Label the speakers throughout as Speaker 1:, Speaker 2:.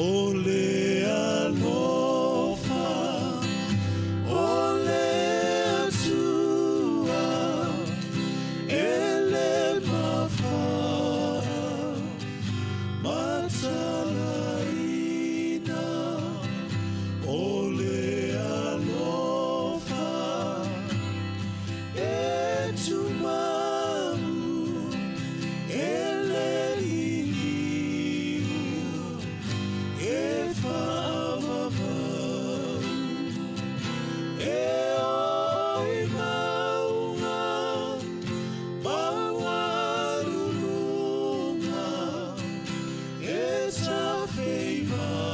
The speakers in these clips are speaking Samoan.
Speaker 1: O le alofa o le Atua e le mafai matalaina. O le alofa e tumau e le liliu e faavavau e o i mauga maualuluga e tafeivanu.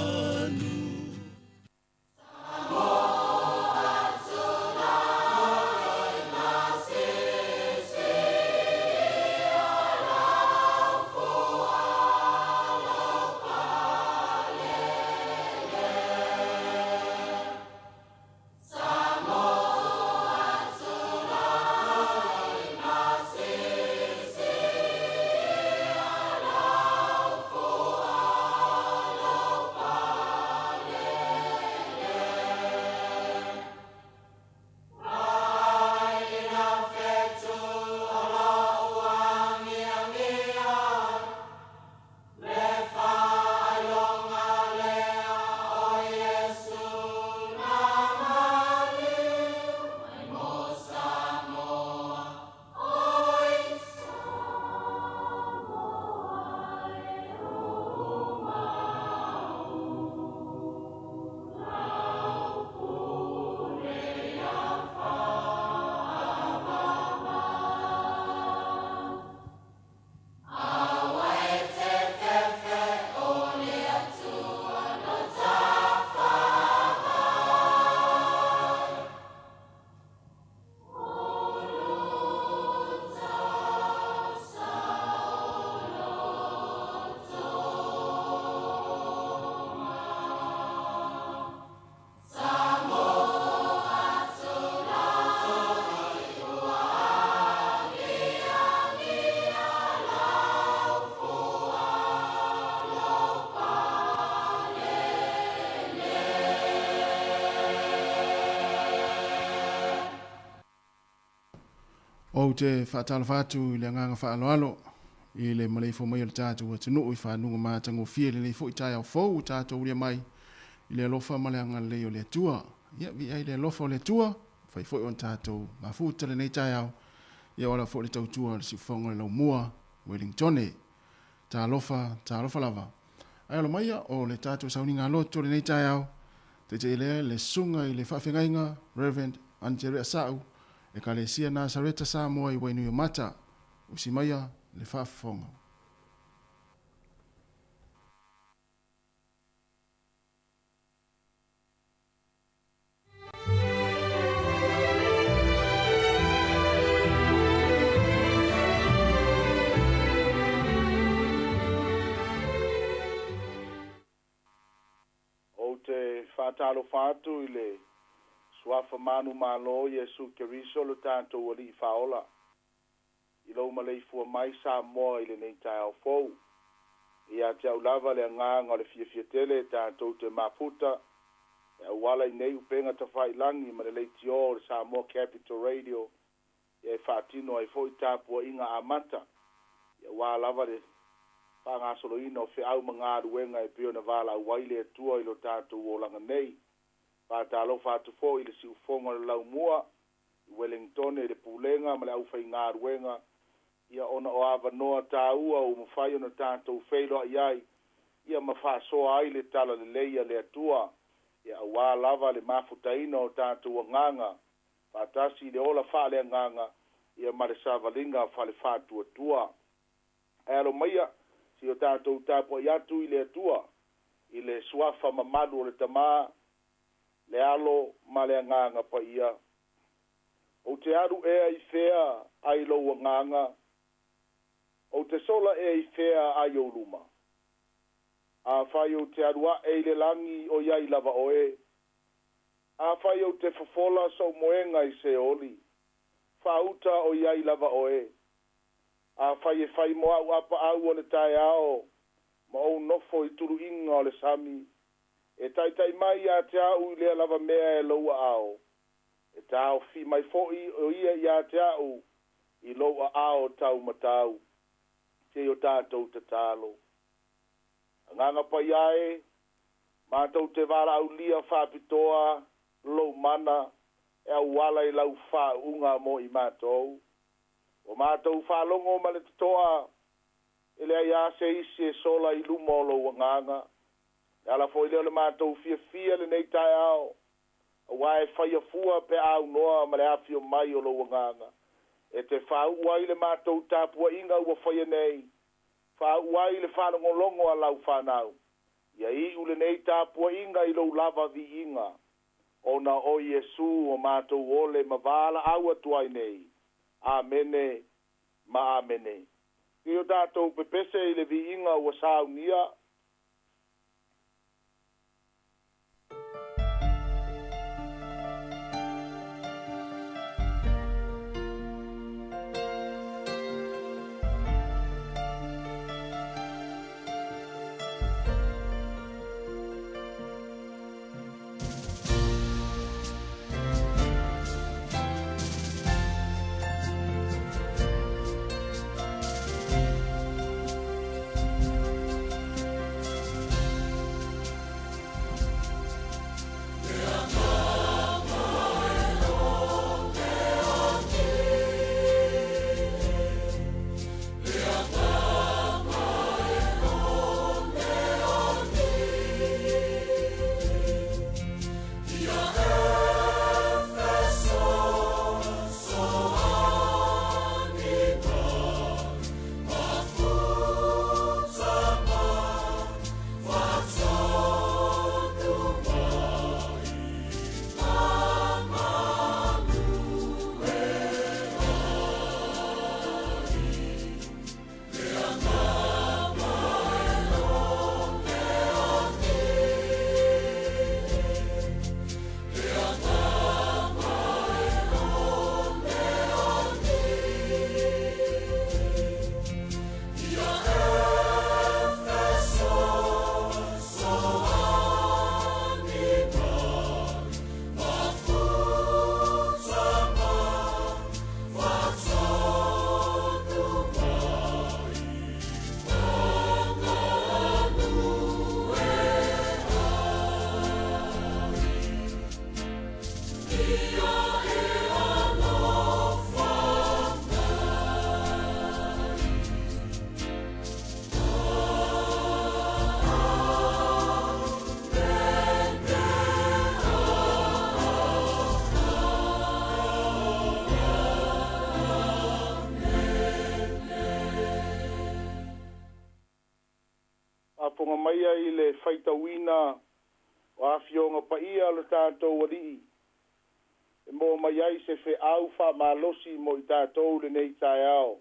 Speaker 2: Ou te faatalofa atu i le agaga faaaloalo i le maleifua mai o le tatou atunuu i fanuga matagofie lenei foi taeao fou ua tatou ulia mai i le alofa ma le agalelei o le Atua. Ia, viia ai le alofa o le Atua, fai foi ona tatou mafuta lenei taeao, ia o ala foi le tautua a le siufofoga o le Laumua, Wellingtone. Talofa, talofa lava. Ae alo maia o le tatou sauniga loto lenei taeao, taitaia lea le susuga i le faafeagaiga Reverend Anterea Sa'u, Ekalesia Nasareta Samoa i Wainuiomata. Usi maia le faafofoga.
Speaker 3: Ou te faatalofa atu i le Suafa manumalo o Iesu Keriso lo tatou Alii Faaola, i lou maleifua mai Samoa i lenei taeao fou. E ia te au lava le agaga o le fiafia tele e tatou te mafuta e auala i nei upega tafailagi ma le leitio o le Samoa Capital Radio ia e faatino ai foi tapuaiga amata ia aua lava le faagasoloina o feau ma galuega e pei ona valaau ai le Atua i lo tatou olaga nei. Faatalofa atu foi i le siufofoga o le Laumua i Wellingtone i le Pulega ma le aufaigaluega ia ona o avanoa taua ua mafai ona tatou feiloai ai ia ma faasoa ai le talalelei a le Atua ia aua lava le mafutaina o tatou agaga faatasi i le ola faaleagaga ia ma le savaliga faalefaatuatua. Ae alo maia si o tatou tapuai atu i le Atua i le suafa mamalu o le Tama, le Alo ma le Agaga Paia. Ou te alu ea i fea ai lou agaga? Ou te sola ea i fea ai ou luma? Afai ou te alu ae i le lagi, o i ai lava oe. Afai ou te fofola sou moega i Seoli, faauta o i ai lava oe. Afai e fai mo au apaau o le taeao, Ma ou nofo i tuluiga o le sami. E taʻitaʻi mai iā te aʻu i lea lava mea e lou aao. E taofi mai foʻi o ia iā te aʻu i lou aao taumatau. Se i o tatou tatalo. Agaga Paia e, matou te valaaulia faapitoa lou mana e auala i lau faauuga mo i matou. Ua matou faalogo ma le totoa e leai lava se isi e sola i luma o lou agaga. Le ala foi lea o le matou fiafia lenei taeao, auā e faia fua pe a aunoa ma le afio mai o lou agaga e te faauu ai le matou tapuaiga ua faia nei, faauu ai le faalogologo a lau fanau. Ia iu lenei tapuaiga i lou lava viiga, ona o Iesu o matou ole ma valaau atu ai nei. Amene ma amene. I o tatou pepese i le viiga ua saunia. Faafofoga maia i le faitauina o Afioga Paia a lo tatou Alii e maua mai ai se feau faamalosi mo i tatou lenei taeao.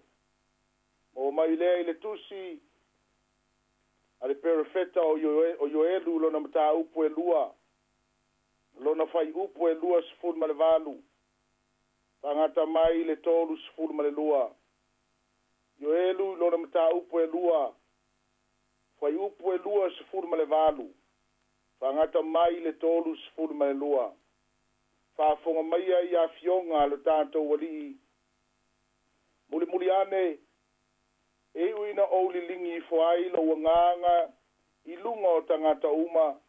Speaker 3: Maua mai lea i le tusi a le perofeta o Ioelu lona mataupu e lua, lona fuaiupu e 28, faagata mai le 32. Ioelu lona mataupu e lua, fuaiupu e 28, faagata mai le 32. Faafofoga maia i afioga a lo tatou Alii. Mulimuli ane, e iu ina ou liligi ifo ai lou agaga i luga o tagata uma,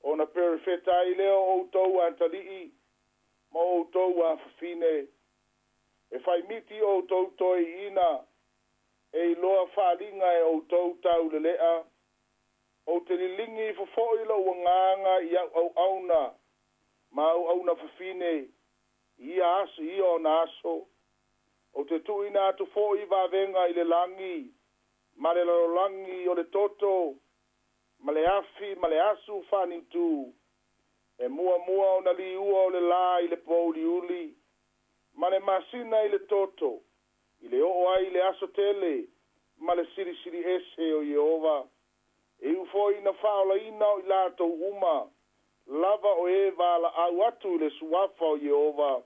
Speaker 3: ona perofeta ai lea o outou atalii ma outou afafine. E faimiti outou toeaiina, e iloa faaaliga e outou taulelea. Ou te liligi ifo foi lou agaga i au auauna ma auauna fafine i ia aso, i ia ona aso. Ou te tuuina atu foi vavega i le lagi ma le lalolagi o le toto ma le afi ma le asu faaniutu, e muamua ona liua o le lā i le pōuliuli ma le masina i le toto, i le oo ai i le aso tele ma le silisili ese o Ieova. E iu foi ina faaolaina o i latou uma lava o e valaau atu i le suafa o Ieova,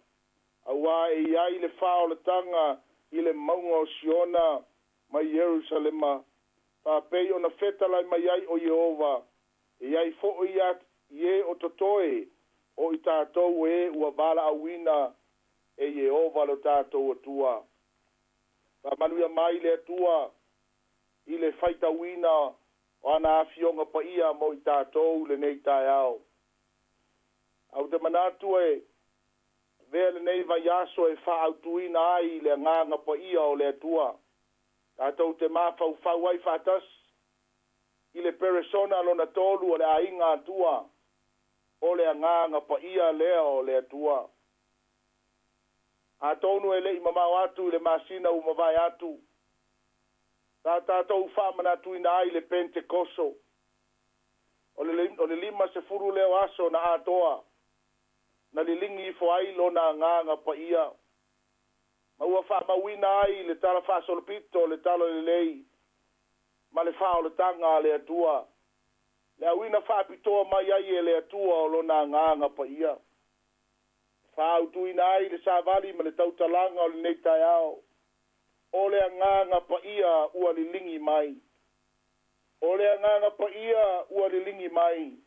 Speaker 3: auā e i ai le faaolataga i le mauga o Siona ma Ierusalema. Faapei ona fetalai mai ai o Ieova, e i ai foʻi ia i e o totoe o i tatou o e ua valaauina e Ieova lo tatou Atua. Faamanuia mai le Atua i le faitauina o ana Afioga Paia mo i tatou i lenei taeao. Ae ou te manatu e avea lenei vaiaso e faaautuina ai le Agaga Paia o le Atua, tatou te mafaufau ai faatasi i le peresona lona tolu o le aiga Atua, o le Agaga Paia lea o le Atua. Atonu e le i mamao atu i le masina ua mavae atu, sa tatou faamanatuina ai le Pentekoso, o le 50 lea o aso na atoa, na liligi ifo ai lona Agaga Paia, ma ua faamauina ai le tala faasolopito o le Tala Lelei ma le faaolataga a le Atua, le auina faapitoa mai ai e le Atua o lona Agaga Paia. Faautuina ai le savali ma le tautalaga o lenei taeao, o le Agaga Paia ua liligi mai. O le Agaga Paia ua liligi mai.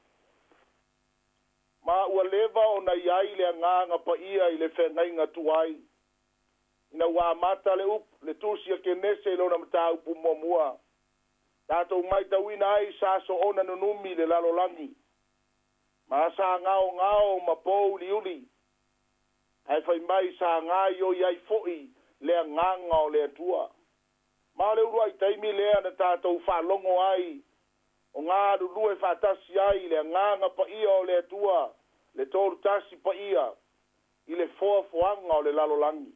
Speaker 3: Ma ua leva ona i ai le Agaga Paia i le feagaiga tuai, ina ua amata le upu, le tusi a Kenese i lona mataupu muamua. Tatou matauina ai sa soona nunumi le lalolagi, ma sa gaogao ma pouliuli, ae fai mai sa gaoioi ai foʻi le Agaga o le Atua. Ma o le uluai taimi lea na tatou faalogo ai o galulue faatasi ai le Agaga Paia o le Atua, le Tolutasi Paia, i le foafoaga o le lalolagi.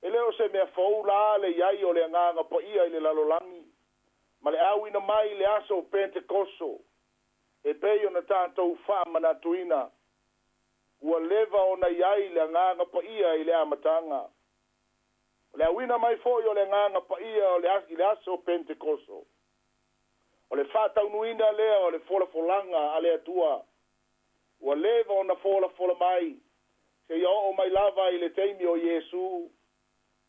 Speaker 3: E le o se mea fou la le i ai o le Agaga Paia i le lalolagi, ma le auina mai i le aso o Pentekoso, e pei ona tatou faamanatuina, ua leva ona i ai le Agaga Paia i le amataga. O le auina mai foi o le Agaga Paia o le i le aso o Pentekoso, o le faataunuina lea o le folafolaga a le Atua, ua leva ona folafola mai, seia oo mai lava i le taimi o Iesu,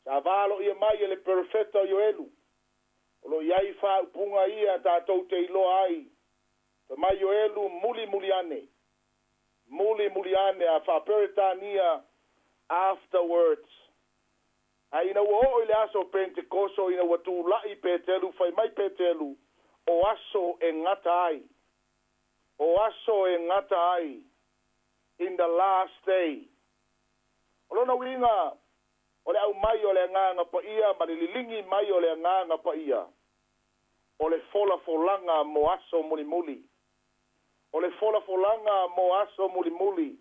Speaker 3: sa valoia mai e le perofeta o Ioelu, o lo o i ai faaupuga ia tatou te iloa ai, fai mai Ioelu, mulimuli ane, mulimuli ane, a faa-Peretania, afterwards. Ae ina ua oo i le aso o Pentekoso, ina ua tulai Petelu, fai mai Petelu, o aso e gata ai, o aso e gata ai, in the last day. O lona uiga, o le aumai o le Agaga Paia ma le liligi mai o le Agaga Paia, o le folafolaga mo aso mulimuli. O le folafolaga mo aso mulimuli.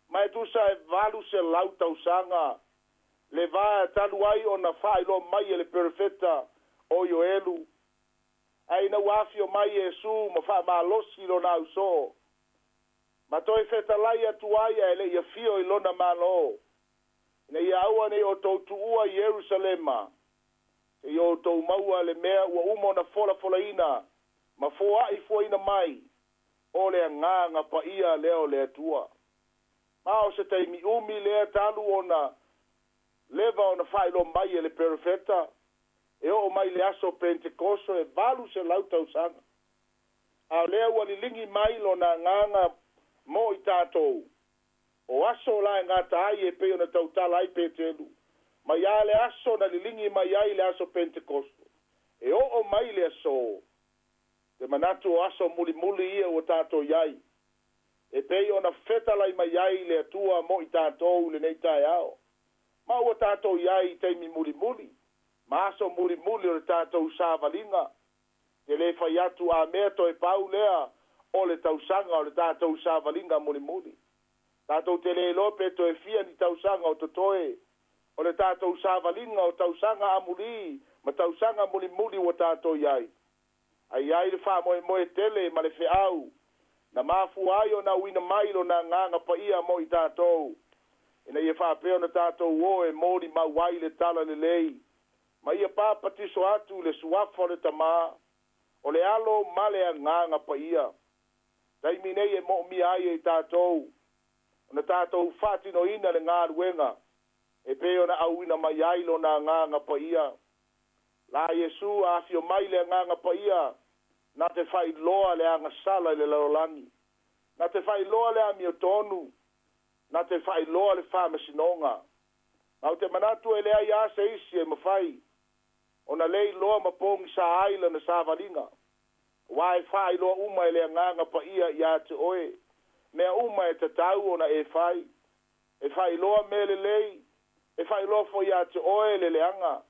Speaker 3: Ma e tusa e 800 tausaga le va talu ai ona faailoa mai e le perofeta o Ioelu. Ae ina ua afio mai Iesu ma faamalosi lona ausoo, ma toe fetalai atu ai ae le i afio i lona Malo, ina ia aua ne i outou tuua i Ierusalema, seia outou maua le mea ua uma ona folafolaina ma foai fuaina mai, o le Agaga Paia lea o le Atua. Ma o se taimi umi lea talu ona leva ona faailoa mai e le perofeta, e oo mai le aso Pentekoso e 800 tausaga. A o lea ua liligi mai lona Agaga mo i tatou, o aso la e gata ai e pei ona tautala ai Petelu, mai lava le aso na liligi mai ai le aso Pentekoso, e oo mai le aso, te manatu o aso mulimuli ia ua tatou i ai, e pei ona fetalai mai ai le Atua mo i tatou i lenei taeao. Ma ua tatou i ai i taimi mulimuli, ma aso mulimuli o le tatou savaliga. Te le fai atu a mea toe pau lea o le tausaga o le tatou savaliga mulimuli. Tatou te le iloa pe toe fia ni tausaga o totoe o le tatou savaliga o tausaga amulī ma tausaga mulimuli ua tatou i ai. Ae i ai le faamoemoe tele ma le feau na mafua ai ona auina mai lona Agaga Paia mo i tatou, ina ia faapea ona tatou o e molimau ai le Tala Lelei, ma ia papatiso atu i le suafa o le Tamā, o le Alo ma le Agaga Paia. Taimi nei e moomia ai e i tatou ona tatou faatinoina le galuega e pei ona auina mai ai lona Agaga Paia. La Iesu a afio mai le Agaga Paia na te faailoa le agasala i le lalolagi, na te faailoa le amiotonu, na te faailoa le faamasinoga. Ma ou te manatu e leai lava se isi e mafai ona le iloa ma pogisa ai lana savaliga, aua e faailoa uma e le Agaga Paia ia te oe mea uma e tatau ona e fai. E faailoa mea lelei, e faailoa foi ia te oe le leaga.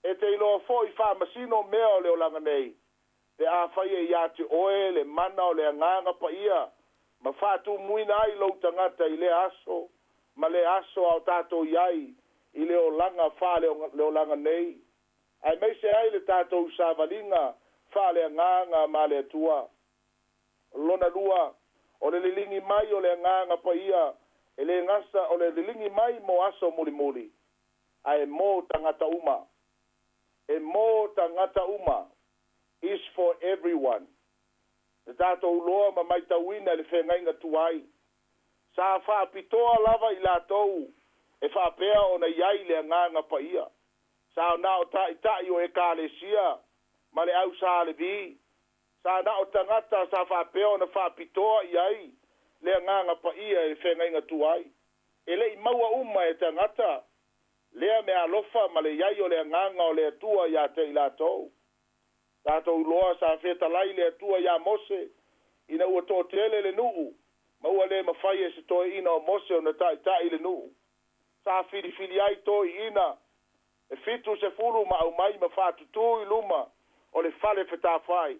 Speaker 3: E te iloa foi faamasino mea o le olaga nei, pe afai e ia te oe le mana o le Agaga Paia ma faatumuina ai lou tagata i lea aso ma lea aso a o tatou i ai i le olaga faaleolaga nei, aemaise ai le tatou savaliga faaleagaga ma le Atua. Lona lua, o le liligi mai o le Agaga Paia e le gata o le liligi mai mo aso mulimuli, ae mo tagata uma. E mo tagata uma, is for everyone. Na tatou loa ma matauina i le feagaiga tuai, sa faapitoa lava i latou e faapea ona i ai le Agaga Paia. Sa na o taitai o Ekalesia ma le au Sa Levi. Sa na o tagata sa faapea ona faapitoa i ai le Agaga Paia i le feagaiga tuai. E le i maua uma e tagata lea meaalofa ma le i ai o le Agaga o le Atua ia te i latou. Tatou iloa sa fetalai le Atua iā Mose ina ua toatele le nuu ma ua le mafai e se toeaina o Mose ona taitai le nuu. Sa filifili ai toeaiina e 70 ma aumai ma faatutū i luma o le fale fetafai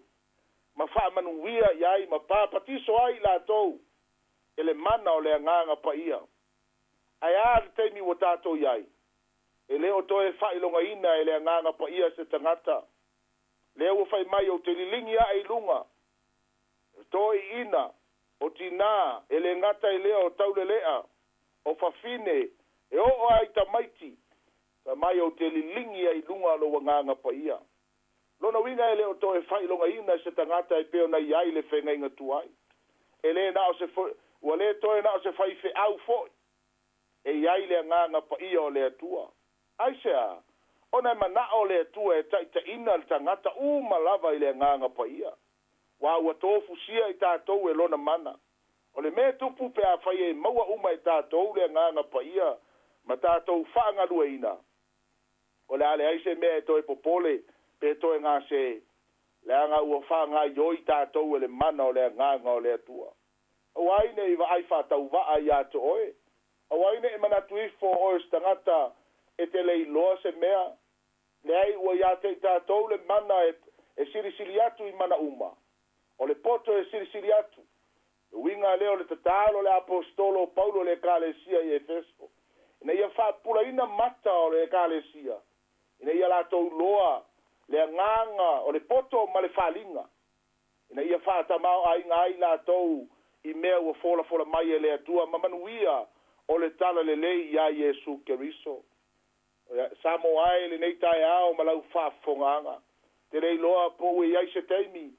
Speaker 3: ma faamanuia i ai ma papatiso ai i latou e le mana o le Agaga Paia. Ae a le taimi ua tatou i ai? E le o toe faailogaina e le Agaga Paia se tagata. Lea ua fai mai, Ou te liligi ae i luga, toeaiina, o tinā, e le gata i lea o taulelea, o fafine, e oo lava i tamaiti, fai mai, Ou te liligi ai i luga lou Agaga Paia. Lona uiga e le o toe faailogaina se tagata e pei ona i ai le feagaiga tuai. E le na o se, ua le toe na o se faifeau foi. E i ai le Agaga Paia o le Atua. Aisea? Ona e manao le Atua e taitaiina le tagata uma lava i le Agaga Paia, aua ua tofusia i tatou e Lona mana. O le mea e tupu pe afai e maua uma e tatou le Agaga Paia ma tatou faagalueina, o le a leai se mea e toe popole pe toe gase, leaga ua faagaoioi tatou e le mana o le Agaga o le Atua. Aua ai ne i vaai faatauvaa ia te oe. Aua ai ne i manatu ifo o oe o se tagata e te le iloa se mea. Leai, ua ia te i tatou le mana e silisili atu i mana uma. O le poto e silisili atu. Le uiga lea o le tatalo a le aposetolo o Paulo i le Ekalesia i Efeso, ina ia faapupulaina mata o le Ekalesia, ina ia latou iloa le agaga o le poto ma le faliga, ina ia faatamaoaiga ai latou i mea ua folafola mai e le Atua ma manuia o le talalelei iā Iesu Keriso. Samoa e lenei taeao ma lau faafofogaaga, te le iloa po ua i ai se taimi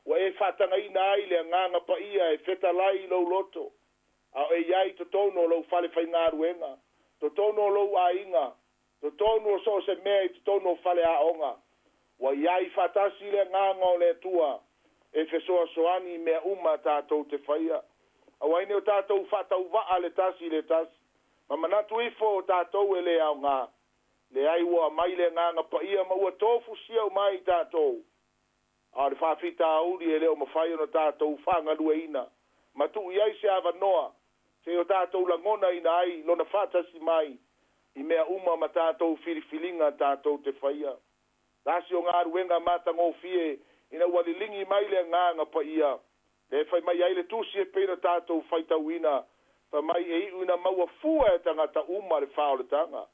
Speaker 3: ua e faatagaina ai le Agaga Paia e fetalai i lou loto, a o e i ai i totonu o lou fale faigaluega, totonu o lou aiga, totonu o so o se mea i totonu o faleaoga. Ua i ai faatasi le Agaga o le Atua e fesoasoani i mea uma tatou te faia. Aua ai ne o tatou faatauvaa le tasi i le tasi, ma manatu ifo o tatou e le aoga. Leai, ua aumai le Agaga Paia ma ua tofusia uma ai tatou. A o le faafitauli e le o mafai ona tatou faagalueina ma tuu i ai se avanoa seia o tatou lagonaina ai Lona faatasi mai i mea uma ma tatou filifiliga tatou te faia. Tasi o galuega matagofie ina ua liligi mai le Agaga Paia, lea e fai mai ai le Tusi e pei ona tatou faitauina, fai mai e iu ina maua fua e tagata uma le faaolataga,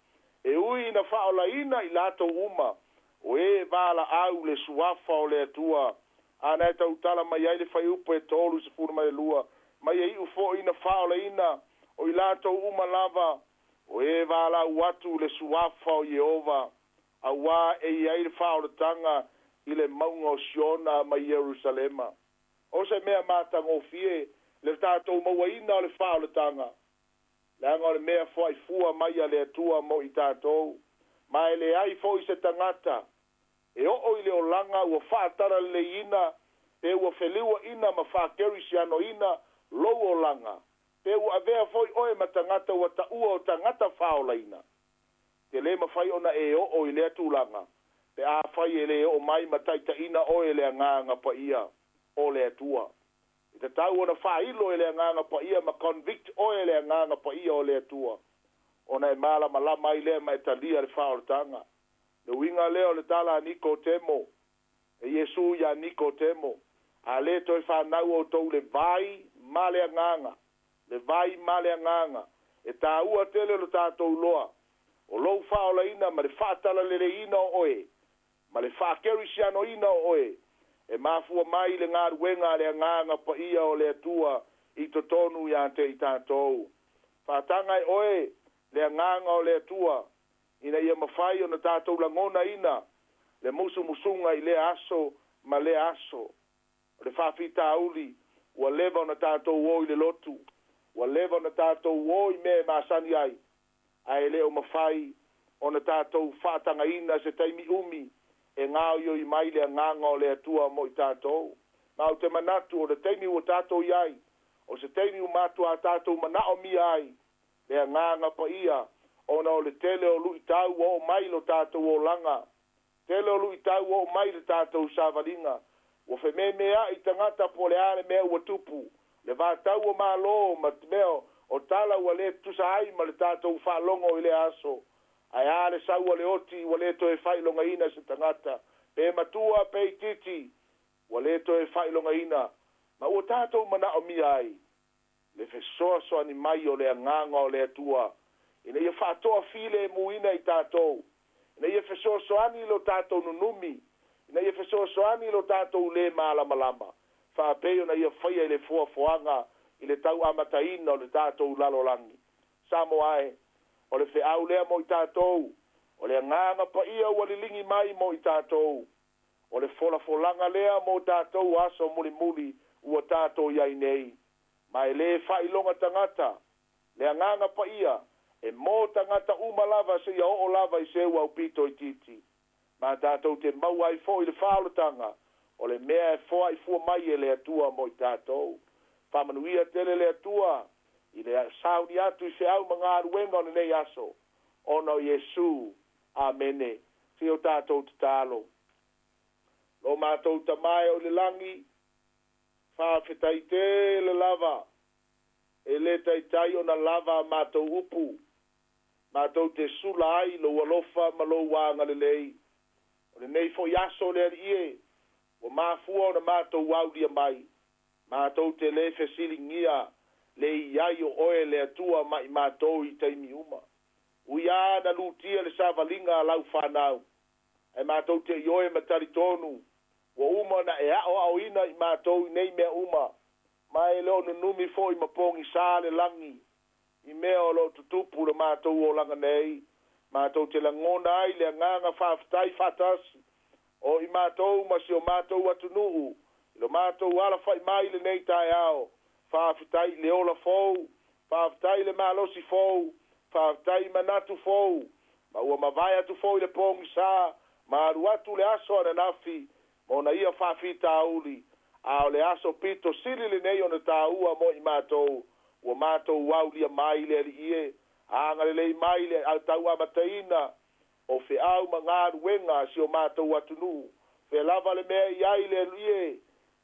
Speaker 3: e ui ina faaolaina i latou uma o e valaau le Suafa o le Atua. A na e tautala mai ai le fuaiupu e 32, mai e iu foi ina faaolaina o i latou uma lava o e valaau atu le Suafa o Ieova, auā e i ai le faaolataga i le mauga o Siona ma Ierusalema. O se mea matagofie le tatou mauaina o le faaolataga, leaga o le mea foaifua mai a le Atua mo i tatou, ma e leai foi se tagata E oo i le olaga ua faatalaleleiina pe ua feliuaina ma faakerisianoina lou olaga, pe ua avea foi oe ma tagata ua taua o tagata faaolaina. Te lē mafai ona e oo i lea tulaga pe afai e lē oo mai ma taitaʻina oe le Agaga Paia o le Atua. E tatau ona faailo e le Agaga Paia ma convict oe le Agaga Paia o le Atua ona e malamalama ai lea ma e talia le faaolataga. Le uiga lea o le tala a Nikotemo, e Iesu iā Nikotemo, A lē toe fanau outou i le vai ma le Agaga, le vai ma le Agaga, e tāua tele lo tatou iloa o lou faaolaina ma le faatalaleleiina o oe ma le faakerisianoina o oe e mafua mai i le galuega a le Agaga Paia o le Atua i totonu iā te i tatou. Faataga e oe le Agaga o le Atua ina ia mafai ona tatou lagonaina le musumusuga i lea aso ma lea aso. O le faafitauli, ua leva ona tatou o i le lotu, ua leva ona tatou o i mea e masani ai, ae le o mafai ona tatou faatagaina se taimi umi e gaoioi mai le Agaga o le Atua mo i tatou. Ma ou te manatu o le taimi ua tatou i ai, o se taimi ua matuā tatou manaomia ai le Agaga Paia, ona o le tele o luitau ua oo mai i lo tatou olaga, tele o luitau ua oo mai i le tatou savaliga. Ua fememeaʻi tagata po o le a le mea ua tupu, le vatau o Malo ma mea o tala ua lē tutusa ai ma le tatou faalogo i lea aso. Ae a le sau a le oti ua lē toe faailogaina se tagata, pe matua pe itiiti, ua lē toe faailogaina, ma ua tatou manaomia ai le fesoasoani mai o le Agaga o le Atua ina ia faatoafilemuina i tatou, ina ia fesoasoani i lo tatou nunumi, ina ia fesoasoani i lo tatou lē malamalama, faapei ona ia faia i le foafoaga i le tau amataina o le tatou lalolagi. Samoa e, o le feau lea mo i tatou, o le Agaga Paia ua liligi mai mo i tatou, o le folafolaga lea mo tatou aso mulimuli ua tatou i ai nei. Ma e lē faailoga tagata le Agaga Paia, e mō tagata uma lava seia oo lava i se aupito itiiti. Ma tatou te maua ai foi le faaolataga o le mea e foaifua mai e le Atua mo i tatou. Faamanuia tele le Atua i le sauni atu i feau ma galuega o lenei aso, ona o Iesu. Amene. Se i o tatou tatalo. Lo matou Tamā e o i le lagi, faafetai tele lava e lē taitai ona lava a matou upu matou te sula ai lou alofa ma lou agalelei. O lenei foi aso le Alii e, ua mafua ona matou aulia mai, matou te lē fesiligia le i ai o oe le Atua ma i matou i taimi uma. Ui lava na lutia le savaliga a lau fanau, ae matou te ioe ma talitonu ua uma ona e aoaoina i matou i nei mea uma, ma e le o nunumi foi ma pogisā le lagi i mea o lo o tutupu i lo matou olaga nei. Matou te lagona ai le agaga faafetai faatasi o i matou ma si o matou atunuu i lo matou alafai mai i lenei taeao. Faafetai i le ola fou, faafetai i le malosi fou, faafetai i manatu fou, ma ua mavae atu foi le pogisā ma alu atu le aso ananafi ma ona ia faafitauli, a o le aso pito sili lenei ona tāua mo i matou, ua matou aulia mai le Alii e, agalelei mai le tau amataina o feau ma galuega a si o matou atunuu. Fea lava le mea i ai le Alii e,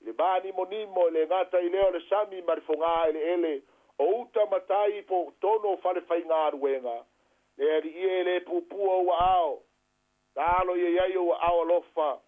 Speaker 3: i le mānimonimo e le gata i lea o le sami ma le fogā eleele, o uta ma tai po o totonu o fale faigaluega. Le Alii e, le puupua ou aao, taalo ia i ai ou aao alofa,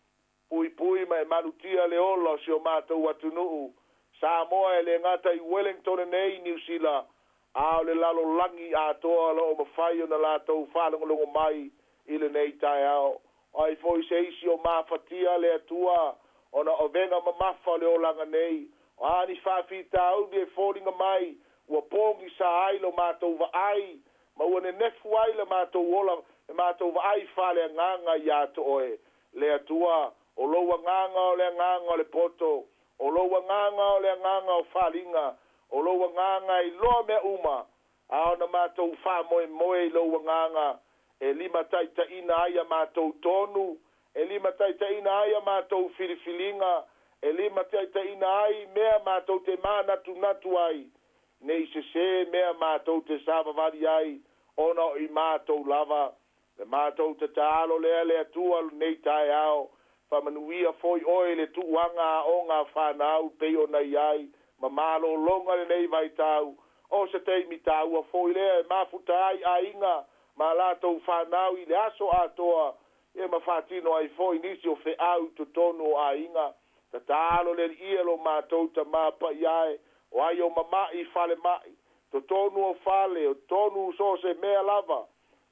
Speaker 3: puipui ma e malutia le ola o si o matou atunuu, Samoa e le gata i Wellington nei i Niu Sila, a o le lalolagi atoa o lo o mafai ona latou faalogologo mai i lenei taeao. O ai foi se isi o mafatia le Atua ona o avega mamafa o le olaga nei, o a ni faafitauli e foliga mai ua pogisa ai lo matou vaai ma ua nenefu ai le matou ola, le matou vaai faaleagaga iā te oe, le Atua, o lou Agaga o le Agaga o le poto, o lou Agaga o le Agaga o faliga, o lou Agaga e iloa mea uma, a ona matou faamoemoe i lou Agaga e limataitaiina ai a matou tonu E limataitaiina ai a matou filifiliga, e limataitaiina ai mea matou te manatunatu ai, ne i sesē mea matou te savavali ai, ona o i matou lava. Le matou tatalo lea le Atua lenei taeao, faamanuia foi oe i le tuuaga aoga a fanau pei ona i ai ma malologa lenei vaitau, o se taimi taua foi lea e mafuta ai aiga ma latou fanau i le aso atoa, ia ma faatino ai foi nisi o feau i totonu o aiga. Tatalo le Alii lo matou Tamā paia e, o ai o mama'i i falema'i, totonu o fale, o totonu so o se mea lava,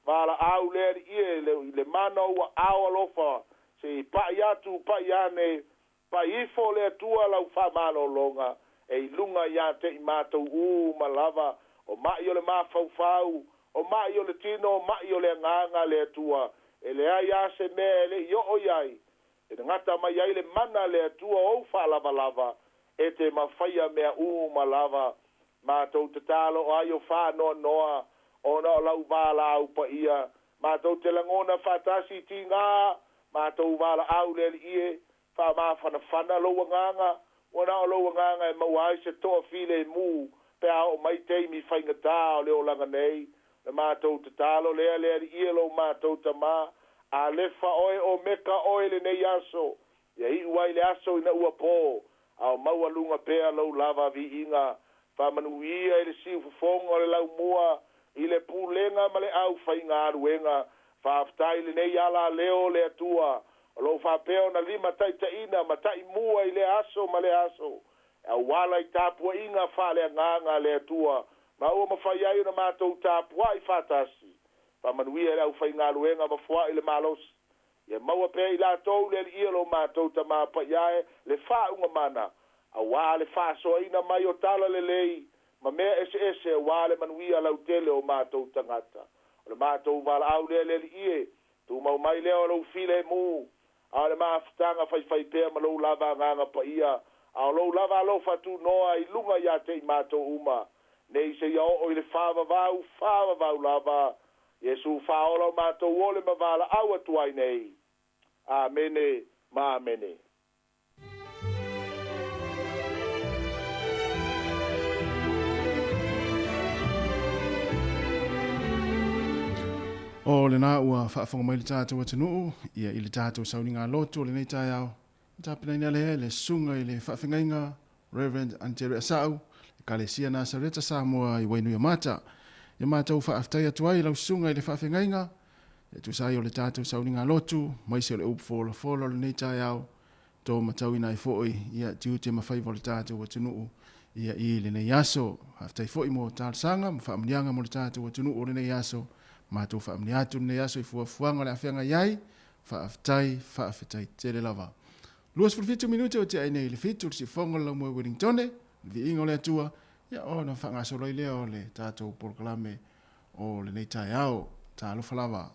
Speaker 3: valaau le Alii e i le mana o ua ao alofa, se i pa'i atu, pa'i ane, pa'i ifo le Atua lau faamalologa e i luga ia te i matou uma lava, o ma'i o le mafaufau, o ma'i o le tino, o ma'i o le agaga, le Atua, e leai lava se mea e le i oo i ai, e gata mai ai le mana le Atua ou faalavalava, e te mafaia mea uma lava. Matou tatalo o ai o faanoanoa, ona o lau valaau paia, matou te lagona faatasi i tigā, matou valaau le Alii e, faamafanafana lou agaga, ua na o lou agaga e maua ai se toafilemu pe a oo mai taimi faigata o le olaga nei. Le matou tatalo lea le Alii e lo matou Tamā, Alefa oe, Omeka oe lenei aso, ia iu ai le aso ina ua po, a o maualuga pea lou lava viiga. Faamanuia i le siufofoga o le laumua, i le pulega ma le aufaigaluega. Faafetai i lenei alaleo le Atua, o lo o faapea ona limataitaiina ma taimua i lea aso ma lea aso, e auala i tapuaiga faaleagaga a le Atua, ma ua mafai ai ona matou tapuai faatasi. Faamanuia i le aufaigaluega ma foai le malosi, ia maua pea i latou le Alii o lo matou Tamā paia e, le faauga mana, auā le faasoaina mai o tala lelei ma mea eseese auā le manuia lautele o matou tagata. O le matou valaau lea le Alii e, tumau mai lea o lou filemu, a o le mafutaga faifaipea ma lou lava agaga paia, a o lou lava alofa tunoa i luga ia te i matou uma, nei seia oo i le faavavau, faavavau lava. Iesu faaola o matou ole ma valaau atu ai nei. Amene ma amene.
Speaker 2: O lena ua faafofoga mai le tatou atunuu ia i le tatou sauniga lotu o lenei taeao. Na tapenaina lea e le susuga i le faafegaiga Rev. Antere Asau, Ekalesia Nasareta Samoa i Wainuiomata. Ia matou faafetai atu ai i lau susuga i le faafegaiga, e tusa ai o le tatou sauniga lotu, maise o le upu folafola o lenei taeao, to matauina ai foi ia tiute ma faiva o le tatou atunuu ia i lenei aso. Faafetai foi mo talosaga ma faamanuiaga mo le tatou atunuu o lenei aso. Matou faamanuia atu lenei aso i fuafuaga o le a feagai ai. Faafetai, faafetai tele lava. 27 minute o tea ai nei i le 7 o le siufofoga o le Laumua i Wellingtone, le viiga o le Atua, ia ona faagasolo ai lea o le tatou polokalame o lenei taeao. Talofa lava.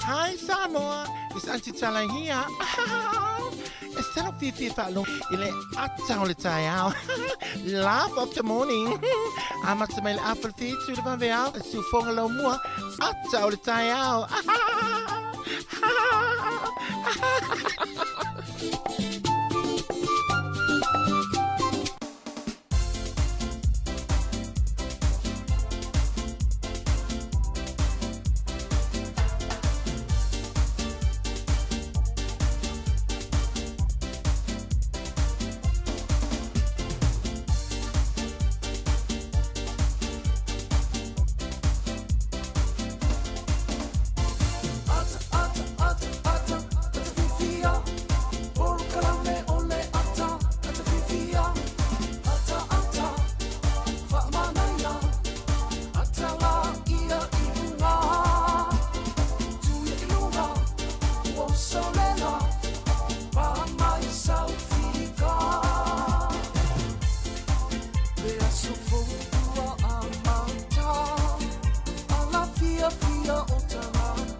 Speaker 4: Hi Samoa, it's Aunty Tala here. E sala fiafia faalogo i le ata o le taeao. Laugh of the morning. Amata mai le afa le fitu le vaveao, le siufoga laumua, ata o le taeao.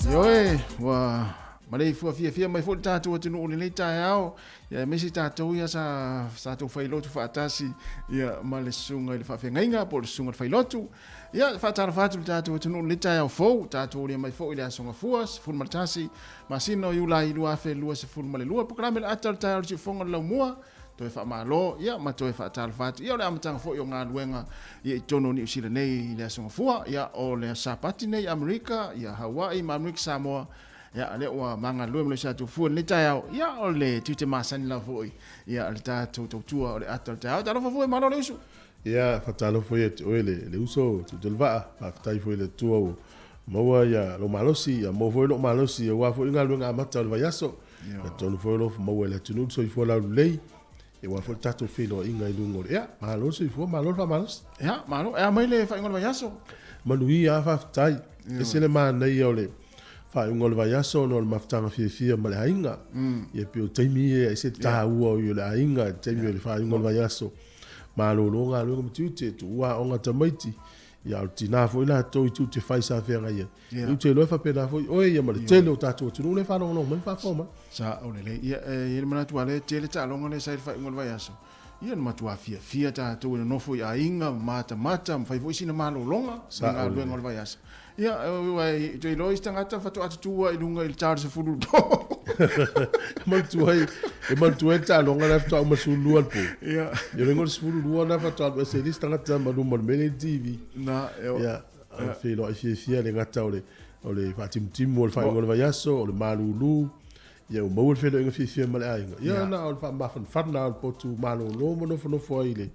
Speaker 2: Ioe, ua maleifua fiafia mai foi le tatou atunuu i lenei taeao, ia aemaise tatou ia sa tatou failotu faatasi ia ma le susuga i le faafeagaiga po o le susuga i le failotu. Ia, faatalofa atu i le tatou atunuu i lenei taeao fou, tatou aulia mai foi i le Aso Gafua, 11 masina o Iulai 2022, polokalame le ata o le taeao i le siufofoga o le laumua, toe faamalo ia ma toe faatalofa atu. Ia o le amataga foi o galuega ia i totonu o Niu Sila nei i le Aso Gafua, ia o le Sapati nei Amerika, ia Hawaii ma Amerika Samoa, ia lea ua magalue ma le tatou fua i lenei taeao. Ia o le tiute masani lava foi ia le tatou tautua o le ata o le taeao. Talofa foi, malo le usu.
Speaker 5: Ia, faatalofa foi ia te oe le uso Tuitelevaa, faafetai foi i le Atua ua maua ia lou malosi, ia maua foi lou malosi aua foi le galuega amata o le vaiaso. Talitonu foi o lo o maua e le atunuu le soifua laulelei, aua foi le tatou feiloaiga i luga o le ea. Malo le soifua, malo le faamalosi.
Speaker 2: Ia, malo. E a mai le faaiuga o le vaiaso?
Speaker 5: Manuia lava, faafetai. Ese le manaia o le faaiuga o le vaiaso ona o le mafutaga fiafia ma le aiga. Ia pei o taimi ia e ese le taua o le aiga i le taimi o le faaiuga o le vaiaso. Malolo galuega ma tiute, tuua aoga a tamaiti, ia a o le tina foi latou i tiute fai sa feagai ai. Ia. Ou te iloa e faapena foi oe ia ma le tele o tatou atunuu lea e faalogologo mai ma faafofoga mai.
Speaker 2: Sao lelei. Ia, e i ai le manatu a lea e tele taaloga lea sa i le faaiuga o le vaiaso, ia na matua fiafia tatou e nonofo i aiga ma matamata ma fai foi sina malologa i galuega o le vaiaso. Ia, aua e te iloa isi tagata faatoa tutū lava i luga i le ta o le 10 i le po.
Speaker 5: E manatua ai, e manatua ai le taaloga lea faatoa uma i le 12 le po.
Speaker 2: Ia.
Speaker 5: Ia o le igoa o le 12 lena faatoa alu ese ai le isi tagata ma luma o le mea lea i le TV.
Speaker 2: Na,
Speaker 5: Ia, e feiloai fiafia le gata o le o le faatimutimu o le faaiuga o le vaiaso, o le malulu, ia ua maua le feiloaiga fiafia ma le aiga. Ia na o le faamafanafana lava o le potu malolo ma nofonofo ai i le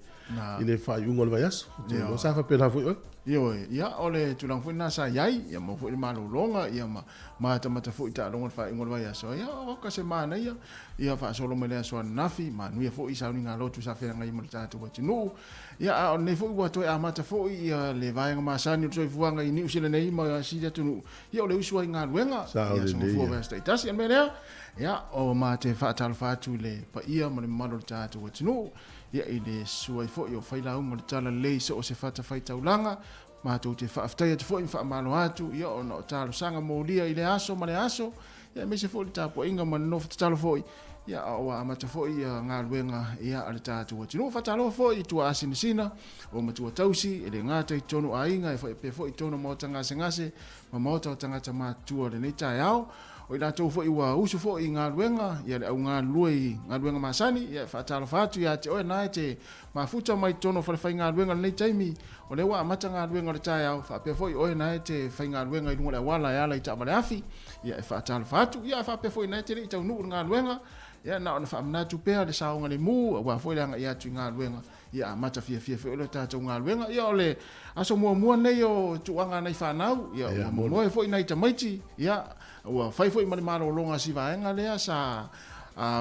Speaker 5: i le faaiuga o le vaiaso. Ou te iloa sa faapena foi oe.
Speaker 2: Ioe, ia o le tulaga foi lena sa i ai, ia maua foi le malologa, ia ma matamata foi i taaloga o le faaiuga o le vaiaso. Ia oka se manaia, ia faasolo mai le aso ananafi, manuia foi i sauniga lotu sa feagai ma le tatou atunuu. Ia, a o lenei foi ua toe amata foi ia le vaega masani o le soifuaga i Niu Sila nei ma sili atunuu, ia o le usu ai i galuega, ia aso mafua vaiaso taitasi. O le mea lea, ia, o ma te faatalofa atu i le paia ma le mamalu o le tatou atunuu, ia i le susu ai foi o failauga o le Talalelei i so o se fatafaitaulaga, matou te faafetai atu foi ma faamalo atu, ia ona o talosaga molia i lea aso ma lea aso, ia aemaise foi le tapuaiga ma le nofo tatalo foi, ia a ua amata foi ia galuega ia a le tatou atunuu. Faatalofa foi i tuaasinasina o matua tausi, e le gata i totonu aiga, e faapea foi i totonu o maota gasegase ma maota o tagata matutua o lenei taeao. O i latou foi ua usu foi i galuega, ia le au galulue i galuega masani, ia e faatalofa atu ia te oe na e te mafuta mai totonu o falefaigaluega i lenei taimi, o lea ua amata galuega o le taeao, faapea foi oe na e te faigaluega i luga o le auala e ala i taavale afi, ia e faatalofa atu, ia faapea foi na e te le i taunuu i le galuega, ia na ona faamanatu pea le saogalemu aua foi le agai atu i galuega, ia amata fiafia foi le tatou galuega. Ia o le aso muamua nei o tuuaga a nai fanau, ia ua momoe foi nai tamaiti, ia ua fai foi ma le malologa a si vaega lea sa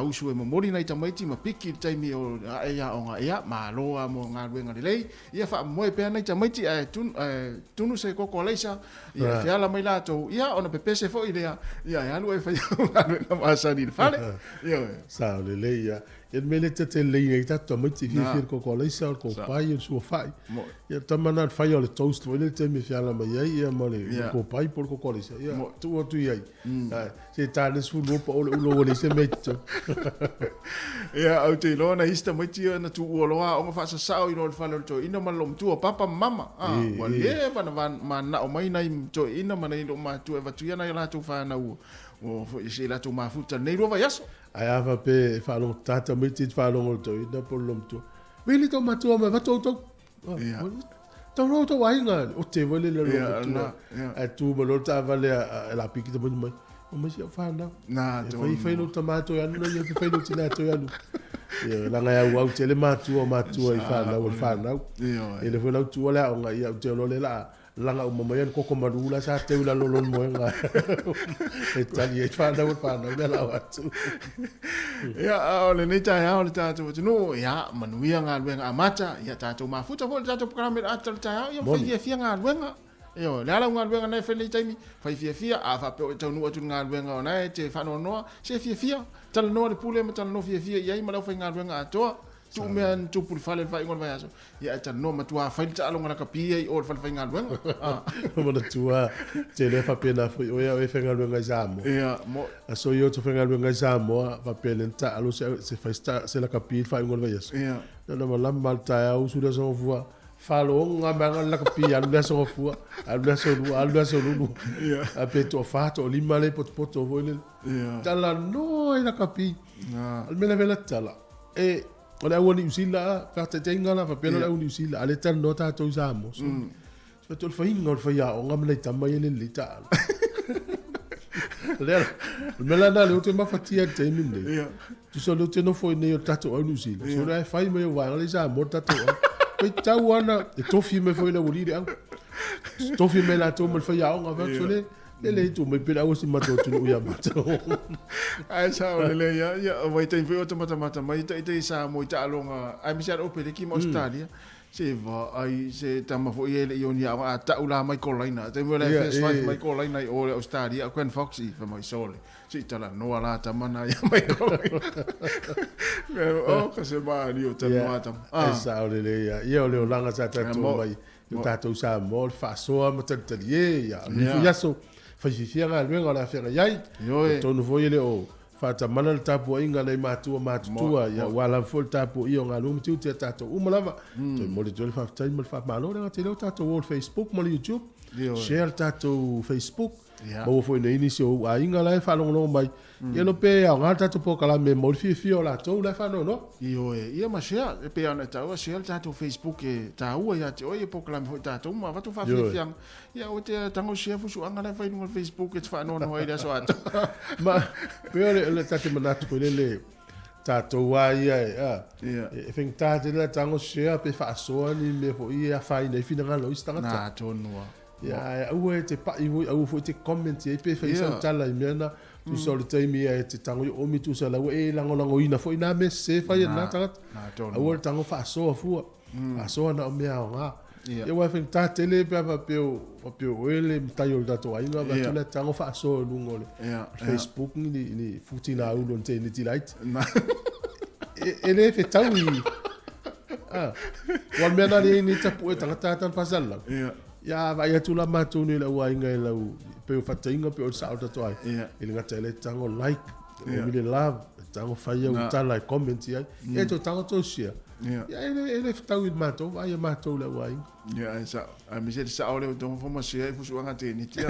Speaker 2: usu e momoli nai tamaiti ma piki i le taimi o ae i aoga, ia malo lava mo galuega lelei. Ia faamomoe pea nai tamaiti ae tunu se koko alaisa, ia e feala mai latou, ia ona pepese foi lea, ia e alu e fai galuega masani i le fale. Ioe.
Speaker 5: Sao lelei ia. Ia le mea lea ta te lelei ai tatou tamaiti fiafia i le koko alaisa, o le kopai, o le suafa'i. Ia le tama lena o le faia o le toast foi lea i le taimi e feala mai ai ia ma le kopai po o le koko alaisa, ia tuu atu i ai. Se ta le 12 pao le ula ua leai se mea i totonu.
Speaker 2: Ia, ou te iloa nai isi tamaiti ia na tuua loa aoga faasasao i lo le fale o le toeaina ma le loomatua, papa ma mama. Ua leva ona mananao mai nai toeaina ma nai loomatua e avatu ia nai a latou fanau ua foi se i latou mafuta i lenei lua vaiaso.
Speaker 5: Ae a faapea e faalogo tata tamaiti te faalogo i le toeaina po o le loomatua, Vili tau matua mai avatu outou. Tau loa outou aiga, ote foi lele loomatua. Ae tu mai loa le taavale a lapiki tamaiti mai. Omai si au fanau. E fai fai lou tama toe alu lea, fai lou tina toe alu. Ia, leaga e auau tele matua o matua i fanau o le fanau. E le foi lau tuua le aoga, ia ou te iloa lea o le a laga uma mai ana koko malu la sa teu i lalo o lona moega e tali ai fanau o le fanau lea la o atu.
Speaker 2: Ia, a o lenei taeao o le tatou atunuu, ia, manuia galuega amata, ia tatou mafuta foi le tatou polokalame i le ata o le taeao, ia ma fai fiafia galuega. Ioe, o le a lau galuega na e fai i lenei taimi, fai fiafia, a faapea ua e taunuu atu i le galuega o na e te faanoanoa, se fiafia, talanoa le pule ma talanoa fiafia i ai ma le aufaigaluega atoa. Tuu mea na tupu i le fale i le faaiuga o le vaiaso, ia ae talanoa matua fai le taaloga lakapi ia i o i le fale faigaluega.
Speaker 5: Manatua, tele e faapena foi oe a o e faigaluega i Samoa.
Speaker 2: Ia, mo.
Speaker 5: Aso ia o te faigaluega i Samoa, faapea le taalo se fai se lakapi i le faaiuga o le vaiaso.
Speaker 2: Ia.
Speaker 5: Na ona malama lava le taeao usu le aso Gafua, faalooga mai lava le lakapi alu le aso Gafua, alu le aso Lua, alu le aso Lulu.
Speaker 2: Ia.
Speaker 5: A pe toafa, toalima le potopoto foi lele.
Speaker 2: Ia.
Speaker 5: Talanoa i lakapi. O le mea lea tala, e, o le au a Niu Sila, faataitaiga la, faapea la o le au a Niu Sila, a o lea e talanoa tatou i Samoa. So, o le faiga o le faiaoga ma nai tama ia e le lelei taalo. O le mea la lena o lea ou te mafatia i le taimi lenei. Tusa o lea ou te nofo i inei o le tatou au Niu Sila. So, o lea e fai mai au vaega lea i Samoa le tatou au. Faitau lava na, e tofi mai foi le aualii le au. Tofi mai latou ma le faiaoga. Fai atu, sole, E le tu mai pe le aua si matou atunuu ia matou.
Speaker 2: Ae sao lelei lava. Ia, o vaitaimi foi o ta matamata mai taitai Samoa i taaloga aemaise lava le Opereki ma Ausetalia. Se vaai se tama foi ia e le i oni aoga a tau la mai kolaina. Taimi o le FS5 mai kolaina i o le Ausetalia, o Gwen Fox i fai mai sole. Se i talanoa la tama na ia mai kolaina. O ka se maali o talanoa tama.
Speaker 5: E sao lelei lava. Ia o le olaga sa tatou omai I o tatou Samoa o le faasoa ma talitalie ia lenei foi aso, fai fiafia galuega o le a feagai ai. Atonu foi e le o faatamala le tapuaiga a nai matua matutua, ia aua lava foi le tapuaia o galuega ma tiute a tatou uma lava. Toe momoli atu ai le faafetai ma le faamalo leaga tele o tatou o i le Facebook ma le YouTube. Share le tatou Facebook. Maua foi nei nisi o ou aiga la e faalogologo mai. Ia iloa pe aoga le tatou polokalame e maua le fiafia o latou la e faanoanoa.
Speaker 2: Ioe, ia ma share, e pei ona e taua, share le tatou Facebook e taua ia te oe ia polokalame foi tatou ma avatu faafiafiaga. Ia aua te tago share fusuaga la e fai i luga o le Facebook e te faanoanoa ai i le aso atoa.
Speaker 5: Ma, pei o le ta te manatu foi lele, tatou lava ia e, a, e faigata tele ona tago share pe faasoa ni mea foi ia e afaina ai finagalo o isi tagata.
Speaker 2: Na tonu lava.
Speaker 5: Ia, ae aua e te pa'i foi, aua foi e te comment i ai pe fai sau tala i mea na. Tusa o le taimi e te tago i omi tusa la ua e lagolagoina foi na mea sese fai e lena tagata. Aua le tago faasoa fua. Faasoa na o mea aoga. Ia aua e faigata tele pe a faapea o faapea o oe le matai o le tatou aiga vaeatu le tago faasoa i luga o le Facebook ni futi laulu o ni teineiti laiti. E le fetau i aua o le mea lena lea e i ai nei tapue tagata a tana faasalalau. Ia vaai atu la matou nei i lau aiga i lau pei o faataiga pei o le sao o le tatou aiga.
Speaker 2: Ia.
Speaker 5: I le gata i le tago like, yeah. o le love, le tago fai au tala e comment i ai. Ia to tago to share.
Speaker 2: Ia.
Speaker 5: Ia e le e le fetau i le matou vaai a matou i lau aiga.
Speaker 2: Ia e sao. Aemaise le sao lea o tonga fo ma share i fusuaga teneti.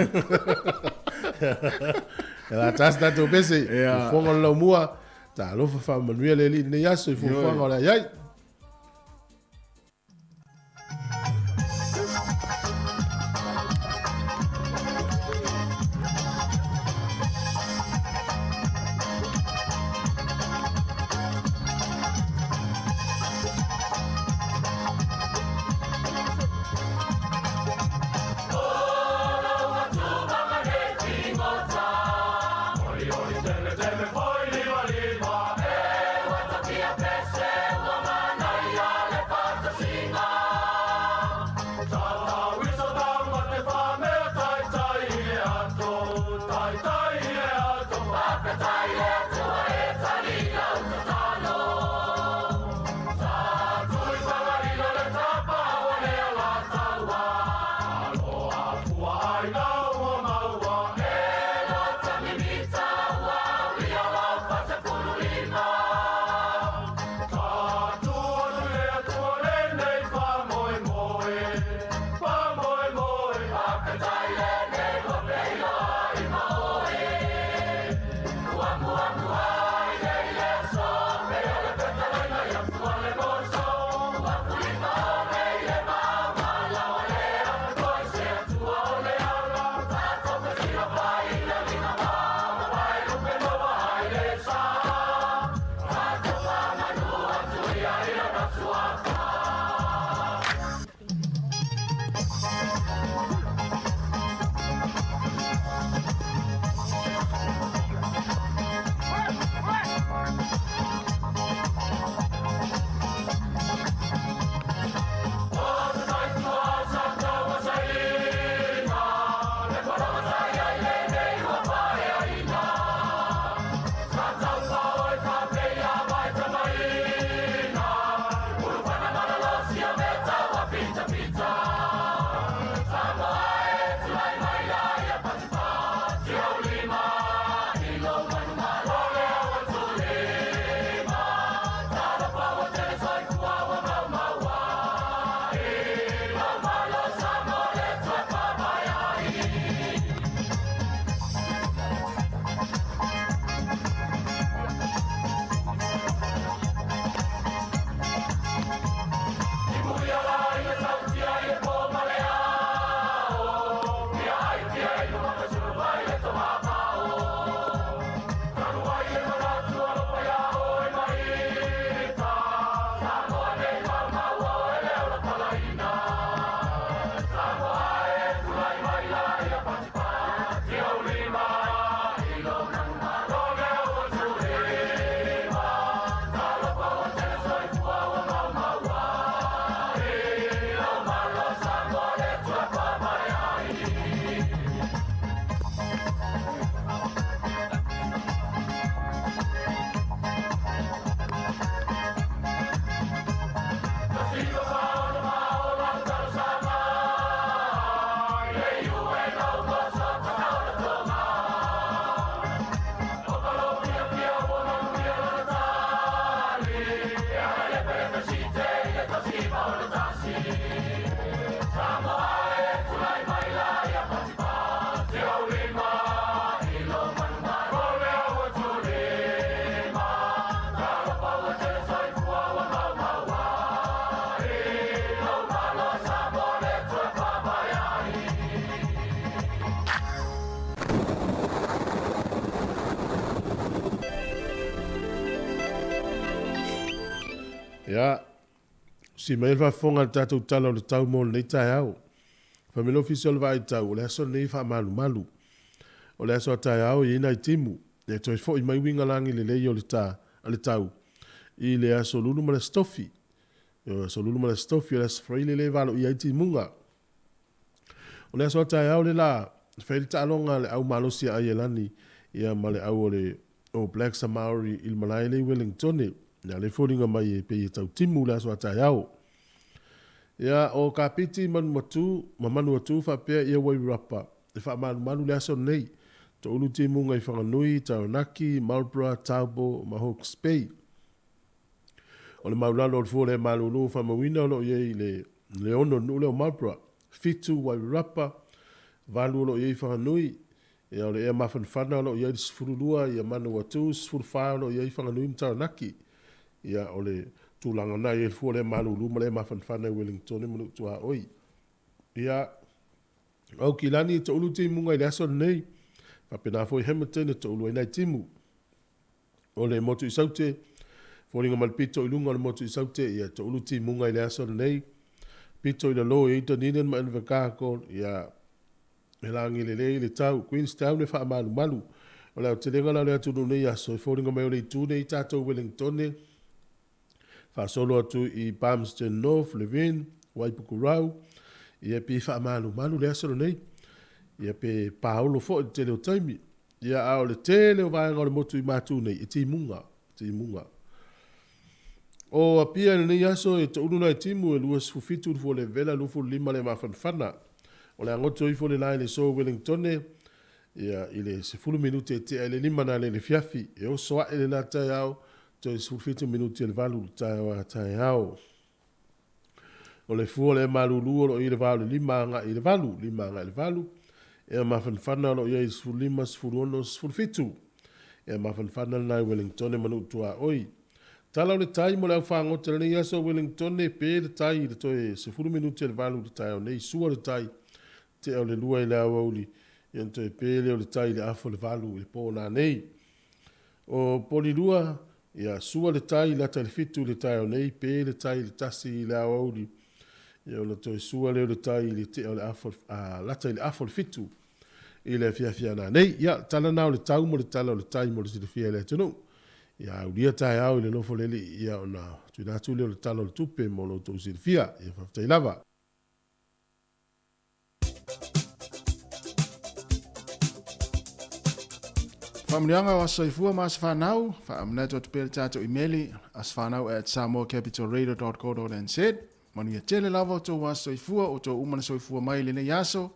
Speaker 5: E la tasi tatou pese,
Speaker 2: Ia.
Speaker 5: fuafuaga o le laumua, talofa faamanuia le Alii i lenei aso i fuafuaga o le a i ai. Ia, si mai le faafofoga a le tatou Tala o le Tau mo lenei taeao. Fai mai le Ofisa o le Vaai Tau, o le aso lenei e faamalumalu. O le aso a taeao e i ai nai timu, e toe foi mai uiga lagi lelei o le ta, a le tau, i le aso Lulu ma le Aso Tofi. O le aso Lulu ma le Aso Tofi, o le aso Faraile lea e valoia ai timuga. O le aso a taeao le la, e fai ai le taaloga a le au malosi a Aielani ia ma le au o le All Blacks a Maori i le malae lea i Wellingtone. Ia lea e foliga mai e pei e tau timu le aso a taeao. Ia, o Kapiti, Manumatu, ma Manuatu faapea ia Wairarapa e faamalumalu le aso lenei. Toulu timuga i Whanganui, Taranaki, Marlborough, Taupo ma Hawke's Bay. O le maulalo o le fua le malulu faamauina o lo o i ai i le le ono nuu lea o Marlborough, fitu Wairarapa, valu o lo o i ai i Whanganui, ia o le ea mafanafana o lo o i ai le 12 ia Manawatu, 14 o lo o i ai i Whanganui ma Taranaki. Ia o le tulaga na i ai le fua le malulu ma le ea mafanafana i Wellingtone ma Nuu Tuaoi. Ia Aukilani e toulu timuga i le aso lenei, faapena foi Hamilton e toulu ai nai timu. O le motu i Saute, foliga mai le pito i luga o le motu i Saute, ia toulu timuga i le aso lenei. Pito i lalo i Dunedin ma Invercargill, ia e lagi lelei le tau. Queenstown e faamalumalu. O le aotelega la o le atunuu nei aso, e foliga mai o le itu nei tatou Wellingtone, faasolo atu i Palmerston North, Levin, Waipukurau, ia pe faamalumalu le aso lenei. Ia pe paolo foi le tele o taimi. Ia a o le tele o vaega o le motu i Matu nei, e timuga, timuga. O Apia i lenei aso e toulu nai timu e 27 le fua levela, 25 le mafanafana. O le agoto ifo le la i le so Wellingtone, ia i le 10 minute e tea i le lima na le le fiafi. E oso ae le la taeao, toe 17 minute le valu le taeao a taeao. O le fua o le malulu o lo o i le va o le lima agai i le valu, lima agai i le valu. Ea mafanafana o lo o i ai 15, 16, 17. Ea mafanafana lena i Wellingtone ma Nuu Tuaoi. Tala o le tai mo le au fagota i lenei aso o Wellingtone, pe le tai i le toe 10 minute le valu i le taeao nei, sua le tai, tea o le lua i le aoauli, ia ona toe pe lea o le tai i le afa o le valu i le po nanei. O Polilua, ia, sua le tai, lata i le fitu i le taeao nei, pe le tai i le tasi i le aoauli, ia ona toe sua lea o le tai i le tea o le afa, a, lata i le afa o le fitu i le afiafi a nanei. Ia, tala na o le tau mo le tala o le tai mo le silafia e le atunuu. Ia, aulia taeao i le nofo le alii, ia ona tuuina atu lea o le tala o le tupe mo lo outou silafia. Ia, faafetai lava.
Speaker 2: Faamanuiaga o aso soifua ma aso fanau, faamanatu atu pea le tatou imeli, asofanau@samoacapitalradio.co.nz. Manuia tele lava o tou aso soifua, o outou uma na soifua mai i lenei aso,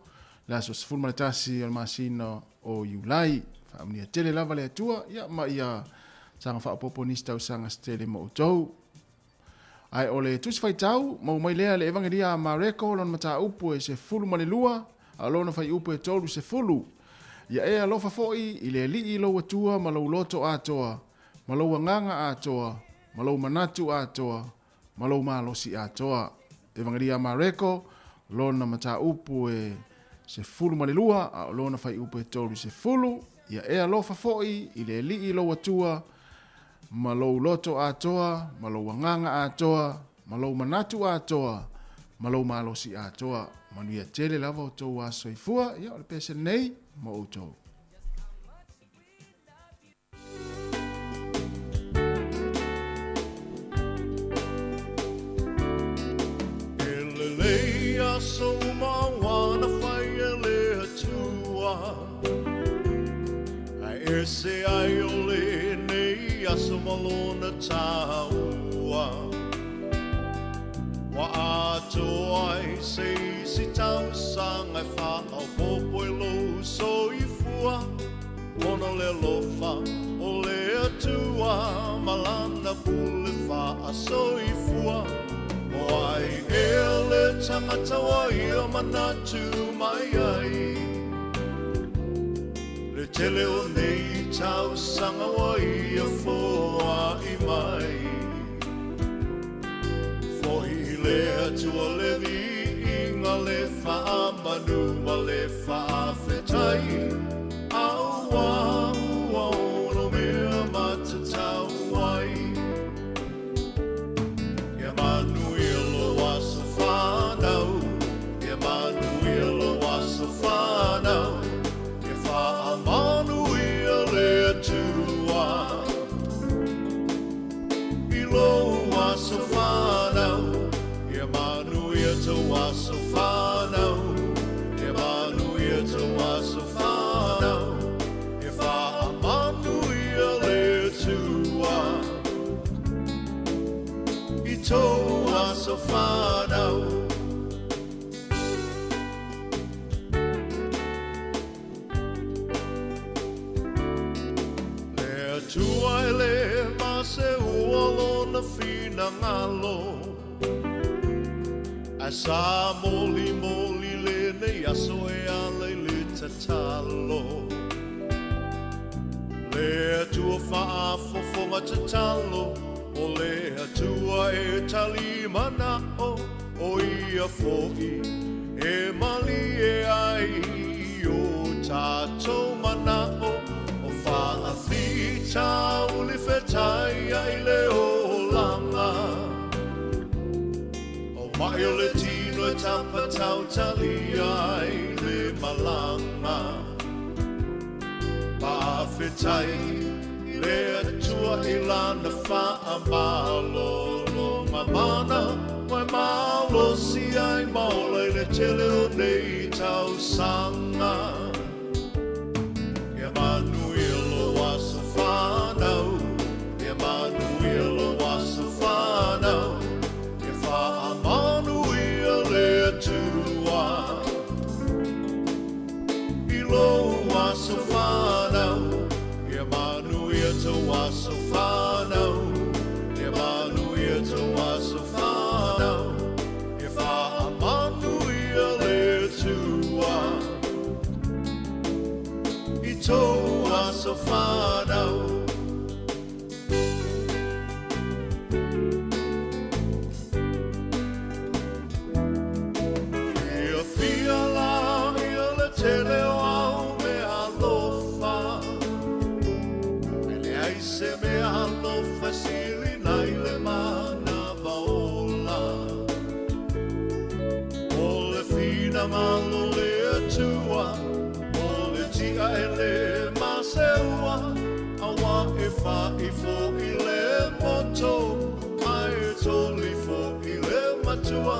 Speaker 2: le aso 11 o le masina o Iulai. Faamanuia tele lava le Atua, ia ma ia saga faaopoopo nisi tausaga se tele mo outou. Ae o le Tusi Faitau, maua mai lea le Evagelia a Mareko, lona mataupu e 12, a o lona fuaiupu e 30. Ia e alofa foi i le Alii lou Atua ma lou loto atoa, ma lou agaga atoa, ma lou manatu atoa, ma lou malosi atoa. Evagelia a Mareko, lona mataupu e 12, a o lona fuaiupu e 30. Ia e alofa foi i le Alii lou Atua ma lou loto atoa, ma lou agaga atoa, ma lou manatu atoa, ma lou malosi atoa. Manuia tele lava o tou aso soifua, ia o le pese lenei mo outou.
Speaker 1: E lelei aso uma ua na fai e le Atua. Ae ese ai o lenei aso ma lona taua. Ua atoa ai se isi tausaga e faaopoopo i lou soifua, ona o le alofa o le Atua ma lana pule faasoifua. O ai ea le tagata ua ia manatu mai ai? Le tele o nei tausaga ua ia foai mai. Foi i le Atua le viiga, le faamanu ma le faafetai, auā ua ono mea matatau ai. Ia manuia lou aso fanau, ia manuia lou aso fanau, ia faamanuia le Atua i lou aso fanau, ia manuia tou aso fanau, ia manuia tou aso fanau, ia faamanuia le Atua i tou aso fanau. Le Atua e le maseua lona finagalo, ae sa molimoli lenei aso e ala i le tatalo. Le Atua faafofoga tatalo, o le Atua e tali manao, o ia foi e malie ai i o tatou manao, o faafitauli fetai ai le olaga. O mai o le tino e tapatautalia ai le malaga. Faafetai le Atua i lana faamalologa mana, ua e malosi ai ma ola i le tele o nei tausaga. Ia manuia lou aso fanau, ia manuia lou aso fanau, ia faamanuia le Atua i lou aso fanau, ia manuia tou aso fanau, ia manuia tou aso fanau, ia faamanuia le Atua i tou aso fanau. Fiafia la ia le tele o au mea alofa, ae leai se mea alofa e sili nai le manava ola. O le finagalo o le Atua, o le tia e le maseua, auā e fa'i fo'i le moto, ae toli fo'i le matua.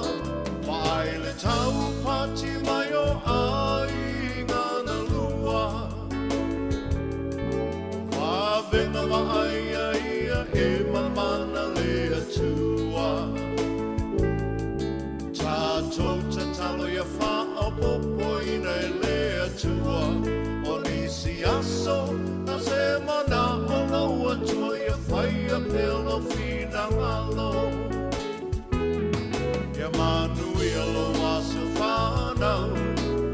Speaker 1: Vaai le taupati mai o aiga na lua. vaaia ia e mamana le Atua. Tatou tatalo ia faaopoopoina e le Atua o nisi aso na se manao lou Atua ia faia pea lou finagalo. Ia manuia lou aso fanau,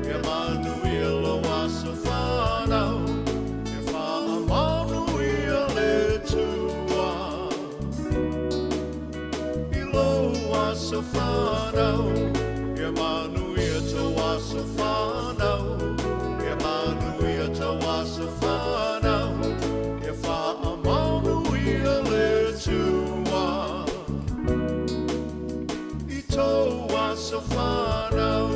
Speaker 1: ia manuia lou aso fanau, ia faamanuia le Atua i lou aso fanau, ia manuia tou aso fanau, ia manuia tou aso fanau, ia faamanuia le Atua i tou aso fanau.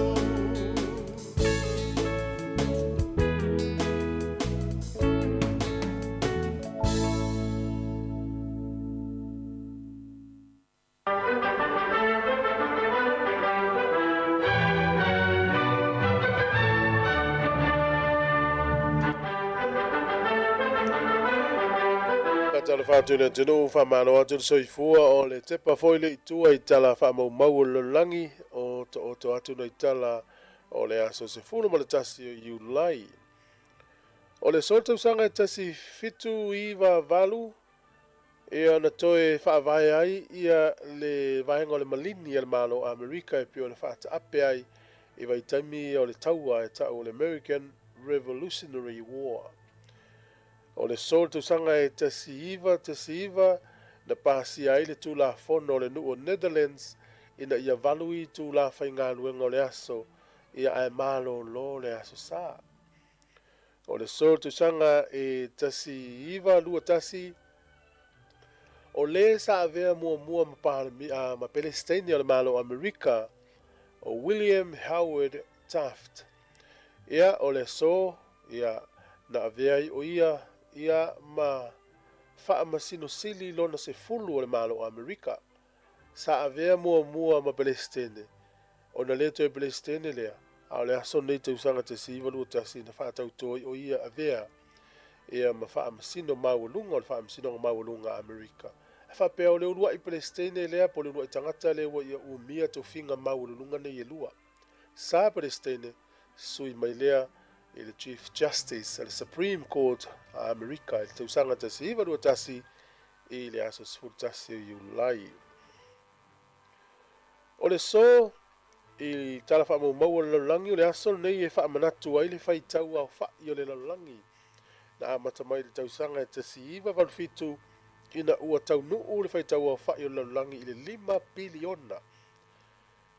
Speaker 5: Faatalofa atu i le atunuu, faamalo atu le soifua o le tepa foi le itua i tala faamaumau o le lalolagi o taoto atu nai tala o le aso 11 o Iulai. O le aso tausaga e 1798, Ia na toe faavae ai ia le vaega o le malini a le Malo o Amerika e pei ona faataape ai i vaitaimi ia o le taua e ta'u o le American Revolutionary War. O le aso o le tausaga e 1919 na pasia ai le Tulafono o le nuu o Netherlands ina ia valu itulā faigaluega o le aso ia ae malōlō le Aso Sa. O le aso o le tausaga e 1921, o le sa avea muamua ma Palemia, ma Pelesiteine o le Malo o Amerika, o William Howard Taft. Ia, o le aso, ia, na avea ai o ia, ia, ma Faamasino Sili lona sefulu o le Malo o Amerika. Sa avea muamua ma Pelesitene, ona le toe Pelesitene lea, a o le aso lenei tausaga 1921 na faatauto ai o ia avea ia ma Faamasino Maualuga o le Faamasinoga Maualuga a Amerika. E faapea o le uluai Pelesitene lea po o le uluai tagata lea ua ia umia tofiga maualuluga nei e lua. Sa Pelesitene sui mai lea i le Chief Justice a le Supreme Court a Amerika i le tausaga 1921 i le aso 11 o Iulai. O le aso i tala faamaumau o le lalolagi o le aso lenei e faamanatu ai le faitau aofa'i o le lalolagi na amata mai i le tausaga e 1987 ina ua taunuu le faitau aofa'i o le lalolagi i le 5 piliona.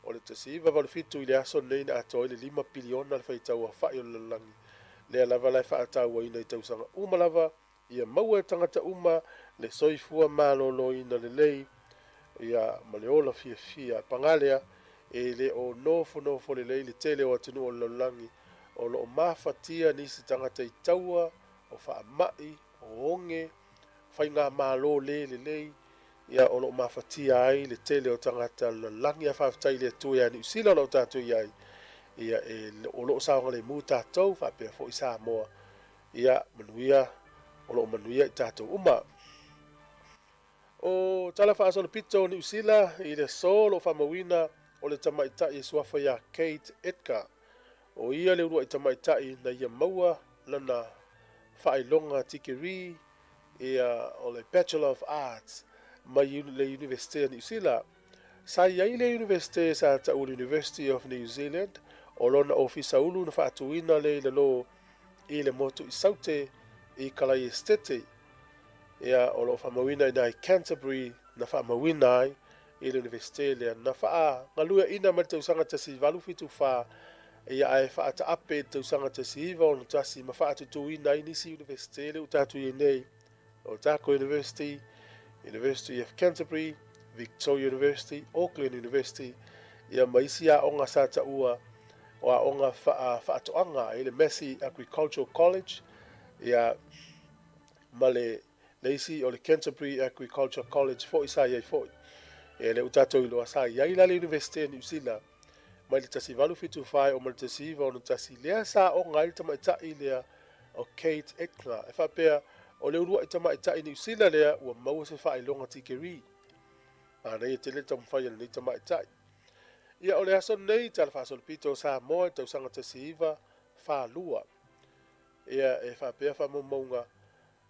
Speaker 5: O le 1987 i le aso lenei na atoa ai le 5 piliona le faitau aofa'i o le lalolagi. Lea lava la e faatauaina i tausaga uma lava Ia maua e tagata uma le soifua maloloina lelei, ia, ma le ola fiafia. Paga lea, e le o nofonofo lelei le tele o atunuu o le lalolagi, o lo o mafatia nisi tagata i taua, o faamai, o oge, faigamalo le lelei, ia, o lo o mafatia ai le tele o tagata o le lalolagi. Ae faafetai i le Atua ia Niu Sila o lo o tatou i ai, ia, e, o lo o saogalemu tatou, faapea foi Samoa. Ia, manuia, o lo o manuia i tatou uma. O tala faasolopito o Niu Sila i le aso o lo o faamauina o le tamaitai e suafa ia Kate Edgar. O ia le uluai tamaitai na ia maua lana faailoga tikeri ia o le Bachelor of Arts mai le Iunivesite a Niu Sila. Sa i ai le Iunivesite sa ta'u o le University of New Zealand, o lona ofisa ulu na faatuina lea i lalo i le motu i Saute i Kalaiestete, ia, o lo o faamauina i ina i Canterbury na faamauina ai i le Iunivesite lea na faagalueaina mai le tausaga 1874 ia ae faataape i le tausaga 1961 ma faatutuina ai nisi Iunivesite lea ua tatou i ai nei, Otago University, University of Canterbury, Victoria University, Auckland University, ia ma isi aoga sa taua o aoga faatoaga i le Massey Agricultural College, ia, ma le, le isi o le Canterbury Agriculture College foi sa i ai foi. Ia, lea ua tatou iloa sa i ai la le Iunivesite o Niu Sila mai le 1874 e oo mai le 1961, lea sa aoga ai le tamaitai lea o Kate Eckner. E faapea, O le uluai tamaitai Niu Sila lea ua maua se faailoga tikeri. Manaia tele le taumafai a lenei tamaitai. Ia o le aso lenei, Tala Faasolopito o Samoa i le tausaga 1942. Ia e faapea faamaumauga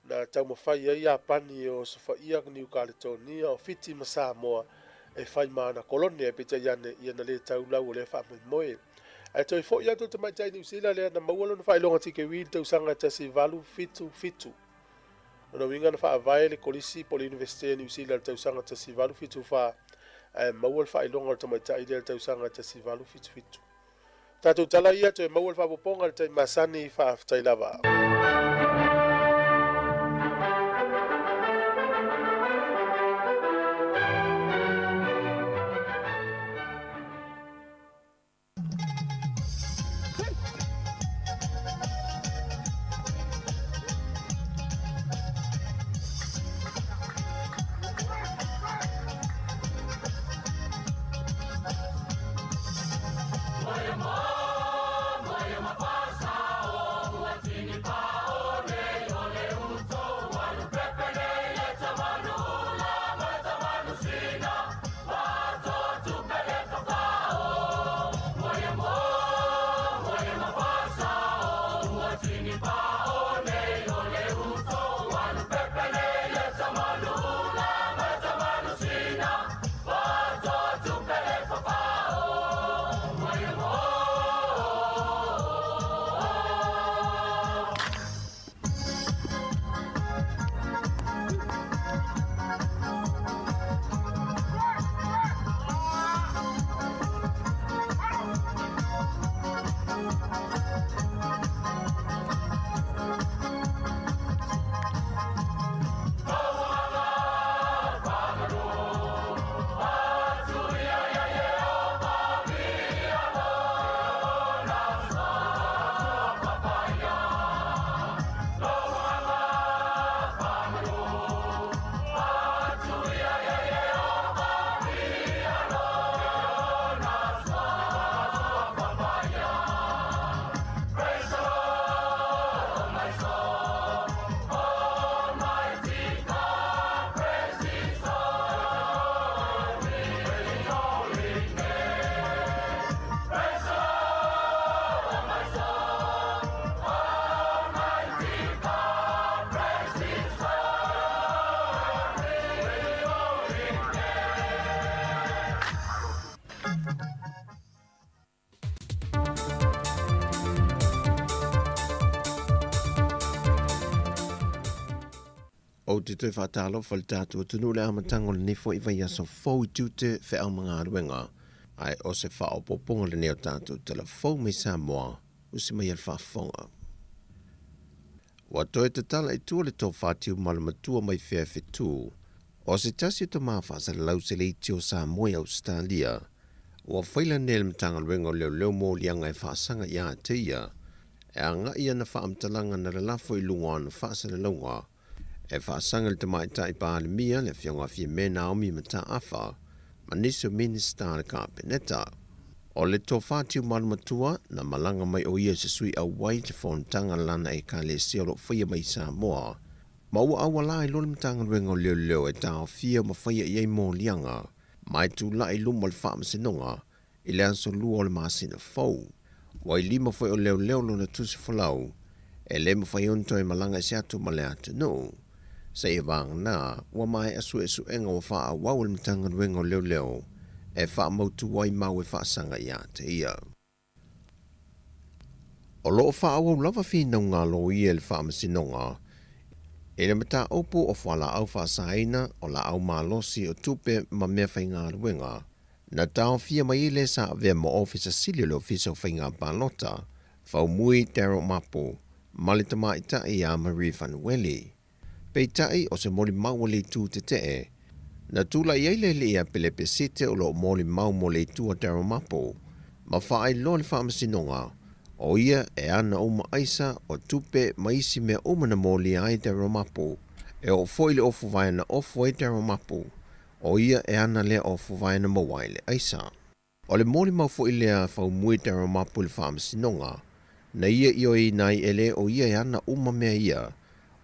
Speaker 5: na taumafai ai Iapani e osofaia Niu Kaletonia, o Fiti ma Samoa e fai ma ana kolone, ae peitai ane ia na le tau lau o lea faamoemoe. Ae toe foi atu le tamaitai Niu Sila lea na maua lona faailoga tikeri i le tausaga 1877. Lona uiga na faavae le Kolisi po o le Iunivesite a Niu Sila i le tausaga 1874, ae maua le faailoga o le tamaitai lea i le tausaga 1877. Tatou tala ia toe maua le faaopoopoga i le taimi masani, faafetai lava.
Speaker 4: Ou te toe faatalofa i le tatou atunuu i le amataga o lenei foi vaiaso fou i tiute, feau ma galuega, ae o se faaopoopoga lenei o tatou tala fou mai Samoa, usi mai e le faafofoga. Ua toe tatala i tua le tofa Tiumalu Matua mai fea fetu, o se tasi o tama faasalalau seleiti o Samoa i Ausetalia, ua faila nei e le Matagaluega o Leoleo moliaga e faasaga ia te ia, e agai ana faamatalaga na lalafo i luga o ana faasalalauga e faasaga i le Tamaitai Palemia, le Afioga a Fiame Naomi Mataafa, ma nisi o Minisita a le Kapeneta. O le Tofa Tiumalu Matua, na malaga mai o ia i se sui auai i te fonotaga a lana Ekalesia o lo o faia mai i Samoa, ma ua auala ai loa le Matagaluega o Leoleo e taofia ma faia i ai moliaga ma e tulai i luma o le Faamasinoga i le aso 2 o le masina fou. Ua i lima foi o leoleo lona tusi folau, e le mafai ona toe malaga ese atu ma le atunuu. Seia vagana, ua maea suesuega ua faaauau e le Matagaluega o Leoleo e faamautu ai mau e faasaga ia te ia. O lo o faaauau lava finauga a loia i le Faamasinoga i le mataupu o fualaau faasaina, o laau malosi, o tupe ma mea faigaluega Na taofia mai ai le sa avea ma Ofisa Sili o le Ofisa o Faiga Palota, Faumui Daryl Mapu, ma le tamaitai ia Marie Fanueli. Peitai, o se molimau a le itu tetee, na tulai ai le alii ia Pelepe Site o lo o molimau mo le itu a Daryl Mapu, ma faailoa le faamasinoga, o ia e ana uma aisa, o tupe ma isi mea uma na molia ai Daryl Mapu. E oo foi i le ofu vae na ofu ai Daryl Mapu, ʻO ia e ana lea ofu vae na maua ai le ʻaisa. ʻO le molimau foi lea a Faumui Daryl Mapu i le Faamasinoga, na ia ioeina ai e le ʻo ia e ana uma mea ia.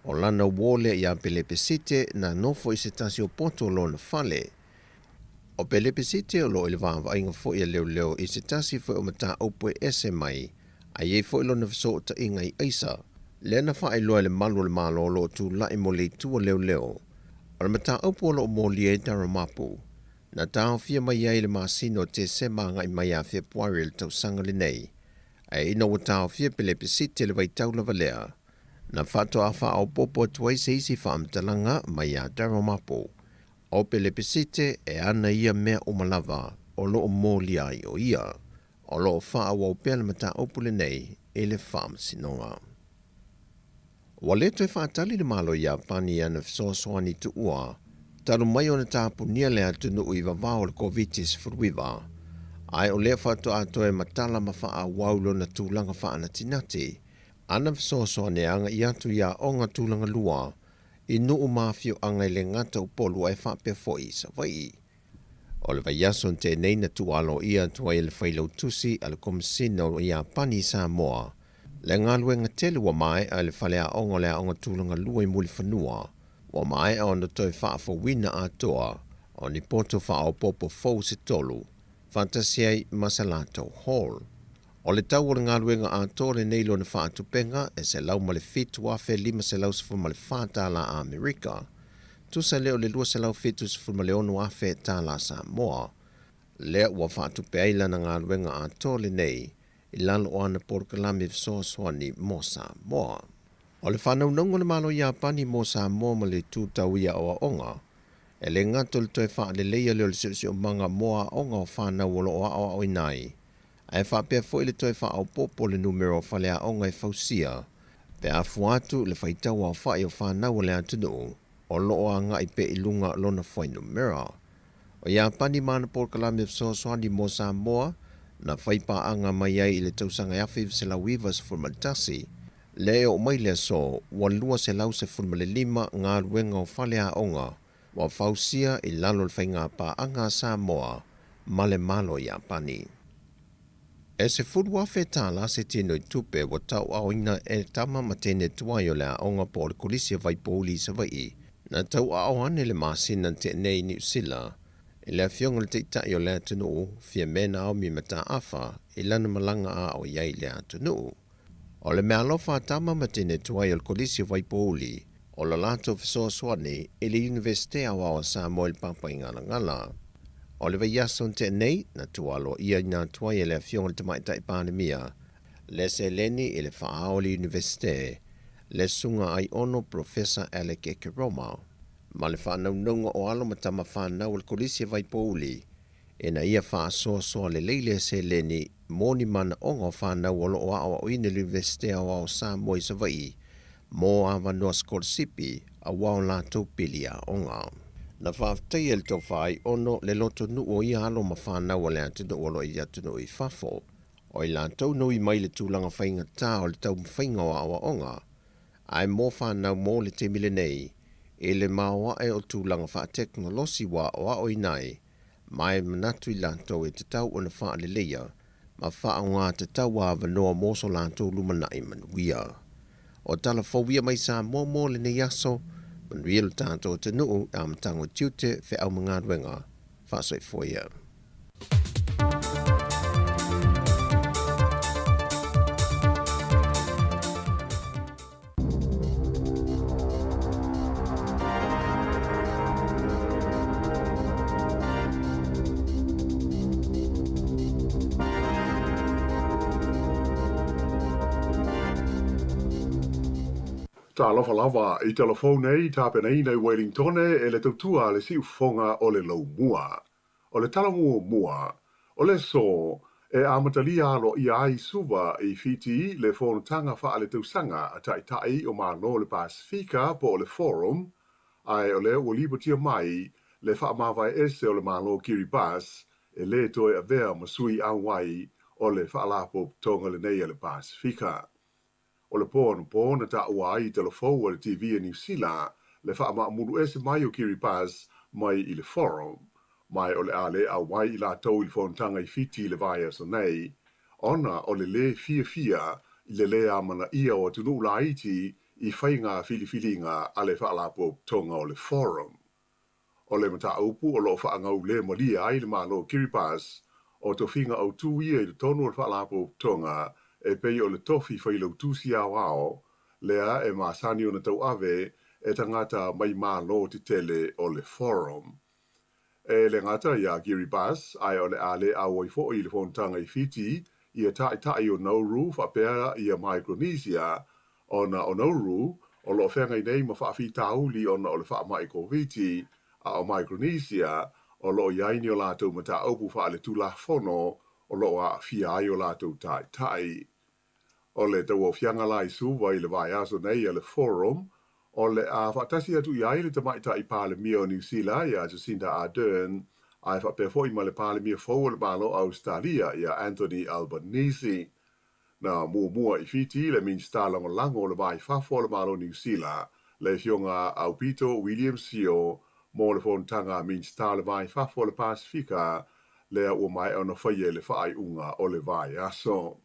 Speaker 6: O lana uō lea iā Pelepesite na nofo i se tasi o poto o lona fale. O Pelepesite o lo o i le vaavaaiga foi a leoleo i se tasi foi o mataupu e ese mai a i ai foi lona fesootaiga i aisa, lea na faailoa e le Malu o le Malo o lo o tulai mo le itu a leoleo. O le mataupu o lo o molia ai Darryl Mapu, na taofia mai ai i le masina o Tesema agai mai ia Fepuari o le tausaga lenei, ae ina ua taofia Pelepesite i le vaitau lava lea, na faatoa faaopoopo atu ai se isi faamatalaga mai ia Darryl Mapu, O Pelepesite e ana ia mea uma lava o lo o molia ai o ia. O lo o faaauau pea le mataupu lenei i le Faamasinoga. Ua le toe faatali le Malo Iapani i ana fesoasoani tuua talu mai ona tapunia le atunuu i vavao o le Koviti-19, ae o lea faatoa toe matala ma faaauau lona tulaga faanatinati ana fesoasoani e agai atu i aoga tulaga lua i nuu ma afioaga e le gata Upolu ae faapea foi i Savaii. O le vaiaso na tea nei na tuualoia atu ai e le Failautusi a le Komesina o Iapani i Samoa le galuega tele ua maea i le faleaoga o le Aoga Tulaga Lua i Mulifanua, ua maea ona toe faafouina atoa o ni poto faaopoopo fou se tolu faatasi ai ma sa latou hall. O le tau o le galuega atoa lenei lona faatupega e $107,514 tala Amerika, tusa lea o le $276,000 tala Samoa, lea ua faatupe ai lana galuega atoa lenei i lalo o ana polokalame fesoasoani mo Samoa. O le faanaunauga o le Malo Iapani mo Samoa ma le itu tau i aoaoga, e le gata o le toe faaleleia lea o le siosiomaga mo aoga o fanau o lo o aoaoina ai, ae faapea foi le toe faaopoopo o le numera o faleaoga e fausia pe a fua atu le faitau aofai o fanau a le atunuu o lo o agai pea i luga lona fuainumera. O Iapani ma ana polokalame fesoasoani mo Samoa na fai paaga mai ai i le tausaga e 1991, lea e oo mai le aso ua 215 galuega o faleaoga ua fausia i lalo o le faiga paaga a Samoa ma le Malo Iapani. E $10,000 se tino i tupe ua tauaaoina e tama ma teine tuai o le aoga po o le Kolisi o Vaipouli i Savaii na tauaao ane le masina na tea nei i Niu Sila i le afioga i le Taitai o le atunuu Fiame Naomi Mataafa i lana malaga aao i ai i le atunuu. O le meaalofa a tama ma teine tuai o le Kolisi o Vaipouli o lo latou fesoasoani i le Iunivesite Aoao a Samoa i le Papaigalagala. O le vaiaso na tea nei, na tuualoaia ina atu ai e le Afioga i le Tamaitai Palemia le seleni i le faaao o le Iunivesite, le Susuga Aiono Polofesa Alec Ekeroma, ma le faanaunauga o alo ma tama fanau a le Kolisi a Vaipouli ina ia faasoasoa lelei lea seleni mo ni manaoga o fanau o lo o aoaoina i le Iunivesite Aoao o Samoa i Savaii mo avanoa sikolasipi aua o latou pili aoga. Na faafetaia e le Tofa Aiono le lotonuu o ia alo ma fanau a le atunuu o lo o i atunuu i fafo, o i latou na ui mai i le tulaga faigata o le taumafaiga o aoaoga, ae mo fanau mo le taimi lenei i le maoae o tulaga faatekonolosi ua aoaoina ai ma e manatu i latou e tatau ona faaleleia ma faaaoga tatau a avanoa mo so latou lumanai manuia. O tala fou ia mai Samoa mo lenei aso, manuia lo tatou atunuu i amataga o tiute, feau ma galuega. Faasoifua ia.
Speaker 7: Talofa lava i tala fou nei tapenaina i Wellingtone e le tautua a le siufofoga o le Laumua. O le tala muamua, o le aso e amatalia aloaia ai Suva i Fiti le fonotaga faaletausaga a Taitai o Malo o le Pasefika po o le Forum, ae o lea ua lipotia mai le faamavae ese o le Malo Kiribati e lē toe avea ma sui auai o le Faalapotopotoga lenei a le Pasefika. O le po anapo na taua ai i tala fou a le TV a Niu Sila le faamaamulu ese mai o Kiribati mai i le Forum, ma o le a le auai i latou i le fonotaga i Fiti i le vaiaso nei, ona o le lē fiafia i le lē amanaia o atunuu laiti i faiga filifiliga a le Faalapotopotoga o le Forum. O le mataupu o lo o faagaulemalie ai le Malo o Kiribati, o tofiga autū ia i totonu o le Faalapotopotoga e pei o le tofi failautusi aoao, lea e masani ona tauave e tagata mai Malo tetele o le Forum. E le gata iā Kiribati, ae o le a le auai foi i le fonotaga i Fiti ia taitai o Nauru faapea ia Micronesia, ona o Nauru o lo o feagai nei ma faafitauli ona o le faamai Koviti, a o Micronesia o lo o i ai ni o latou mataupu faaletulafono o lo o aafia ai o latou taitai. O le tauaofiaga la i Suva i le vaiaso nei a le Forum, o le a faatasi atu i ai le Tamaitai Palemia o Niu Sila iā Jacinda Ardern, ae faapea foi ma le Palemia fou o le Malo o Ausetalia iā Anthony Albanese. Na muamua i Fiti le Minisita Lagolago o le Va i Fafo o le Malo o Niu Sila, le Afioga Aupito William Sio, mo le fonotaga a Minisita o le Va i Fafo o le Pasefika, lea ua maea ona faia i le faaiuga o le vaiaso.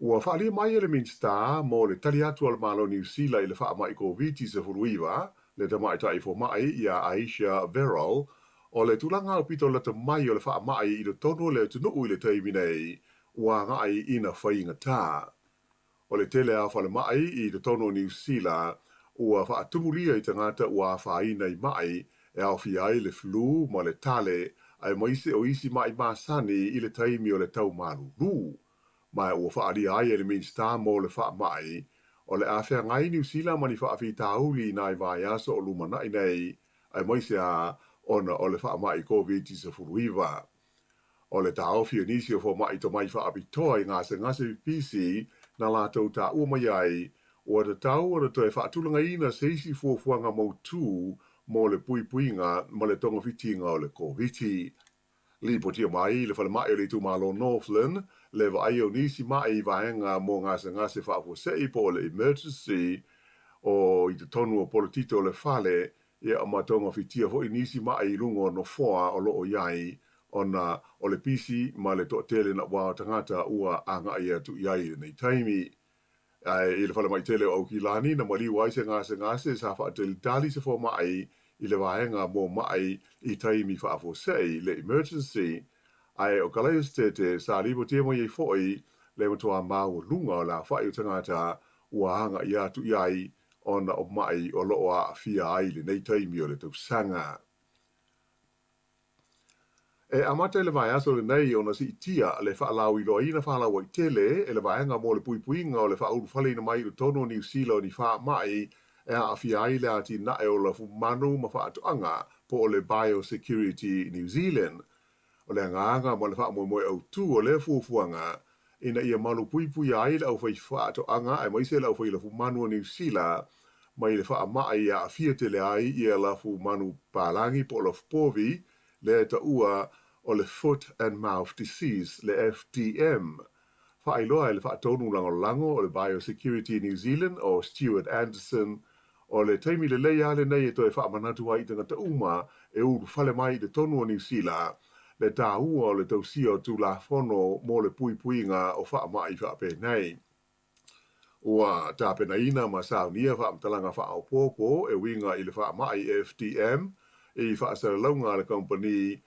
Speaker 7: Ua faaalia mai e le Minisita mo le tali atu a le Malo o Niu Sila i le faamai Koviti-19, le tamaitai fomai iā Ayesha Verrall, o le tulaga aupito lata mai o le faamai i totonu o le atunuu i le taimi nei, ua agai ina faigata. O le tele a o falemai i totonu o Niu Sila ua faatumulia i tagata ua afaina i maʻi e aofia ai le flu ma le tale aemaise o isi maʻi masani i le taimi o le tau malulu. Ma ua faaalia ai e le Minisita mo le Faamai, o le a feagai Niu Sila ma ni faafitauli i nai vaiaso o lumanai nei, aemaise a ona o le faamai Koviti-19. O le taofi o nisi o fomai tomai faapitoa i gasegase pipisi na latou taua mai ai, ua tatau ona toe faatulagaina se isi fuafuaga mautū mo le puipuiga ma le togafitiga o le Koviti. Lipotia mai i le falemai o le itumalo Northland le vaaia o nisi maʻi i vaega mo gasegase faafuasei po o le emergency o i totonu o polotito o le fale Ia ma togafitia foi nisi maʻi i luga o nofoa o lo o i ai, ona o le pisi ma le toatele naʻauao tagata ua agai atu i ai i lenei taimi. Ae i le falemai tele o Aukilani na maliu ai se gasegase sa faatalitali se fomaʻi i le vaega mo maʻi i taimi faafuasei, le emergency, ae o Kalaesetete sa lipotia mai ai foi le matuā maualuga o le afaʻi o tagata ua agai atu i ai ona o maʻi o lo o aafia ai i lenei taimi o le tausaga. E amata i le vaiaso lenei ona siitia le faalauiloaina faalauaitele e le Vaega mo le Puipuiga o le Faaulufaleina mai i totonu o Niu Sila o ni faamai e aafia ai le atinae o lafumanu ma faatoaga po o le Biosecurity New Zealand. O le agaga ma le faamoemoe autū o lea fuafuaga ina ia malupuipuia ai le aufaifaatoaga aemaise le aufailafumanu o Niu Sila mai le faamai e aafia tele ai ia lafumanu palagi po o lafupovi, lea e taua o le Foot and Mouth Disease, le FDM. Faailoa e le Faatonu Lagolago o le Biosecurity New Zealand o Stuart Anderson, O le taimi lelei lava lenei e toe faamanatu ai i tagata uma e ulufale mai i totonu o Niu Sila le taua o le tausia o Tulafono mo le puipuiga o faamai faapenei. Ua tapenaina ma saunia faamatalaga faaopoopo e uiga i le faamai FDM i faasalalauga a le kamupani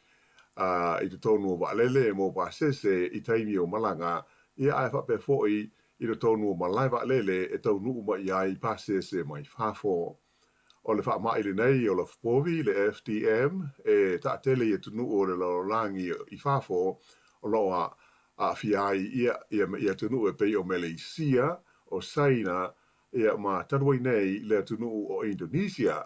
Speaker 7: i totonu o vaalele mo pasese i taimi o malaga, ia ae faapea foi i totonu o malae vaalele e taunuu mai ai pasese mai fafo. O le faamai lenei o lafupovi, le FDM, e taatele i atunuu o le lalolagi i fafo o lo o aafia ai ia i atunuu e pei o Meleisia, o Saina, ia ma talu ai nei le atunuu o Indonesia.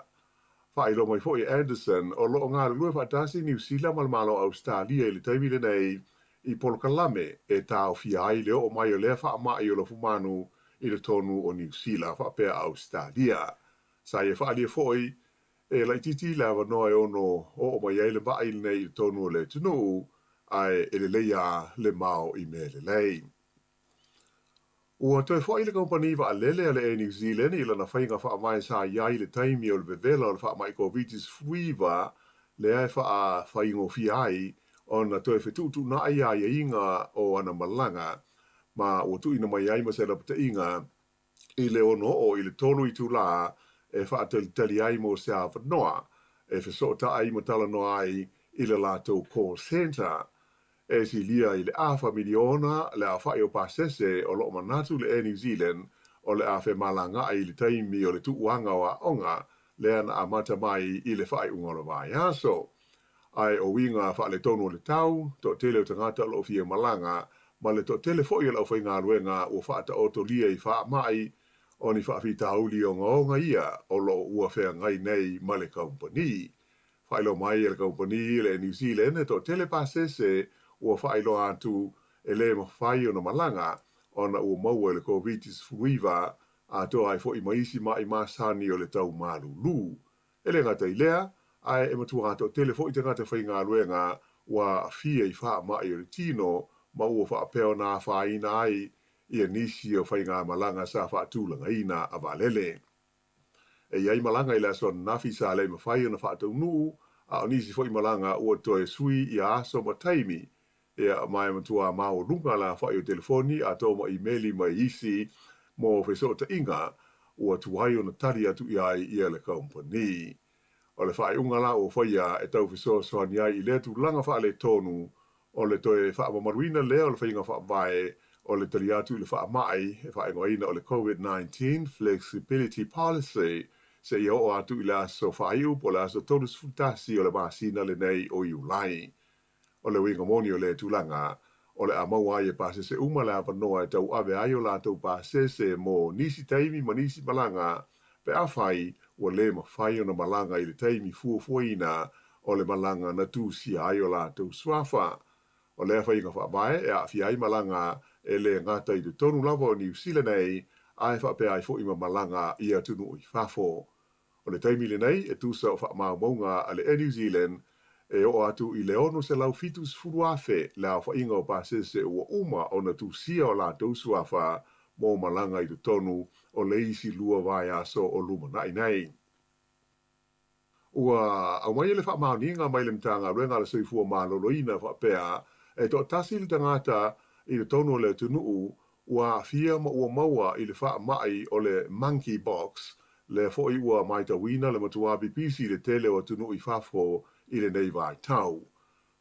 Speaker 7: Faailoa mai foi e Anderson, o lo o galulue faatasi Niu Sila ma le Malo o Ausetalia i le taimi lenei i polokalame e taofia ai le oo mai o lea faamai o lafumanu i totonu o Niu Sila faapea Ausetalia. Sa ia faaalia foi e laitiiti le avanoa e ono oo mai ai le maʻi lenei i totonu o le atunuu, ae e lelei a le mao i mea lelei. Ua toe foi le kamupani vaalele a le Air New Zealand i lana faiga faavae sa i ai i le taimi o le vevela o le faamai Koviti-19, lea e faafaigofie ai ona toe fetuutuunai aiaiga o ana malaga, ma ua tuuina mai ai ma se lapataiga. I le 6 oo i le 3 itulā e faatalitali ai mo se avanoa e fesootai ma talanoa ai i le latou call centre. E silia i le afa miliona le aofai o pasese o lo o manatu le Air New Zealand o le a femalagaai i le taimi o le tuuaga o aoga lea na amata mai i le faaiuga o le vaiaso. Ae o uiga faaletonu o le tau, toatele o tagata o lo o fia malaga, ma le toatele foi o le aufaigaluega ua faataotolia i faamai, o ni faafitauli ogaoga ia o lo o ua feagai nei ma le kamupani. Faailoa mai e le kamupani le Air New Zealand e toatele pasese ua faailoa atu e le mafai ona malaga ona ua maua i le Koviti-19 atoa ai foi ma isi ma'i masani o le tau malulu. E le gata i lea, ae e matua toatele foi tagata faigaluega ua aafia i faamai o le tino ma ua faapea ona afaina ai ia nisi o faigamalaga sa faatulagaina a vaalele. E i ai malaga i le aso ananafi sa le mafai ona faataunuu, a o nisi foi malaga ua toe sui ia aso ma taimi. Ia, ma e matua maualuga le aofai o telefoni atoa ma imeli mai isi mo fesootaiga ua tuai ona tali atu i ai ia le kamupani. O le faaiuga la ua faia e tau fesoasoani ai i lea tulaga faaletonu, o le toe faamamaluina lea o le faiga faavae o le tali atu i le faamai e faaigoaina o le Covid-19 Flexibility Policy seia oo atu i le aso faaiu po o le aso 31 o le masina lenei o Iulai. O le uiga moni o lea tulaga, o le a maua ai e pasese uma le avanoa e tauave ai o latou pasese mo nisi taimi ma nisi malaga pe afai ua le mafai ona malaga i le taimi fuafuaina o le malaga na tusia ai o latou suafa. O lea faiga faavae e aafia ai malaga e le gata i totonu lava o Niu Sila nei, ae faapea ai foi ma malaga i atunuu i fafo. O le taimi lenei, e tusa o faamaumauga a le Air New Zealand, e oo atu i le 670,000 le aofaiga o pasese ua uma ona tusia o latou suafa mo malaga i totonu o le isi lua vaiaso o lumanai nei. Ua aumaia le faamaoniga mai le Matagaluega a le Soifua Maloloina faapea, e toatasi le tagata i totonu o le atunuu ua aafia ma ua maua i le faamai o le monkeypox, lea foi ua matauina le matua pipisi i le tele o atunuu i fafo i lenei vaitau.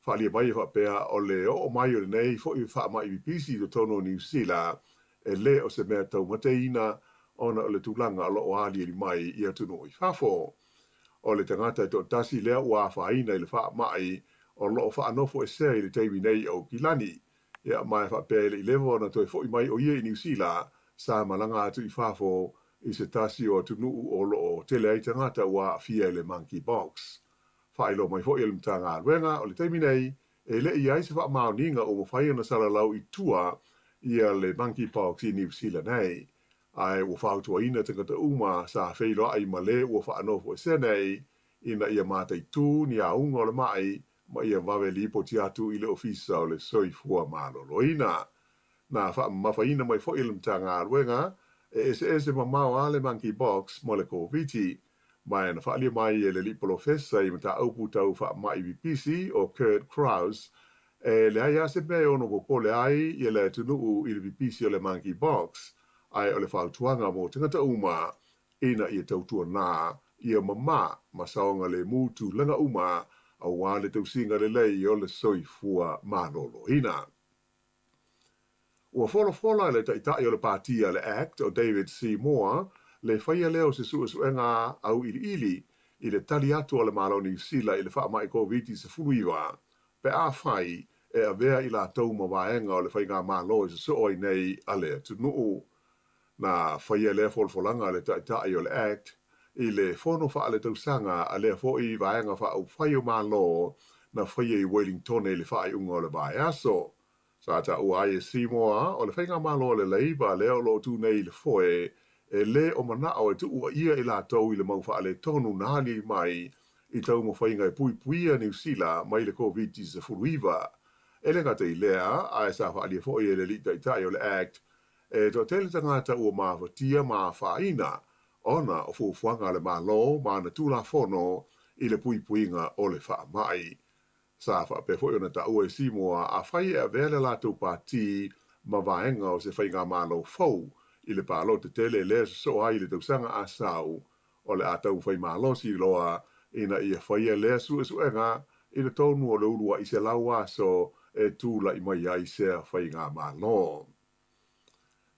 Speaker 7: Faaalia mai e faapea o le oo mai o lenei foi faamai pipisi i totonu o Niu Sila e le o se mea taumateina ona o le tulaga o lo o aliali mai i atunuu i fafo. O le tagata e toatasi lea ua afaina i le faamai o lo o faanofoesea i le taimi nei i Aukilani. Ia, ma e faapea e le i leva ona toe foi mai o ia i Niu Sila, sa malaga atu i fafo i se tasi o atunuu o lo o tele ai tagata ua aafia i le monkeypox. Faailoa mai foi e le Matagaluega, o le taimi nei, e le i i ai se faamaoniga ua mafai ona salalau i tua ia le monkeypox i Niu Sila nei. Ae ua fautuaina tagata uma sa feiloai ma le ua faanofoesea nei ina ia mataitū ni auga o le ma'i ma ia vave lipoti atu i le Ofisa o le Soifua Maloloina. Na faamamafaina mai foi e le Matagaluega, e eseese mamao lava le monkeypox ma le Koviti. Ma na faaalia mai e le alii polofesa i mataupu tau faamai pipisi o Kurt Krause, e leai lava se mea e ono popole ai ia le atunuu i le pipisi o le monkeypox, ae o le fautuaga mo tagata uma ina ia tautuanā ia mamā ma saogalemu tulaga uma aua le tausiga lelei o le soifua maloloina. Ua folafola le Taitai o le Pāti a le act o David Seymour le faia lea o se suesuega auiliili i le tali atu a le Malo o Niu Sila i le faamai Koviti-19 pe afai e avea i latou ma vaega o le faigamalo e sosoo ai nei a le atunuu. Na faia lea folafolaga a le Taitai o le act i le fono faaletausaga a lea foi Vaega Faaupufai o Malo na faia i Wellingtone i le faaiuga o le vaiaso. Sa taua ai e Seymour o le faigamalo a le Labour lea o lo o tu nei i le foe e le o manao e tuuaia i latou i le mau faaletonu na aliali mai i taumafaiga e puipuia Niu Sila mai le Koviti-19. E le gata i lea, ae sa faaalia foi e le Alii Taitai o le act E toatele tagata ua mafatia ma afaina ona o fuafuaga a le Malo ma ana Tulafono i le puipuiga o le faamai. Sa faapea foi ona taua e Seymour afai e avea le latou pati ma vaega o se faigamalo fou i le palota tele lea e sosoo ai i le tausaga a sau, o le a taumafai malosi loa ina ia faia lea suesuega i totonu o le uluai 100 aso e tulai mai ai sea faigamalo.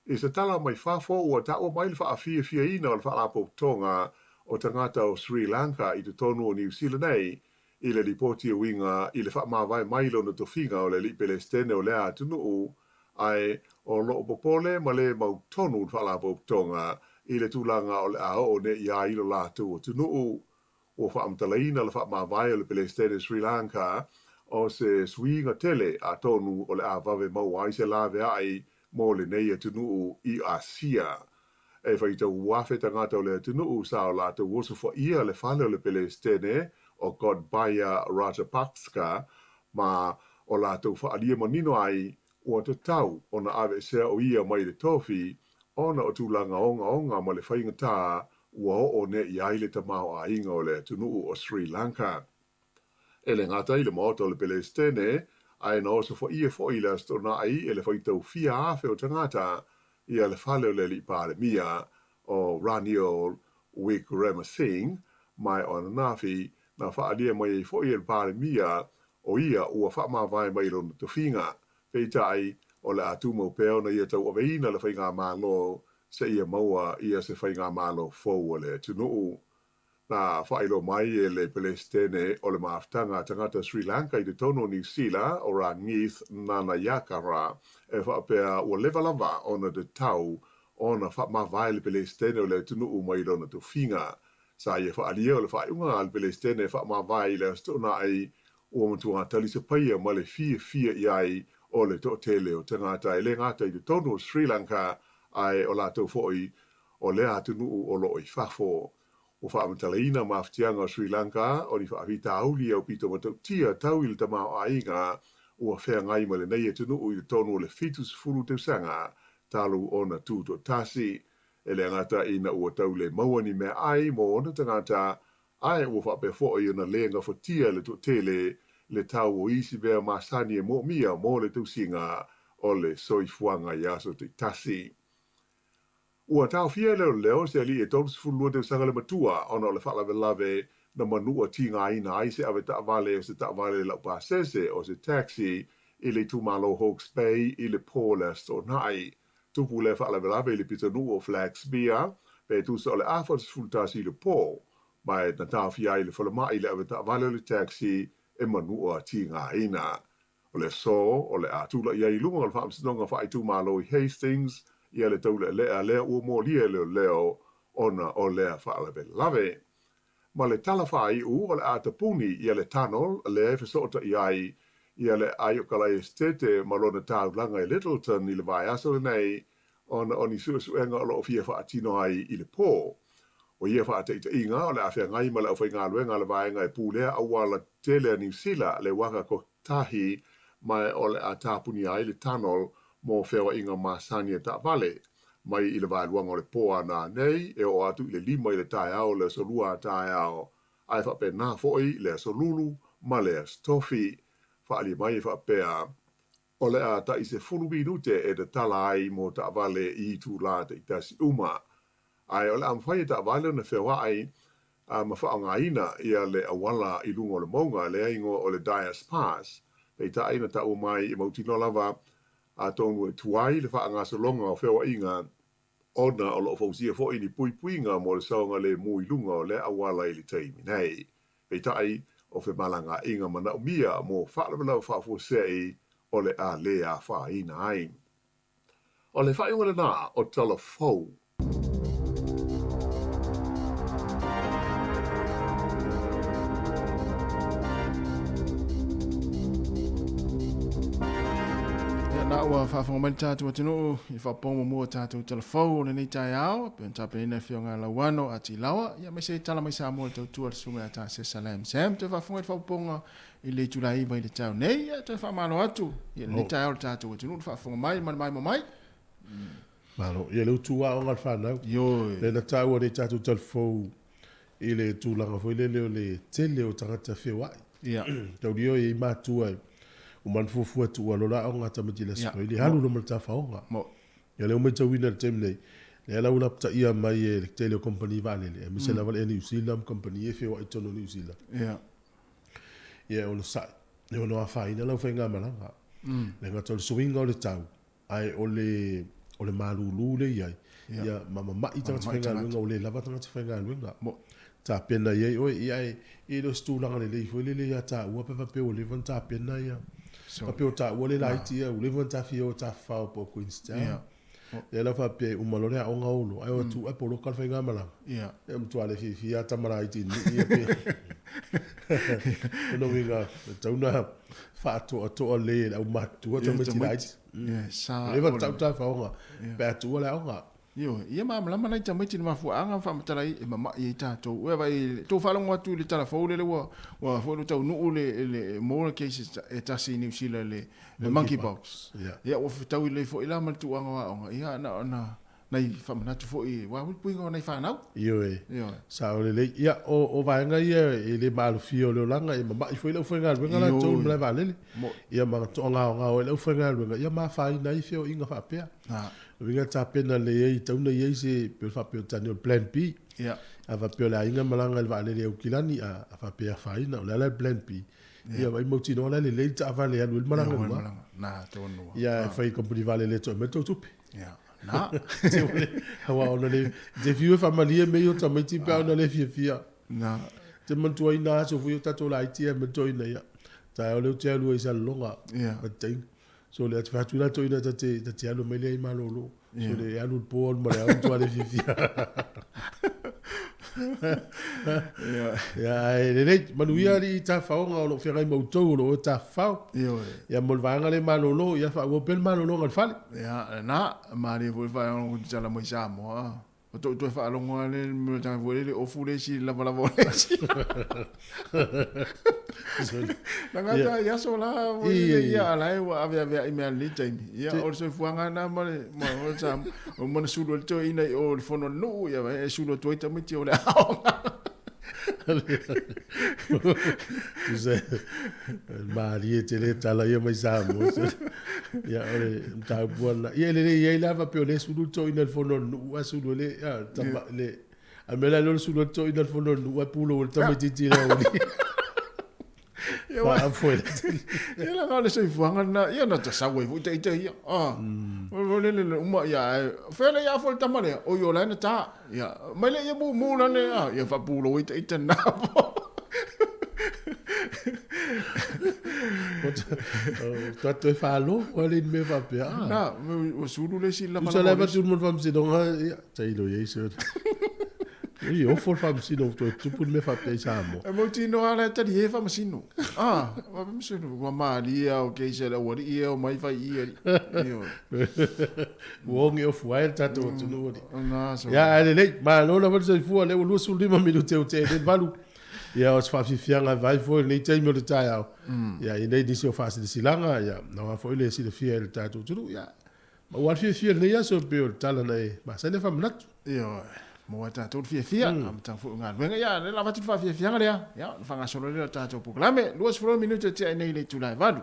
Speaker 7: I se tala mai fafo, ua taua mai le faafiafiaina o le Faalapotopotoga o Tagata o Sri Lanka i totonu o Niu Sila nei i le lipoti e uiga i le faamavae mai lona tofiga o le alii Pelesitene o lea atunuu, ae o lo o popole ma le mautonu le Faalapotopotoga i le tulaga o le a oo nei ai i lo latou atunuu. Ua faamatalaina le faamavae o le Pelesitene Sri Lanka o se suiga tele atonu o le a vave maua ai se laveai mo lenei atunuu i Asia. E faitau afe tagata o le atunuu sa o latou osofaia le fale o le Pelesitene o Gotabaya Rajapaksa ma o latou faaalia manino ai ua tatau ona aveesea o ia mai le tofi ona o tulaga ogaoga ma le faigata ua oo nei i ai le tamaoaiga o le atunuu o Sri Lanka. E le gata i le Maota o le Pelesitene, ae na osofaia foi i le Aso Toonai e le faitau fia afe o tagata ia le fale o le Alii Palemia o Ranil Wickremesinghe, ma o ananafi na faaalia mai ai foi e le Palemia o ia ua faamavae mai lona tofiga. Peitai, o le a tumau pea ona ia tauaveina le faigamalo seia maua ia se faigamalo fou a le atunuu. Na faailoa mai e le Pelesitene o le Mafutaga a Tagata Sri Lanka i totonu o Niu Sila, o Rangeeth Nanayakkara, e faapea ua leva lava ona tatau ona faamavae le Pelesitene o le atunuu mai lona tofiga. Sa ia faaalia o le faaiuga a le Pelesitene e faamavae i le Aso Toonai ua matua talisapaia ma le fiafia i ai o le toatele o tagata e le gata i totonu o Sri Lanka ae o latou foi o lea atunuu o lo o i fafo. Ua faamatalaina mafatiaga o Sri Lanka o ni faafitauli aupito matautia tau i le tamaoaiga ua feagai ma lenei atunuu i totonu o le 70 tausaga talu ona tutoatasi. E le gata ina ua tau le maua ni meaai mo ona tagata, ae ua faapea foi ona le gafatia e le toatele le tau o isi mea masani e moomia mo le tausiga o le soifuaga i aso taitasi. Ua taofia e leoleo se alii e 32 tausaga le matua ona o le faalavelave na manua tigaina ai se avetaavale o se taavale laupasese o se taxi i le itumalo Hawke's Bay i le po le Aso Toonai. Tupu lea faalavelave i le pitonuu o Flaxmere pe tusa o le afa o le 11 i le po, ma e na taofia ai le falemai le avetaavale o le taxi e manua tigaina. O le aso o le a tulai ai i luga o le Faamasinoga Faaitumalo i Hastings ia le taulealea lea ua molia e leoleo ona o lea faalavelave. Ma le tala faaiu o le a tapuni ia le tunnel lea e fesootai ai ia le Aiokalai Esetete ma lona taulaga i Lyttelton i le vaiaso lenei ona o ni suesuega o lo o fia faatino ai i le po. O ia faataitaiga o le a feagai ma le aufaigaluega a le vaega e pulea auala tele a Niu Sila le Waka Kotahi ma o le a tapunia ai le tunnel mo feoaiga masani a taavale mai i le vaeluaga o le po a nanei e oo atu i le 5 i le taeao o le aso Lua a taeao, ae faapena foi le aso Lulu ma le aso Tofi. Faaalia mai e faapea, o le a tai 10 minute e tatala ai mo taavale i itulā taitasi uma. Ae o le a mafai e taavale ona feoai ma faaaogaina ia le auala i luga o le mauga lea igoa o le Dyers Pass. Peitai na taua mai e mautinoa lava atonu e tuai le faagasologa o feoaiga ona o lo o fausia foi ni puipuiga mo le saogalemu i luga o lea auala i le taimi nei. Peitai, o femalagaaiga manaomia mo faalavelave faafuasei o le a le afaina ai. O le faaiuga lena o Tala Fou.
Speaker 2: Ia, na ua faafofoga mai le tatou atunuu i faaopoopoga muamua o tatou tala fou o lenei taeao, pei ona tapenaina e Afioga Lauano a Tilawa, ia aemaise tala mai Samoa le tautua a le Susuga ia Tasesa Lam Sam. Toe faafofoga i le faaopoopoga i le itula 9 i le taeao nei, ia toe faamalo atu ia lenei taeao i le tatou atunuu le faafofoga mai ma le maimoa mai.
Speaker 5: Malo. Ia lea ua tu aoga le fanau.
Speaker 2: Ioe.
Speaker 5: Lea na taua nei tatou talifou i le tulaga foi lele o le tele o tagata feoai.
Speaker 2: Ia.
Speaker 5: Taulia e i ai matua e uma ona fuafua e tuu alo le aoga a tamaiti i le Aso Faraile, alu loa ma le tafaoga.
Speaker 2: Mo.
Speaker 5: Ia lea ua matauina i le taimi nei, lea la ua lapataia mai e le tele o kamupani vaalele, aemaise lava le Air New Zealand ma kamupani ia e feoai i totonu o Niu Sila.
Speaker 2: Ia.
Speaker 5: Ia e onosai, e ono afaina lau faigamalaga. E le gata o le suiga o le tau, ae o le o le malulu lea e i ai, ia ma mamai tagata faigaluega, ua le lava tagata faigaluega. Tapena i ai oe, ia ae e le o se tulaga lelei foi lele ia taua pe faapea ua leva ona tapena ia, faapea o taua le laiti ia, ua leva ona ta fia o e tafafao po o Queenstown. Lea la faapea e uma loa le aoga o loa, ae o atu ae poloka le faigamalaga. Ia matua le fiafia lava tama laiti i nuu ia pe. O lona uiga, e tatau ona faatoatoa lelei e le aumatutua tamaiti laiti. Ua leva ona tau tafaoga pe a tuua le aoga.
Speaker 2: Ioe, ia malamalama nai tamaiti i le mafuaaga ma faamatala ai e mama'i ai tatou. Ua vaai, tou faalogo atu i le tala fou lele ua ua foi ua taunuu le le more cases e tasi i Niu Sila le le monkeypox. Ia ua fetaui lelei foi la ma le tulaga o aoga, ia na ona nai faamanatu foi aua foi le puiga o nai fanau.
Speaker 5: Ioe, sao lelei. Ia, o vaega ia e le maalofia o le olaga, e mama'i foi le aufaigaluega latou i le malae vaalele. Ia ma toagaogao ai le aufaigaluega, ia ma afaina ai feoaiga faapea. O uiga e tapena lelei ai, e tatau ona i ai se, pei o le faapea o le tane o le plan B. A faapea o le aiga malaga i le vaalele i Aukilani, a faapea e afaina, o le a la le plan B? Ia vaai mautinoa la e lelei le taavale e alu ai le malaga i luga. Ia e fai i kamupani vaalele e toe aumai le tou tupe.
Speaker 2: Na.
Speaker 5: Aua ona le, te fiu e faamalie mea ia o tamaiti pe a ona le fiafia.
Speaker 2: Na.
Speaker 5: Te manatuaina aso foi o tatou laiti ia manatuaina ia. Taeao lea ou te alu ai i Salelologa. Ia. So le atu atu la toina ta te ta te alu mai le malolo. So le alu le po alu ma le au tua le fiafia. Ia ai lelei manuia alii tafaoga o lo o feagai ma outou o lo o tafafao. Ia mo le vaega le malolo ia faaauau pea le malologa i le fale.
Speaker 2: Ia lena malie foi le faalogo tatala mai Samoa. O tou toe faalogo lava le mea tanga foi lele ofu le isi lavalava o le isi. Na gata i aso la foi lele ia a la e ua aveaveai mea i lenei taimi. Ia o le soifuaga lena ma le ma o le sa o mana sulu ai le toeaina i o i le fono a le nuu ia e sulu atu ai tamaiti o le aoga.
Speaker 5: Tusa malie tele tala ia mai Samoa. Ia o le mataupu lava lena. Ia e lelei ai la faapea o lea e sulu le toeaina i le fono a le nuu ae sulu ai le tama le a le mea la lea o le sulu ai le toeaina i le fono a le nuu ae pulou ai le tamaitiiti i le aoauli.
Speaker 2: Ia la le soifuaga lena, ia na ta sau ai foi ita ia. Ah. O le le uma ia ae fea le ia fo le tama lea, oi o la na ta. Ia mai le ia mumu la ne ah, ia faapulou ai ita na.
Speaker 5: Ua toe faalogo lava le mea faapea.
Speaker 2: Na, ua sulu le isi
Speaker 5: lava. Tusa la e avatu mo le faamasinoga, ia, tailo i ai se. Ui, ofo le faamasino ua toe tupu le mea faapea i Samoa.
Speaker 2: E mautinoa lava la e talie faamasino. Ah, faamasino, ua malie lava o case a le aualii ia omai fai i i alii. Ioe.
Speaker 5: Ua oge ofu ai le tatou atunuu alii.
Speaker 2: Na, so.
Speaker 5: Ia, ae lelei, malo lava le soifua, lea ua 25 minute ua tea ai nei le valu. Ia, o se faafiafiaga e vaai foi i lenei taimi o le taeao. Ia, i nei nisi o faasilasilaga, ia, aua foi le silafia e le tatou atunuu. Ia, Maua le fiafia i lenei aso e pei o le tala na e masani ona faamanatu.
Speaker 2: Ioe, maua e tatou le fiafia, amataga foi o galuega. Ia, lea la avatu le faafiafiaga lea, ia, ona faagasolo lea o le tatou polokalame. 20 minute e tea ai nei i le itula e 8.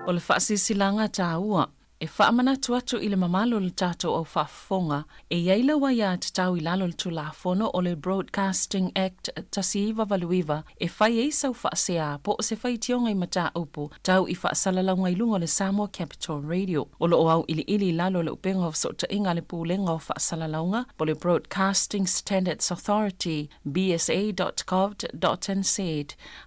Speaker 8: O le faasilasilaga taua e faamanatu atu i le mamalu o le tatou au faafofoga e i ai lau aiatatau i lalo o le Tulafono o le Broadcasting Act 1989 e fai ai sau faasea po o se faitioga i mataupu tau i faasalalauga i luga o le Samoa Capital Radio. O lo o auiliili i lalo o le Upega o Fesootaiga a le Pulega o Faasalalauga po o le Broadcasting Standards Authority, bsa.govt.nz,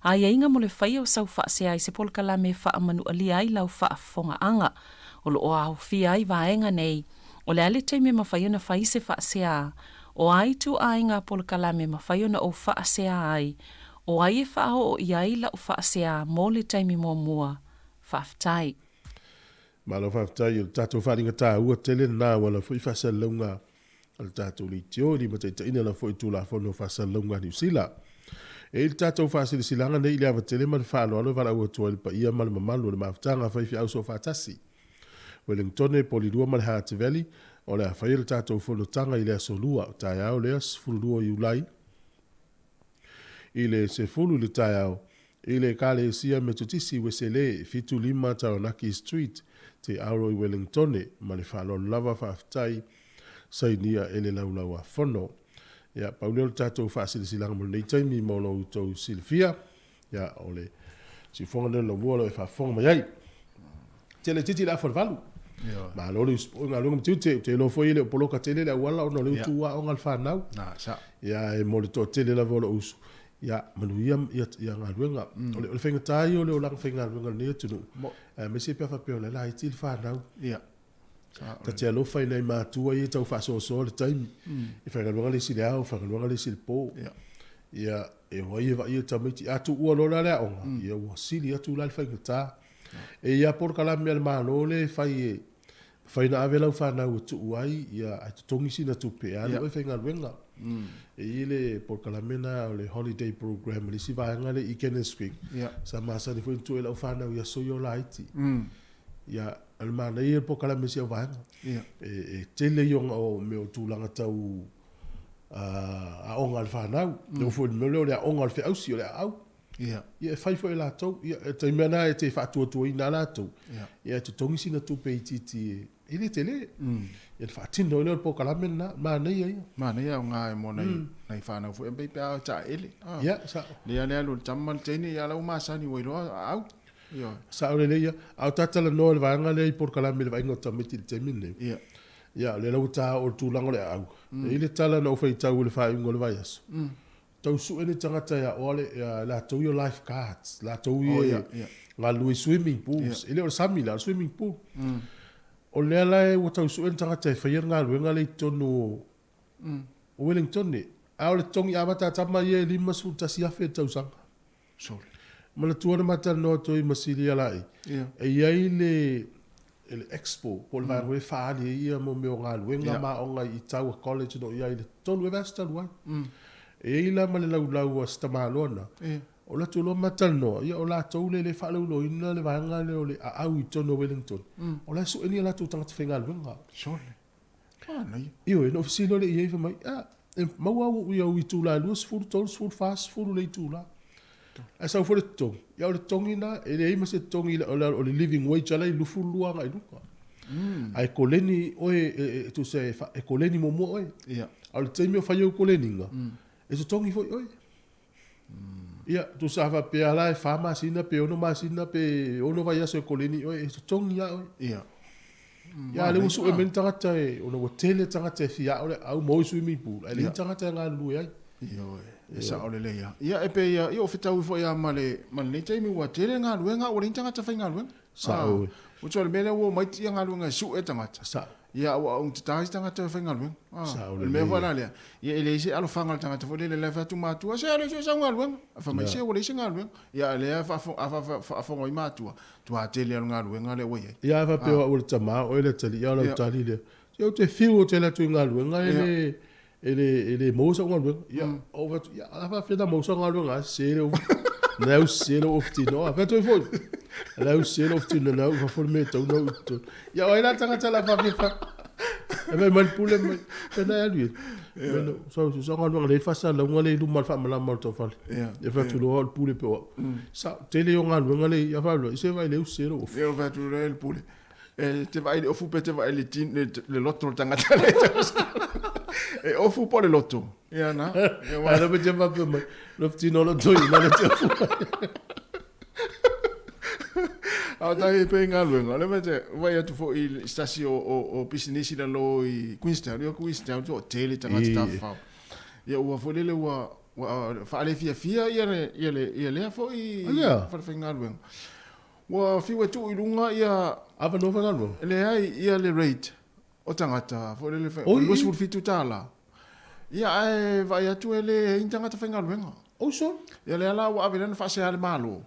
Speaker 8: aiaiga mo le faia o sau faasea i se polokalame e faamanualia ai lau faafofogaaga. O lo o aofia ai vaega nei, o le a le taimi e mafai ona fai se faasea, o a ituaiga polokalame e mafai ona ou faasea ai, o ai e faaoo i ai lau faasea mo le taimi muamua. Faafetai.
Speaker 5: Malo faafetai, o le tatou faaaliga taua tele lena aua lava foi faasalalauga a le tatou leitio i limataitaiina lava foi Tulafono o Faasalalauga a Niu Sila. E i le tatou faasilasilaga nei i le ava tele ma le faaaloalo e valaau atu ai le paia ma le mamalu o le mafutaga a faifeau soofaatasi. Wellingtone, Polilua ma le Hutt Valley, o le a faia le tatou fonotaga i le Aso Lua, taeao lea 12 o Iulai, i le 10 i le taeao, i le Ekalesia Metotisi Wesele, 75 Taranaki Street, Te Aro i Wellingtone, ma le faaaloalo lava faafetai sainia e le Laulau-a-Fono. Ia, pau lea o le tatou faasilasilaga mo lenei taimi mo lo outou silafia. Ia, o le siufofoga lea o le laumua o lo o e faafofoga mai ai. Tele itiiti le afa o le valu. Malo le usupoe galuega ma tiute. Ou te iloa foi e le o poloka tele le auala ona o lea ua tuuaoga le fanau. Ia, e mo le toatele lava o lou uso. Ia, manuia ia galuega. O le faigata ia o le olaga faigaluega o lenei atunuu, aemaise pe a faapea o la e laiti le fanau. Ta te alofa i nai matua ia e tau faasoasoa le taimi. E faigaluega le isi i le ao, faigaluega le isi i le po. Ia, e o ai e vaaia tamaiti. A tuua loa la le aoga, ia ua sili atu la le faigata. E i ai lava polokalame a le Malo lea e fai e mafai ona ave lau fanau e tuu ai, ia, ae totogi sina tupe e alu ai faigaluega. E i ai le polokalame lena o le holiday program a le isi vaega lea i Cannons Creek, sa masani foi ona tuu ai lau fanau i aso ia o laiti. Ia, o le manaia ia o le polokalame a si au vaega. E tele ia o mea o tulaga tau aoga a le fanau. E oo foi i le mea lea o le aoga o le feausi, o le aau. Ia. Ia e fai foi e latou. Ia, e taimi lava lena e te faatuatuaina lava latou. Ia. Ia e totogi sina tupe itiiti e, e le tele. Ia ona faatino ai lea o le polokalame lena. Manaia ia.
Speaker 2: Manaia aoga e mo nai, nai fanau foi e pei pe a taele.
Speaker 5: Ia, sao.
Speaker 2: Lea le alu o le tama ma le teine, ia la ua masani ua iloa aau. Ioe.
Speaker 5: Sao lelei ia. A o ta talanoa i le vaega lea i polokalame i le vaaiga o tamaiti i le taimi lenei.
Speaker 2: Ia.
Speaker 5: Ia, o lea la ua ta oo i le tulaga o le aau. E i ai le tala na ou faitau i le faaiuga o le vaiaso. Tau sue ni tagata e aoa le, latou ia life guards, latou ia e galulue i swimming pools. E le o le sami la, o le swimming pool. O lea la ua tau sue ni tagata e faia le galuega lea i totonu o Wellington. A o le totogi amata a tama ia e $51,000 i le tausaga.
Speaker 2: Sole.
Speaker 5: Manatua na ma talanoa atu ai ma Silia La'i, e i ai le, le expo po o le vaega foi e faaali ai ia mo mea o galuega ma aoga i Tower College o lo o i ai i le tolu ea vaiaso talu ai. E i ai la ma le laulau a si tamaloa na, o latou loa ma talanoa, ia o latou lea e le faalauiloaina le vaega lea o le aau i totonu o Wellington, o la e sue ni a latou tagata faigaluega.
Speaker 2: Sole. Manaia.
Speaker 5: Ioe, na ou fesili loa lea i ai, fai mai, ah, e maua au i au itula e 20, 30, 40 le itula. Ae sau foi le totogi. Ia o le totogi lena, e leai ma se totogi, o le, o le living wage ala i 22 agai i luga. Ae koleni oe, e, e, tusa e, e koleni muamua oe.
Speaker 2: Ia.
Speaker 5: A o le taimi o fai au koleniga, e totogi foi oe. Ia, tusa a faapea la e 4 masina pe 6 masina pe 6 vaiaso e koleni oe, e totogi lava oe.
Speaker 2: Ia.
Speaker 5: Ia, a o lea ua sue mai le tagata e, ona ua tele tagata e fia ao le aau ma o i swimming pool, ae leai ni tagata e galulue ai.
Speaker 2: Ioe, e sao lelei lava. Ia, e pei ia, ua fetaui foi lava ma le, ma lenei taimi ua tele galuega, ua leai ni tagata faigaluega.
Speaker 5: Sao e.
Speaker 2: Ua tusa o le mea lea ua omai ia galuega e sue tagata.
Speaker 5: Sao.
Speaker 2: Ia, ua augata isi tagata e faigaluega.
Speaker 5: Sao
Speaker 2: O le mea foi la lea, ia e leai se alofaga a le tagata foi lele, la e fai atu matua, se alu e sue sau galuega. Ae fai mai, se ua leai se galuega. Ia, a lea e faafofoga ai matua, matua tele lava o le galuega lea ua i ai.
Speaker 5: Ia, a faapea o au o le tama, o oe le atalii, a o lau tali lea, se ou te fiu ou te alu atu i galuega, e le, e le, e le maua sau galuega. Ia, ou fai atu, ia, a faapefea ona maua sau galuega, a sese le ofu. Na au sese lou ofu tino, a fai atu ai foi. Na au sese lou ofu tino, na au i fafo le mea e tatau ona ou i totonu. Ia, o ai la le tagata o le a faafia E fai mai le pule mai, pena e alu i. Mena, sau sau galuega lea i faasalalauga lea i luma o le faamalama o le taufale. Ia fai atu loa o le pule pe o au. Sa, tele o galuega lea i, a fai loa, i se vaai le au sese lou ofu.
Speaker 2: Ia, fai atu loa e le pule, e te vaai i le ofu pe te vaai i le tin, le, le loto o le tagata lea e tausaga. E ofu po o le loto. Ia na.
Speaker 5: Ia, wa. Ana pe te faapea mai, lo tino lo toi, na le te ofu.
Speaker 2: A o tahi pe i galuega, le mea vai atu foi i se tasi o, o, o pisinisi lalo i Queenstown, ia Queenstown to tele tagata tafafao. Ia ua foi lele ua ua faalefiafia ia le ia le ia lea foi
Speaker 5: Ia.
Speaker 2: fale faigaluega. Ua fiu e tuu i luga ia
Speaker 5: Avanoa faigaluega.
Speaker 2: Leai ia le rate o tagata foi lele fai,
Speaker 5: Oi.
Speaker 2: $27. Ia ae vaai atu e leai ni tagata faigaluega.
Speaker 5: Oi sole.
Speaker 2: Ia lea la ua ave lea na faasea le Malo.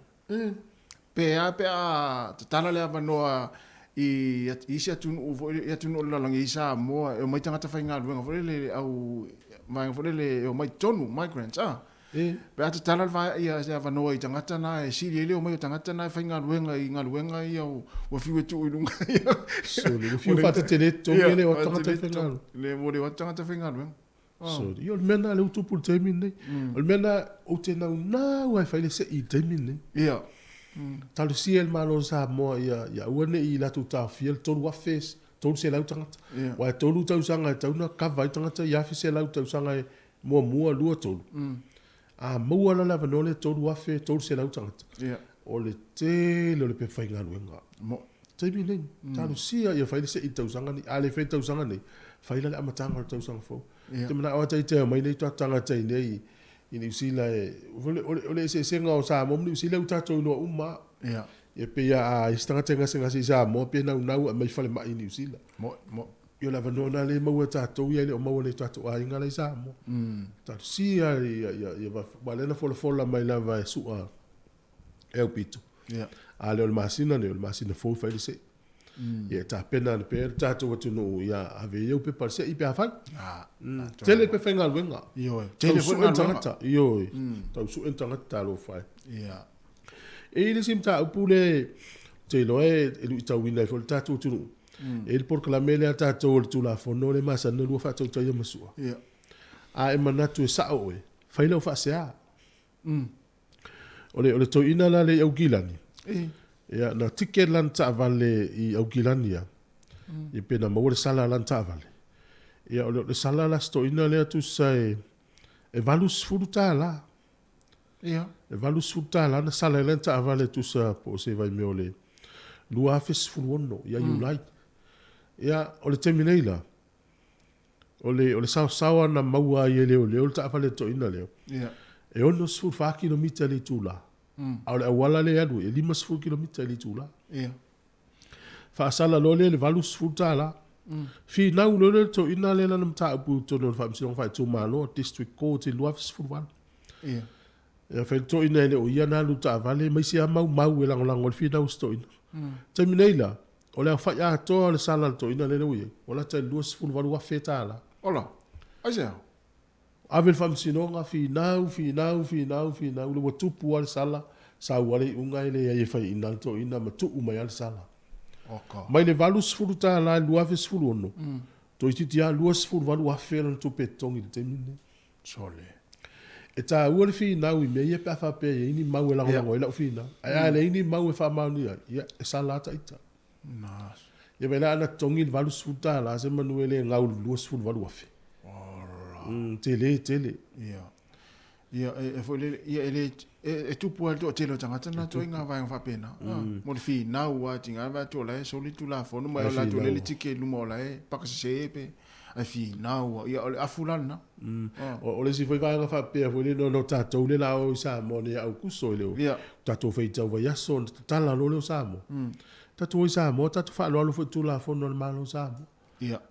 Speaker 2: Pe a pe a tatala le avanoa i isi atunuu foi i atunuu o le lalolagi i Samoa e omai tagata faigaluega foi lele le au vaega foi lele e omai i totonu migrants a. Pe a tatala le vae ia se avanoa i tagata na e sili ai le omai o tagata na e faigaluega i galuega ia ua fiu e tuu i luga ia.
Speaker 5: Sole, ua fiu faatetele totogi e le o atu tagata faigaluega.
Speaker 2: Le ua le o atu tagata faigaluega.
Speaker 5: Sole, ia o le mea lena lea ua tupu i le taimi lenei. O le mea lena ou te naunau lava e fai le sei i le taimi lenei.
Speaker 2: Ia.
Speaker 5: Talosia e le Malo o Samoa ia ia aua ne i latou taofia le 3,300 tagata. Aua e tolu tausaga e tatau ona cover ai tagata i 1,100 tausaga e muamua, lua, tolu. A maua la le avanoa lea 3,300 tagata, o le tele o le pepa faigaluega. Taimi nei, talosia ia fai le sei i le tausaga nei. A le fai i le tausaga nei, fai la le amataga o le tausaga fou. Ou te manao lava ita e omai nei tagata i inei i Niu Sila e, o le eseesega o Samoa ma Niu Sila ua tatou iloa uma lava. Ia pei a i ai se tagata e gasegase i Samoa pe naunau e aumai falemai i Niu Sila. Ia o le avanoa lena lea e maua e tatou ia e le o maua nei tatou aiga la i Samoa. Talosia ia ia ia aua lea na folafola mai lava e Su'a e aupito. A lea o le masina nei o le masina fou e fai le se'i. Ia e tapena ane pea le tatou atunuu ia ave ai au pepa le se'i pe afai. Tele pe faigaluega.
Speaker 2: Ioe. Tele foi
Speaker 5: galuega. Tagata. Ioe. Tau sue ni tagata talofa e.
Speaker 2: Ia.
Speaker 5: E i ai le isi mataupu lea ou te iloa e luitauina ai foi le tatou atunuu. E i ai le polokalame lea a tatou o le Tulafono lea e masani ona lua faatautaia ma Sua.
Speaker 2: Ia.
Speaker 5: A e manatu e sao oe, fai lau faasea. O le, o le toeaina la lea i Aukilani, ia, na ticket lana taavale i Aukilani ia, ia pe na maua le sala a lana taavale. Ia, o le, o le sala la si toeaina lea tusa e, e $80.
Speaker 2: Ia.
Speaker 5: Le $80 na sala ai lana taavale tusa po o se vaimea o le 2016 ia Iulai. Ia, o le taimi nei la, o le, o le saosaoa na maua ai e leoleo le taavale toeaina lea, e 64 kilomita i le itula, a o le auala lea e alu ai, e 50 kilomita i le itula. Faasala loa lea i le $80. Finau loa lea le toeaina lea lana mataupu i totonu o le Faamasinoga Faaitumalo, District Court i le 2018. Ia fai le toeaina e le o ia na alu i le taavale ma isi lava mau mau e lagolago ai le finau a si toeaina. Taimi nei la, o le aofai atoa o le sala a le toeaina lea ua i ai, ua lata i le $28,000.
Speaker 2: Ola, aisea?
Speaker 5: Ave i le faamasinoga, finau, finau, finau, finau, le ua tupu lava le sala, sau lava le iuga e leai e faiaina le toeaina ma tuu mai lava le sala.
Speaker 2: Oka.
Speaker 5: Mai le $80 i le 2016, toeitiiti lava $28,000 lana tupe e totogi i le taimi lenei.
Speaker 2: Sole.
Speaker 5: E taua le finau i mea ia pe a faapea e i ai ni mau e lagolago ai lau finau. Ae a leai ni mau e faamaonia ai, ia, e sala lava ta ita. Ia vaai la ana totogi le $80 semanu e le gau i le $28,000. Mm, tele tele.
Speaker 2: Ia. Ia, e, e foi lele, ia, e le, e, e tupu lava le toatele o tagata na atoa i ngā vaega faapena. Mm. Mo le finau a tinga va atu o la e soli tulafono ma o latou le le tike i luma o la e pakasese pe ai finau. Ia, o le afu la lena.
Speaker 5: O le isi foi vaega faapea foi lele ona o tatou lea la o i Samoa nei ia Aukuso e le o tatou faitau vaiaso ona tatala loa lea o Samoa. Tatou o i Samoa tatou faaaloalo foi i Tulafono a le Malo o Samoa.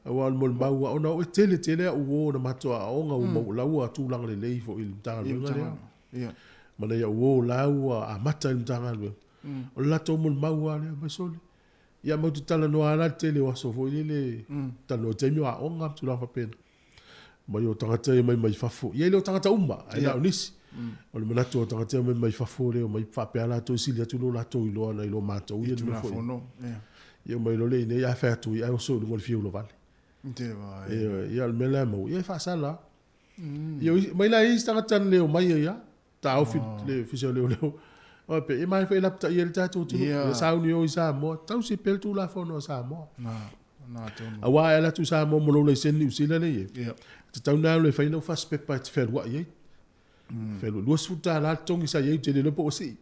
Speaker 5: Aua o le molimau lava ona o e tele tele au uo na matou aoaoga ua maua la ua tulaga lelei foi i le Matagaluega lea. Ma nai au uo la ua amata i le Matagaluega. O le latou molimau lava lea, mai sole. Ia matou te talanoa lava la i le tele o aso foi lele, talanoa i taimi o aoga ma tulaga faapena. Mai o tagata ia mai mai fafo. Ia e le o tagata uma, ae na o nisi. O le manatu o tagata ia mai mai fafo lea omai faapea latou e sili atu lo latou iloa nai lo matou ia nofo i. Ia omai loa lea i inei a fai atu ia ae oso i luga o le fiu lovale. Ia o le mea la e maua, ia e faasala lava. Ia mai la e i ai isi tagata na le omai ai lava. Taofi le Ofisa o Leoleo. Ua pe, e mai foi lapataia le tatou atunuu. Ia sauni o i Samoa, tausi pea le Tulafono a Samoa. Aua e alu atu i Samoa ma lou laisene Niu Sila lea e i ai, e tatau ona alu e fai lau fasipepa e te fealuai ai. Fealuai, $20 le totogi sa i ai, ou te le iloa po ua sii.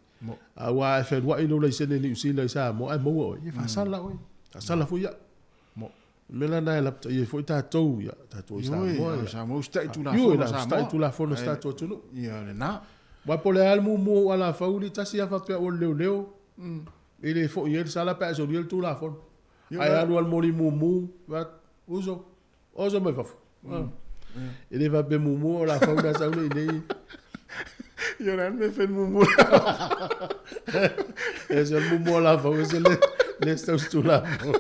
Speaker 5: Aua a e fealuai lou laisene Niu Sila i Samoa ae maua oe, ia faasala oe. Faasala foi au. O le mea la lena e lapataia ai foi tatou, ia, tatou i Samoa. Ioe,
Speaker 2: Samoa, usitai i Tulafono a Samoa.
Speaker 5: Usitai i Tulafono a si tatou atunuu.
Speaker 2: Ia, lena.
Speaker 5: Aua po o le a le mumu o Alafau, e tasi lava faapea ua leoleo, e le foi ai le sala pe a e solia le Tulafono. Ae alu lava le moli mumu, uso, oso mai fafo. E le faapea mumu o Alafau na sau le i nei.
Speaker 2: Ia, o le a le mea e fai mumu?
Speaker 5: E se o le mumu o Alafau, e se le, le tausi Tulafono.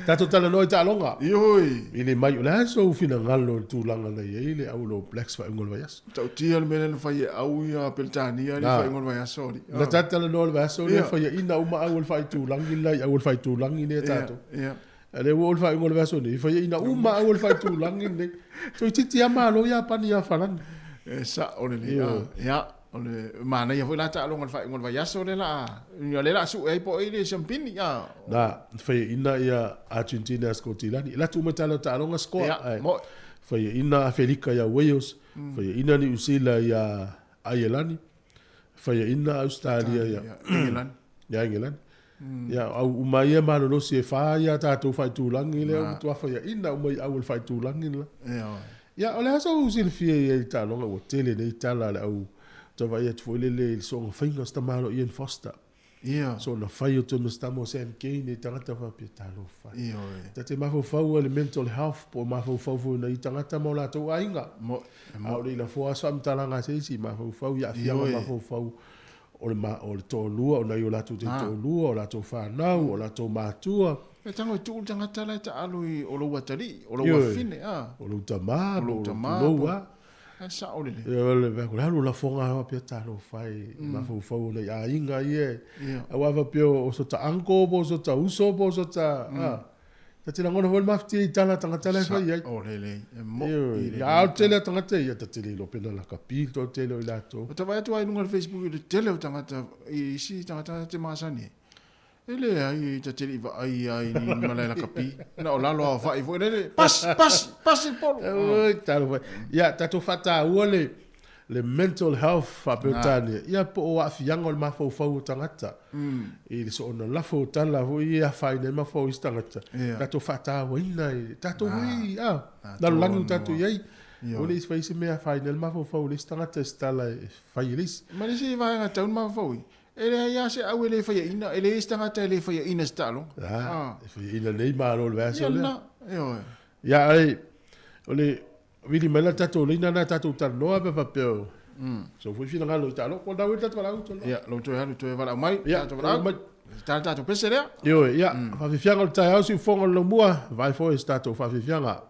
Speaker 5: Tatou talanoa i taaloga.
Speaker 2: Ioe.
Speaker 5: I le mai, o le a sou finagalo i le tulaga na i ai le au All Blacks faaiuga o le vaiaso?
Speaker 2: Tautia le mea lea na fai e au ia Peretania i le faaiuga o le vaiaso.
Speaker 5: Na tatou talanoa i le vaiaso lea, faiaina uma au o le faaitulagi le la i au o le faaitulagi lea tatou.
Speaker 2: Ia.
Speaker 5: A lea ua oo le faaiuga o le vaiaso nei, faiaina uma au o le faaitulagi lenei. Toeitiiti lava malo Iapani ia Farani.
Speaker 2: E sao lelei. Ia, o le manaia foi la taaloga i le faaiuga o le vaiaso lea la a, lea o le a sue ai po o ai le siampini.
Speaker 5: A. Na, faiaina ia Argentina ia Skotilani. E alu atu uma i tala o taaloga score.
Speaker 2: Ia, moe.
Speaker 5: Faiaina Afelika ia Wales, faiaina Niu Sila ia Aielani, faiaina Ausetalia ia
Speaker 2: Engelani.
Speaker 5: Ia Engelani. Ia, au uma ia malolosi e fa ia tatou faaitulagi lea ua matua faiaina uma i au o le faaitulagi le la. Ia, o le a sou silafia i ai i le taaloga ua tele nei tala a le au tauvaai atu foi lele i le soona faiga o si tamaloa Ian Foster.
Speaker 2: Ia.
Speaker 5: Soona fai o toe tama o Sam Cane i tagata faapea, talofa.
Speaker 2: Ioe.
Speaker 5: Ta te mafaufau i le mental health po o mafaufau foi o nai tagata ma o latou aiga.
Speaker 2: Mo,
Speaker 5: A o le i lafoa lava se faamatalaga a se isi, mafaufau i aafiaga mafaufau o le, o le toalua, o nai o latou taitoalua, o latou fanau, o latou matua.
Speaker 2: E tago e tuu le tagata la e taalo i o lou atalii, o lou afine, a.
Speaker 5: O lou tama,
Speaker 2: o lou tama,
Speaker 5: tulou a.
Speaker 2: Ae sao lelei.
Speaker 5: O le mea, o le alu lafoga lava faapea talofa e, mafaufau o nai aiga ia, aua faapea o sota uncle po o sota uso po o sota, a. Ta te lagona foi le mafatia i tala a tagata la e fai ai.
Speaker 2: Sao lelei, e moi lelei.
Speaker 5: A o le tele o tagata ia, ta te le iloa pe na lakapi le toatele o i latou.
Speaker 2: Ua ta vaai atu lava i luga o le Facebook i le tele o tagata, i isi tagata ta te masani ai. E leai, ta te le i vaai lava i ni malae lakapi. Na o lalo lava o fai foi lele, pasi, pasi, pasi le polo.
Speaker 5: Oi, talofa. Ia, tatou faataua le, Le mental health faa-Peretania, ia po o aafiaga o le mafaufau o tagata i le soona lafo o tala foi ia e afaina ai mafaufau o isi tagata, tatou faatauaina i le tatou foi lalolagi ua tatou i ai, aua ne i fai se mea e afaina ai le mafaufau o le isi tagata i se tala e fai e le isi.
Speaker 2: Ma le isi vaega e tatau ona mafaufau i, e leai lava se au e le faiaina, e leai se tagata e le faiaina i se taaloga.
Speaker 5: E faiaina nei Malo i le vaiaso lea. Ia lena, ioe. Ia, ae o le Vili mai la tatou leina na tatou talanoa pe faapea o sou foi finagalo i taaloga. Ko nau e tatou valaau tolo.
Speaker 2: Ia, lou toe alu toe valaau mai,
Speaker 5: Ia,
Speaker 2: tatou valaau.
Speaker 5: mai.
Speaker 2: Tala tatou pese lea.
Speaker 5: Ioe, ia, faafiafiaga o le taeao siufofoga o le laumua, vae foi se tatou faafiafiaga.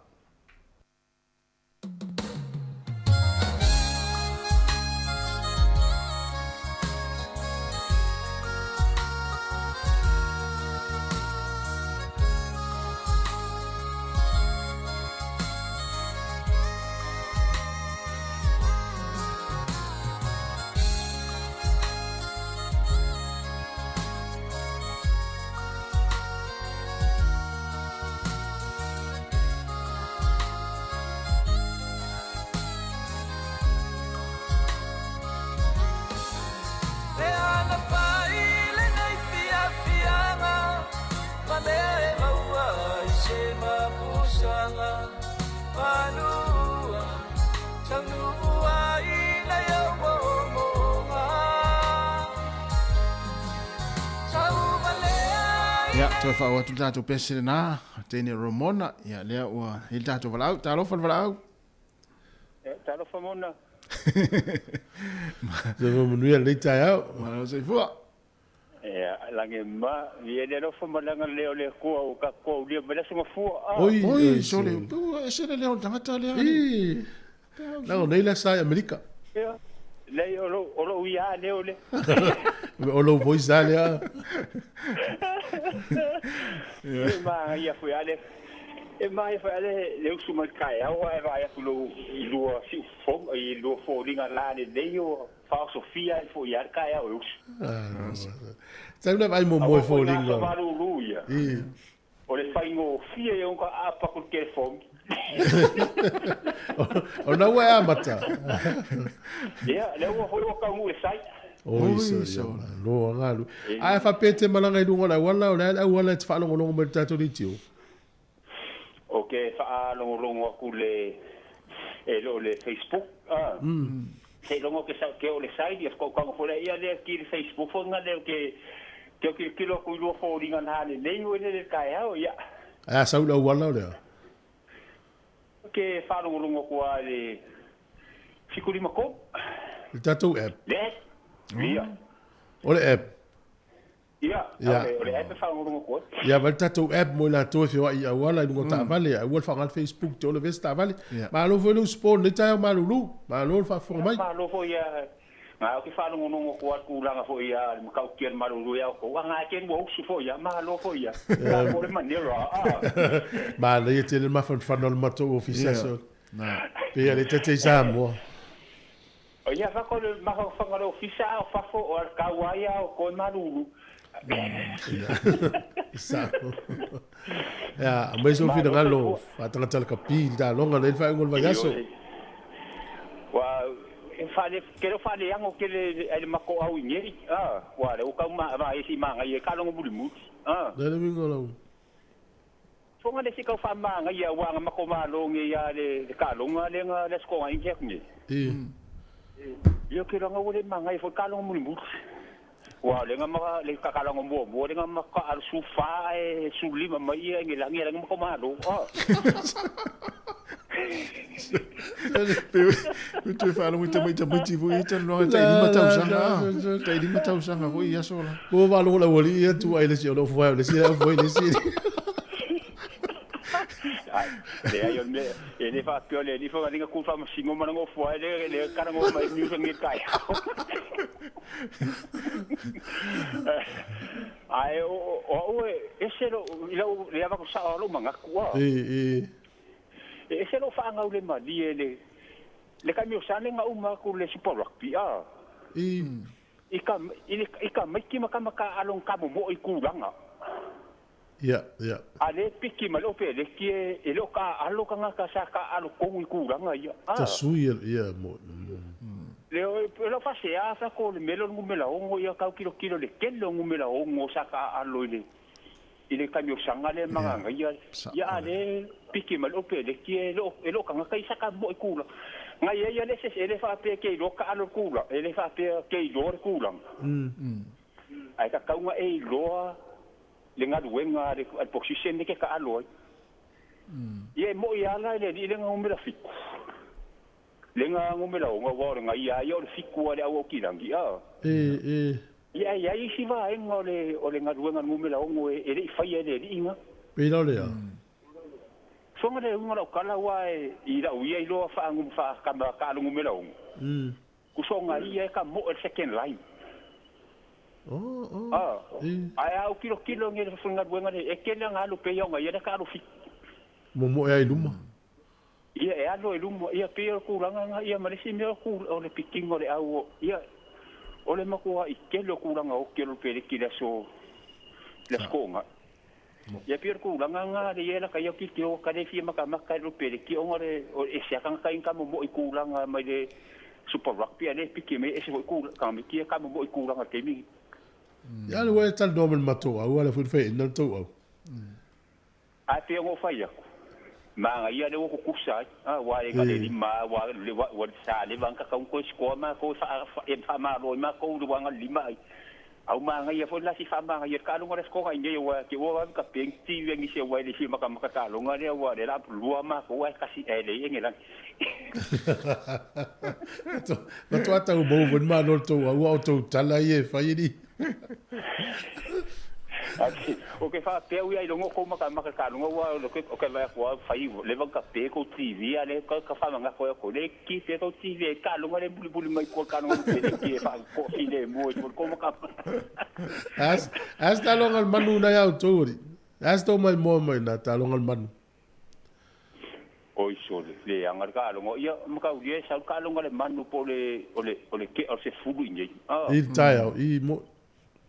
Speaker 2: Ia, toe faaoo atu le tatou pese lena, teine Romona, ia lea ua i le tatou valaau. Talofa le valaau.
Speaker 9: Ia, talofa Mona.
Speaker 5: Soifua manuia lenei taeao.
Speaker 2: Malo soifua.
Speaker 9: Ia, lagi ma, ia le alofa ma le agalelei o le Atua ua tatou aulia mai le aso gafua.
Speaker 2: Ah. Oi, oi, sole, ua ese le leo o le tagata lea.
Speaker 5: Ii, leaga o nei le asa i Amerika.
Speaker 9: Ia, leai, o lou, o lou ia leo lea.
Speaker 5: O lou voice lava lea.
Speaker 9: E manaia foi lava le, e manaia foi lava le, le usu mai le taeao ae vaai atu i lou, i lua siufofoga, i lua foliga lalelei o faaosofia ai foi lava le taeao e usu.
Speaker 5: Tau na vaai muamua
Speaker 9: Aua
Speaker 5: i
Speaker 9: foi na
Speaker 5: foliga.
Speaker 9: aso malulu ia.
Speaker 5: I.
Speaker 9: O le faigofie ia ona aapa atu i le telefoni.
Speaker 5: O na ua e amata.
Speaker 9: Ia, lea ua foi ua taunuu i le site.
Speaker 5: Oi, so, ia, malo a galu. Ae faapea e te malaga i luga o le auala, o le a le auala e te faalogologo mai i le tatou leitio?
Speaker 9: Ou te faalogologo atu le e le o le Facebook a. Seiloga ou te sau ke o le side ia faatoa foi lea ia lea ki le Facebook foi na lea ke ke o tilotilo atu i lua foliga na lenei ua le taeao ia.
Speaker 5: Ae a sau i le auala o le a?
Speaker 9: Ke faalogologo atu a le 753.
Speaker 5: Le tatou app.
Speaker 9: Le app. Ia.
Speaker 5: O le app.
Speaker 9: Ia, o le app e faalogologo atu ai.
Speaker 5: Ia, vaai le tatou app mo i latou e feoai i auala i luga o taavale, aua le faaaoga le Facebook te ola vesi taavale. Malo foi le usupo i lenei taeao malulu. Malo le faafofoga mai.
Speaker 9: Malo foi ia, na ou te faalogologo atu lava i le tulaga foi ia le matautia le malulu ia outou, a na e te lua usu foi ia, malo foi ia. Tatou le manera a.
Speaker 5: Manaia tele le mafanafana o le matou ofisa aso. Pei a le taitai Samoa.
Speaker 9: O ia fako le mafaufauga o le ofisa a o fafo o le kau a ia o koe malulu.
Speaker 5: Sao. Ia, aumai sou finagalo faatagata lakapi i le taaloga nei le faaiuga o le vaiaso.
Speaker 9: Ua faale ke le faaleago tele ai le matou au i nei, a ua le ua tau ma vaai se i manaia i taaloga mulimuli, a.
Speaker 5: Le le uiga o lau.
Speaker 9: Foga le se tau faamanaia aua na matou malo nei a le taaloga lea na le Aso Toonai na tea atu nei. Ia ke laga ua le manaia foi le taaloga mulimuli. Aua o lea na ma le taaloga muamua lea na matou taaalo 14 ae 15 mai ia Engelagi lea na matou malo.
Speaker 2: Pei toe faalogo i tamaiti foi ia talanoaga tai 5 tausaga. Tai 5 tausaga foi i aso la.
Speaker 5: Ua faalogo le aualii ia tu ai le isi o le ofu ai o le isi ofu ai le isi.
Speaker 9: Leai o le mea e le faapea o le alii foi na tu faamasino ma lana ofu ai le le talanoa mai news nei taeao. Ae o au e ese lou i lau le avatu sao o lou manatu a. E ese lou faagau le malie le le taimi o sane na uma atu le Super Rugby a. I ka i le i ka maiki ma ka maka alo ka momo'o i tulaga.
Speaker 5: Ia, ia.
Speaker 9: A le piki ma le ope le ki e e le o ka alo tagata sa ka alo tonu i tulaga ia a.
Speaker 5: Ta sui ia mo.
Speaker 9: Le o lau faasea sa ko le mea lea o le numera 6 ia tau tilotilo i le tele o numera 6 sa taaalo i le i le kamiosaga lea ma gagaia ia a lea piki mai le opeleki e le e le o tagata ia sa tamoe tulaga na i ai ia le se e le faapea ke iloa taalo le tulaga e le faapea ke iloa le tulaga ae tatau ona e iloa le galuega a le position lea e te taalo ai ia e moi lava la e le alii lea na numera 7 Le na numera 6 aua o le gaia lava ia o le 7 a le au Aukilagi a.
Speaker 5: E, e.
Speaker 9: Ia e i ai isi vaega o le o le galuega numera 6 e e le i faia e le alii na.
Speaker 5: Pei la o le a?
Speaker 9: Soga le uiga o lau tala aua e i lau ia iloa faa faa kama taalo numera 6. Kusoga ia e ka moe le second line.
Speaker 5: Oh, oh.
Speaker 9: A,
Speaker 5: E.
Speaker 9: ae a ou tilotilo i le galuega lenei, e tele ana alu pei ona ia le taalo 7.
Speaker 5: Momoe ai i luma.
Speaker 9: Ia, e alu ai luma, ia, pei o le tulaga lena, ia, ma le isi mea o le pikiga o le au, ia, o le matuai tele o tulaga oti o le peleti i le aso, le Aso Toonai. Ia, pei o le tulaga lena, le ia lata ia tilotilo ka le fia matamata i le peleti ona o le, o le ese lava tagata ia na tamomoe i tulaga mai le Super Rugby, a o lea e piki mai e ese foi tulaga, tamaiti ia e tamomoe i tulaga i le taimi lenei.
Speaker 5: Ia, le ua e talanoa ma le matou au, a o lea foi na faiaina le tou au.
Speaker 9: Ae pei ona ou fai atu, manaia lea ua tutusa ai, aua e na le lima lava, ua sa leva ona tatau ona toe score matou e faamalo ai matou i le ua na lima ai. A ua manaia foi la si faamanaia le taaloga lea score ai nei aua te ua vave ka penalty ve nisi aua e le fia matamata taaloga lea aua o lea la a lua matou ae tasi ae leai Engelani.
Speaker 5: Faatoa tau maua foi le malo o le tou au a o tou tala ia e fai alii.
Speaker 9: Ou te faapea ui ailoga o kou matamata i taaloga aua ou te vaai atu lava fai leva ona tape tou TV a lea ka faamanatu ai atu lea ki pea tou TV ai taaloga lea mulimuli mai tua taaloga lupeleki e faatoafilemu ai tua tou matamata.
Speaker 5: A se taaloga a le manu na ia outou alii? A se tou maimoa mai na taaloga a le manu?
Speaker 9: Oi sole, leaga le taaloga ia mataulia e sau le taaloga a le manu po o le o le o le tea o le sefulu i inei.
Speaker 5: I le taeao, i mo.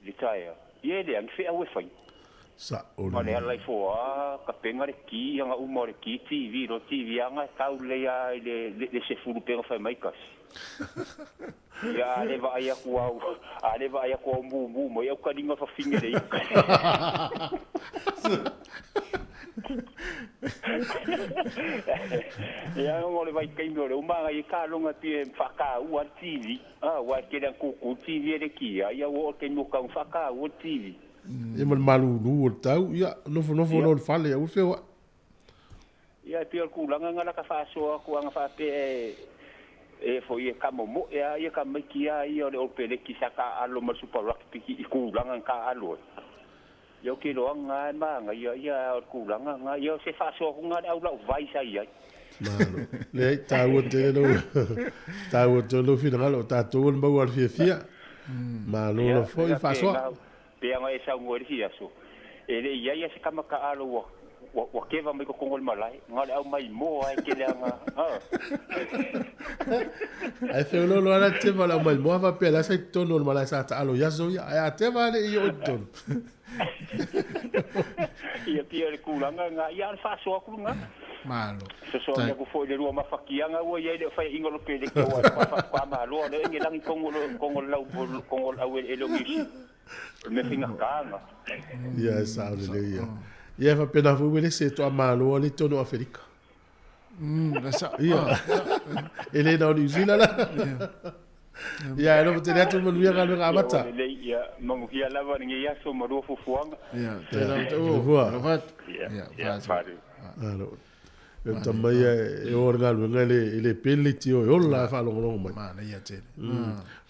Speaker 9: I le taeao. Ia e leaga feau e fai.
Speaker 5: Sao
Speaker 9: Ma le
Speaker 5: lelei.
Speaker 9: ala ifo a tapena le ki anga uma o le ki TV lo TV anga e tau lelei a i le le sefulu pei ona fai mai kasi. Ia a le vaai atu au a le vaai atu au mumu mai au taliga fafine le ika. Ia ona o le vaitaimi o le uma anga i taaloga pei e faataua le TV a aua e tele ana tutu TV e le ki a ia ua oo le taimi o tau faataua le TV.
Speaker 5: Ia ma le malulu o le tau, ia, nofonofo loa i le fale, aua le feoai.
Speaker 9: Ia, e pei o le tulaga lena laka faasoa atu ana faapea e, e foi e kamomoe lava ia tamaiti lava ia o le Olopeleki sa taaalo ma le Super Rugby i tulaga na taaalo ai. Ia ou te iloaga lava e manaia ia o le tulaga lena. Ia o se faasoa atu lena le au lau vai sa i ai.
Speaker 5: Malo. Leai, taua tele lou, taua tele lou finagalo, o tatou o le maua o le fiafia. Malo
Speaker 9: Ia,
Speaker 5: lava foi
Speaker 9: ia
Speaker 5: faasoa.
Speaker 9: Pei ona e saunoa i le isi aso, e le i ai lava se tama taaalo ua, ua, ua keva mai totonu o le malae, na o le au maimoa lava e tele ana, a.
Speaker 5: Ae feoloolo lava la teva o le au maimoa faapea la sa i totonu o le malae sa taalo i aso ia, ae a teva lava le i oo i totonu.
Speaker 9: Ia pei o le tulaga lena, ia a o le faasoa atu lena.
Speaker 2: Malo.
Speaker 9: Fesoasoani atu foi i le lua mafatiaga ua i ai le faiaina o lo peleti aua e faatoa malo a lea lagi tonu o le lau tonu o le aueleele o Niu Sila. O le mea faigata lena.
Speaker 5: Ia e sao lelei ia. Ia e faapena foi Uelese e toa malo ale i totonu o Aferika.
Speaker 2: Le sao.
Speaker 5: Ia. E le na o Niu Sila la. Ia e alofa tele atu manuia galuega amata.
Speaker 9: Ia ua lelei ia manuia lava lenei aso ma lua fuafuaga.
Speaker 2: Ia, tēnā koutou. Alofa atu.
Speaker 9: Ia, ia, fale.
Speaker 5: Alo. E tama ia e o le galuega e le, e le pele le tio e ola e faalogologo mai.
Speaker 2: Manaia tele.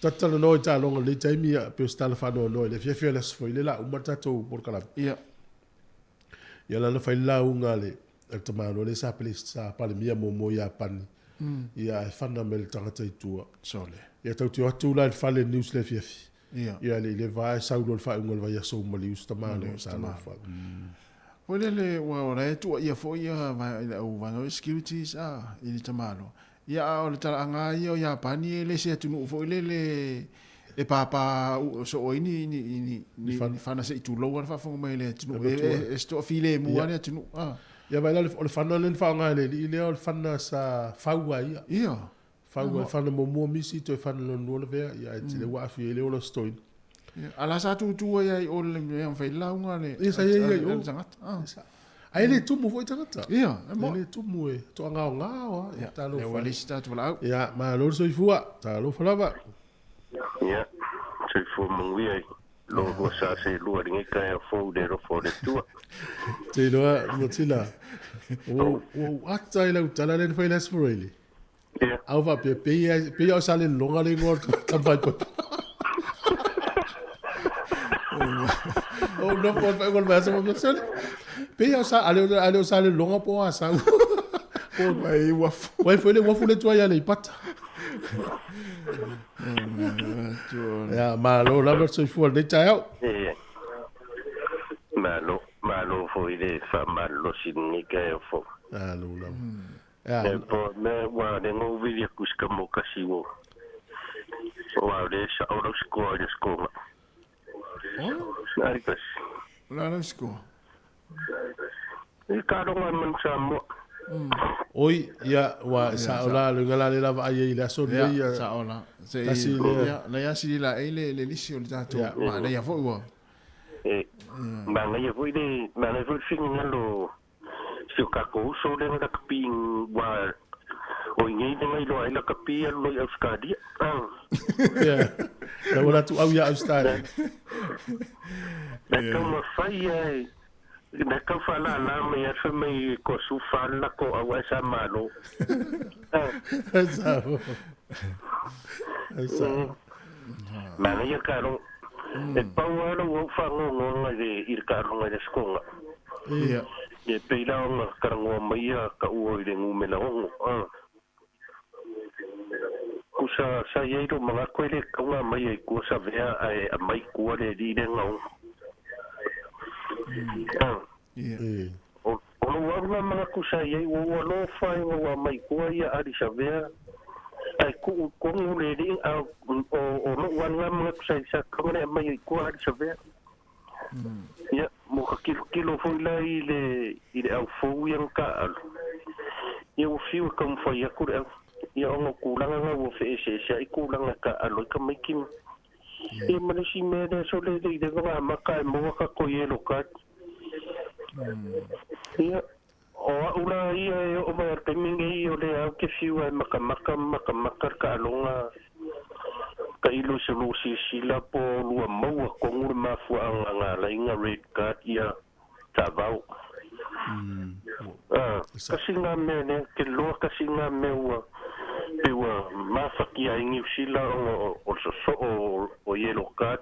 Speaker 5: Tatalanoa i taaloga i lenei taimi ia pei o se tala faanoanoa i le afiafi o le aso foi le la uma le tatou polokalame.
Speaker 2: Ia.
Speaker 5: Ia lana fai le lauga a le a le tamaloa lea sa pele sa Palemia muamua i Iapani. Ia ae fana mai le tagata i tua.
Speaker 2: Sole.
Speaker 5: Ia tau tio atu la i le fale news le afiafi.
Speaker 2: Ia.
Speaker 5: Ia le i le va e sau loa le faaiuga o le vaiaso ua maliu si tamaloa sa alofa.
Speaker 2: Foi lele ua o la e tuuaia foi ia i le au vaega securities a i le tamaloa. Ia a o le talaaga lava ia o Iapani e le se atunuu foi lele e pāpā soo ai ni ni ni ni fana se i tulou lava le faafofoga mai a le atunuu. E se toafilemu lava le atunuu.
Speaker 5: Ia vaai la o le fana lea na faaaoga e le alii lea o le fana sa fau ai ia.
Speaker 2: Ia.
Speaker 5: Fau e fana muamua misi toe fana lona lua lavea, ia ae tele ua aafia ai le ola o se toeaina.
Speaker 2: Ia, a la sa tutu ai ai o le mea mafai le lauga a le
Speaker 5: Ia, sa i ai ai o.
Speaker 2: a le tagata. Ah.
Speaker 5: Ae le tumu foi tagata.
Speaker 2: Ia, e
Speaker 5: E
Speaker 2: moe.
Speaker 5: le tumu e toagaogao a.
Speaker 2: Ia,
Speaker 5: Talofa.
Speaker 2: lea ua le isi tatou valaau.
Speaker 5: Ia, malo le soifua. Talofa lava.
Speaker 10: Ia, soifua manuia i lo lua sa seelua i lenei taeao fou i le alofa o le Atua.
Speaker 5: Te iloa, Matila, ua ou ata i lau tala lea na fai i le Aso Faraile.
Speaker 10: Ia.
Speaker 5: A ou faapea, pei lava pei lava o Salelologa le igoa o le Tamafaipoipo. Ou nofo i le faaiuga o le vaiaso faapea, sole, pei lava o Sa, a le o Salelologa po o Asau. Po o
Speaker 2: Mai uafu.
Speaker 5: Uai foi le uafu le tuai Aleipata. Ia, malo lava le soifua i lenei taeao.
Speaker 10: Ia. Malo, malo foi le faamalolosi i lenei taeao fou.
Speaker 5: Malo lava. Ia.
Speaker 10: E po mea ua le ngou vili aku se ka mo kasi ua. Ua le sa'o lau sikoa i le sikoga.
Speaker 2: Oh?
Speaker 10: Ai kasi.
Speaker 2: O le a lau sikoa?
Speaker 10: I kaloga man Samoa.
Speaker 5: Oi, ia, ua sa'o la, le la le lava ai i le aso lenei.
Speaker 2: Ia, sa'o la. Se
Speaker 5: Tasi lea.
Speaker 2: ia, na ia sili la ei le le lisi o le tatou.
Speaker 5: Ia.
Speaker 2: Manaia foi ua.
Speaker 10: E, manaia foi le, manaia foi le finagalo si o kākou uso lea na lakapi ua o i nei lenga iloa ai lakapi alu loa i Australia. Ah.
Speaker 5: Ia. Na ua latou au ia Australia.
Speaker 10: Na taumafai ai, na tau faalālā mai ai fai mai ko sufa le lako au ae sa malo. Ah.
Speaker 5: Sao. Sao.
Speaker 10: Manaia kaloga. E pau lava lau au faagaogaoga i le i le kaloga i le sikoga.
Speaker 2: Ia.
Speaker 10: E pei la ona kalagoa mai ia kaua i le gumela ogo. Ah. Kusa sa iai lo manatu e le kauga mai ai kua sa vea ae aumai kua le alii le gaoga. Ah.
Speaker 2: Ia.
Speaker 10: O o lou au la manatu sa iai ua ua lofa e ua aumai kua ia ali sa vea ae tuu i tonu le alii a o o lou alu la manatu sa i sa kauga le aumai ai kua ali sa vea. Ia, mo ka kilokilo foi la i le i le aufou ia na taalu. Ia ua fiu e taumafai atu le au. Ia ona o tulaga na ua feeseeseai tulaga taalu ai tamaiti ma. Ia ma le isi mea lea so le le i leva na amata e maua tatou yellow card. Ia, o au la ia e oo mai i le taimi lenei o lea au ke fiu ai makamaka ma makamaka le taaloga tailo i se lua silasila po o lua maua tonu le mafuaaga na ala ai na red card ia taavao. Ah, kasi ngā mea lea, ke loa kasi ngā mea ua pe ua mafatia ai Niu Sila ona o o le sosoo o, o yellow card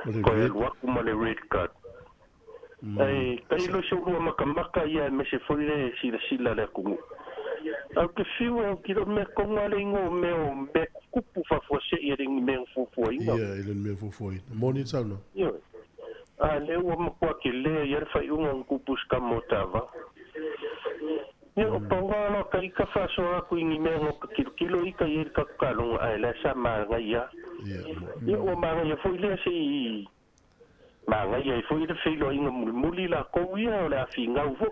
Speaker 5: O le
Speaker 10: ko e
Speaker 5: red.
Speaker 10: alu atu ma le red card. Ai tailo i se ulua makamaka ia aemaise foi le silasila a le atunuu. Au ke fiu e au kilo mea tonu a le igoa o mea o mea kukupu faafuasei e le ni mea fuafuaina.
Speaker 5: Ia, i le mea fuafuaina. Moni le saunoaga.
Speaker 10: Ioe. A lea ua matua kelē ai le faaiuga na tupu se kama o tavao. Ia o pauga la ka ika faasoa atu i ni mea no ka kilokilo ika i ai le tatou kaloga ae la sa magaia.
Speaker 5: Ia, mo.
Speaker 10: Ia ua magaia foi lea se'i magaia ai foi le feiloaiga mulimuli lakou ia o le afigau foi.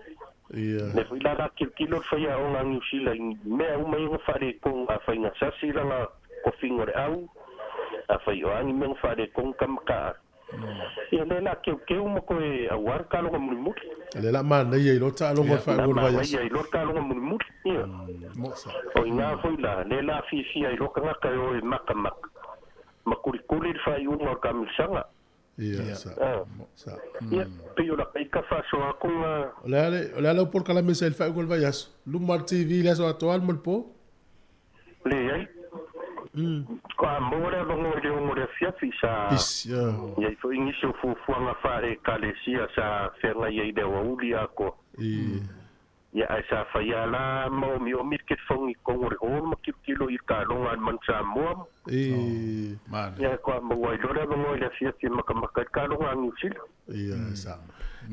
Speaker 5: Ia.
Speaker 10: Le foi la la kilokilo le faiaoga a Niusila i mea uma ia na faaletonu afai na sasi lana kofiga o le au, afai o a ni mea na faaletonu kamakaa. Ia lea la keukeu ma koe auā le kaloga mulimuli.
Speaker 5: Le la manaia i lo taaloga o le
Speaker 10: La
Speaker 5: faaiuga o le vaiaso.
Speaker 10: magaia i loa le kaloga mulimuli. Ia.
Speaker 2: Mo.
Speaker 10: O ina foi la, le la fiafia ai loa tagata e o e makamaka. Ma kulikuli le faaiuga o le kamilisanga.
Speaker 5: Ia, sa.
Speaker 10: Ah.
Speaker 5: Sa.
Speaker 10: Ia, pei o laka ika faasoa atuga.
Speaker 5: O le a le, o le a lau polokalame sa i le faaiuga o le vaiaso. Luma o le TV i le aso atoa le ma le po.
Speaker 10: Leai. Ko a maua le avanoa i le ogo o le afiafi sa
Speaker 5: Pis, ia.
Speaker 10: iai foi nisi o fuafuaga faale-ekalesia sa feagai ai i le auauli atoa.
Speaker 5: I.
Speaker 10: Ia ae sa faia la ma omiomi le kelefogi i totonu o le hall ma kilokilo i le kaloga a le manu Samoa.
Speaker 5: I.
Speaker 2: Manaia.
Speaker 10: Ia ko a maua ai loa le avanoa i le afiafi e makamaka ai le kaloga a Niu Sila.
Speaker 5: Ia, sa.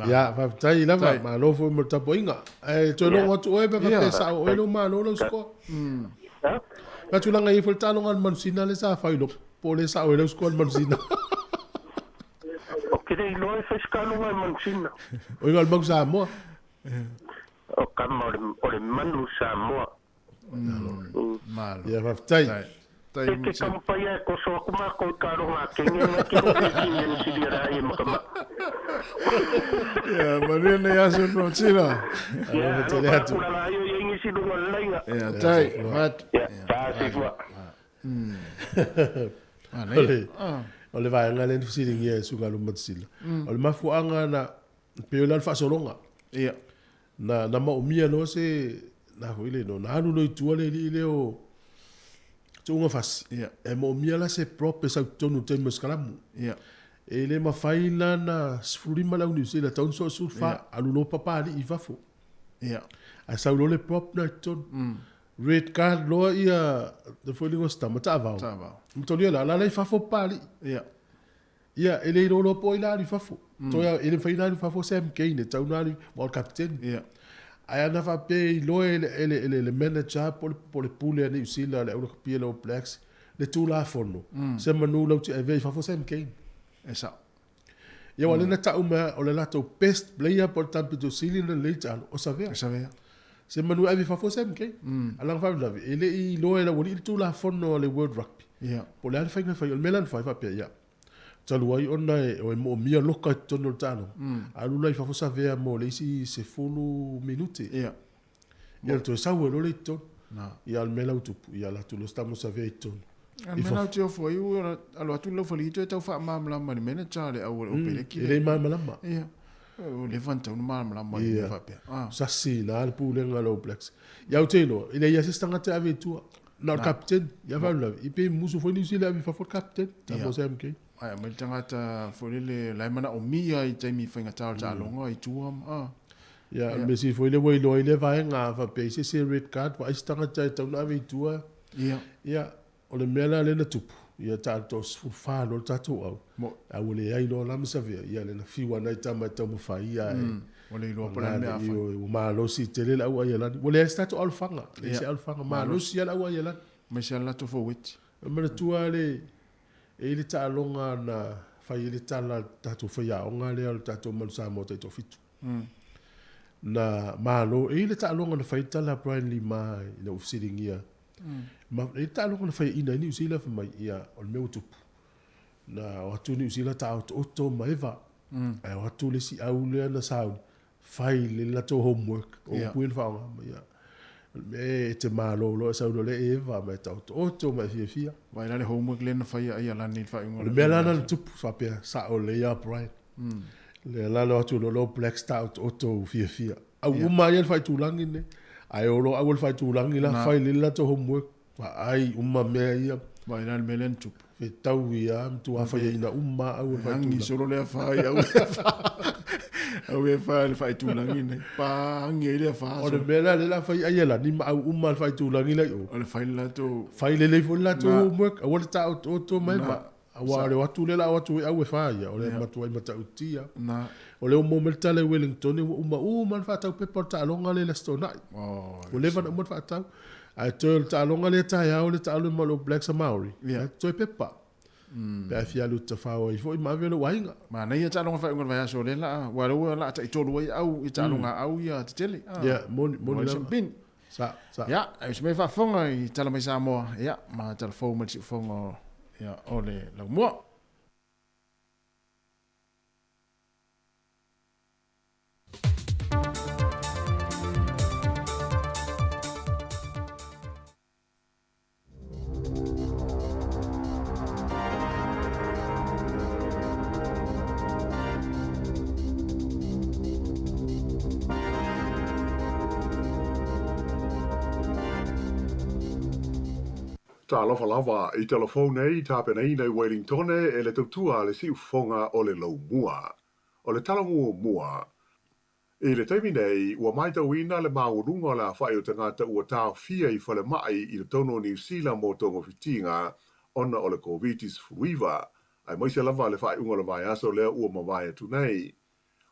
Speaker 5: Ia, faafetai lava, malo foi mo le tapuaiga. Ae toe logo atu oe pe faapea sa'o oe lou malo lau sikoa.
Speaker 10: Ha?
Speaker 5: Ka tulaga i ai foi le taaloga a le manusina le sa fai lopo, po o le sa'o ai lau sikoa le manusina.
Speaker 10: O ke le iloa e fai se kaloga e manusina.
Speaker 5: O iga o le mau Samoa.
Speaker 10: O kama o le, o le manu Samoa.
Speaker 2: Malo.
Speaker 5: Ia, faafetai.
Speaker 2: Tai
Speaker 10: E te taumafai lava e toso atu matou i taaloga a Kenya na te logo i kini e silia la ia makamai.
Speaker 2: Ia, manuia lenei aso Rotila.
Speaker 10: Ia,
Speaker 5: Alofa tele
Speaker 10: alofa
Speaker 5: atu.
Speaker 10: atu lala ai o i ai nisi luga o le laina.
Speaker 2: Ia, tai, fatu.
Speaker 10: Ia, ta soifua.
Speaker 2: Manaia.
Speaker 5: O le vaega lea na fesiligia e Suka Lumatasila. O le mafuaaga na pei o le faasologa.
Speaker 2: Ia.
Speaker 5: Na maomia loa se na foi le no na alu loa i tua le alii lea o Tuugafasi.
Speaker 2: Ia.
Speaker 5: E moomia la se prop e sau i totonu i le taimi o sikalamu.
Speaker 2: Ia.
Speaker 5: E le mafai la na 15 le au Niu Sila tau na soo 14, alu loa Papalii i fafo.
Speaker 2: Ia.
Speaker 5: Ae sau loa le prop na i totonu. Red card loa ia le foi le tama taavao.
Speaker 2: Taavao.
Speaker 5: Matolia la la i fafo Papalii.
Speaker 2: Ia.
Speaker 5: Ia, e le iloa po ai la alu i fafo. Toe e le mafai ona alu i fafo Sam Cane e tatau ona alu aua o le kapiteni.
Speaker 2: Ia.
Speaker 5: Ae ana faapea e iloa e le, e le manager po o le pule a Niu Sila, le au lakapi a le All Blacks, le Tulafono, se manu lau te avea i fafo Sam Cane.
Speaker 2: E sao.
Speaker 5: Ia, aua o lea na tau mai o le latou best player po o le tama pito sili ona lelei taalo, o Savea.
Speaker 2: O Savea.
Speaker 5: Se manu e ave i fafo Sam Cane. A lana faalavelave, e le i iloa e le aualii le Tulafono a le World Rugby.
Speaker 2: Ia.
Speaker 5: Po o le a le faiga e fai. O le mea la na fai faapea, ia, Talu ai ona e moomia loka i totonu o le taaloga, alu la i fafo Savea mo le isi 10 minute.
Speaker 2: Ia.
Speaker 5: Ia toe sau ai loa lea i totonu.
Speaker 2: Na.
Speaker 5: Ia o le mea la ua tupu, ia alu atu loa si tama o Savea i totonu.
Speaker 2: A o le mea la ou te ofo ai, ua alu atu le laufali toe tau faamalamalama i le manager a le au Opereki.
Speaker 5: E le malamalama.
Speaker 2: Ia. Ua leva ona tatau ona malamalama i mea faapea.
Speaker 5: Ia. Sasi i ina le pulega a le All Blacks. Ia ou te iloa, e leai lava se isi tagata e ave i tua. Na o le kapiteni. Ia faalavelave, i pei musu foi Niu Sila e ave i fafo le kapiteni. Tama o Sam Cane.
Speaker 2: Ae aumai le tagata foi lele la e manaomia i taimi faigata o le taaloga i tua ma.
Speaker 5: Ia, o le mea sili foi lea ua iloa ai lea vaega, a faapea i se isi e red card, vaai se tagata e tatau ona ave i tua.
Speaker 2: Ia.
Speaker 5: Ia, o le mea la lea na tupu, ia tatou 14 loa le tatou au. A ua leai loa la ma Savea, ia lea na fiu lava nai tama e taumafai ia ae.
Speaker 2: Ua le iloa po o le a le mea a fai.
Speaker 5: Ua malosi tele le au Aialani. Ua leai se tatou alofaga, leai se alofaga, malosi lava le au Aialani.
Speaker 2: Aemaise lava le latou foueti.
Speaker 5: E manatua lava le, e i ai le taaloga na fai ai le tala a le tatou faiaoga lea o le tatou Manu Samoa Taitoafitu. Na malo, e i ai le taaloga na fai ai le tala a Brian Lima ina ua fesiligia. Ma, e i ai le taaloga na faiaina ai Niu Sila fai mai, ia, o le mea ua tupu. Na o atu Niu Sila taotooto ma Eva. Ae o atu le isi au lea na sauni, fai le latou homework. O upu ia na faaaoga mai, ia. O le mea e te malo loa e sau loa le Eva ma e taotooto ma e fiafia.
Speaker 2: Vaai la le homework lea na fai e Aialani i le faaiuga
Speaker 5: o le mea la na tupu, faapea, sao lelei lava Brian. Lea la na o atu loa le All Blacks taotooto fiafia. Au uma ai le faaitulagi lenei. Ae o loa au le faaitulagi la fai lelei le latou homework. Vaai uma mea ia.
Speaker 2: Vaai la le mea lea na tupu.
Speaker 5: Fetau ia ma tuafaiaina uma au le
Speaker 2: faitulagi. Agi solo le afa i au e fa. Au e fa le faaitulagi nei. Pa agi ai le afa.
Speaker 5: O le mea la lea la fai ai Alani ma au uma le faaitulagi la i o.
Speaker 2: O le fai le latou.
Speaker 5: Fai lelei foi le latou homework. Aua le taotooto mai ma. Aua o le o atu lea la o atu ai au e fa ia, o le matuai matautia. O lea ua maua mai le tala i Wellington, ua uma uma le faatau pepa o le taaloga lea i le Aso Toonai. Ua leva ona uma le faatau. Ae toe o le taaloga lea taeao le taalo ma le All Blacks a Maori, ae toe pepa. Pe a fia alu tafao ai foi ma ave lou aiga.
Speaker 2: Manaia taaloga faaiuga o le vaiaso lea la, aua o lea ua laa taitolu ai au i taaloga a au ia tetele.
Speaker 5: Ia, moni, moni lava. Sa, sa.
Speaker 2: Ia, e uso mai faafofoga i Tala Mai Samoa, ia, ma tala fou mai le siufofoga o, ia, o le Laumua.
Speaker 7: Talofa lava i tala fou nei tapenaina i Wellingtone e le tautua a le siufofoga o le Laumua. O le tala muamua, I le taimi nei, ua matauina le maualuga o le afa'i o tagata ua taofia i falemai i totonu o Niu Sila mo togafitiga ona o le Koviti-19, aemaise lava le faaiuga o le vaiaso lea ua mavae atu nei.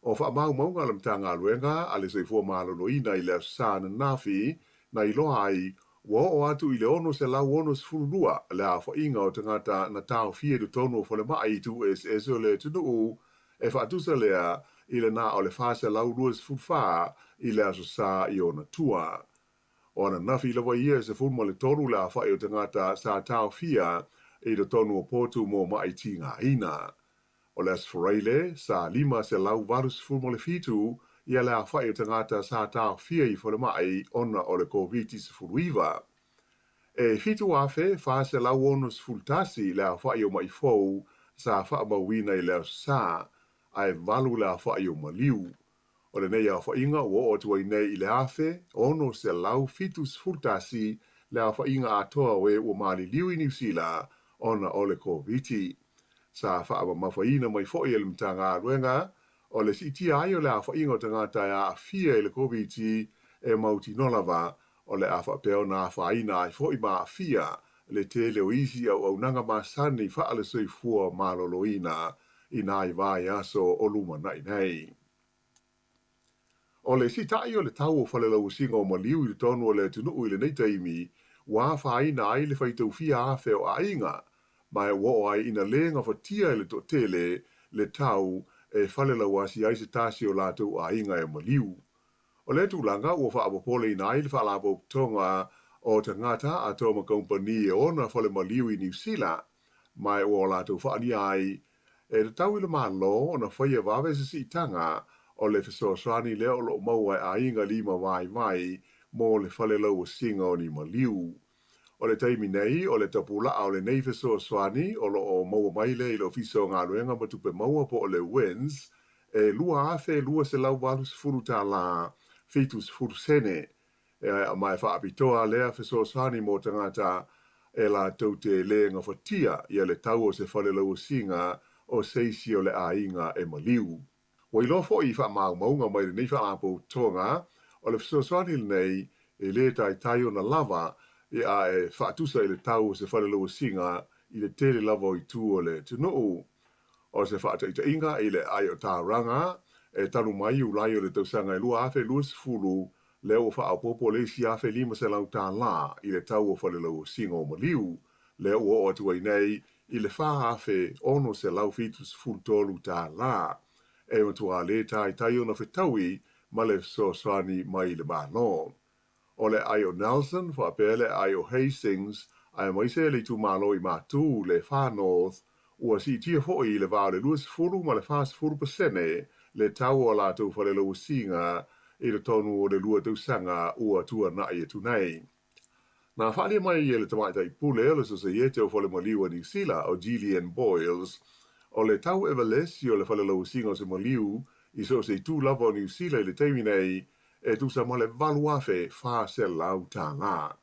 Speaker 7: O faamaumauga a le Matagaluega a le Soifua Maloloina i le Aso Sa ananafi na iloa ai, ua oo atu i le 662 le aofaiga o tagata na taofia i totonu o falemai i itu eseese o le atunuu, E faatusa lea i le na o le 424 i le Aso Sa i ona tua. O ananafi lava ia e 13 le aofa'i o tagata sa taofia i totonu o potu mo ma'i tigaina. O le Aso Faraile, sa 587 ia le aofa'i o tagata sa taofia i falemai ona o le Koviti-19. E 7,461 le aofa'i o ma'i fou sa faamauina i le Aso Sa, ae 8 le aofa'i o maliu. O lenei aofaiga ua oo atu ai nei i le 1,671 le aofaiga atoa o e ua maliliu i Niu Sila ona o le Koviti. Sa faamamafaina mai foi e le Matagaluega o le siitia ai o le aofaiga o tagata e aafia i le Koviti e mautinoa lava o le a faapea ona afaina ai foi ma aafia le tele o isi auaunaga masani faale-soifua maloloina i nai vaiaso o lumanai nei. O le siita'i o le tau o falelauasiga o maliu i totonu o le atunuu i lenei taimi, ua afaina ai le faitau fia afe o aiga, ma e ua oo ai ina le gafatia e le toatele le tau e falelauasi ai se tasi o latou aiga e maliu. O lea tulaga ua faapopoleina ai le Faalapotopotoga o Tagata Atoa ma Kamupani e ona fale maliu i Niu Sila, ma e ua o latou faaalia ai E tatau i le Malo ona faia vave se siitaga o le fesoasoani lea o lo o maua e aiga lima vaivai mo le falelauasiga o ni maliu. O le taimi nei, o le tapulaa o lenei fesoasoani o lo o maua mai lea i le Ofisa o Galuega ma Tupe Maua po o le WINZ e $2,280 tala 70 sene E ma e faapitoa lea fesoasoani mo tagata e latou te le gafatia ia le tau o se fale lauasiga o se isi o le aiga e maliu. Ua iloa foi i faamaumauga mai lenei faalapotopotoga o le fesoasoani lenei e le taitai ona lava a e faatusa i le tau o se fale lauasiga i le tele lava o itu o le atunuu. O se faataitaiga i le aai o Tauranga e talu mai Iulai o le tausaga e 2020 lea ua faaopoopo le isi $1,500 i le tau o falelauasiga o maliu, lea ua oo atu ai nei i le $4,673. E matua le taitai ona fetaui ma le fesoasoani mai le Malo. O le aai o Nelson faapea le aai o Hastings aemaise le itumalo i Matu, le Far North, ua siitia foi i le va o le 20 ma le 40 pasene le tau o a latou falelauasiga i totonu o le lua tausaga ua tuanai atu nei. Na faaalia mai e le tamaitai pule o le Sosaiete o Fale Maliu a Niu Sila o Gillian Boyles, o le tau evalesi o le falelauasiga o se maliu i so o se itu lava o Niu Sila i le taimi nei e tusa ma le $8,400.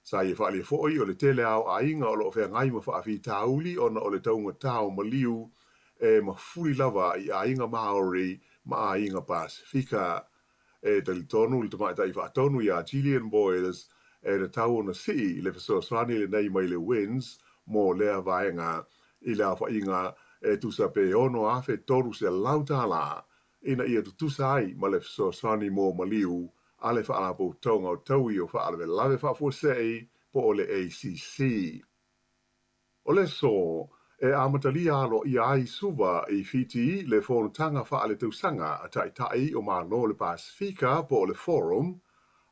Speaker 7: Sa ia faaalia foi o le tele lava o aiga o lo o feagai ma faafitauli ona o le taugata o maliu e mafuli lava i aiga Māori ma aiga Pasefika. E talitonu le tamaitai faatonu iā Gillian Boyles e tatau ona sii le fesoasoani lenei mai le WINZ mo lea vaega i le aofaiga e tusa pe $6,300 ina ia tutusa ai ma le fesoasoani mo maliu a le Faalapotopotoga o Taui o Faalavelave Faafuasei po o le ACC. O le aso e amatalia aloaia ai Suva i Fiti le fonotaga faaletausaga a Taitai o Malo o le Pasefika po o le Forum,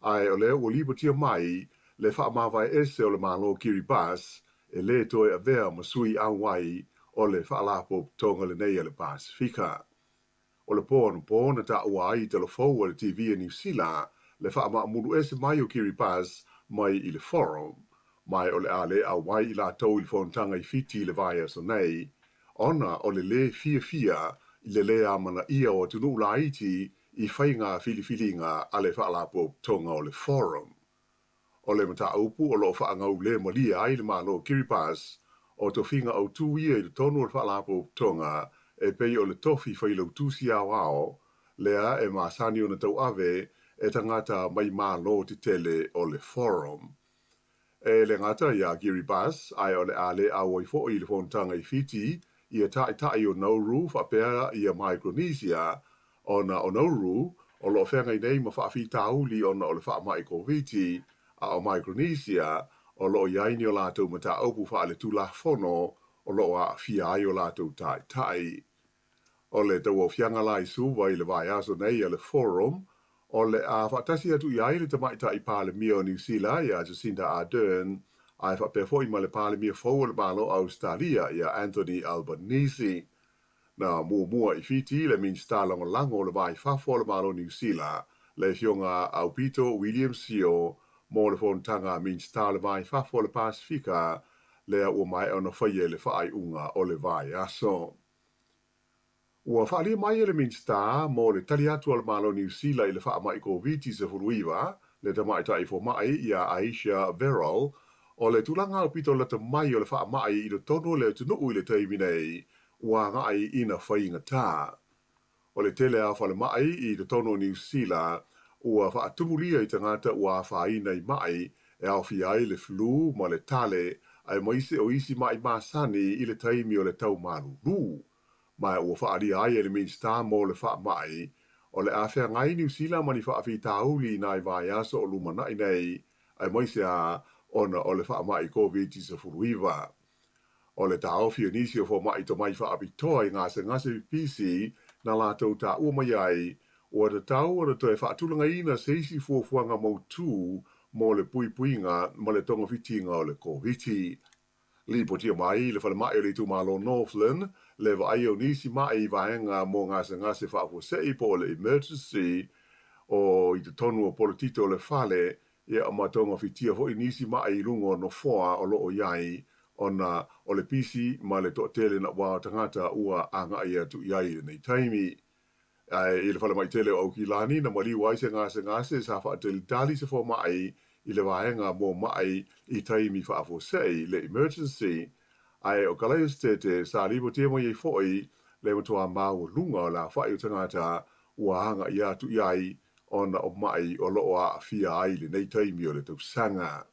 Speaker 7: ae o lea ua lipotia mai le faamavae ese o le Malo Kiribati e le toe avea ma sui auai o le Faalapotopotoga lenei a le Pasefika. O le po anapo na taua ai i talafou a le TV a Niu Sila le faamaamulu ese mai o Kiribati mai i le Forum, ma o le a le auai i latou i le fonotaga i Fiti i le vaiaso nei, ona o le le fiafia i le le amanaia o atunuu laiti i faiga filifiliga a le Faalapotopotoga o le Forum. O le mataupu o lo o faagaulemalie ai le Malo o Kiribati, o tofiga autū ia i totonu o le Faalapotopotoga e pei o le tofi failautusi aoao, lea e masani ona tauave e tagata mai Malo tetele o le Forum. E le gata iā Kiribati, ae o le a le auai foi i le fonotaga i Fiti ia taitai o Nauru faapea ia Micronesia, ona o Nauru, o lo o feagai nei ma faafitauli ona o le faamai Koviti, a o Micronesia, o lo o i ai ni o latou mataupu faaletulafono o lo o aafia ai o latou taitai. O le tauaofiaga la i Suva i le vaiaso nei a le Forum, O le a faatasi atu i ai le Tamaitai Palemia o Niu Sila ia Jacinda Ardern, ae faapea foi ma le Palemia fou o le Malo o Ausetalia ia Anthony Albanese. Na muamua i Fiti le Minisita Lagolago o le Va i Fafo o le Malo o Niu Sila, le Afioga Aupito William Sio, mo le fonotaga a Minisita o le Va i Fafo o le Pasefika lea ua maea ona faia i le faaiuga o le vaiaso. Ua faaalia mai e le Minisita mo le tali atu a le Malo o Niu Sila i le faamai Koviti-19, le tamaitai fomai ia Ayesha Verrall, o le tulaga aupito lata mai o le faamai i totonu o le atunuu i le taimi nei, ua agai ina faigata. O le tele a falemai i totonu o Niu Sila ua faatumulia i tagata ua afaina i maʻi e aofia ai le flu ma le tale aemaise o isi maʻi masani i le taimi o le tau malulu. Ma ua faaalia ai e le Minisita mo le Faamai, o le a feagai Niu Sila ma ni faafitauli i nai vaiaso o lumanai nei, aemaise a ona o le faamai Koviti-19. O le taofi o nisi o fomai tomai faapitoa i gasegase pipisi na latou taua mai ai, ua tatau ona toe faatulagaina se isi fuafuaga mautū mo le puipuiga ma le togafitiga o le Koviti. Lipotia mai le falemai o le itumalo Northland le vaaia o nisi maʻi i vaega mo gasegase faafuasei po o le emergency o i totonu o polotito o le fale, ia ma togafitia foi nisi maʻi i luga o nofoa o lo o i ai ona o le pisi ma le toatele naʻauao o tagata ua agai atu i ai i lenei taimi. Ae i le falemai tele o Aukilani na maliu ai se gasegase sa faatalitali se fomai i le vaega mo maʻi i taimi faafuasei, le emergency, ae o Kalaesetete sa lipotia mai ai foi le matuā maualuga o le afaʻi o tagata ua agai atu i ai ona o maʻi o lo o aafia ai i lenei taimi o le tausaga.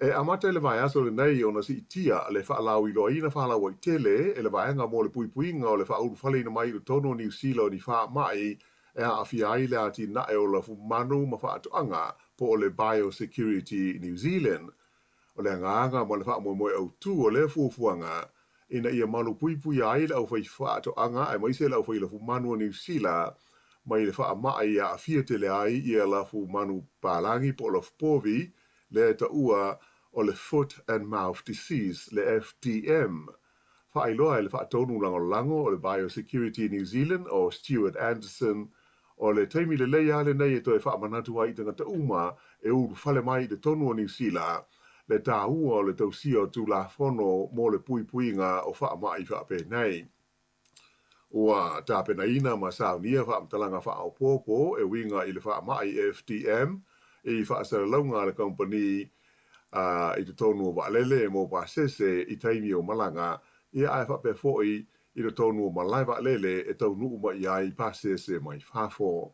Speaker 7: E amata i le vaiaso lenei ona siitia le faalauiloaina faalauaitele e le Vaega mo le Puipuiga o le Faaulufaleina mai i totonu o Niu Sila o ni faamai e aafia ai le atinae o lafumanu ma faatoaga po o le Biosecurity New Zealand. O le agaga ma le faamoemoe autu o lea fuafuaga ina ia malupuipuia ai le aufaifaatoaga aemaise le aufailafumanu o Niu Sila mai le faamai e aafia tele ai ia lafumanu palagi po o lafupovi, lea e taua o le Foot and Mouth Disease, le FDM. Faailoa e le Faatonu Lagolago o le Biosecurity New Zealand o Stuart Anderson, o le taimi lelei lava lenei e toe faamanatu ai i tagata uma e ulufale mai i totonu o Niu Sila le taua o le tausia o Tulafono mo le puipuiga o faamai faapenei. Ua tapenaina ma saunia faamatalaga faaopoopo e uiga i le faamai FDM i faasalalauga a le kamupani i totonu o vaalele mo pasese i taimi o malaga, ia ae faapea foi i totonu o malae vaalele e taunuu mai ai pasese mai fafo.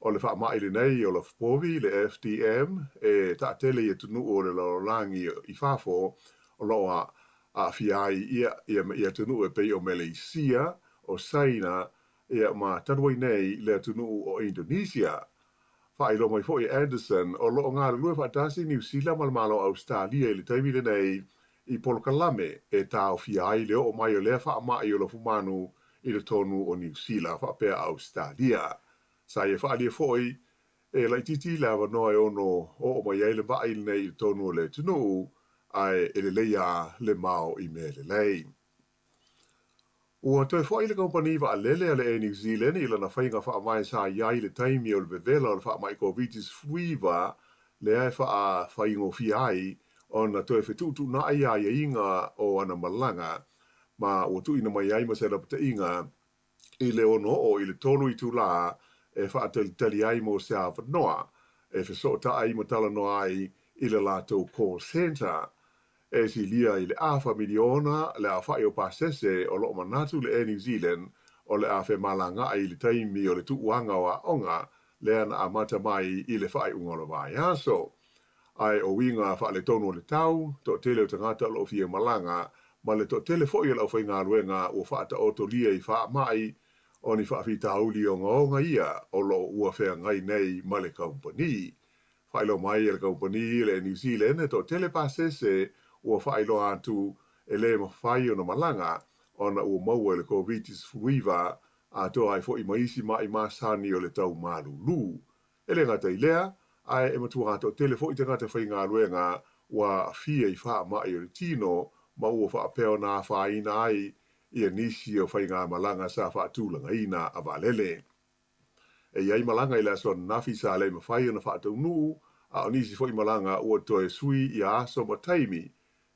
Speaker 7: O le faamai lenei o lafupovi, le FDM, e taatele i atunuu o le lalolagi i fafo o lo o aafia ai ia ia atunuu e pei o Meleisia, o Saina, ia ma talu ai nei le atunuu o Indonesia. Faailoa mai foi e Anderson, o lo o galulue faatasi Niu Sila ma le Malo o Ausetalia i le taimi lenei i polokalame e taofia ai le oo mai o lea faamai o lafumanu i totonu o Niu Sila faapea Ausetalia. Sa ia faaalia foi e laitiiti le avanoa e ono oo mai ai le maʻi lenei i totonu o le atunuu, ae e lelei lava le mao i mea lelei. Ua toe foʻi le kamupani vaalele a le Air New Zealand i lana faiga faavae sa i ai i le taimi o le vevela o le faamai Koviti-19 lea e faafaigofie ai ona toe fetuutuunai aiaiga o ana malaga ma ua tuuina mai ai ma se lapataiga i le ono oo i le tolu itulā e faatalitali ai mo se avanoa e fesootai ma talanoa ai i le latou call centre. E silia i le afa miliona le aofaʻi o pasese o lo o manatu le Air New Zealand o le a femalagaʻi i le taimi o le tuuaga o aoga lea na amata mai i le faaiuga o le vaiaso. Ae o uiga faaletonu o le tau, toatele o tagata o lo o fia malaga, ma le toatele foi o le aufaigaluega ua faataotolia i faamai o ni faafitauli ogaoga ia o lo o ua feagai nei ma le kamupani. Faailoa mai e le kamupani le Air New Zealand e toatele pasese ua faailoa atu e le mafai ona malaga ona ua maua i le Koviti-19. atoa ai foi ma isi ma'i masani o le tau malulu. E le gata i lea, ae e matua toatele foi tagata faigaluega ua aafia i faamai o le tino ma ua faapea ona afaina ai ia nisi o faigamalaga sa faatulagaina a vaalele. E i ai malaga i le aso ananafi sa le mafai ona faataunuu, a o nisi foi malaga ua toe sui ia aso ma taimi.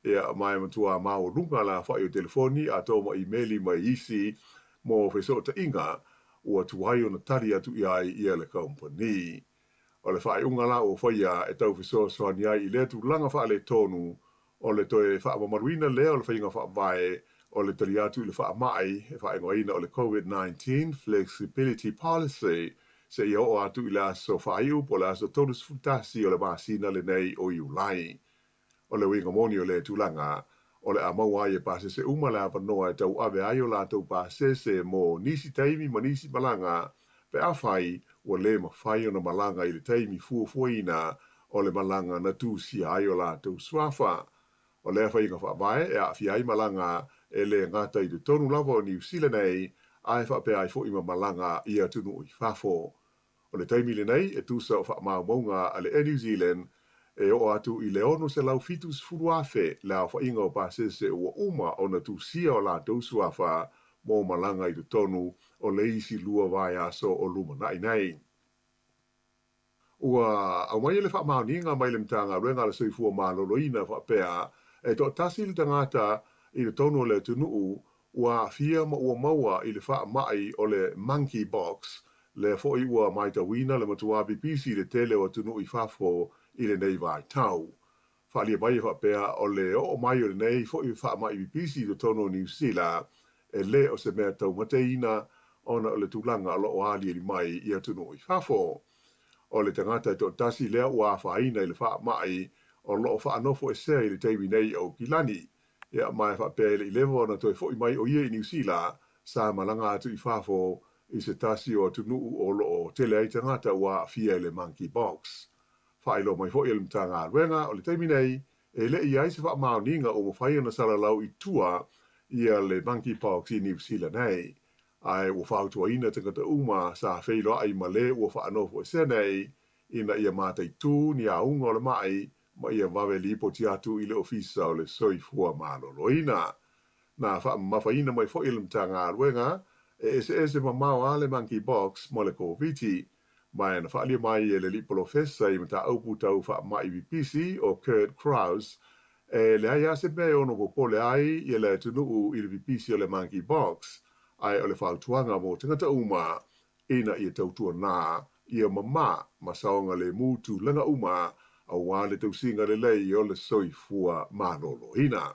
Speaker 7: Ia, ma e matua maualuga le aofai o telefoni atoa ma imeli mai isi mo fesootaiga ua tuai ona tali atu i ai ia le kamupani. O le faaiuga la ua faia e tau fesoasoani ai i lea tulaga faaletonu, o le toe faamamaluina lea o le faiga faavae o le tali atu i le faamai e faaigoaina o le Covid-19 Flexibility Policy seia oo atu i le aso faaiu po o le aso 31 o le masina lenei o Iulai. O le uiga moni o lea tulaga, o le a maua ai e pasese uma le avanoa e tauave ai o latou pasese mo nisi taimi ma nisi malaga pe afai ua le mafai ona malaga i le taimi fuafuaina o le malaga na tusia ai o latou suafa. O lea faiga faavae e aafia ai malaga e le gata i totonu lava o Niu Sila nei, ae faapea ai foi ma malaga i atunuu i fafo. O le taimi lenei, e tusa o faamaumauga a le Air New Zealand, e oo atu i le 670,000 le aofaiga o pasese ua uma ona tusia o latou suafa mo malaga i totonu o le isi lua vaiaso o lumanai nei. Ua aumaia le faamaoniga mai le Matagaluega a le Soifua Maloloina faapea, e toatasi le tagata i totonu o le atunuu ua aafia ma ua maua i le faamai o le monkeypox, lea foi ua matauina le matua pipisi i le tele o atunuu i fafo i lenei vaitau. Faaalia mai e faapea o le oo mai o lenei foi faamai pipisi i totonu o Niu Sila e le o se mea taumateina ona o le tulaga o lo o aliali mai i atunuu i fafo. O le tagata e toatasi lea ua afaina i le faamai o lo o faanofoesea i le taimi nei i Aukilani. Ia, ma e faapea e le i leva ona toe foi mai o ia i Niu Sila, sa malaga atu i fafo i se tasi o atunuu o lo o tele ai tagata ua aafia i le monkeypox. Faailoa mai foi e le Matagaluega, o le taimi nei, e le i i ai se faamaoniga ua mafai ona salalau i tua ia le monkeypox i Niu Sila nei. Ae ua fautuaina tagata uma sa feiloai ma le ua faanofoesea nei ina ia mataitū ni auga o le ma'i ma ia vave lipoti atu i le Ofisa o le Soifua Maloloina. Na faamamafaina mai foi e le Matagaluega, e eseese mamao lava le monkeypox ma le Koviti, ma na faaalia mai e le alii polofesa i mataupu tau faamai pipisi o Kurt Krause, e leai lava se mea e ono popole ai ia le atunuu i le pipisi o le monkeypox, ae o le fautuaga mo tagata uma ina ia tautuanā ia mamā ma saogalemu tulaga uma aua le tausiga lelei o le soifua maloloina.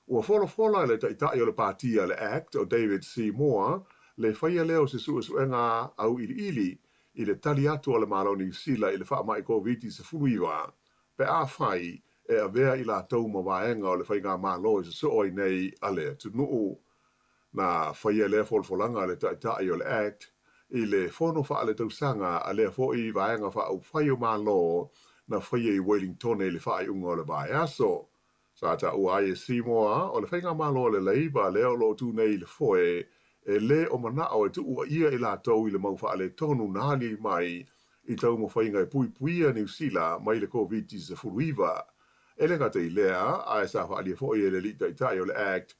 Speaker 7: Ua folafola e le Taitai o le Pāti a le act o David Seymour le faia lea o se suesuega auiliili i le tali atu a le Malo o Niu Sila i le faamai Koviti-19 pe afai e avea i latou ma vaega o le faigamalo e sosoo ai nei a le atunuu. Na faia lea folafolaga a le Taitai o le act i le fono faaletausaga a lea foi Vaega Faaupufai o Malo na faia i Wellingtone i le faaiuga o le vaiaso. Sa taua ai e Seymour o le faigamalo a le Labour lea o lo o tu nei i le foe e le o manao e tuuaia i latou i le mau faaletonu na aliali mai i taumafaiga e puipuia Niu Sila mai le Koviti-19. E le gata i lea, ae sa faaalia foi e le Alii Taitai o le act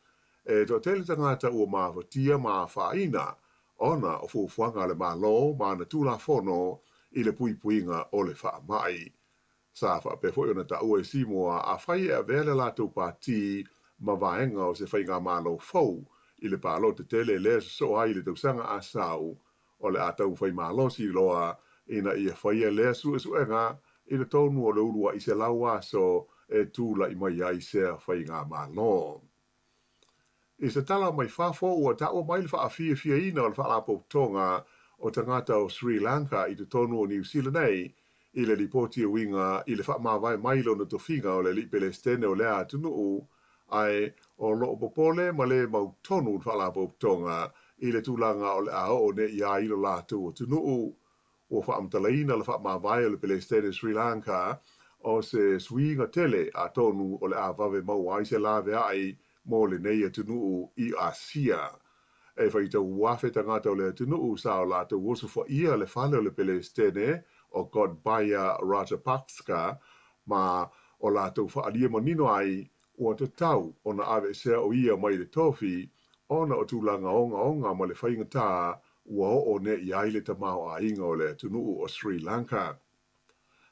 Speaker 7: E toatele tagata ua mafatia ma afaina ona o fuafuaga a le Malo ma ana Tulafono i le puipuiga o le faamai. Sa faapea foi ona taua e Seymour afai e avea le latou pati ma vaega o se faigamalo fou i le palota tele lea sosoo ai i le tausaga a sau, o le a taumafai malosi loa ina ia faia lea suesuega i totonu o le uluai 100 aso e tulai mai ai sea faigamalo. I se tala mai fafo, ua taua mai le faafiafiaina o le Faalapotopotoga o Tagata o Sri Lanka i totonu o Niu Sila nei i le lipoti e uiga i le faamavae mai lona tofiga o le alii Pelesitene o lea atunuu, ae o lo o popole ma le mautonu le Faalapotopotoga i le tulaga o le a oo nei ai i lo latou atunuu. Ua faamatalaina le faamavae o le Pelesitene Sri Lanka o se suiga tele atonu o le a vave maua ai se laveai mo lenei atunuu i Asia. E faitau afe tagata o le atunuu sa o latou osofaia le fale o le Pelesitene o Gotabaya Rajapaksa ma o latou faaalia manino ai ua tatau ona aveesea o ia mai le tofi ona o tulaga ogaoga ma le faigata ua oo nei i ai le tamaoaiga o le atunuu o Sri Lanka.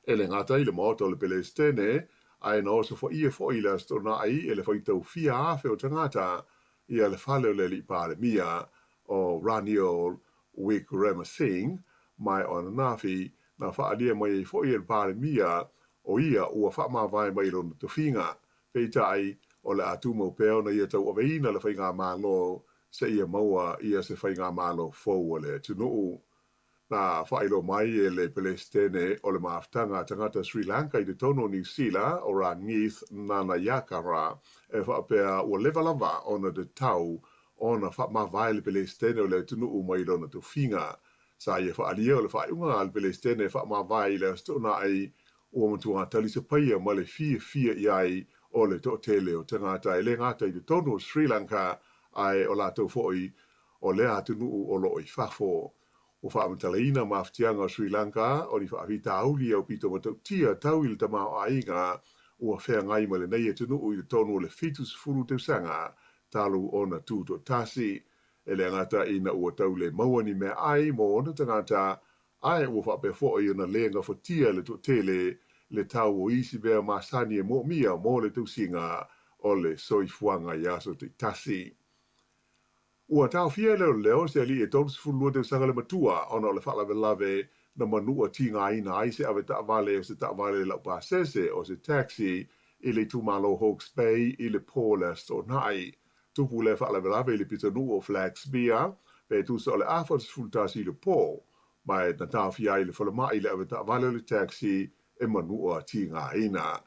Speaker 7: E le gata i le Maota o le Pelesitene, ae na osofaia foi i le Aso Toonai e le faitau fia afe o tagata ia le fale o le Alii Palemia o Ranil Wickremesinghe, ma o ananafi na faaalia mai ai foi e le Palemia o ia ua faamavae mai lona tofiga. Peitai, o le a tumau pea ona ia tauaveina le faigamalo seia maua ia se faigamalo fou a le atunuu. Na faailoa mai e le Pelesitene o le Mafutaga a Tagata Sri Lanka i totonu o Niu Sila, o Rangeeth Nanayakkara, e faapea ua leva lava ona tatau ona faamavae le Pelesitene o le atunuu mai lona tofiga. Sa ia faaalia o le faaiuga a le Pelesitene e faamavae i le Aso Toonai ua matua talisapaia ma le fiafia i ai o le toatele o tagata e le gata i totonu o Sri Lanka ae o latou foi o lea atunuu o lo o i fafo. Ua faamatalaina mafatiaga o Sri Lanka o ni faafitauli aupito matautia tau i le tamaoaiga ua feagai ma lenei atunuu i totonu o le 70 tausaga talu ona tutoatasi. E le gata ina ua tau le maua ni meaai mo ona tagata, ae ua faapea foi ona le gafatia le toatele le tau o isi mea masani e moomia mo le tausiga o le soifuaga i aso taitasi. Ua taofia e leoleo se alii e 32 tausaga le matua ona o le faalavelave na manua tigaina ai se avetaavale o se taavale laupasese o se taxi i le itumalo Hawke's Bay i le po o le Aso Toonai. Tupu lea faalavelave i le pitonuu o Flaxmere pe tusa o le afa o le 11 i le po, ma e na taofia ai le falemai le avetaavale o le taxi e manua tigaina.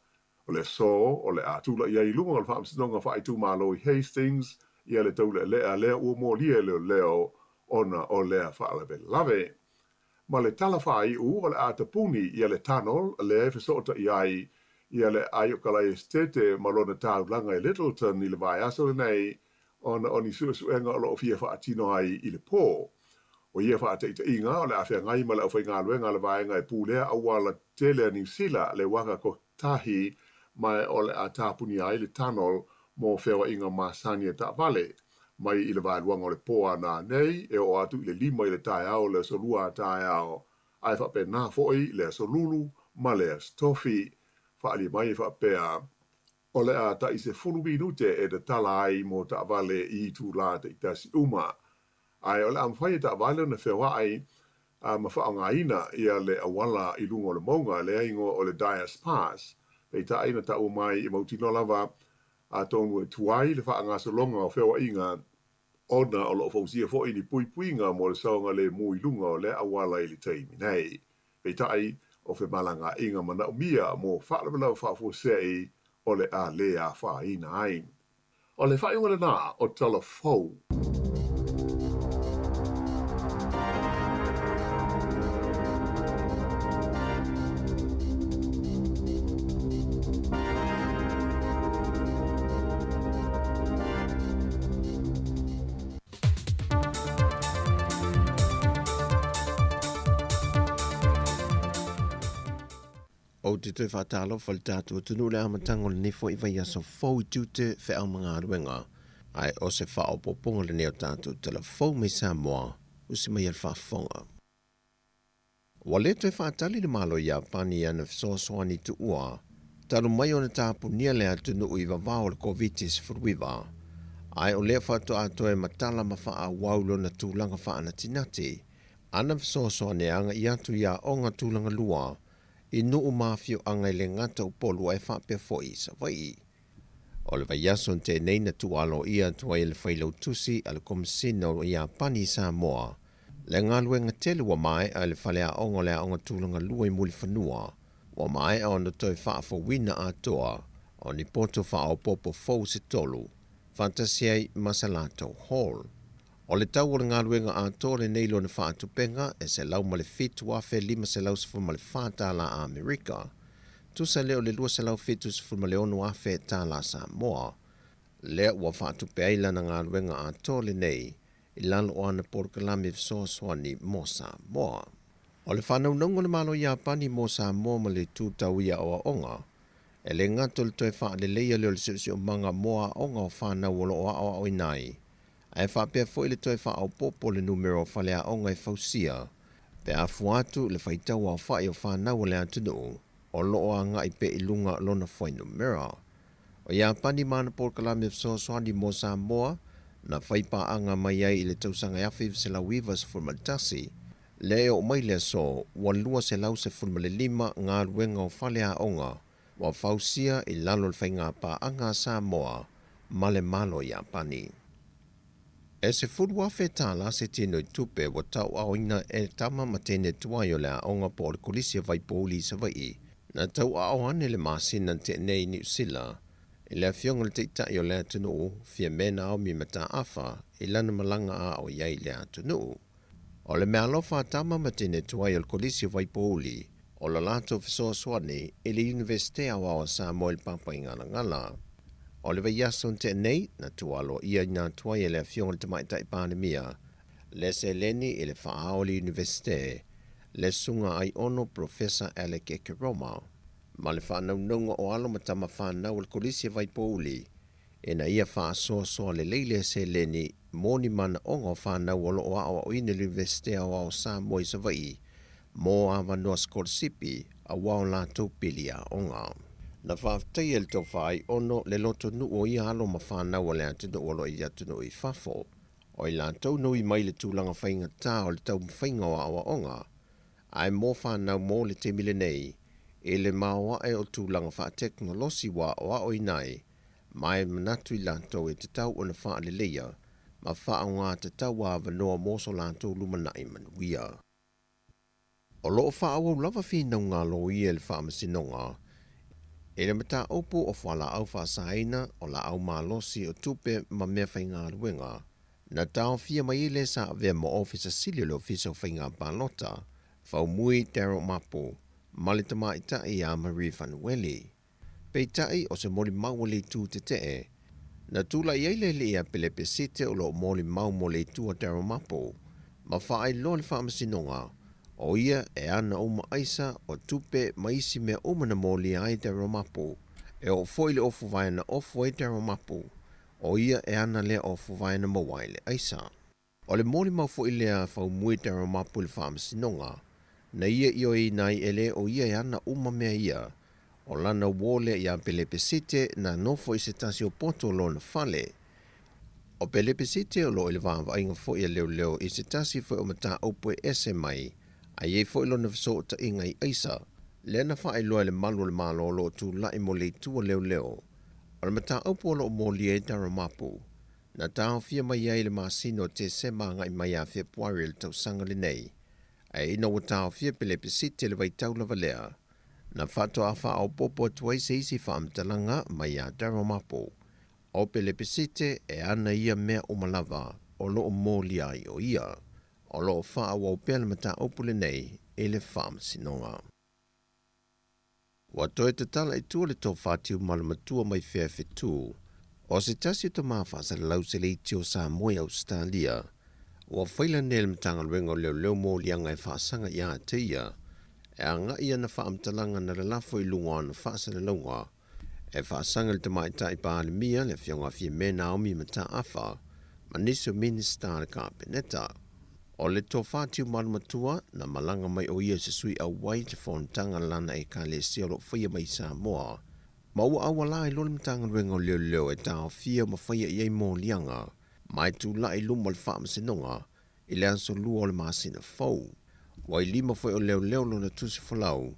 Speaker 7: O le aso o le a tulai ai i luga o le Faamasinoga Faaitumalo i Hastings ia le taulealea lea ua molia e leoleo ona o lea faalavelave. Ma le tala faaiu o le a tapuni ia le tunnel lea e fesootai ai ia le Aiokalai Esetete ma lona taulaga i Lyttelton i le vaiaso lenei ona o ni suesuega o lo o fia faatino ai i le po. O ia faataitaiga o le a feagai ma le aufaigaluega a le vaega e pulea auala tele a Niu Sila le Waka Kotahi ma o le a tapunia ai le tunnel mo feoaiga masani a taavale mai i le vaeluaga o le po a nanei e oo atu i le 5 i le taeao o le aso Lua a taeao, ae faapena foi le aso Lulu ma le aso Tofi. Faaalia mai e faapea, o le a tai 10 minute e tatala ai mo taavale i itulā taitasi uma. Ae o le a mafai e taavale ona feoai ma faaaogaina ia le auala i luga o le mauga lea igoa o le Dyas Pass. Peitai na taua mai e mautinoa lava atonu e tuai le faagasologa o feoaiga ona o lo o fausia foi ni puipuiga mo le saogalemu i luga o lea auala i le taimi nei. Peitai, o femalagaaiga manaomia mo faalavelave faafuasei o le a le afaina ai. O le faaiuga lena o Tala Fou.
Speaker 6: Ou te toe faatalofa i le tatou atunuu i le amataga o lenei foi vaiaso fou i tiute, feau ma galuega. Ae o se faaopoopoga lenei o tatou tala fou mai Samoa, usi mai e le faafofoga. Ua le toe faatali le Malo o Iapani i ana fesoasoani tuua talu mai ona tapunia le atunuu i vavao o le Koviti-19, ae o lea faatoa toe matala ma faaauau lona tulaga faanatinati ana fesoasoani e aga'i atu i aoga tulaga lua i nuu ma afioaga e le gata Upolu ae faapea foi i Savaii. O le vaiaso na tea nei na tuualoia atu ai e le Failautusi a le Komesina o Iapani i Samoa le galuega tele ua maea i le faleaoga o le Aoga Tulaga Lua i Mulifanua, ua maea ona toe faafouina atoa o ni poto faaopoopo fou se tolu, faatasi ai ma Salatou Hall. O le tau o le galuega atoa lenei lona faatupega e $107,514 tala Amerika, tusa lea o le $276,000 tala Samoa, lea ua faatupe ai lana galuega atoa lenei. i lalo o ana polokalame fesoasoani mo Samoa. O le faanaunauga o le Malo o Iapani mo Samoa ma le itu tau i aoaoga, e le gata o le toe faaleleia lea o le siosiomaga mo aoga o fanau o lo o aoaoina ai, ae faapea foi le toe faaopoopo o le numera o faleaoga e fausia pe a fua atu le faitau aofai o fanau a le atunuu o lo o agai pea i luga lona fuainumera. O Iapani ma ana polokalame fesoasoani mo Samoa na fai paaga mai ai i le tausaga 1991, lea e oo mai le aso ua 215 galuega o faleaoga ua fausia i lalo o le faiga paaga a Samoa ma le Malo o Iapani. E $10,000 se tino i tupe ua tauaaoina e tama ma teine tuai o le aoga po o le Kolisi o Vaipouli i Savaii na tauaao ane le masina na tea nei i Niu Sila i le afioga i le Taitai o le atunuu Fiame Naomi Mataafa i lana malaga a o i ai i le atunuu. O le meaalofa a tama ma teine tuai o le Kolisi o Vaipouli o le latou fesoasoani i le Iunivesite Aoao a Samoa i le Papaigalagala. O le vaiaso na tea nei, na tuualoaia ina atu ai e le Afioga i le Tamaitai Palemia le seleni i le faaao o le Iunivesite, le Susuga Aiono Polofesa Alec Ekeroma, ma le faanaunauga o alo ma tama fanau a le Kolisi a Vaipouli ina ia faasoasoa lelei lea seleni mo ni manaoga o fanau o lo o aoaoina i le Iunivesite Aoao o Samoa i Savaii mo avanoa sikolasipi aua o latou pili aoga. Na faafetaia e le Tofa Aiono le lotonuu o ia alo ma fanau a le atunuu o lo o i atunuu i fafo, o i latou na ui mai i le tulaga faigata o le taumafaiga o aoaoga, ae mo fanau mo le taimi lenei, i le maoae o tulaga faatekonolosi ua aoaoina ai, ma e manatu i latou e tatau ona faaleleia ma faaaoga tatau avanoa mo so latou lumanai manuia. O lo o faaauau lava finauga a loia i le Faamasinoga i le mataupu o fualaau faasaina, o laau malosi, o tupe ma mea faigaluega na taofia mai ai le sa avea ma Ofisa Sili o le Ofisa o Faiga Palota, Faumui Daryl Mapu, ma le tamaitai ia Marie Fanueli. Peitai, o se molimau a le itu tetee, na tulai ai le alii ia Pelepesite o lo o molimau mo le itu a Daryl Mapu, ma faailoa le faamasinoga, o ia e ana uma aisa, o tupe ma isi mea uma na molia ai Daryl Mapu. E oo foi i le ofu vae na ofu ai Daryl Mapu, o ia e ana lea ofu vae na maua ai le aisa. O le molimau foi lea a Faumui Daryl Mapu i le faamasinoga, na ia ioeina ai e le o ia e ana uma mea ia. O lana uō lea iā Pelepesite na nofo i se tasi o poto o lona fale. O Pelepesite o lo o i le vaavaaiga foi a leoleo i se tasi foi o mataupu e ese mai a i ai foi lona fesootaiga i aisa, lea na faailoa e le malu o le Malo o lo o tulai mo le itu a leoleo. O le mataupu o lo o molia ai Daryl Mapu, Na taofia mai ai i le masina o Tesema agai mai ia Fepuari o le tausaga lenei, ae ina ua taofia Pelepesite le vaitau lava lea, na faatoa faaopoopo atu ai se isi faamatalaga mai ia Daryl Mapu, o Pelepesite e ana ia mea uma lava o lo o molia ai o ia. O lo o faaauau pea le mataupu lenei i le Faamasinoga. Ua toe tatala i tua le tofa Tiumalamatua mai Feafetu, o se tasi o tama faasalalau seleiti o Samoa i Ausetalia. Ua faila nei le Matagaluega o Leoleo moliaga e faasaga ia te ia, e agai ana faamatalaga na lalafo i luga o ana faasalalauga e faasaga i le Tamaitai Palemia, le Afioga Fiame Naomi Mataafa, ma nisi o Minisita a le Kapeneta. O le tofa Tiumalumatua, na malaga mai o ia i se sui auai i te fonotaga lana Ekalesia o lo o faia mai i Samoa, ma ua auala ai loa le Matagaluega o Leoleo e taofia ma faia i ai moliaga ma e tulai i luma o le Faamasinoga i le aso 2 o le masina fou. Ua i lima foi o leoleo lona tusi folau,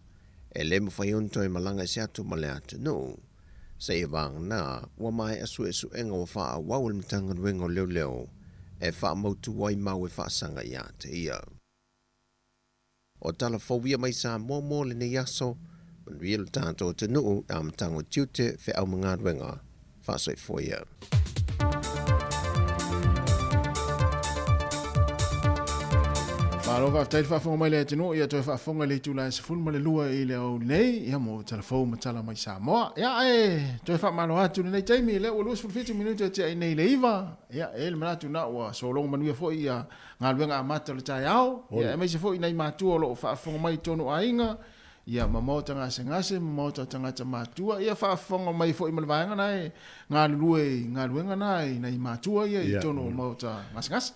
Speaker 6: e le mafai ona toe malaga ese atu ma le atunuu. Seia vagana, ua maea suesuega ua faaauau e le Matagaluega o Leoleo e faamautu ai mau e faasaga ia te ia. O tala fou ia mai Samoa mo lenei aso, manuia lo tatou atunuu i amataga o tiute, feau ma galuega. Faasoifua ia.
Speaker 2: Malo faafetai le faafofoga mai le atunuu, ia toe faafofoga i le itula e 12 i le aoauli nei, ia mo tala fou ma tala mai Samoa. Ia ae toe faamalo atu i lenei taimi, lea ua 27 minute e tiai nei i le 9, ia e i ai le manatu na ua sologa manuia foi ia galuega amata o le taeao, ia aemaise foi nai matua o lo o faafofoga mai i totonu o aiga, ia ma maota gasegase ma maota o tagata matua, ia faafofoga mai foi ma le vaega na e galulue i galuega na i nai matua ia i totonu o maota gasegase.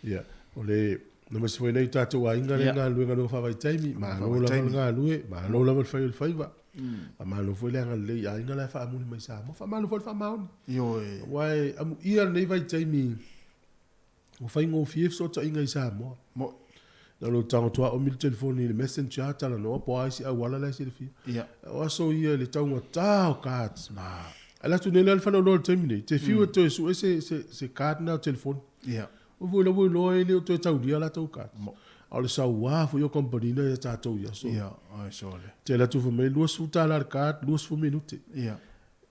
Speaker 5: Ia, o le aemaise foi nai o tatou aiga lea e galulue i galuega faavaitaimi, malo lava le galue, malo lava le fai o le faiva. Faamalo foi le agalelei i aiga la e faamuli mai Samoa, faamalo foi le faamaoni.
Speaker 2: Ioe.
Speaker 5: Aua e amuia lenei vaitaimi ua faigofie fesootaiga i Samoa.
Speaker 2: Mo.
Speaker 5: Na o lou tago tuaomi le telefoni i le messenger, talanoa po o a isi auala la e silafia.
Speaker 2: Ia.
Speaker 5: O aso ia i le taugata o cards.
Speaker 2: Na.
Speaker 5: Alu atu nei la le faleoloa i le taimi nei, te fiu e toe sue se, se, se card na o telefoni.
Speaker 2: Ia.
Speaker 5: Ua foi la ua iloa e le o toe taulia latou card. A o le saua foi o kamupani na ia tatou i aso.
Speaker 2: Ia, ai sole.
Speaker 5: Te alu atu fai mai $20 le card, 20 minute.
Speaker 2: Ia.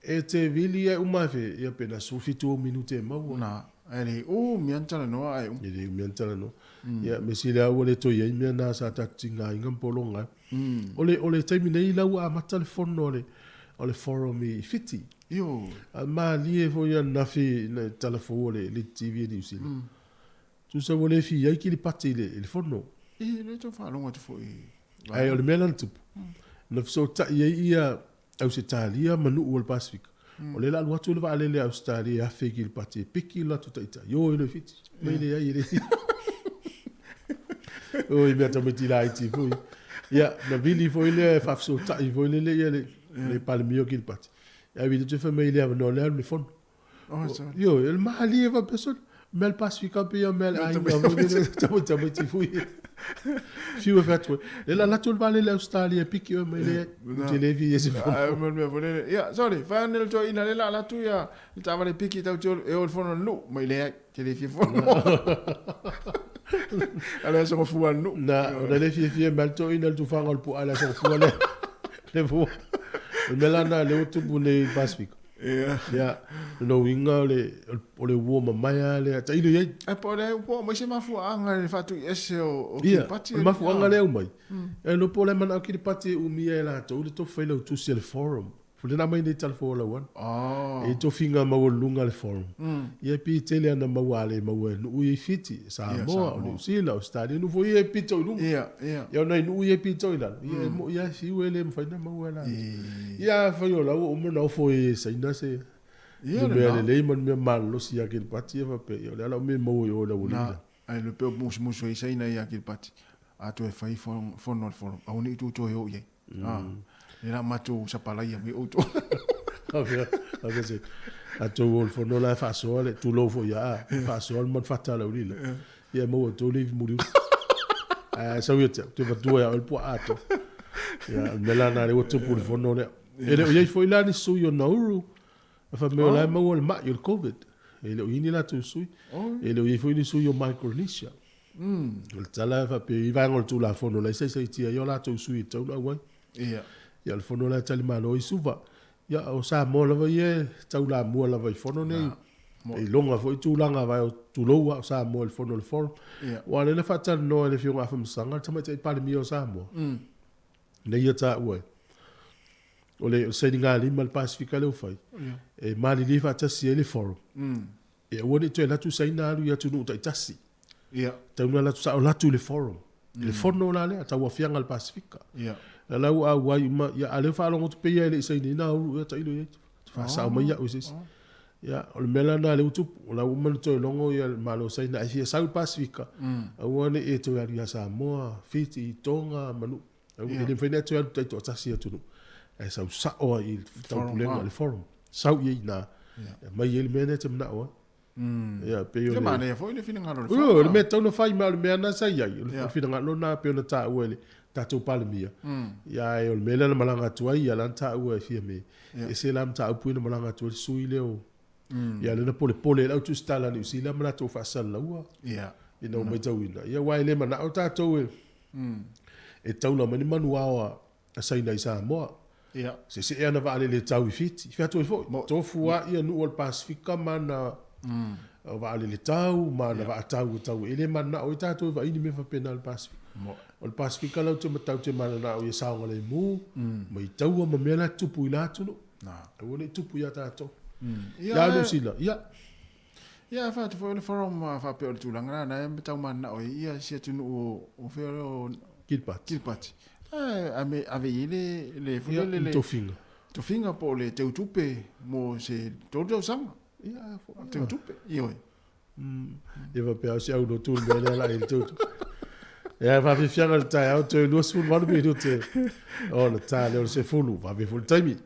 Speaker 5: E te vili e uma fe, ia pe na 17 ou minute e maua.
Speaker 2: Na, e le umi lava ona talanoa ae uma.
Speaker 5: E le umi lava ona talanoa. Ia, mea sili lava ua le toe i ai mea na sa tatou tigaina ma pologa ai. O le, o le taimi nei la ua amata le fono a le, o le forum i Fiti.
Speaker 2: Ioe.
Speaker 5: A malie foi ananafi i le tala fou a le Elite TV a Niu Sila. Tusa ua le fia ai Kiripati i le, i le fono.
Speaker 2: I le tau faalogo atu foi i
Speaker 5: Ae o le mea la na tupu, na fesootai ai ia Ausetalia ma nuu o le Pasefika. O lea la alu atu le vaalele a Ausetalia e afe i Kiripati e piki lo latou taitai, o e loe Fiti. Mai leai e le Oi mea tamaiti laiti foi. Ia, na vili foi lea e faafesootai foi lele ia le, le Palemia o Kiripati. Ae vili atu fai mai le avanoa lea alu i le fono.
Speaker 2: Oh, sorry.
Speaker 5: Ioe, o le malie faapea sole. Mea le Pasefika pei o mea le aiga foi lele, tamaiti foi. Fiu e fai atu ai. Le la alu atu le vaalele Ausetalia e piki oe mai leai. Ou te le fia i se fono.
Speaker 2: Ai, ma le mea foi lele. Ia, sorry, fai ane le toeaina lea la alu atu ia le taavale piki tau te e o i le fono a le nuu. Mai leai, te le fia fono. A le aso gafua a le nuu.
Speaker 5: Na, ona le fiafia mai le toeaina i le tufaga o le puaa i le aso gafua lea. Le fua. O le mea la lena lea ua tupu nei i le Pasefika.
Speaker 2: Ia.
Speaker 5: Ia, lona uiga o le, o le uo mamae lava lea, tailo i ai.
Speaker 2: Ae po o le po o aumai se mafuaaga i le faatuiese o
Speaker 5: Ia,
Speaker 2: Kiripati.
Speaker 5: o le mafuaaga lea e aumai, e iloa po o le manao Kiripati e umia e latou le tofi failautusi a le Forum. Foi lea na aumai nei tala fou a Lauana.
Speaker 2: Oh.
Speaker 5: E i ai tofiga maualuluga a le Forum. Ia e pei e tele ana maua a le maua e nuu ia i Fiti, Samoa, o Niu Sila, Ausetalia, nuu foi ia e pito i luga.
Speaker 2: Ia, ia.
Speaker 5: Ia o nai nuu ia e pito i lalo, ia e moi lava e fiu e le mafai ona maua e latou. Ia afai o la ua uma ona ofo e Saina se
Speaker 2: Ia
Speaker 5: mea
Speaker 2: lena.
Speaker 5: lelei ma le mea malolosi ia Kiripati ia faapea, ia o le a lau mea e maua i o i le aualii
Speaker 2: Na,
Speaker 5: la.
Speaker 2: ae le pei o musumusu ai Saina ia Kiripati, a toe fai fono a le Forum, aua ne i outou toe o i ai. A, lea la matou sapalaia mai outou.
Speaker 5: Faapea, faapea se, tatou o i le fono la e faasoa le, tulou foi ia a, faasoa le manufata a le aualii la. Ia e maua e outou le ivi muliuli. Ae sau ia te au, te avatua ia oe le puaa atoa. Ia, o le mea la lena lea ua tupu i le fono lea. E le o i ai foi la ni sui o Nauru, e fai mai o la e maua le mai o le Covid. E le o i ai ni latou sui. E le o i ai foi ni sui o Micronesia. O le tala e faapea i vaega o le Tulafono la e saisaitia ai o latou sui e tatau ona auai.
Speaker 2: Ia.
Speaker 5: Ia o le fono la e talimalo ai Suva. Ia o Samoa lava ia e taulamua lava i fono nei. E iloga foi tulaga vae o tulou a o Samoa i le fono o le Forum.
Speaker 2: Ia.
Speaker 5: Aua o lea na faatalanoa e le Afioga Afamasaga le Tamaitai Palemia o Samoa. Na ia taua ai. O le sainigalima i le Pasefika lea ua fai, e malilie faatasi ai le Forum. E aua ne i toe alu atu Saina alu i atunuu taitasi.
Speaker 2: Ia.
Speaker 5: Tau na alu atu sao alu atu i le Forum. I le fono la lea, tauaofiaga a le Pasefika.
Speaker 2: Ia.
Speaker 5: La la ua auai uma, ia a lea ua faalogo atu pei lava e le i sainiina Nauru, ia tailo i ai. Faasao mai au e se isi. Ia, o le mea la lena lea ua tupu, o la ua uma ona toe logo ia le Malo o Saina e fia sau i le Pasefika, aua ne i e toe alu ia Samoa, Fiti, Tonga, Manu. Aua e le mafai ona e toe alu taitoatasi i atunuu, ae sau sao lava i le taupulega, le Forum. Sau i ai i ina, e aumai ai le mea lea e te manao ai. Ia, pei o
Speaker 2: Ia
Speaker 5: le...
Speaker 2: manaia foi le finagalo o le
Speaker 5: Ioe, o le
Speaker 2: Fono.
Speaker 5: mea tatau ona fai, ma o le mea lena sa i ai, o le finagalo lena pei ona taua e le tatou Palemia. Ia, ae o le mea lea na malaga atu ai, ia la na taua e Fiame, ese la mataupu ia na malaga atu ai le sui lea o... Ia, lea na polepole ai le au tusitala a Niu Sila ma latou faasalalaua, ina ua matauina. Ia, aua e le manao tatou e, e taula mai ni manuao a a Saina i Samoa.
Speaker 2: Ia.
Speaker 5: Sese'e ana vaalele e tau i Fiti. Fea atu ai foi, tofu lava ia nuu o le Pasefika ma ana vaalele tau ma ana vaa tau e tau ai. E le mananao ai tatou e vaai ni mea faapena i le Pasefika. O le Pasefika latou te matau te mananao ia saogalemu ma i taua ma mea la e tutupu i la atunuu. Aua ne i tupu ia tatou. Ia Niu Sila, ia.
Speaker 2: Ia, ae fai atu foi o le forum faapea o le tulaga la na e tau mananao ai ia si atunuu o fea o
Speaker 5: Kiribati.
Speaker 2: Kiribati. Ae ave i ai le le foi
Speaker 5: lele le tofiga.
Speaker 2: Tofiga po o le teutupe mo se 3 tausaga.
Speaker 5: Ia,
Speaker 2: teutupe, ioe.
Speaker 5: Ia faapea o si au lotu le mea lea la i le teutupe. Ia, faafiafiaga le taeao, toe 28 minute ona ta lea o le 10, vave foi le taimi.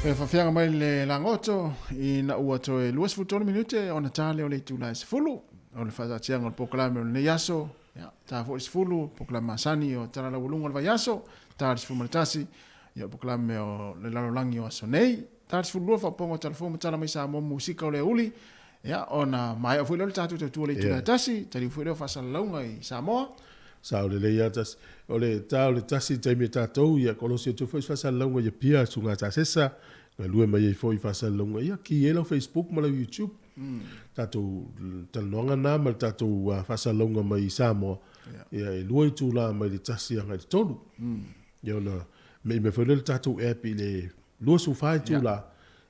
Speaker 2: E faafeaga mai le lagoto ina ua toe 23 minute ona ta lea o le itula e 10 o le faataatiaga o le polokalame o lenei aso. Ia, ta foi le 10, polokalame masani o Tala Laualuga o le Vaiaso, ta le 11, ia polokalame o le lalolagi o aso nei. Ta le 12 faaopoopoga o Tala Fou ma Tala mai Samoa Musika o le aoauli. Ia, ona maea foi lea o le tatou tautua i le itula e 1, taliu foi lea o faasalalauga i Samoa.
Speaker 5: Sao lelei lava tasi. O le ta o le tasi i le taimi a tatou, ia kolosi atu foi se faasalalauga i Apia, Susuga Tasesa, galue mai ai foi i faasalalauga, ia ki ai lau Facebook ma lau YouTube. Tatou talanoaga na ma le tatou faasalalauga mai i Samoa, ia e lua itula mai le tasi agai i le tolu. Ia ona mei mai foi lea o le tatou app i le 24 itula.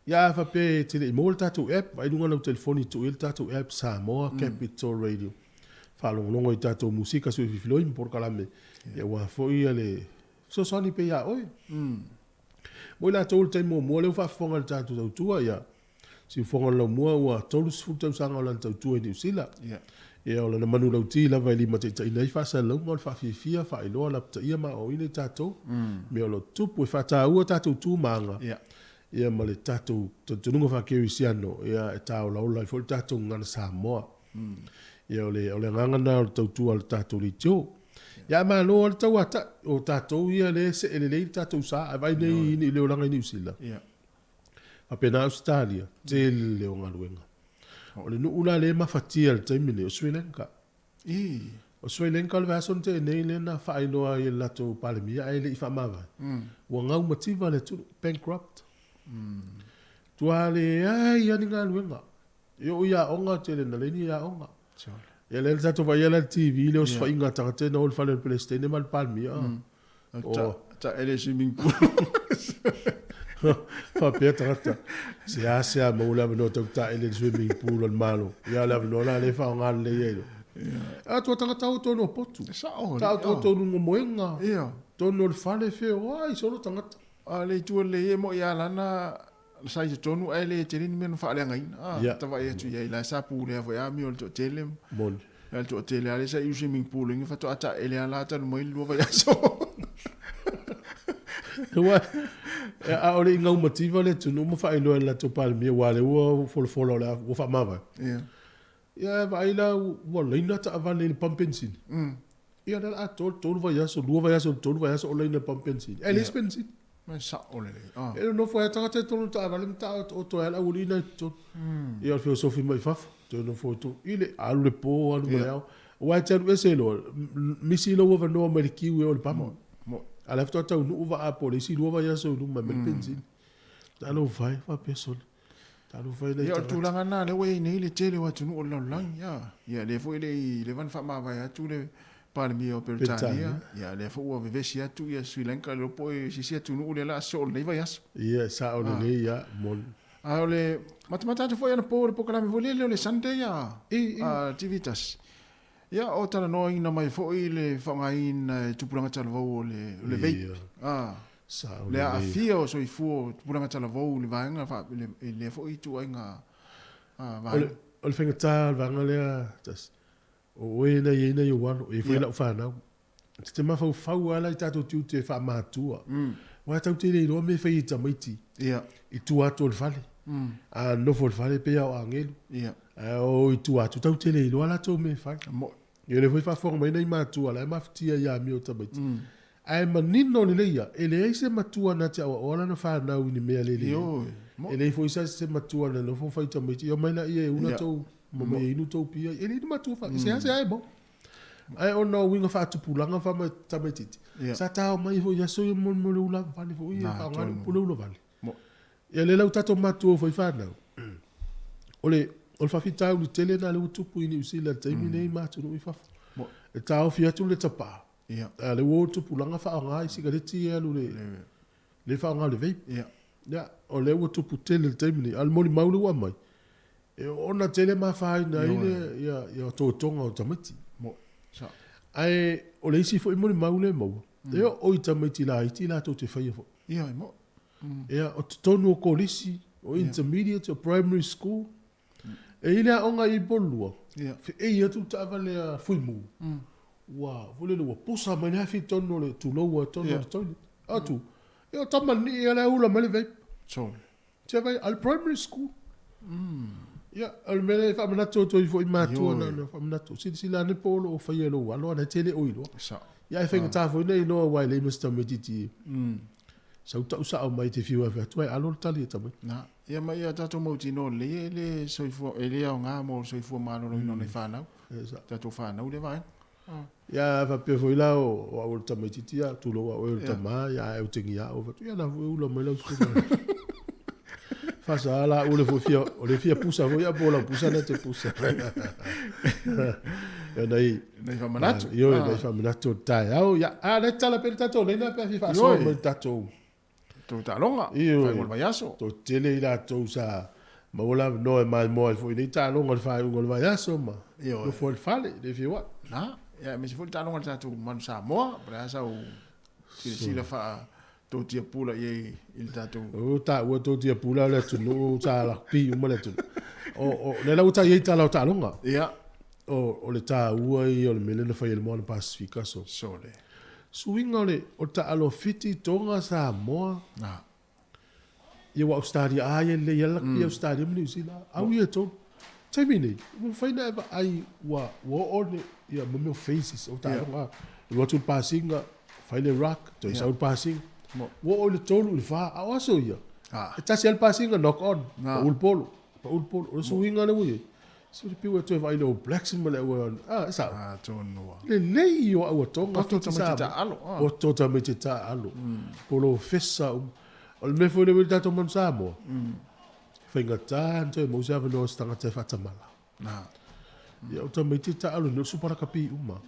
Speaker 5: Ia a faapea e te le i maua le tatou app, vaai i luga o lau telefoni tuu i ai le tatou app Samoa Capital Radio. Faalogologo i tatou musika suififiloi ma polokalame aua foi le fesoasoani pea ia oe. Mo i latou o le taimi muamua lea ua faafofoga i le tatou tautua, ia, siufofoga o le laumua ua 30 tausaga o lana tautua i Niu Sila. Ia, o lana manulauti lava e limataitaiina ai faasalalauga o le faafiafia, faailoa, lapataia ma aoaoina i tatou mea o lo o tutupu. E faataua tatou tu ma aga ia ma le tatou talitonuga faakerisiano, ia, e tāolaola ai foi le tatou gagana Samoa. Ia, o le, o le agaga lena o le tautua a le tatou leitio. Ia, a malo lava le tauata'i, o tatou ia lea e see lelei le tatou sa, ae vaai nei i le olaga i Niu Sila. Faapena Ausetalia, tele o galuega. O le nuu la lea e mafatia i le taimi lenei, o Sri Lanka. O Sri Lanka o le vaiaso na tea nei lea na faailoa ai e le latou Palemia ae le i faamavae, ua gau mativa le atunuu, bankrupt. Tua leai lava ni galuega. E oo i aoga, tele na leai ni aoga. Ia lea na tatou vaaia la i le TV le osofaiga a tagata ia na o i le fale o le Peresetene ma le Palemia.
Speaker 2: Oh. Ta ele swimming pool.
Speaker 5: Faapea tagata, seasea maua le avanoa tau taele i le swimming pool o le Malo. Ia o le avanoa la lea e faaaoga lelei ai loa. A tua tagata o tonu o potu.
Speaker 2: Sao.
Speaker 5: Ta o tonu moenga. Tonu o le fale feoai solo tagata.
Speaker 2: A le itu lelei e moi a lana sa i totonu ae le tele ni mea na faaleagaina. Ah,
Speaker 5: Ia.
Speaker 2: tavaai atu i ai la sa pulea foi amio i le toatele.
Speaker 5: Moni.
Speaker 2: A le toatele lava lea sa i swimming pool ina faatoa taele lava la talu mai le lua vaiaso.
Speaker 5: Aua, a o le i gaumativa le atunuu ma faailoa e le latou Palemia, aua o lea ua folafola o le a ua faamavae.
Speaker 2: Ia.
Speaker 5: Ia, vaai la ua laina taavale i le pamu penisini. Ia, o lea o le a atoa le tolu vaiaso, lua vaiaso i le tolu vaiaso o laina i le pamu penisini. Ae leai se penisini.
Speaker 2: E sao lelei. Ah.
Speaker 5: E nonofo ai lava tagata i totonu o le taavale ma taotooto ai lava le aualii na i totonu. Ia, o le feosofi mai fafo, toe nofo i totonu. I le alu le po, alu ma le ao. Aua e te alu ese loa, misi lou avanoa mai le kiu e o i le pamu. A o la e faatoa taunuu vaa po o le isi lua vaiaso i luma e aumai le penisini. Talofa e, faapea sole. Talofa e nai
Speaker 2: Ia, o le
Speaker 5: tagata.
Speaker 2: tulaga lena lea ua i ai nei le tele o atunuu o le lalolagi. Ia, ia lea foi e le i leva ona faamavae atu le Palemia o Peretania, ia lea foi ua vevesi atu ia Sri Lanka, le iloa po o se isi atunuu lea o le a sosoo i lenei vaiaso.
Speaker 5: Ia, e sao lelei lava, moni.
Speaker 2: A o le matamata atu foi anapo i le polokalame foi lele o le Sunday a TV tasi, ia o talanoaina mai foi le faaaogaina e tupulaga talavou o le o le vape.
Speaker 5: A, sao
Speaker 2: le aafia o soifua o tupulaga talavou i le vaega i lea foi ituaiga vaega.
Speaker 5: O le faigata o le vaega lea, tasi. O oe na i ai nai ou alo, e i ai foi lau fanau. E te mafaufau lava la i tatou tiute faamatua. Aua tatou te le iloa mea e fai e tamaiti i tua atu o le fale. A nofo i le fale e pei lava o agelu. Ae o i tua atu tatou te le iloa latou mea e fai. Ia o lea foi e faafofoga mai nai matua la e mafatia i amio a tamaiti. Ae manino lelei ia, e leai se matua na te aoaoa lana fanau i ni mea le lelei. E leai foi se matua na nofo fai i tamaiti, ia omai laia e ula tou, ma mai e inu tou pia. E leai ni matua fa, seasea e maua. Ae ona o uiga faatupulaga fa tamaitiiti, sa ta omai foi i aso ia mo le ula vale foi ia, faaaoga le upu le ula vale. Ia lea la ua tatou matua foi fanau, o le o le faafitauli tele lena lea ua tupu i Niu Sila i le taimi lenei ma atunuu i fafo. E taofi atu le tapaa, A lea ua o tupulaga faaaoga i sikareti ia e alu le le faaaoga le vape. Ia, o lea ua tupu tele i le taimi nei. A o le molimau lea ua aumai, e oona tele ma afaina ai le ia ia totoga o tamaiti. Ae o le isi foi molimau lea e maua, e oo i tamaiti laiti latou te faia foi.
Speaker 2: Ia, e mo'i.
Speaker 5: Ia, o totonu o kolisi, o intermediate, o primary school, E i le aoga i Upolu, feei atu le taavale a Fuimu, ua, foi lele, ua pusa mai le afi i totonu o le, tulou lava, i totonu o le toilet. Atu, ia o tamalii lava la e ula mai le vape.
Speaker 2: Sole.
Speaker 5: Tia vai al primary school. Ia, o le mea lea e faamanatu atu ai foi i matua na ona faamanatu. Silasila ane po o lo o faia e lou alo ana e te le o iloa.
Speaker 2: Sao.
Speaker 5: Ia e faigata foi ona iloa aua e leai ma se tamaitiiti e sau tau sao mai te fiu e fai atu ai alo le tali e tamaiti.
Speaker 2: Na, ia ma ia tatou mautinoa lelei e le soifua, e le aoga mo le soifua maloloina o nai fanau. Tatou fanau lea vaega.
Speaker 5: Ia faapea foi la o au o le tamaitiiti ia, tulou au oe o le tama, ia ae otegia au, fai atu, ia la foi e ula mai lau susuga. Fasa la o le foi fia, o le fia pusa foi ia po o lau pusa lea te pusa. Ia nai,
Speaker 2: Nai faamanatu.
Speaker 5: Ioe, nai faamanatu o le taeao. Ia, a le tala pea le tatou laina pe a fia faasoa mai le tatou.
Speaker 2: Tou taaloga, faaiuga o le vaiaso.
Speaker 5: Toatele i latou sa maua le avanoa e maimoa ai foi i nei taaloga i le faaiuga o le vaiaso ma nofo ai i le fale, le feoai.
Speaker 2: Na, ia aemaise foi le taaloga a le tatou Manu Samoa, po o le a sau silasila faa Totia Pula i ai i le tatou.
Speaker 5: O taua Totia Pula o le atunuu sa rugby uma le atunuu. O, o, lea la ua tai ai tala o taaloga.
Speaker 2: Ia.
Speaker 5: O, o le taua ia o le mea lea na fai e le Moana Pasifika so.
Speaker 2: Sole.
Speaker 5: Suiga o le o taalo Fiti, Tonga, Samoa.
Speaker 2: Na.
Speaker 5: Ia ua Australia a ia lelei lava rugby Australia ma Niu Sila. Au ia e tolu. Taimi nei, ua mafai ona e vaai ua ua oo le ia mo mea o phases o taaloga. Alu atu le pasiga, fai le ruck, toe sau le pasiga. Ua oo i le tolu i le fa, a o aso ia? E tasi lava le pasiga, knock on, pau le polo, pau le polo. O le suiga lea ua i ai. Se le piu e toe vaai i le All Blacks ma le au a, e sao.
Speaker 2: Atonu lava.
Speaker 5: Lelei o au Tonga.
Speaker 2: Poto tamaiti taalo.
Speaker 5: Poto tamaiti taalo. Polofesa uma. O le mea foi lea ua i le tatou Manu Samoa. Faigata ona toe maua se avanoa o se tagata e faatamala. Ia o tamaiti taalo nei o le supa lakapi uma.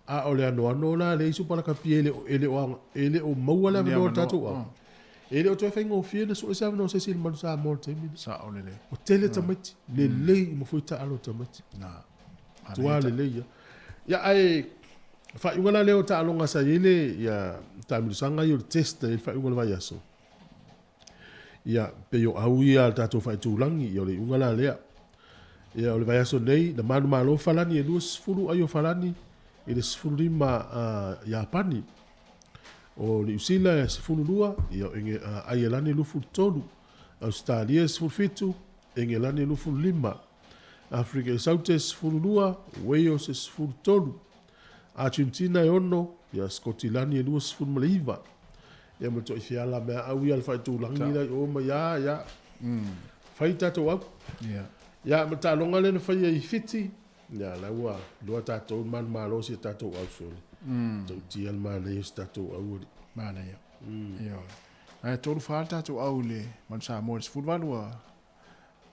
Speaker 5: A o le anoano la lea i supa lakapi e le o e le o e le o maua le avanoa o le tatou au. E le o toe faigofie ona sue se avanoa o se isi i le Manu Samoa i le taimi lenei.
Speaker 2: Sao lelei.
Speaker 5: Ua tele tamaiti, lelei uma foi taalo a tamaiti.
Speaker 2: Na.
Speaker 5: Matua lelei ia. Ia ae faaiuga la lea o taaloga sa i ai le ia taamilosaga ia o le test na i ai le faaiuga o le vaiaso. Ia, pei o au ia a le tatou faaitulagi, ia o le iuga la lea. Ia, o le vaiaso nei, na manumalo Falani e 20 ai o Falani i le 15 a Iapani. O Niu Sila e 12, ia o Enge, Aielani e 23, Ausetalia e 17, Engelani e 25, Afrika i Saute e 12, Wales e 13, Argentina e 6, ia Sikotilani e 29. Ia ma toʻi fiala mea au ia le faaitulagi la i o ma ia, ia. Fai tatou au. Ia, ma taaloga lea na faia i Fiti, ia, la ua iloa tatou le manumalo o si a tatou au sole. Tautia le manaia o si tatou au alii.
Speaker 2: Manaia. Ioe. Ae tolu fa le tatou au i le Manu Samoa i le 18 a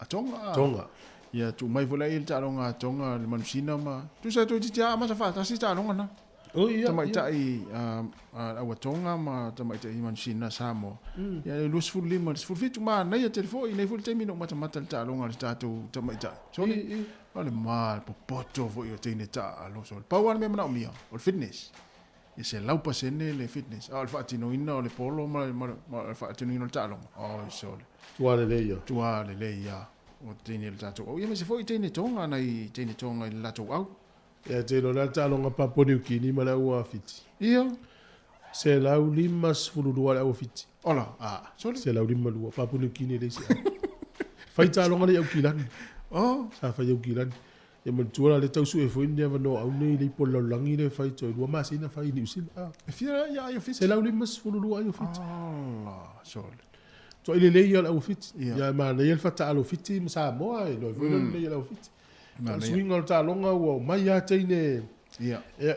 Speaker 2: a Tonga.
Speaker 5: Tonga.
Speaker 2: Ia tuu mai foi la i le taaloga a Tonga le Manusina ma tusa toeitiiti lava amata faatasi taaloga na.
Speaker 5: Oh, ia,
Speaker 2: Tamaitai a a au a Tonga ma tamaitai Manusina Samoa. Ia le 25 i le 17 manaia tele foi i nei foi le taimi na ou matamata i le taaloga a le tatou tamaitai. Sole, o le ma popoto foi o teine taalo sole. Pau lava le mea manaomia o le fitness. Ia 100% le fitness, a o le faatinoina o le polo ma le faatinoina o le taaloga, oi sole.
Speaker 5: Tua lelei ia.
Speaker 2: Tua lelei ia o teine le tatou au. Ia aemaise foi teine Tonga, nai teine Tonga i le latou au.
Speaker 5: Ia te iloa le taaloga Papua Niu Kini ma le au a Fiti.
Speaker 2: Ia.
Speaker 5: 152 le au a Fiti.
Speaker 2: Ola, a, sole.
Speaker 5: 152, Papua Niu Kini e leai se au. Fai taaloga le i Aukilani.
Speaker 2: Oh.
Speaker 5: Sa fai i Aukilani. Ia manatua la lea tau sue foi ni avanoa au nei le ipo lalolagi lea fai toe lua masina fai i Niu Sila. Ah.
Speaker 2: E fia la ia ai o Fiti?
Speaker 5: 152 ai o Fiti.
Speaker 2: Ala, sole.
Speaker 5: Tuai lelei ia le au Fiti.
Speaker 2: Ia.
Speaker 5: Ia e manaia le fataalo o Fiti ma Samoa e iloa foi le lelei o le au Fiti. O le suiga o le taaloga ua omai lava teine
Speaker 2: Ia.
Speaker 5: E,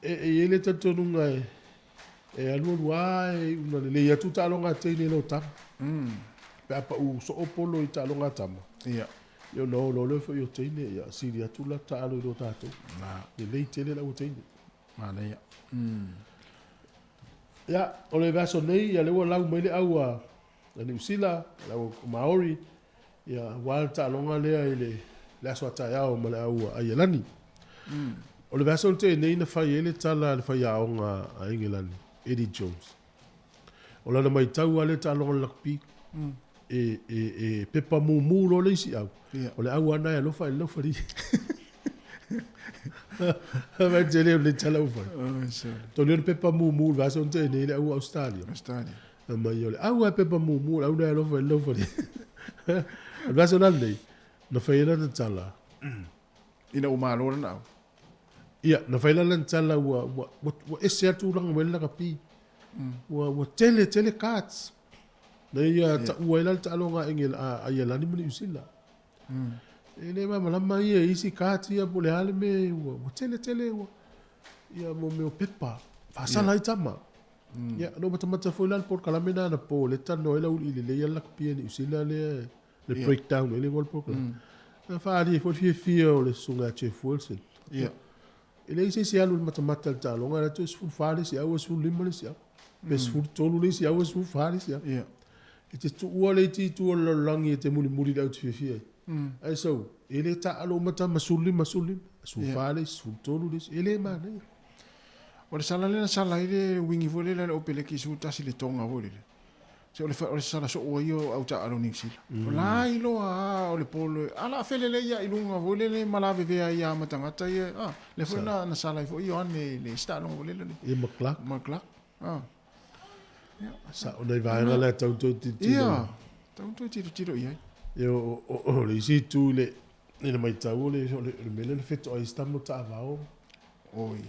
Speaker 5: e, e i ai le talitonuga e, e alualu lava e iu ina lelei atu taaloga a teine i lo tama. Pe a pau soo polo i taaloga a tama.
Speaker 2: Ia.
Speaker 5: Ia ona o loa lea foi o teine, ia sili atu la taalo i lo tatou.
Speaker 2: Na.
Speaker 5: Lelei tele le au teine.
Speaker 2: Manaia.
Speaker 5: Ia, o le vaiaso nei, ia lea ua lau mai le au a Niu Sila, le au Maori, ia aua le taaloga lea i le, le aso a taeao ma le au a Aielani. O le vaiaso na tea nei na fai ai le tala a le faiaoga a Engelani, Eddie Jones. O lana maitau lava lea taaloga o le rugby, e, e, e pepa mumu loa le isi au.
Speaker 2: Ia.
Speaker 5: O le au lava lena e alofa i le laufali. Vai tele o le tala ua fai.
Speaker 2: Oi, sole.
Speaker 5: Tolu le pepa mumu i le vaiaso na tea nei le au a Australia.
Speaker 2: Australia.
Speaker 5: Mai o le au a pepa mumu, le au na alofa i le laufali. O le vaiaso la lenei, na fai ai lana tala.
Speaker 2: Ina ua malo lana au.
Speaker 5: Ia, na fai la lana tala ua, ua, ua, ua ese atu tulaga mai le lakapi. Ua, ua tele tele cards. Na ia taua ai la le taaloga a Engel, a Aialani ma Niu Sila. E le malamalama ia i isi cards ia po o le a le mea ua, ua tele tele ua, ia mo mea o pepa. Faasala ai tama. Ia, na ou matamata foi la i le polokalame lena anapo lea e talanoa ai le auiliili lelei a le lakapi a Niu Sila lea le breakdown ai le igoa o le polokalame. Na faaali ai foi le fiafia o le susuga ia Jeff Wilson. E leai se isi e alu i le matamata i le taaloga, e alu atu e 14 le isi au, e 15 le isi au. Pe 13 le isi au, e 14 le isi au. E te tuua le iti i tua o le lalolagi e te mulimuli i le au e te fiafia ai. Ae sau, e le taaalo uma tama 15, 15, 14 le isi, 13 le isi, e le manaia.
Speaker 2: O le sala lea na sala ai le uigi foi lele a le Opeleki 11 i le Tonga foi lele. Se o le, o le sala soo ai o au taaalo Niu Sila. O la iloa a o le polo, a la felelei ia i luga foi lele ma lavevea ai a ma tagata ia, a, lea foi na, na sala ai foi Ioane i le isi taaloga foi lele.
Speaker 5: Ia ma Clark.
Speaker 2: Ma Clark, a.
Speaker 5: Ia. Sao nai vaega lea tau toe tilotilo.
Speaker 2: Ia, tau toe tilotilo i ai.
Speaker 5: Ia, o, o, o le isi itu i le, i le matau o le, o le, o le mea lea na fetoai ai si tama o taavao.
Speaker 2: Oi.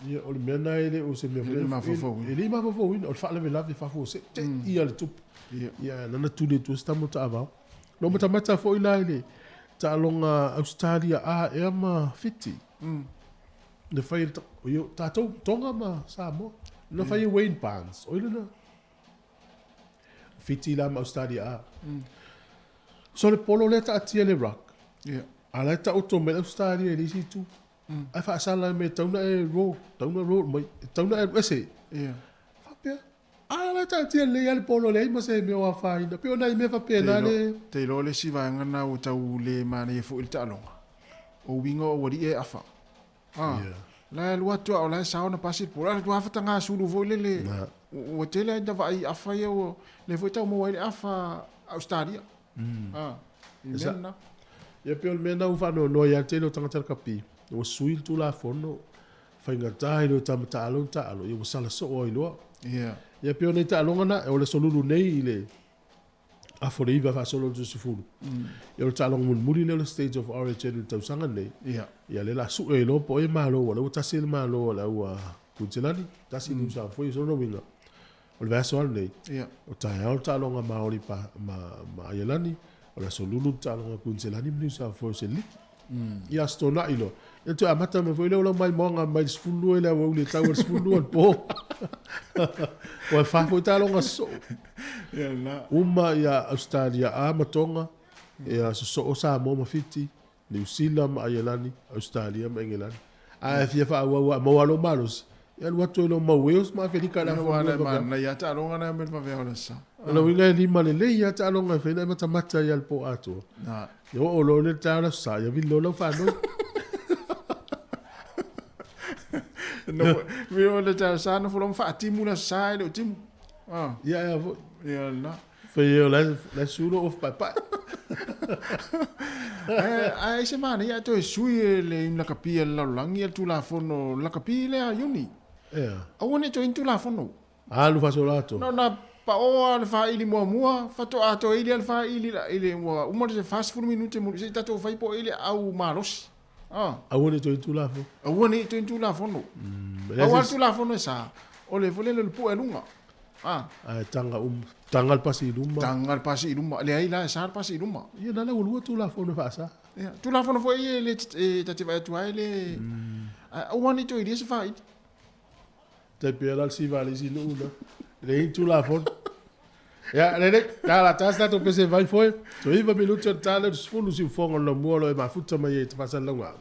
Speaker 5: Ia, o le mea lena e le o se mea
Speaker 2: E le i mafaufauina.
Speaker 5: E le i mafaufauina. O le faalavelave faafuasei te i a le tupu.
Speaker 2: Ia.
Speaker 5: Ia, lana tuli atu ai se tama o taavao. Na ou matamata foi la i le taaloga Ausetalia A ea ma Fiti. Na fai e le o tatou, Tonga ma Samoa. Na fai e Wayne Barnes. O ai lena? Fiti la ma Ausetalia A. So le polo lea taatia i le ruck.
Speaker 2: Ia.
Speaker 5: A la e taoto mai le Ausetalia i le isi itu. Ae faasala mai e tatau ona e roll, tatau ona roll mai, e tatau ona e alu ese.
Speaker 2: Ia.
Speaker 5: Faapea, a la e taatia lelei lava le polo, leai ma se mea o afaina. Pei o nai mea faapena le.
Speaker 2: Te iloa le isi vaega lena ua tau le manaia foi i le taaloga, o uiga o aualii e afa. A, la e alu atu a o la e sao ona pasi le polo, ae alu atu lava sulu foi lele, ua tele lava ina vaai i afa ia ua, lea foi e tau maua ai le afa a Ausetalia. A, i mea lena.
Speaker 5: Ia pei o le mea lena ua faanoanoa ai lava le tele o tagata lakapi, ua sui le Tulafono, faigata i le o tama taalo ona taalo, ia ua sala soo ai loa. Ia pei o nai taaloga na, o le aso lulu nei i le afa o le 9 faasolo i le 10, ia o le taaloga mulimuli lea o le State of Origin i le tausaga lenei. Ia lea o le a sue ai loa po o ai e malo, aua o lea ua tasi le malo a le au a Kuiniselani, tasi Niu Safoia, so o lona uiga, O le vaiaso lava lenei, o taeao le taaloga Maori pa, ma, ma Aialani, o le aso Lulu le taaloga Kuiniselani ma Niu Safoa o se liki. Ia Aso Toonai loa. Ia toe amata mai foi lea o lau maimoaga mai le 12 i le aoauli e tau ai le 12 i le po. Ua e fa foi taaloga sosoo.
Speaker 2: Ia lena.
Speaker 5: Uma ia Ausetalia A ma Tonga, ia sosoo Samoa ma Fiti, Niu Sila ma Aielani, Ausetalia ma Engelani. A e fia faaauau a maua lou malosi, e alu atu ai loa ma Wales ma Afelika i le
Speaker 2: afa o lua vaveao. Manaia taaloga na mai le vaveao le sa.
Speaker 5: O le uiga e lima lelei lava taaloga e fai na e matamata ai lava i le po atoa. Ia oo loa i le taeao le aso sa, ia vili loa lau fanoi.
Speaker 2: Vili loa le taeao sa, nofo loa ma faatimu le aso sa e le o timu.
Speaker 5: Ia ea foi.
Speaker 2: Ia lena.
Speaker 5: Fai o la la su lo off paepae.
Speaker 2: Ae ai se manaia ae toe sui e le iuni lakapi a le lalolagi le Tulafono lakapi lea a Iuni.
Speaker 5: Ea.
Speaker 2: Aua ne i toe i ni Tulafono.
Speaker 5: Alu faasolo atoa.
Speaker 2: Na ona pao lava le faili muamua, faatoa toe ili lava le faili i le ua uma le 40 minute muli se i tatou fai po o i le au malosi.
Speaker 5: Ah. Aua ne i toe i ni Tulafono.
Speaker 2: Aua ne i toe i ni Tulafono. Pau lava le Tulafono e sa, o le foi lele o le pue luga.
Speaker 5: Ah. Ae taga uma, taga le pasi i luma.
Speaker 2: Taga le pasi i luma. Leai la e sa le pasi i luma.
Speaker 5: Ia na la ua lua Tulafono e faasa.
Speaker 2: Ia, Tulafono foi ia e le e ta te vaai atu ai le ae aua ne i toe ilia se faili.
Speaker 5: Tai pea la le siva a le isi nuu na. E leai ni Tulafono. Ia, lelei, tala ta se tatou pese vai foe. Toe iva minute ona ta lea o le 10 siufoga o le laumua o lo o e mafuta mai ai i te faasalalauga.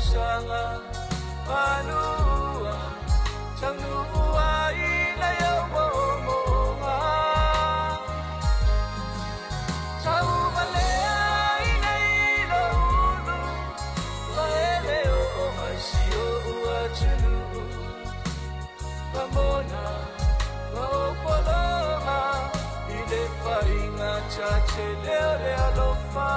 Speaker 1: tausaga Malua taunuu ai nai ou moomooga Tauvalea i nei lou ulu Ua e le oo mai si ou atunuu Ramona ma ou pologa I le faiga tatele o le alofa.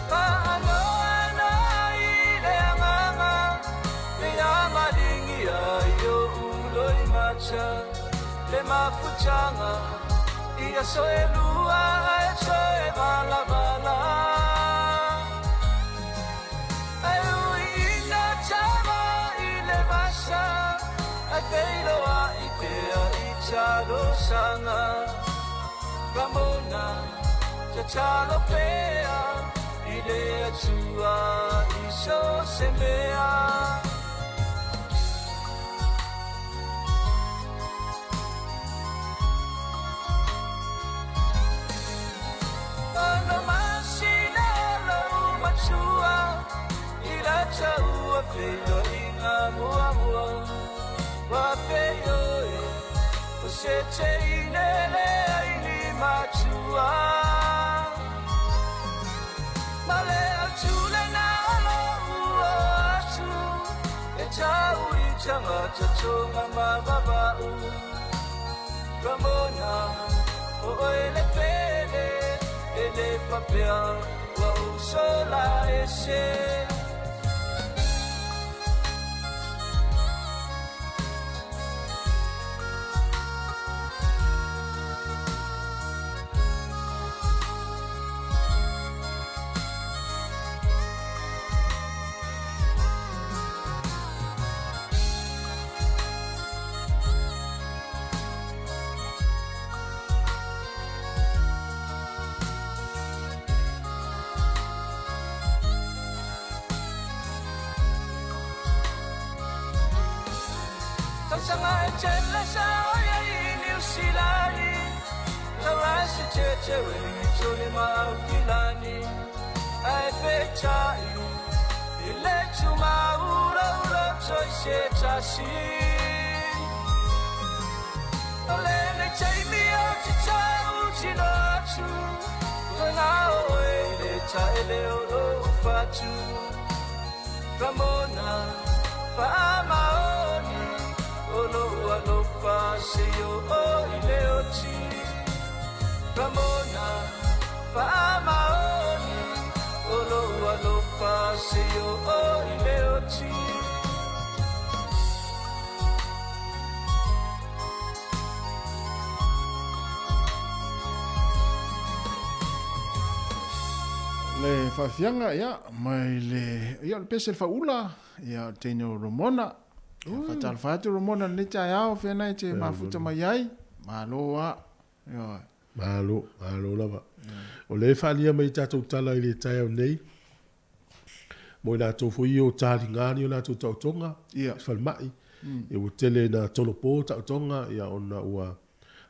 Speaker 1: Faanoano i le agaga le amaligia i ou loimata le mafutaga i aso e lua ae toe valavala. Ae ui ina tama i le vasa ae feiloai pea i talosaga. Ramona tatalo pea i le Atua i so se mea. Ono masina lou matua i la taua feiloaiga muamua. Ua feioe o se teine leai ni matua. Ma le autule na o lou o atu e tau i tagata tonga ma vavau. Ramona o oe le pele e le faapea ua ou sola ese. Tausaga e tele sa o iai i Niu Silani, Taurasi tete Wellingitone ma Aukilani, ae peitai i le tumaulaula toi se tasi. O lenei taimi o te tautino atu, ua gao oe i le taele o lou fatu. Ramona faamaoni o lou alofa seia oo i le oti. Ramona faamaoni o lou alofa seia oo i le oti.
Speaker 2: Le faafiaga ia mai le ia o le pese le faaula ia o le teine o Ramona. Ia faatalofa atu Ramona i lenei taeao feagai e te mafuta mai ai. Malo a. Ioe.
Speaker 5: Malo, malo lava. O lea e faaalia mai i tatou tala i le taeao nei, mo i latou foi ia o taliga ni o latou taotoga i falemai, ia ua tele ina tolopo taotoga ia ona ua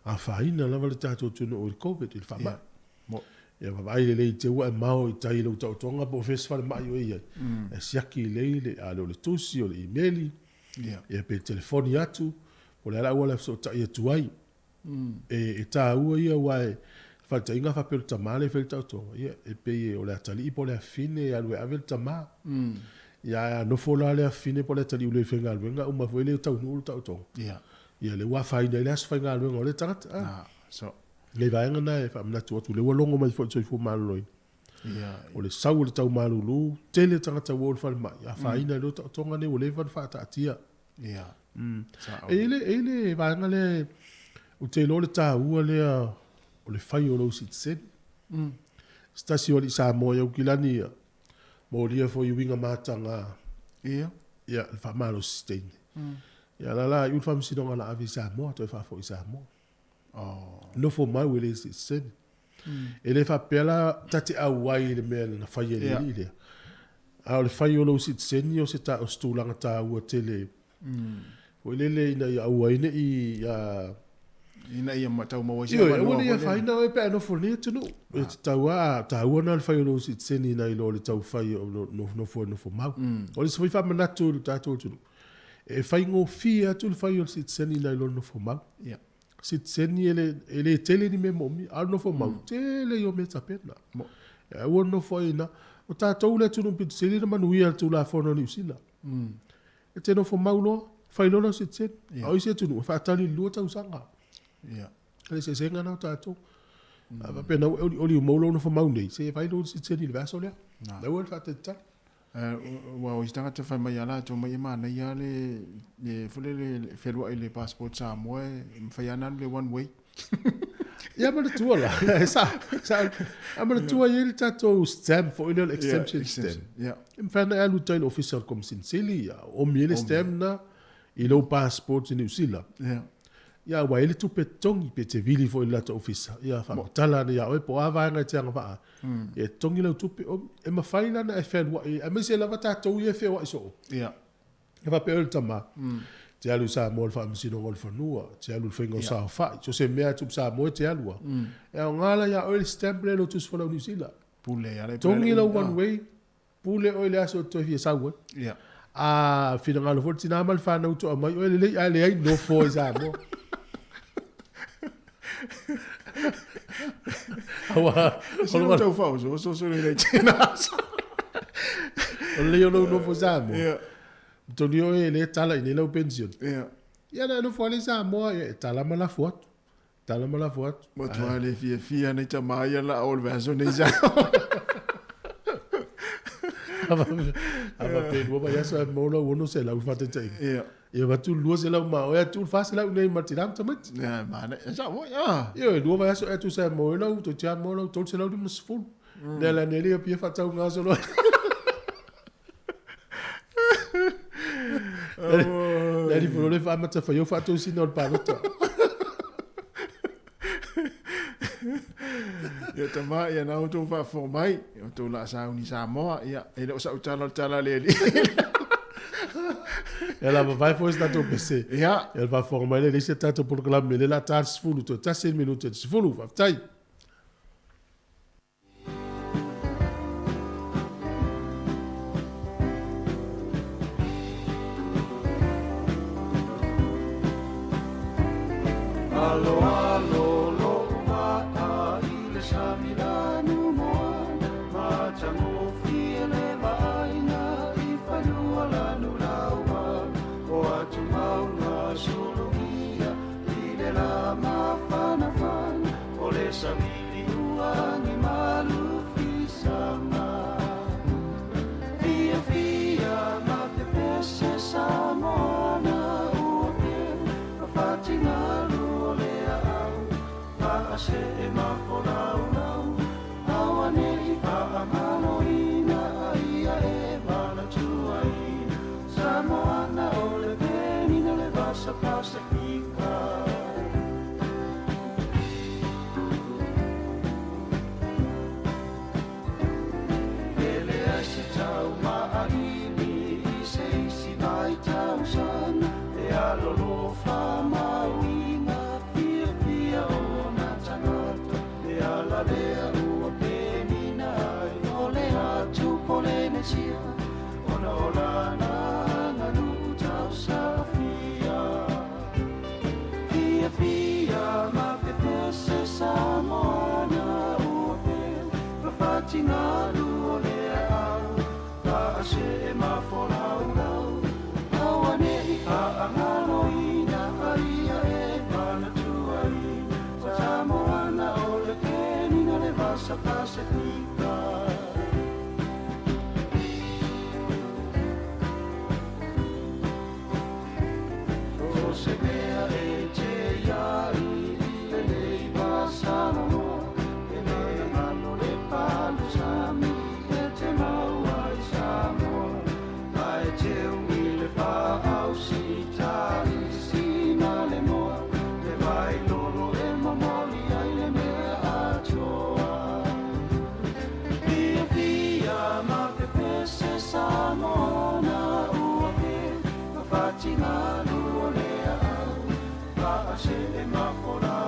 Speaker 5: afaina lava le tatou atunuu i le Covid, i le faamai. Ia vaavaai lelei te ua e mao i tai i lou taotoga po o fea se falemai o e i ai, e siaki lelei le, a le o le tusi, o le imeli, ia pe telefoni atu, po o le a le auala e fesootai atu ai. E taua ia aua e faataitaiga a faapea o le tama lea e fai le taotoga, ia e pei o le atalii po o le afafine e alu e ave le tama. Ia ae a nofo la le afafine po o le atalii ua le faigaluega uma foi le taunuu le taotoga. Ia lea ua afaina ai le aso faigaluega o lea tagata. Nei vaega na e faamanatu atu, lea ua logo mai foi le Soifua Maloloina. O le sau o le tau malulu, tele tagata ua o i le falemai, afaina ai loa taotoga nei ua leva ona faataatia. E i ai le vaega lea, ou te iloa o le taua lea o le fai o lou sitiseni. Se tasi o alii Samoa i Aukilani ia, molia foi i uiga mataga, ia, le faamalosi se teine. Ia la la iu le faamasinoga la ave i Samoa, toe faafoi i Samoa. Nofo mau e le sitiseni. E le faapea la ta te auai i le mea na fai e le alii lea. A o le fai o lou sitiseni o se o se tulaga taua tele. Foi lele ina ia aua ai ne i
Speaker 2: Ina ia tau maua ai se
Speaker 5: Ioe,
Speaker 2: avanoa
Speaker 5: aua ne i
Speaker 2: foi lea.
Speaker 5: afaina oe pe a nofo nei atunuu. E tatau lava, a taua lena o le fai o lou sitiseni nai lo le tau fai o lo nofonofo e nofo mau. O le isi foi faamanatu i lo tatou atunuu, e faigofie atu le fai o le sitiseni nai lo le nofo mau.
Speaker 2: Ia.
Speaker 5: Sitiseni e le, e le tele ni mea moomia, a o le nofo mau, tele ia o mea tapena. E aua le nofo ai i ina. O tatou le atunuu pito sili ona manuia i le Tulafono a Niu Sila. E te nofo mau loa, fai loa lau sitiseni. A o isi atunuu, e faatali i le 2 tausaga. O le eseesega lena o tatou. A faapena ua e olioli ua maua lou nofo mau nei, se fai lou sitiseni i le vaiaso lea. Aua le faatalitali.
Speaker 2: Aua o isi tagata fai mai ia latou mai e manaia lava le foi lele le feluai i le passport Samoa e mafai lava ona alu le one way.
Speaker 5: Ia manatua la, sa, sa, a manatua e i ai le tatou stamp foi lea o le exemption stamp. E mafai ona e alu i tai i le ofisa o le Komesina Sili, ia omi ai le stamp lena i lou passport i Niu Sila. Ia aua e i ai le tupe totogi pe te vili foi i le latou ofisa, ia faamatala ane ia oe po o a vaega e te agavaa ai. Ia e totogi lau tupe, e mafai la ona e fealuai, aemaise lava tatou ia e feoai soo. E faapea oe le tama, e te alu i Samoa i le Faamasinoga o le Fanua, e te alu i le faiga o saofai, so o se mea atu i Samoa e te alu lava. E aoga la ia oe le stamp lea i lou tusi folau Niu Sila. Togi lau one way, pule oe i le aso e te toe fia sau ai. A finagalo foi le tina ma le fanau toa mai oe lelei ae leai nofo i Samoa. Aua,
Speaker 2: o lo tau faaosooso le tena aso.
Speaker 5: O lelei o lou nofo Samoa. Tonu oe e le tala i nei lau pension. Ia na nofo ale Samoa ia e tala ma lafo atu. Tala ma lafo atu.
Speaker 2: Matua le fiafia nei tama ia la o le vaiaso nei Samoa.
Speaker 5: A pe lua vaiaso e maua lau 600 faataitaiga. Ia avatu le 200 ma oe atu le 400 nei ma le tina ma tamaiti.
Speaker 2: Ia mana e sa moi a.
Speaker 5: Ia e lua vaiaso e tusa e maua ai lau toeitiiti lava maua lau 350. Lea la nei le pia faatau gasolo. Le alii foi le faamata fai o faatosina o le palota.
Speaker 2: Ia tama ia na outou faafofoga mai, outou laa sauni Samoa, ia e le o sa'u tala o le tala a le alii.
Speaker 5: Ia la vavae foi se tatou pese.
Speaker 2: Ia.
Speaker 5: Ia le faafofoga mai le leai se tatou polokalame lea la ta le 10 toe tasi le minute le 10. Faafetai.
Speaker 1: Aloalo lou vaa i le sami lanu moana, matagofie le vaaiga i fanua lanu laua, o atumauga sulugia i le la mafanafana, o le savili ua agi malu fisaga. Fiafia ma pepese Samoana ua pele, fafatingalu o le aau, faasee ma folaulau, auane'i faamaloina ai ia e manatuaina, Samoana o le penina le vasa Pasifika. E leai se tau maʻalili i se isi vaitausaga, e alolofa mauiga fiafia ona tagata, le ala lea ua penina ai o le atu Polenesia, ona o lana aganuu tausaafia. Fiafia ma pepese Samoana ua pele, fafatingalu o le aau, faasee ma folaulau, auane'i faagaloina ai ia e manatuaina, Samoana o le penina le vasa Pasifika. So se mea e te iai i lenei vasaloloa, e le galo le palu sami e te mau ai Samoa, ae teu i le faausita i sina le moa, le vai lolo e momoli ai le mea atoa. Fiafia ma pepese Samoana ua pele, fafatingalu o le aau, faasee ma folaulau,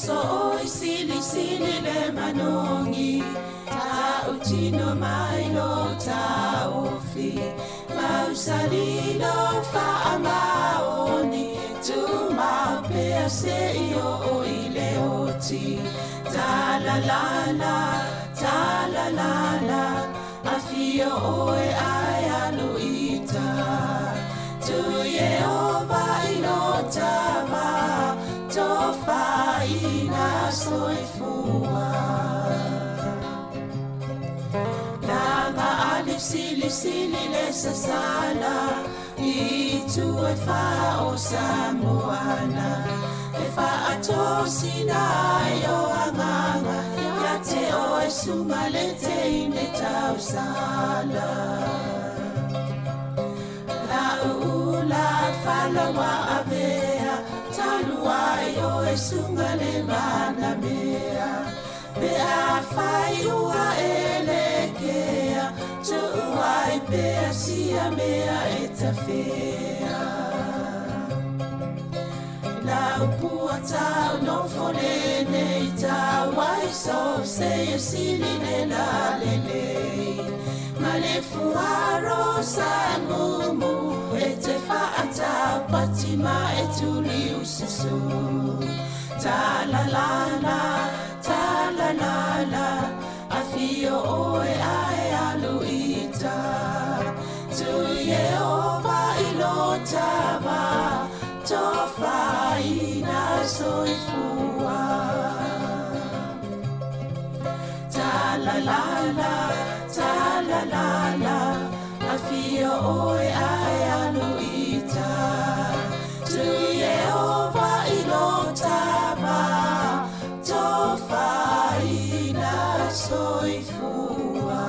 Speaker 11: Sooi silisili le manogi Tautino mai lo taofi Mausali lo faamaoni Tumau pea seia oo i le oti Talalala, talalala Afio oe ae alu i uta Tu Ieova i lo tava Tofaina soifua Laga ali silisili le sasala I itu e fa o Samoana E faatosina ai o agaga Ia te oe suga le teine tausala La'u ula fala ua avea Talu ai oe suga le manamea Pe afai ua e lekea Tuu ai pea sia mea e tafea Lau pua tau nofo lenei tau ai so se e sili le la lelei Ma le fuaro sa mumu e te faatau pati ma e tuli ususu Ta la la la, ta la la la Afio oe ae alu i uta Tu Ieova i lo tava Tofaina soifua Ta la la la, ta la la la Afio oe ae alu i uta Tu Ieova i lo tava Tofaina soifua.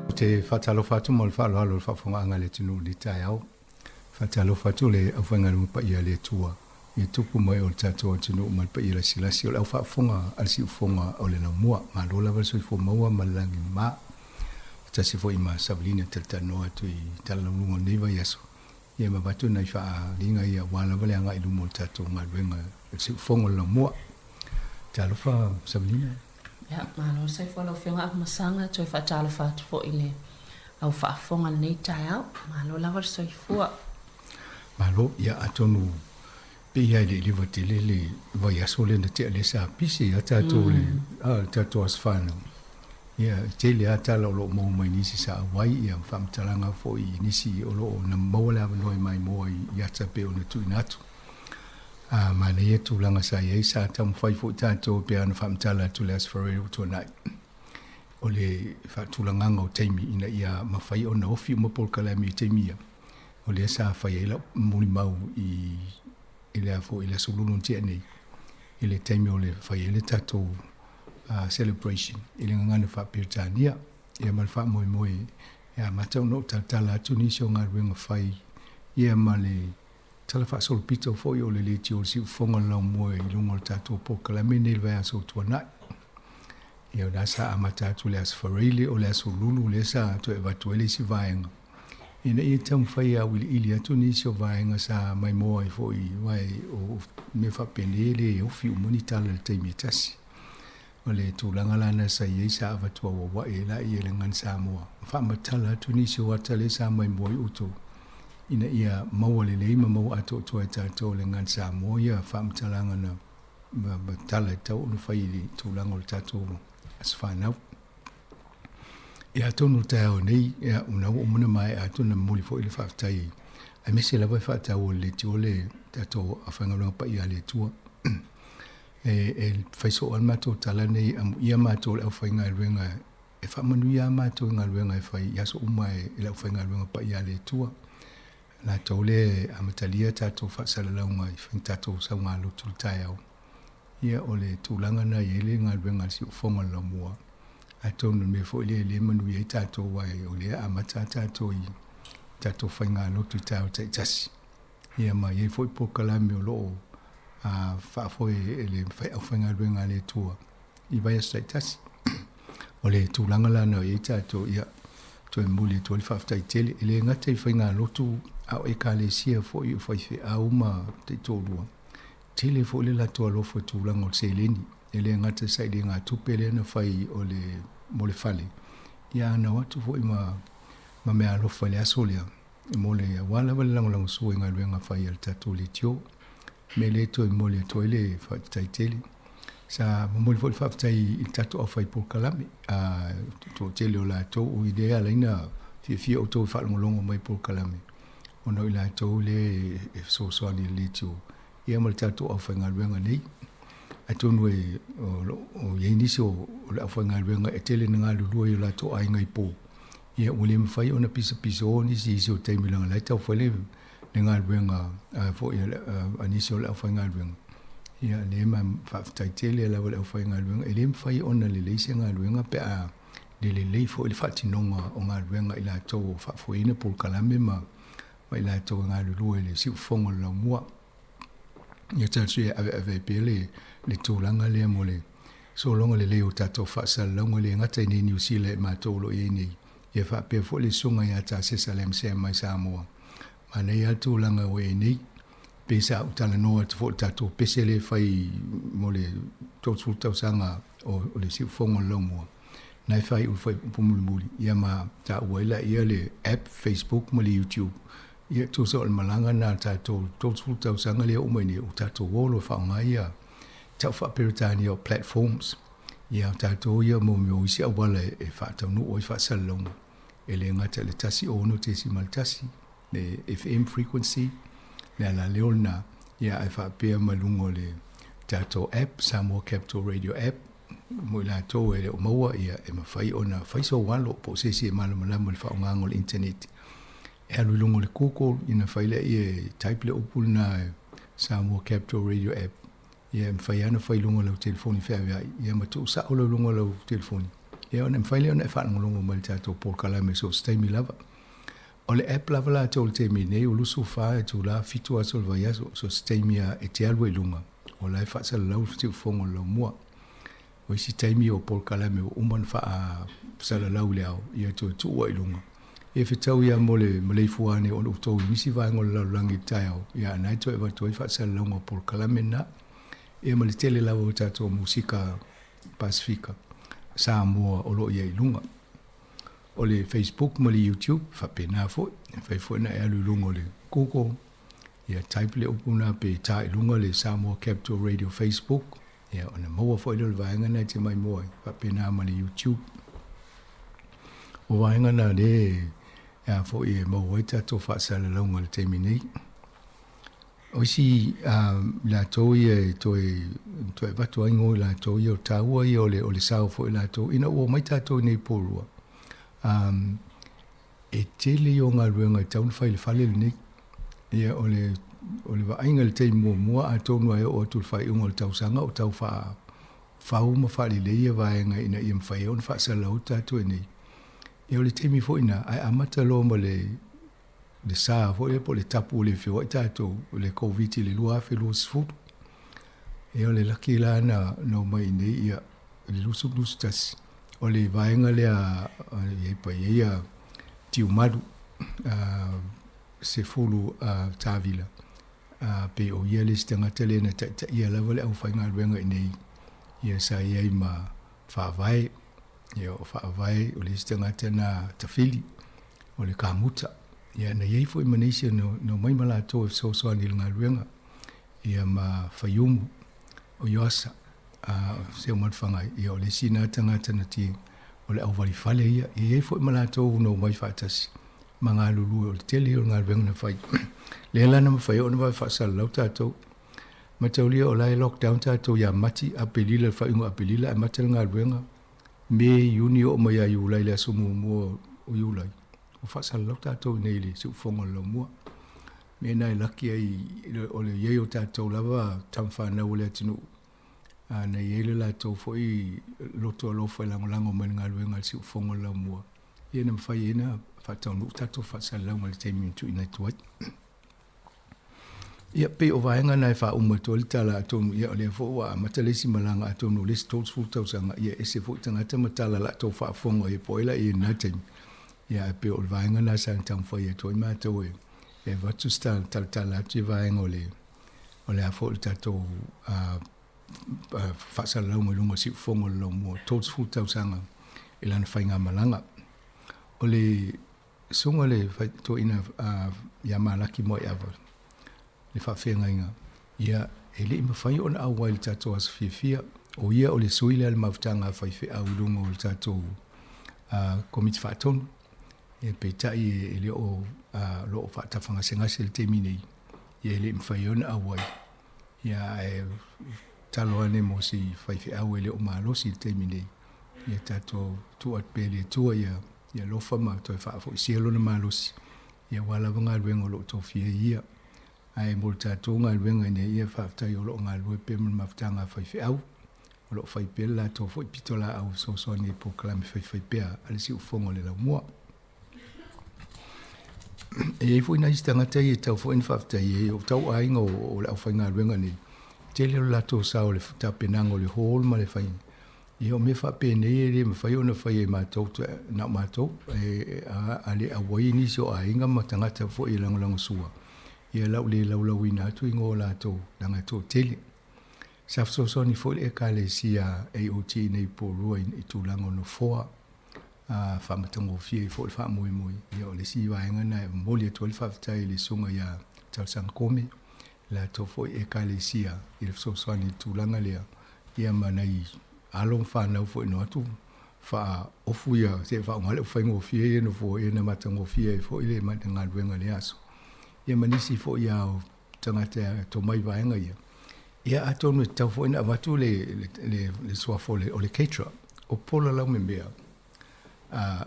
Speaker 12: Ou te faatalofa atu ma le faaaloalo i le faafofogaaga a le atunuu i lenei taeao. Faatalofa atu le aufaigaluega paia a le Atua i tupu mai o le tatou atunuu ma le paia lasilasi o le aufaafofoga a le siufofoga o le laumua. Malo lava le soifua maua ma le lagi mama. Tasi foi ma Savalina talatalanoa atu i talalauluga o lenei vaiaso, ia ma avatu nai faaaliga ia aua lava le agai i luma o le tatou galuega i le siufofoga o le laumua. Talofa Savalina.
Speaker 8: Ia, malo le soifua lau Afioga Afamasaga, toe faatalofa atu foi i le au faafofoga i lenei taeao. Malo lava le soifua.
Speaker 12: Malo, ia atonu pei lava e le i leva tele le vaiaso lea na tea lea sa pisi a tatou le a le tatou aso fanau. Ia e tele lava tala o lo o maua mai nisi sa auai ia ma faamatalaga foi i nisi o lo o na maua le avanoa i maimoa i ata pei ona tuuina atu. A manaia tulaga sa i ai sa taumafai foi tatou pe ana faamatala atu le Aso Faraile ua tuanai. O le faatulagaga o taimi ina ia mafai ona ofi uma polokalame i taimi ia, o lea sa fai ai lau mulimau i i le a foi i le Aso Lulu na tea nei, i le taimi o le fai ai le tatou celebration i le gagana faa-Peretania, ia ma le faamoemoe e amata ona ou talatala atu nisi o galuega fai ia ma le Tala faasolopito foi o le leitio o le siufofoga o le laumua i luga o le tatou polokalame nei i le vaiaso ua tuanai. Ia o lena sa amata atu le Aso Faraile, o le Aso Lulu lea sa toe avatu ai le isi vaega ina ia taumafai e auiliili atu nisi o vaega sa maimoa ai foi aua o mea faapenei e le ofi uma ni tala i le taimi e tasi. O le tulaga la lena sa i ai sa avatu auauai ai laia i le Gagana Samoa ma faamatala atu nisi o ata lea sa maimoa ai outou ina ia maua lelei ma maua atoatoa e tatou le Gagana Samoa ia faamatalaga na ma tala e tatau ona fai i le tulaga o le tatou aso fanau. Ia atonu o le taeao nei, ia ona ua uma ona maea atu ona momoli foi le faafetai aemaise lava e faataua i le leitio le tatou aufaigaluega paia a le Atua. E fai soo lava le matou tala nei, amuia matou le aufaigaluega e faamanuia lava matou i galuega e fai i aso uma e le aufaigaluega paia a le Atua. Latou lea e amatalia tatou faasalalauga i fai tatou saugalotu i le taeao. Ia o le tulaga lena e i ai le galuega a le siufofoga o le laumua. Atonu o le mea foi lea e le manuia ai tatou aua o lea e amata lava tatou i tatou faigalotu i taeao taitasi. Ia ma i ai foi polokalame o lo o faafoe e le aufaigaluega a le Atua i vaiaso taitasi. O le tulaga la na i ai tatou, ia, toe momoli atu ai le faafetai tele. E le gata i faigalotu, a o Ekalesia foi, o faifeau ma taitoalua. tele foi le latou alofa i tulaga o le seleni, e le gata i sailigatupe lea na fai o le mo le fale, ia a na o atu foi ma ma meaalofa i le aso lea mo le aua lava le lagolagosua i galuega fai a le tatou leitio. Mea lea e toe momoli atu ai le faafetai tele. Sa momoli foi le faafetai i le tatou aufai polokalame, a toatele o latou i lea e ala ai ona fiafia outou e faalogologo mai i polokalame ona o i latou lea e fesoasoani i le leitio ia ma le tatou aufaigaluega nei. Atonu e o lo o i ai nisi o le aufaigaluega e tele ina galulue i o latou aiga i po, ia ua le mafai ona pisapisao nisi isi o taimi leaga o la e taufai le le galuega a foi a nisi o le aufaigaluega. Ia lea ma faafetai tele lava le aufaigaluega e le mafai ona lelei se galuega pe a le lelei foi le faatinoga o galuega i latou o faafoeina polokalame ma ma i latou e galulue i le siufofoga o le laumua. Ia tatou e aveave ai pea le, le tulaga lea mo le sologa lelei o tatou faasalalauga le gata i nei Niu Sila e matou o lo o i ai nei, ia faapea foi le susuga ia Tasesa Lamsam mai Samoa. Manaia lava le tulaga ua i ai nei, pei sa ou talanoa atu foi i le tatou pese lea e fai mo le 30 tausaga o le siufofoga o le laumua, na e faaiu i le fuaiupu mulimuli, ia ma taua ai laia le app, Facebook ma le YouTube. Ia tusa o le malaga lena a tatou i le 30 tausaga lea e oo mai nei, ua tatou o loa e faaaoga ia tau faa-Peretania o platforms. Ia o tatou ia mo mea o isi auala e faataunuu ai faasalalauga, e le gata i le 106.1, le FM frequency, le alaleo lena, ia ae faapea ma luga o le tatou app, Samoa Capital Radio App, mo i latou e le o maua, ia e mafai ona fai sou alo po o se isi e malamalama i le faaaogaina o le internet. E alu i luga o le Google, ona fai lea e type le upu lena Samoa Capital Radio App, ia e mafai lava ona fai i luga o lau telefoni feaveai, ia ma tuusao loa i luga o lau telefoni, ia ona mafai lea ona e faalogologo mai i le tatou polokalame i so o se taimi lava. O le app lava latou i le taimi nei, ua 24 itula, 7 aso o le vaiaso, so o se taimi lava e te alu ai i luga, o la e faasalalau le siufofoga o le laumua. O isi taimi o polokalame ua uma ona faasalalau i le ao, ia toe tuu ai i luga. Ia fetau ia mo le maleifua ane ona outou i nisi vaega o le lalolagi i le taeao, ia a na e toe avatu ai faasalalauga o polokalame lena. Ia ma le tele lava o tatou musika Pasefika, Samoa o lo o i ai i luga. O le Facebook ma le YouTube, faapena foi. E mafai foi ona e alu i luga o le Google, ia type le upu lena pe ta i luga le Samoa Capital Radio Facebook, ia ona maua foi lea o le vaega lena e te maimoa ai, faapena ma le YouTube. O vaega na lea e a foi e maua ai tatou faasalalauga i le taimi nei. O isi latou ia e toe toe avatu ai ngo i latou ia, o le taua ia o le o le sao foi o latou ina ua omai tatou i nei Porirua. E tele ia o galuega e tatau ona fai i le fale lenei. Ia o le o le vaaiga i le taimi muamua atonu lava e oo atu i le faaiuga o le tausaga o tau faafau ma faalelei ia vaega ina ia mafai ai ona faasalalau tatou i nei. Ia o le taimi foi lena ae amata loa ma le le sa foi lea po o le tapu ua le feoai tatou i le Koviti i le 2020. Ia o le laki la na omai i inei ia i le 2021, o le vaega lea e i ai ia Tiumalu Sefulu Tavila, pei o ia le isi tagata lea na taitaia lava le aufaigaluega i inei, ia sa i ai ma Faavae, ia o Faavae o le isi tagata na tafili, o le kamuta. Ia na i ai foi ma nisi na omai ma latou e fesoasoani i le galuega, ia ma Faiumu o Ioasa, a o Seumanufagai, ia o le isi na tagata na ti, o le auvalifale ia. E i ai foi ma latou na omai faatasi ma galulue, o le tele ia o le galuega na fai. Lea la na mafai ai ona vave faasalalau tatou. Mataulia o la e lockdown tatou ia Mati, Aperila, le faaiuga o Aperila amata le galuega. Me, Iuni oo mai ia Iulai le aso muamua o Iulai, ua faasalalau tatou i inei i le siufofoga o le laumua. Mea na e laki ai o le i ai o tatou lava tama fanau o le atunuu, a na i ai le latou foi loto alofa e lagolago mai i le galuega a le siufofoga o le laumua, ia na mafai ai ona faataunuu tatou faasalalauga i le taimi na tuuina atu ai. Ia, pei o vaega na e faauma atu ai le tala, atonu ia o lea foi ua amata le isi malaga, atonu o le isi 30 tausaga, ia e ese foi tagata ma tala latou faafofoga ia po o ai la i lena taimi. Ia ae pei o le vaega na sa taumafai atu ai matou e avatu se talatala atu i vaega o le O le a foi le tatou faasalalauga i luga o le siufofoga o le laumua, 30 tausaga i lana faigamalaga. O le susuga i le toeaina ia Malaki Moaiava, le faafeagaiga, ia, e le i mafai ona auai i le tatou aso fiafia. O ia o le sui lea a le mafutaga a faifeau i luga o le tatou Komiti Faatonu. Ia, peitai e le o, o lo o faatafagasegase i le taimi nei, ia e le i mafai ona auai. Ia, ae tatalo ane mo si faifeau e le o malosi i le taimi nei, ia tatou tuu atu pea i le Atua ia alofa ma toe faafoisia lona malosi, ia aua lava galuega o lo o tofia ai ia. Ae mo le tatou galuega ina ia faafetai o lo o galulue pea ma le mafutaga a faifeau, o lo o fai pea le latou foi pitolaau e fesoasoani i polokalame faifaipea a le siufofoga o le laumua. E i ai foi nai isi tagata ia e tatau foi ona faafetai ai, o tau aiga o le aufaigaluega nei, tele lo latou sao i le tapenaga o le hall ma le fai Ia o mea faapenei e le mafai ona faia e matou na o matou, a le auai nisi o aiga ma tagata foi e lagolagosua, ia lau le laulauina atu igoa o latou leaga e toatele. Sa fesoasoani foi le Ekalesia AOG nei po Rua i tulaga o nofoa faamatagofie ai foi le faamoemoe. Ia o le isi vaega lena e momoli atu ai le faafetai i le Susuga ia Talosaga Kome, latou foi Ekalesia i le fesoasoani i le tulaga lea, ia ma nai alo ma fanau foi na o atu faaofu ia seia faaaoga le ufaigofie ia nofoa ia na matagofie ai foi le galuega i lea aso. Ia ma nisi foi lava o tagata tomai vaega ia. Ia atonu e tatau foi ona avatu le, le, le, le suafa o le, o le caterer, o Paula Laumemea,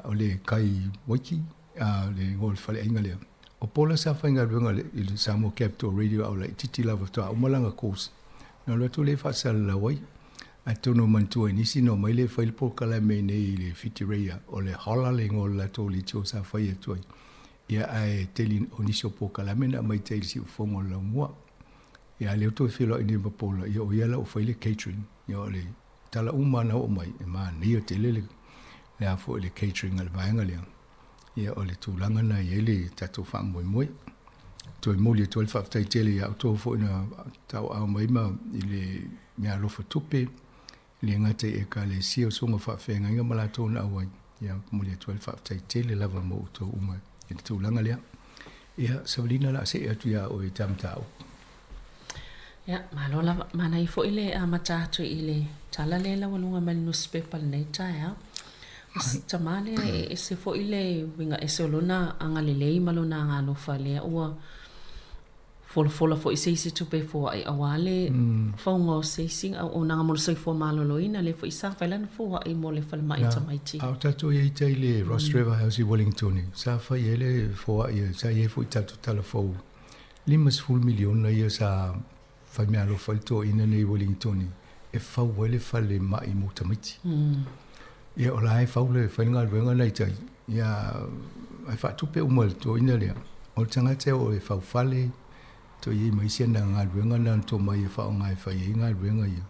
Speaker 12: o le Kai Waiki, le igoa o le faleaiga lea. O Paula sa faigaluega i le Samoa Capital Radio a o laitiiti lava faatoa uma lana course. Na alu atu lea e faasalalau ai. Atonu e manatua i nisi na omai lea e fai le polokalame i inei i le Whitireia, o le Hola le igoa o le latou leitio sa fai atu ai. Ia ae tele o nisi o polokalame na aumai tai i le siufofoga o le laumua. Ia a lea ua toe feiloai nei ma Paula, ia o ia la ua fai le catering. Ia o le tala uma na oo mai, e manaia tele le, le a foi le catering a le vaega lea. Ia o le tulaga na i ai le tatou faamoemoe. Toe momoli atu ai le faafetai tele ia outou foi na tauaao mai ma i le meaalofa tupe, e le gata i Ekalesia o susuga faafeagaiga ma latou na auai. Ia momoli atu ai le faafetai tele lava mo outou uma i le tulaga lea. Ia, Savalina o le a see atu ia oe i ta mataupu.
Speaker 8: Ia, malo lava. Manaia foi le amata atu i le tala lea laualuga mai le nusipepa i lenei taeao. O si tama lea e ese foi le uiga ese o lona agalelei ma lona agalofa lea ua folafola foi se isi tupe e foai aua le fauga o se isi auaunaga mo le soifua maloloina lea foi sa fai lana foai mo le falemai tamaiti.
Speaker 12: A o tatou i ai tai le Rostrevor House i Wellington, sa fai ai le foai, sa i ai foi tatou tala fou 50 miliona ia sa fai meaalofa ai le toeaina nei i Wellington e fau ai le falemai mo tamaiti. Ia o la e fau le fai le galuega na i tai, ia ae faatupe uma e le toeaina lea. O le tagata e oo e fau fale, toe i ai ma isi ana galuega na ona tomai e faaaoga e fai ai galuega ia.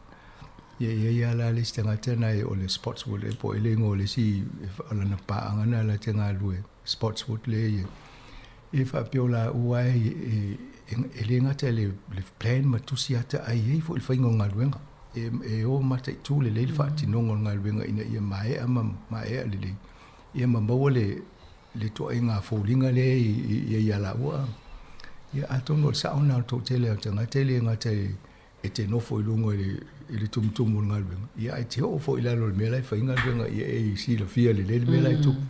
Speaker 12: Ia e i ai lava la le isi tagata na e o le Spotswood e po o ai le igoa o le isi o lana paaga na la te galulue Spotswood lea e i ai. E faapea o laua e, e le gata i le plan ma tusi ata ae i ai foi le faiga o galuega. E, e o mataitu lelei le faatinoga o le galuega ina ia maea ma maea lelei, ia ma maua le, le ituaiga foliga lea i, i, i ia laua. Ia atonu o le sao lena o le toatele o tagata e le gata e, e te nofo i luga i le, i le tumutumu o le galuega, ia ae te oo foi i lalo o le mea la e fai galuega, ia e silafia lelei le mea la e tupu.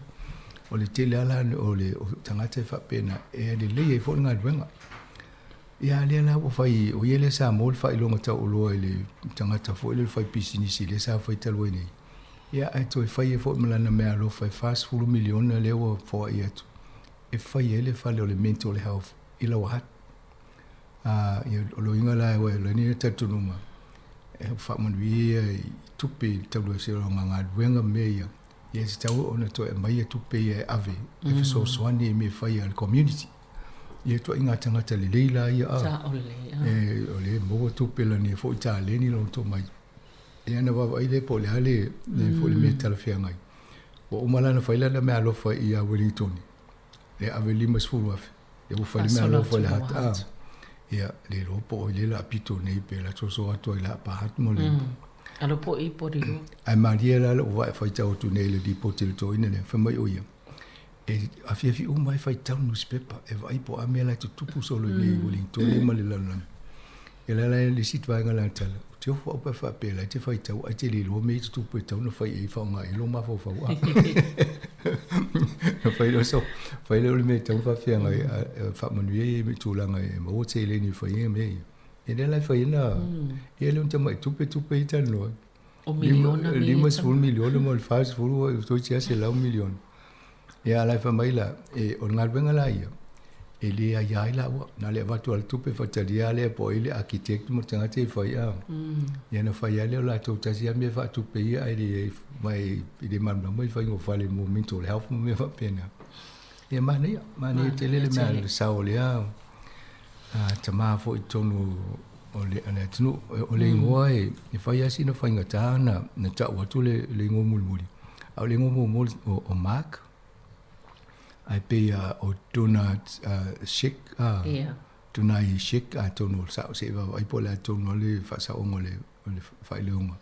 Speaker 12: O le tele lava la o le o tagata e faapena, e lelei ai foi le galuega. Ia a lea la ua fai, o ia lea sa maua le faailoga taualoa i le tagata foi lea o le faipisinisi lea sa fai talu ai nei. Ia ae toe fai ai foi ma lana meaalofa e $40 miliona lea ua foai atu e fai ai le fale o le mental health i Lower Hutt. Ā, ia, o lona uiga la, aua e lani le talitonuga, e faamanuia ia i tupe i le taluaisia o lana galuega ma mea ia, ia e tatau ona toe aumai ia tupe ia e ave e fesoasoani i mea e fai a le community. Ia ituaiga tagata lelei la ia, a,
Speaker 8: Sao lelei, a.
Speaker 12: e, o lea e maua tupe lani foi taleni lona tomai. Ia ona vaavaai lea po o le a le, le foi le mea talafeagai. Ua uma la ona fai lana meaalofa ia Wellington, lea ave $50,000. Ia ua fai le meaalofa i le hata. Ia, le iloa po o ai lea o le a pito nei pe la soso atu ai la pahat mo le.
Speaker 8: Alo po i po lua.
Speaker 12: Ae malie la lou vae faitau atu nei i le lipoti a le toeaina lea, fai mai o ia, e afiafi uma ai faitau le nusipepa e vaai po o a mea la e tutupu solo i nei i Uelintone ma le lalolagi. Ia la la le isi vaega la tala, ou te ofo au pe a faapea la e te faitau ae te le iloa mea ia e tutupu e tatau ona fai i ai faaaoga i ai lou mafaufau a. Ona fai lea o sau, fai lea o le mea e tatau ona faafeagai e faamanuia ia i tulaga e maua seleni e fai ai mea ia. Ia lea la e fai ai na, ia lea o ni tamai tupe tupe ia talanoa ai.
Speaker 8: O miliona mea ia
Speaker 12: 50 miliona ma le 40 toeitiiti lava 100 miliona. Ia a la e fai mai la, e, o le galuega la ia, e le aia ai laua, na o le avatu lava o le tupe faatalia lea po o ai le architect ma le tagata e fai a. Ia na fai lava lea o latou tasi lava mea faatupe ia ae le ma e le malamalama i le faiga o fale mo mental health ma mea faapena. Ia manaia, manaia tele le mea le sao o lea tama foi i totonu o le, o le atunuu. O le igoa e, e fai lava sina faigata na, na tau atu le, le igoa mulimuli. A o le igoa muamua o, o Mark, ae pei a o Donald Sheck,
Speaker 8: Ia.
Speaker 12: Donai Sheck, atonu o le sao se i vaavaai po o le a tonu lava le faasaoga o le, o le faailoga.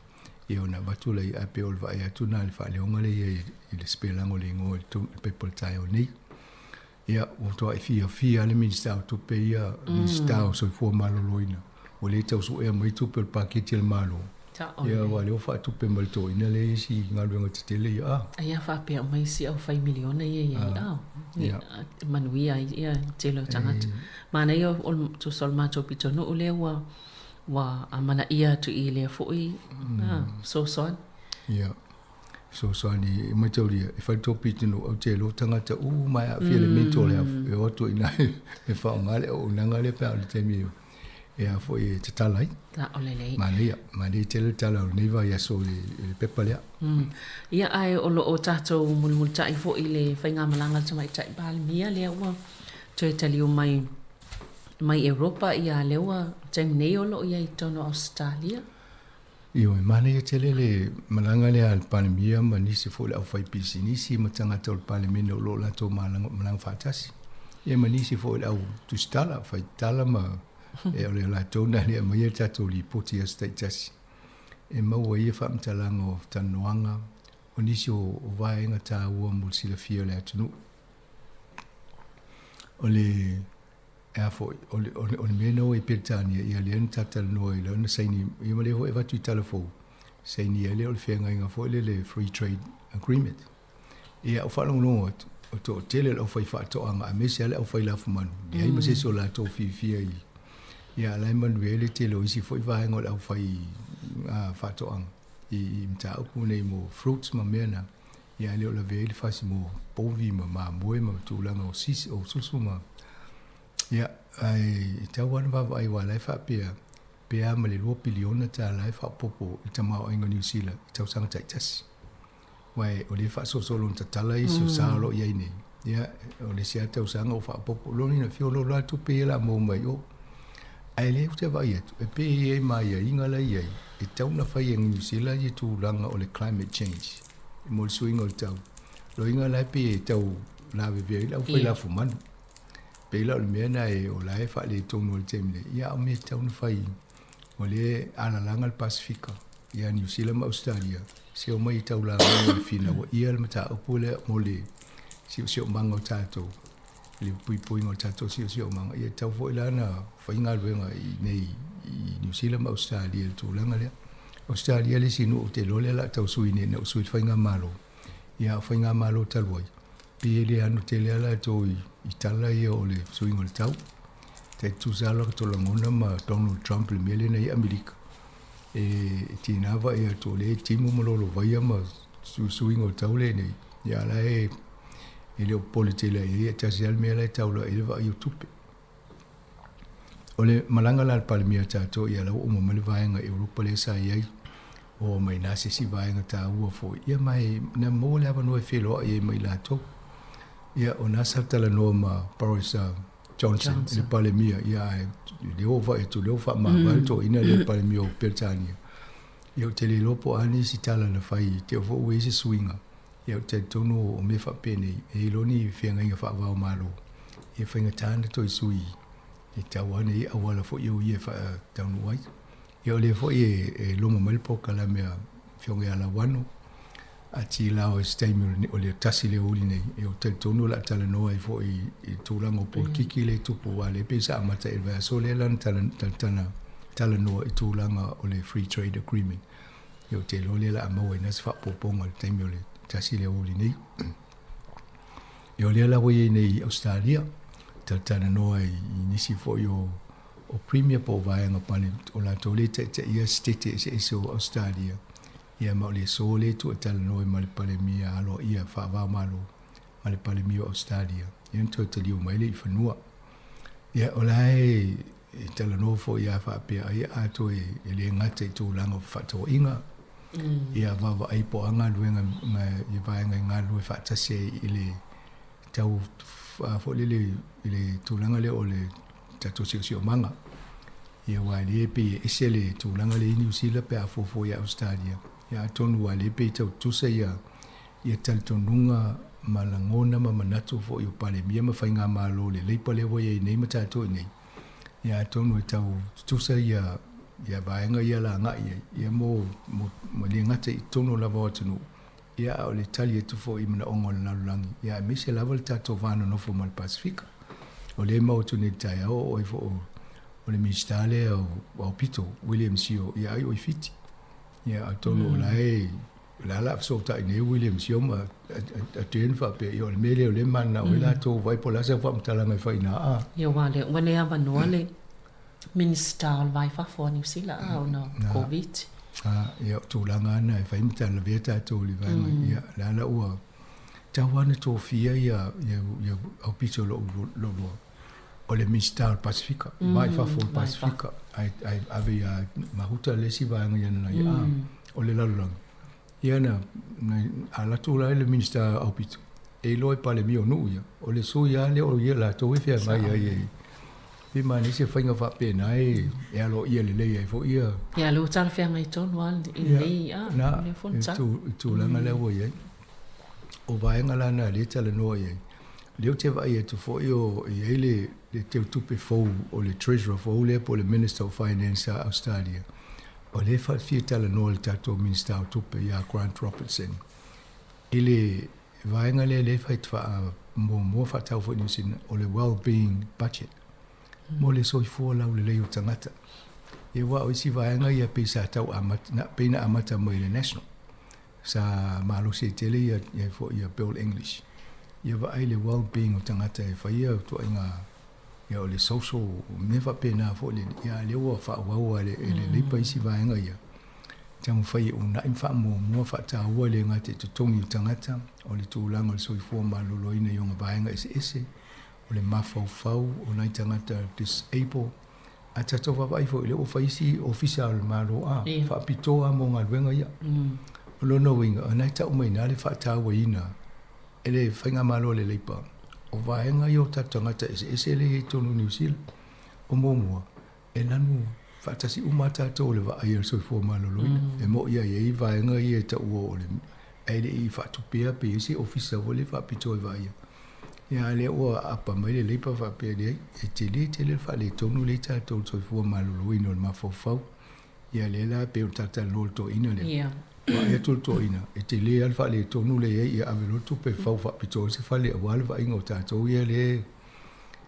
Speaker 12: Ia ona avatu lea, ae pei o le vaai atu lena i le faaleoga lea i ai i le sipelaga o le igoa i le pepa o le taeao nei. Ia, ua matuai fiafia lava le Minisita o Tupe ia, Minisita o Soifua Maloloina, ua le tau suea mai tupe o le paketi a le Malo. Ia, aua o lea ua faatupe mai e le toeaina lea isi galuega tetele ia.
Speaker 8: A. Ai a faapea uma isi au fai miliona ia i ai, a. Ia. Manuia ai ia le tele o tagata. Manaia o le tusa o le matou pitonuu lea ua ua amanaia atu i lea foi fesoasoani.
Speaker 12: Ia. Fesoasoani e mataulia, e fai le tou pitonuu ou te iloa tagata uma e aafia i le mental health e o atu ai i ina e faaaoga le auaunaga lea pe a o le taimi e a foi e tatala ai.
Speaker 8: Sao lelei.
Speaker 12: Manaia, manaia tele le tala o lenei vaiaso i le pepa lea.
Speaker 8: Ia ae o lo o tatou mulimulitai foi i le faigamalaga a le Tamaitai Palemia lea ua toe taliu mai mai Europa ia lea ua taimi nei o lo o i ai i totonu o Ausetalia.
Speaker 12: Ioe, manaia tele le malaga lea a le Palemia ma nisi foi o le aufaipisinisi ma tagata o le Palemene o lo o latou malaga faatasi. Ia ma nisi foi o le au tusitala, faitala ma e o le latou na le aumaia le tatou lipoti i aso taitasi. E maua ai ia faamatalaga o talanoaga o nisi o vaega taua mo le silafia o le atunuu. O le E a foi, o le, o le, o le mea na o ai i Peretania, ia lea na talatalanoa ai loa na saini, ia ma lea foi e avatu i tala fou, saini ai lea o le feagaiga foi lea le Free Trade Agreement. Ia, o faalogologo atu, o toatele o le aufaifaatoaga aemaise lava le aufai lafumanu, leai ma se isi o latou fiafia i, ia a la e manuia ai le tele o isi foi vaega o le aufai faatoaga i, i mataupu nei mo fruits ma mea na. Ia ae le o lavea ai le fasi mo povi ma mamoe ma tulaga o sisi, o susu ma... Ia, ae e tatau lava ona vaavaai aua o la e faapea, pe a ma le $2 piliona e faaopoopo i le tamaoaiga o Niu Sila i tausaga taitasi. Aua o lea e faasolosolo ona tatala isi o sa o lo o i ai nei. Ia, o le isi lava tausaga ua faaopoopo. Lona uiga, e feoloolo lava tupe ia o le a maua mai o. Ae lea ou te vaai atu, e pei e i ai ma aiaiga la e i ai, e tatau ona fai e Niu Sila ia tulaga o le climate change. Mo le suiga o le tau. Loiga la e pei e tau lavevea ai le aufai lafumanu. Pei la o le mea lena e o la e faaletonu ai le taimi nei. Ia a o mea e tatau ona fai, o lea e alalaga le Pasefika ia Niu Sila ma Ausetalia, se omai e tau lagona le finauaia le mataupu lea mo le siosiomaga o tatou, le puipuiga o le tatou siosiomaga. Ia e tatau foi la ona fai galuega i inei i Niu Sila ma Ausetalia i le tulaga lea. Ausetalia le isi nuu ou te iloa lea o le a tau sui nei ina ua sui le faigamalo. Ia a o faigamalo talu ai, pei e le ano tele lava latou i tala ia o le suiga o le tau. Tai tutusa lava lo latou lagona ma Donald Trump i le mea lea na i ai Amerika. E tiga vaai atu o lea e timu ma lolovaia ma suiga o le tau lenei, ia a o la e le o popole tele i ai, e tasi lava le mea la e taula i ai le vaai o tupe. O le malaga la a le Palemia a tatou, ia la ua uma mai le vaega Europa lea sa i ai, oo mai i ina se isi vaega taua foi, ia ma e na maua le avanoa e feloai ai ma i latou. Ia o na sa talanoa ma Boris Johnson, le Palemia, ia ae lea ua vaai atu, lea ua faamavae le toeaina lea le Palemia o Peretania. Ia ou te le iloa po o a nisi tala na fai, te i foi ua i ai se suiga. Ia ou te talitonu o mea faapenei, e iloa ni feagaiga faava o Malo, e faigata ona toe sui. E tau ana i auala foi o ia e faataunuu ai. Ia o lea foi e loma mai le polokalame a Afioga ia Lauano, a Tilao i se taimi o le tasi le aoauli nei, ia ou te talitonu o le a talanoa ai foi i tulaga o polokiki lea e tupu, aua o lea pei sa amata i le vaiaso lea lana talanoa i tulaga o le Free Trade Agreement. Ia ou te iloa lea o le a maua ai na se faaopoopoga i le taimi o le tasi le aoauli nei. Ia o lea la ua i ai nei i Ausetalia, talatalanoa i nisi foi o o Premier po o vaega pale o latou lea e taitaia setete eseese o Ausetalia, ia ma o le aso lea e tuu e talanoa ai ma le Palemia aloaia faava-o-Malo ma le Palemia o Ausetalia, ia ona toe taliu mai lea i fanua. Ia o la e talanoa foi a faapea ai a toe e le gata i tulaga o fefaatauaiga, ia vaavaai po o a galuega i vaega e galulue faatasi ai i le tau foi lele i le tulaga lea o le tatou siosiomaga. Ia aua lea e pei e ese le tulaga lea i Niu Sila pe a fuafua ia Ausetalia. Ia atonu aua lea e pei e tau tutusa ia ia talitonuga ma lagona ma manatu foi o Palemia ma Faigamalo le Leipa lea ua i ai nei ma tatou i inei. Ia atonu e tau tutusa ia ia vaega ia la agai ai ia mo mo mo le gata i totonu lava o atunuu ia a o le tali atu foi i manaoga o le lalolagi ia aemaise lava le tatou va nonofo ma le Pasefika. O lea e mau atu nei i le taeao o oe foi o le Minisita lea o Aupito, William Sio, ia ai o i Fiti. Ia atonu o la e o le a la fesootai nei William Sio ma a Dern faapea, ia o le mea lea o lea e mananao ai latou vaai po o le a sau faamatalaga e fai i ina a.
Speaker 8: Ia aua lea ua le avanoa le Minisita o le Va i Fafo a Niu Sila a ona o Koviti.
Speaker 12: A, ia o tulaga lava na e fai ma talavea tatou i le vaega, ia o le a la ua tau lava ona tofia ia ia aupito o lou lua o le Minisita o le Pasefika, Va i Fafo o le Pasefika, ae ae ave ia Mahuta le isi vaega i ana ia a o le lalolagi. Ia na alu atu la le Minisita aupito e iloa e Palemia o nuu ia, o le sui lava lea o ia latou e feagai ai e pe manaia se faiga faapena e e aloaia lelei ai foi ia.
Speaker 8: Ia lea ua talafeagai tonu lava i lenei a lenei fonotaga.
Speaker 12: I tulaga lea ua i ai. O vaega la na lea e talanoa i ai, lea ou te vaai atu foi o i ai le le teutupe fou o le Treasurer fou lea po o le Minister of Finance a Australia, o lea e fia talanoa i le tatou Minisita o Tupe ia Grant Robertson i le vaega lea lea e fai faamuamua faatau foi i Niu Sina o le well-being budget mo le soifua laulelei o tagata. Ia aua o isi vaega ia pei sa tau amata, na, pei na amata mai i le National. Sa malosi ai tele ia, ia foi ia Bill English. Ia vaai le well-being o tagata e fai ia tuaiga ia o le social mea faapena foi le, ia lea ua faaauau lava e le Labour isi vaega ia. Taumafai e uunai ma faamuamua faataua e le gata i totogi o tagata, o le tulaga o le soifua maloloina i ona vaega eseese, o le mafaufau o nai tagata disable, a tatou vaavaai foi, lea ua fai isi ofisa o le Malo a faapitoa lava mo galuega ia. O lona uiga, o lena e tau mai i ina le faatauaina e le Faigamalo a le Leipa o vaega ia o tatou tagata eseese lea e i ai i totonu o Niu Sila. O muamua, e lanu faatasi uma lava tatou i le vaai a le soifua maloloina. E moni lava e i ai vaega ia e taua o le ae le i faatupea pe i ai se ofisa foi lea faapitoa e vaaia. Ia a lea ua aapa mai le Leipa faapea leai, e tele tele le faaletonu lea i tatou i le soifua maloloina o le mafaufau. Ia lea la pei o le talatalanoa i le toeaina lea.
Speaker 8: Ia.
Speaker 12: Vaai atu le toeaina, e tele lava le faaletonu lea i ai, ia ave loa le tupe e fau faapitoa ai se fale aua le vaaiga o tatou ia lea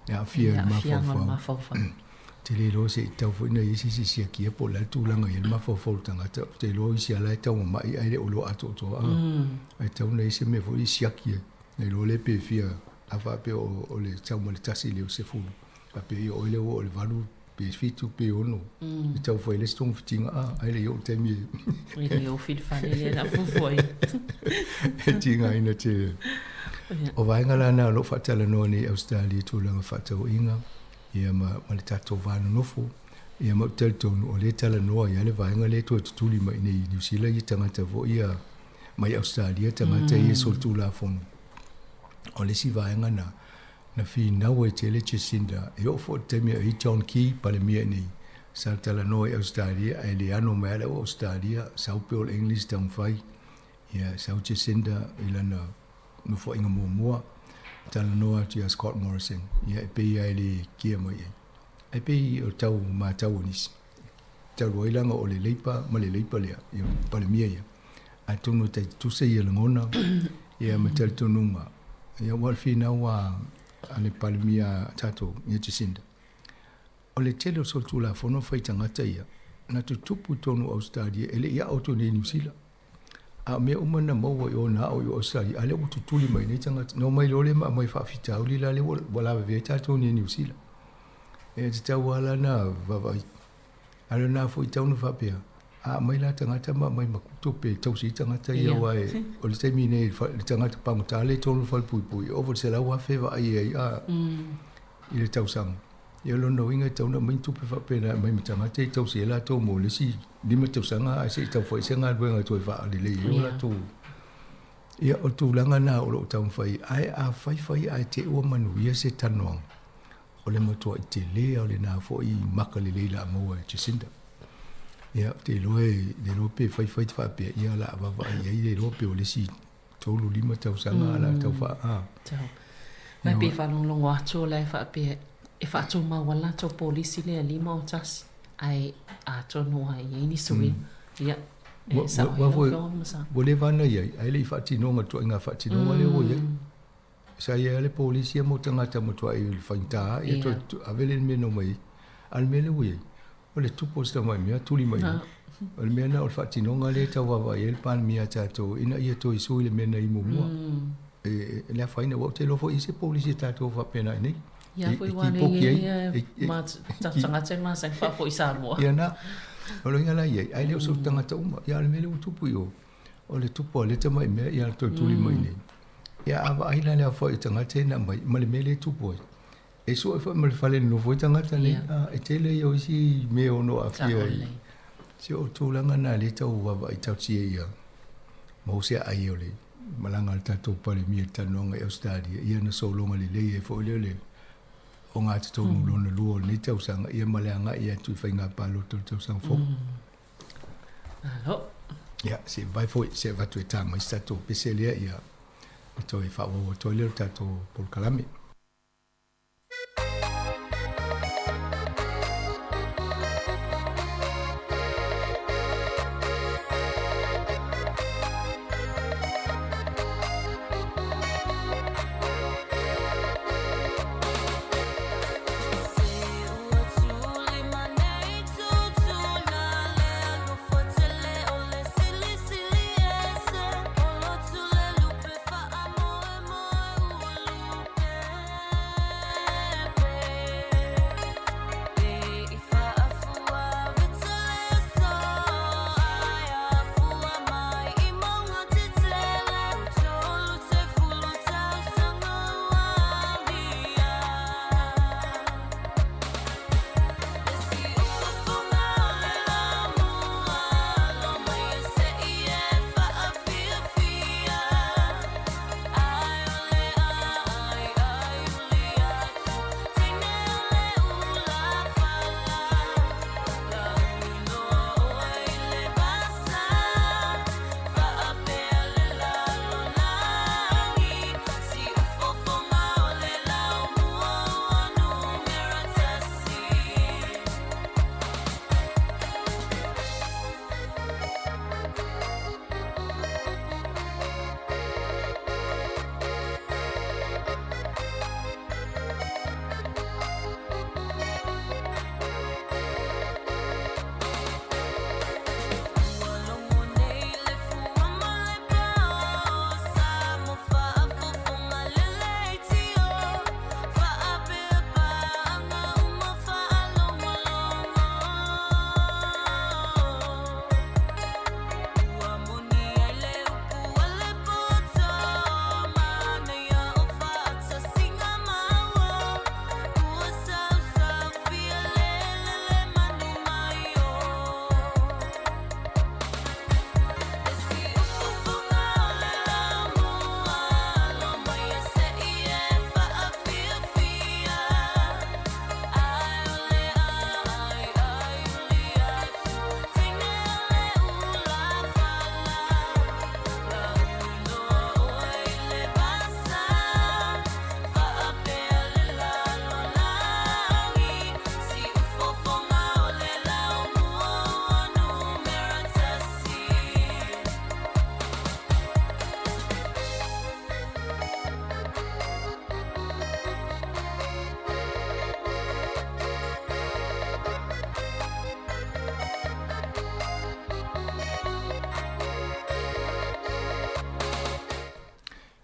Speaker 12: e aafia i le mafaufau. Ou te le iloa se i tatau foi ona i ai se isi e siakia po o le a le tulaga e i ai le mafaufau o le tagata. Ou te iloa o isi lava la e taumamai ae le o iloa atoatoa. Ae tatau ona i ai se mea foi lea e siaki ai. Na iloa lea pe fia, a faapea o le tau mai le 1 i le 10, faapea ia oe lea ua oo i le 8 pe 7 pe 6, e tau fai le isi togafitiga, a, ai le i oo le taimi
Speaker 8: e... E le ofi le fale lea na fuafua ai.
Speaker 12: E tigaina tele. O vaega la na o lo o faatalanoa nei i Ausetalia i tulaga faatauaiga, ia ma, ma le tatou va nonofo, ia ma ou te talitonu o lea e talanoa ai lava le vaega lea e toe tutuli mai i nei i Niu Sila ia tagata foi ia mai Ausetalia tagata ia solitulafono. O le isi vaega na, na finau ai tele Jacinda, e oo foi i le taimi a i ai John Key, Palemia i nei, sa talanoa i Ausetalia ae le ano mai lava le au Ausetalia, sau Bill English taumafai, ia sau Jacinda i lana nofoaiga muamua, talanoa atu ia Scott Morrison, ia e pei lava e le kia mai i ai. Ae pei o le tau matau a nisi, talu ai leaga o le Leipa ma le Leipa lea, ia Palemia ia, atonu e tai tutusa ia lagona ia ma talitonuga, ia aua o le finau a a le Palemia a tatou, ia Jacinda. O le tele o solitulafono fai tagata ia, na tutupu i totonu o Ausetalia, e le i ao atu i inei i Niu Sila. A o mea uma na maua i o na ao i Ausetalia, a lea ua tutuli mai nei tagata. Na omai loa lea ma aumai faafitauli la lea ua lavevea ai tatou nei i Niu Sila. E tatau lava la na vaavaai. A o lena foi tau na faapea, a aumai la tagata ma aumai ma tupe e tausi ai tagata ia aua o le taimi nei le tagata pagota lea i totonu o le falepuipui, e ova i le $100,000 e vaai ai a i le tausaga. Ia o lona uiga e tatau ona aumai ni tupe faapena e aumai ma tagata e tausi ai latou mo le isi 5 tausaga ae se i tau fai se galuega e toe faalelei ai o latou. Ia o le tulaga lena o lo o taumafai ai, ae a faifai ae te i ua manuia se talanoaga, o le matuai tele lava o lena foi maka lelei o le a maua e Jacinda. Ia ou te iloa e le iloa pe faifai faapea, ia o le a vaavaai i ai le iloa pe o le isi 3, 5 tausaga a o le a tau faa, a.
Speaker 8: Tau. Mai pe faalogologo atu o la e faapea e faatumau lava le latou polisi lea 5 o 1 ae atonu lava e i ai ni suiga. Ia, e sao ai lau Afioga Masa.
Speaker 12: Ua leva ona i ai, ae le i faatinoga le ituaiga faatinoga lea ua i ai. Sa i ai lava le polisi ia mo tagata matuai faigata, ia toe ave lea i le mea na omai ai. A o le mea lea ua i ai, O le tupu o si tamai mea, tuli mai ai. O le mea lena o le faatinoga lea e tau vaavaai ai le Palemia a tatou ina ia toe sui le mea na i muamua. E le afaina, aua ou te iloa foi i ai se polisi a tatou faapena i inei.
Speaker 8: Ia foi ua le i ai ma tagata e masani faafoi Samoa.
Speaker 12: Ia na, o le uiga la i ai, ae le o so tagata uma. Ia a o le mea lea ua tupu i o, o le tupu a lea tamai mea, ia toe tuli mai i inei. Ia a vaai la le aofai o tagata ia na aumai ma le mea lea e tupu ai, E sue foi ma le fale e nonofo ai tagata nei, a e tele ia o isi mea e ono aafia ai. Se o tulaga na lea e tau vaavaai tausia ia maua se aai o le malaga a le tatou Palemia i le talanoaga i Ausetalia, ia na sologa lelei ai foi lea o le ogatotonu lona lua o lenei tausaga, ia ma le agai atu i faiga palota o le tausaga fou.
Speaker 8: Malo.
Speaker 12: Ia, se i vae foi, se i avatu e ta mai se tatou pese lea, ia toe faaauau atu ai lea o le tatou polokalame.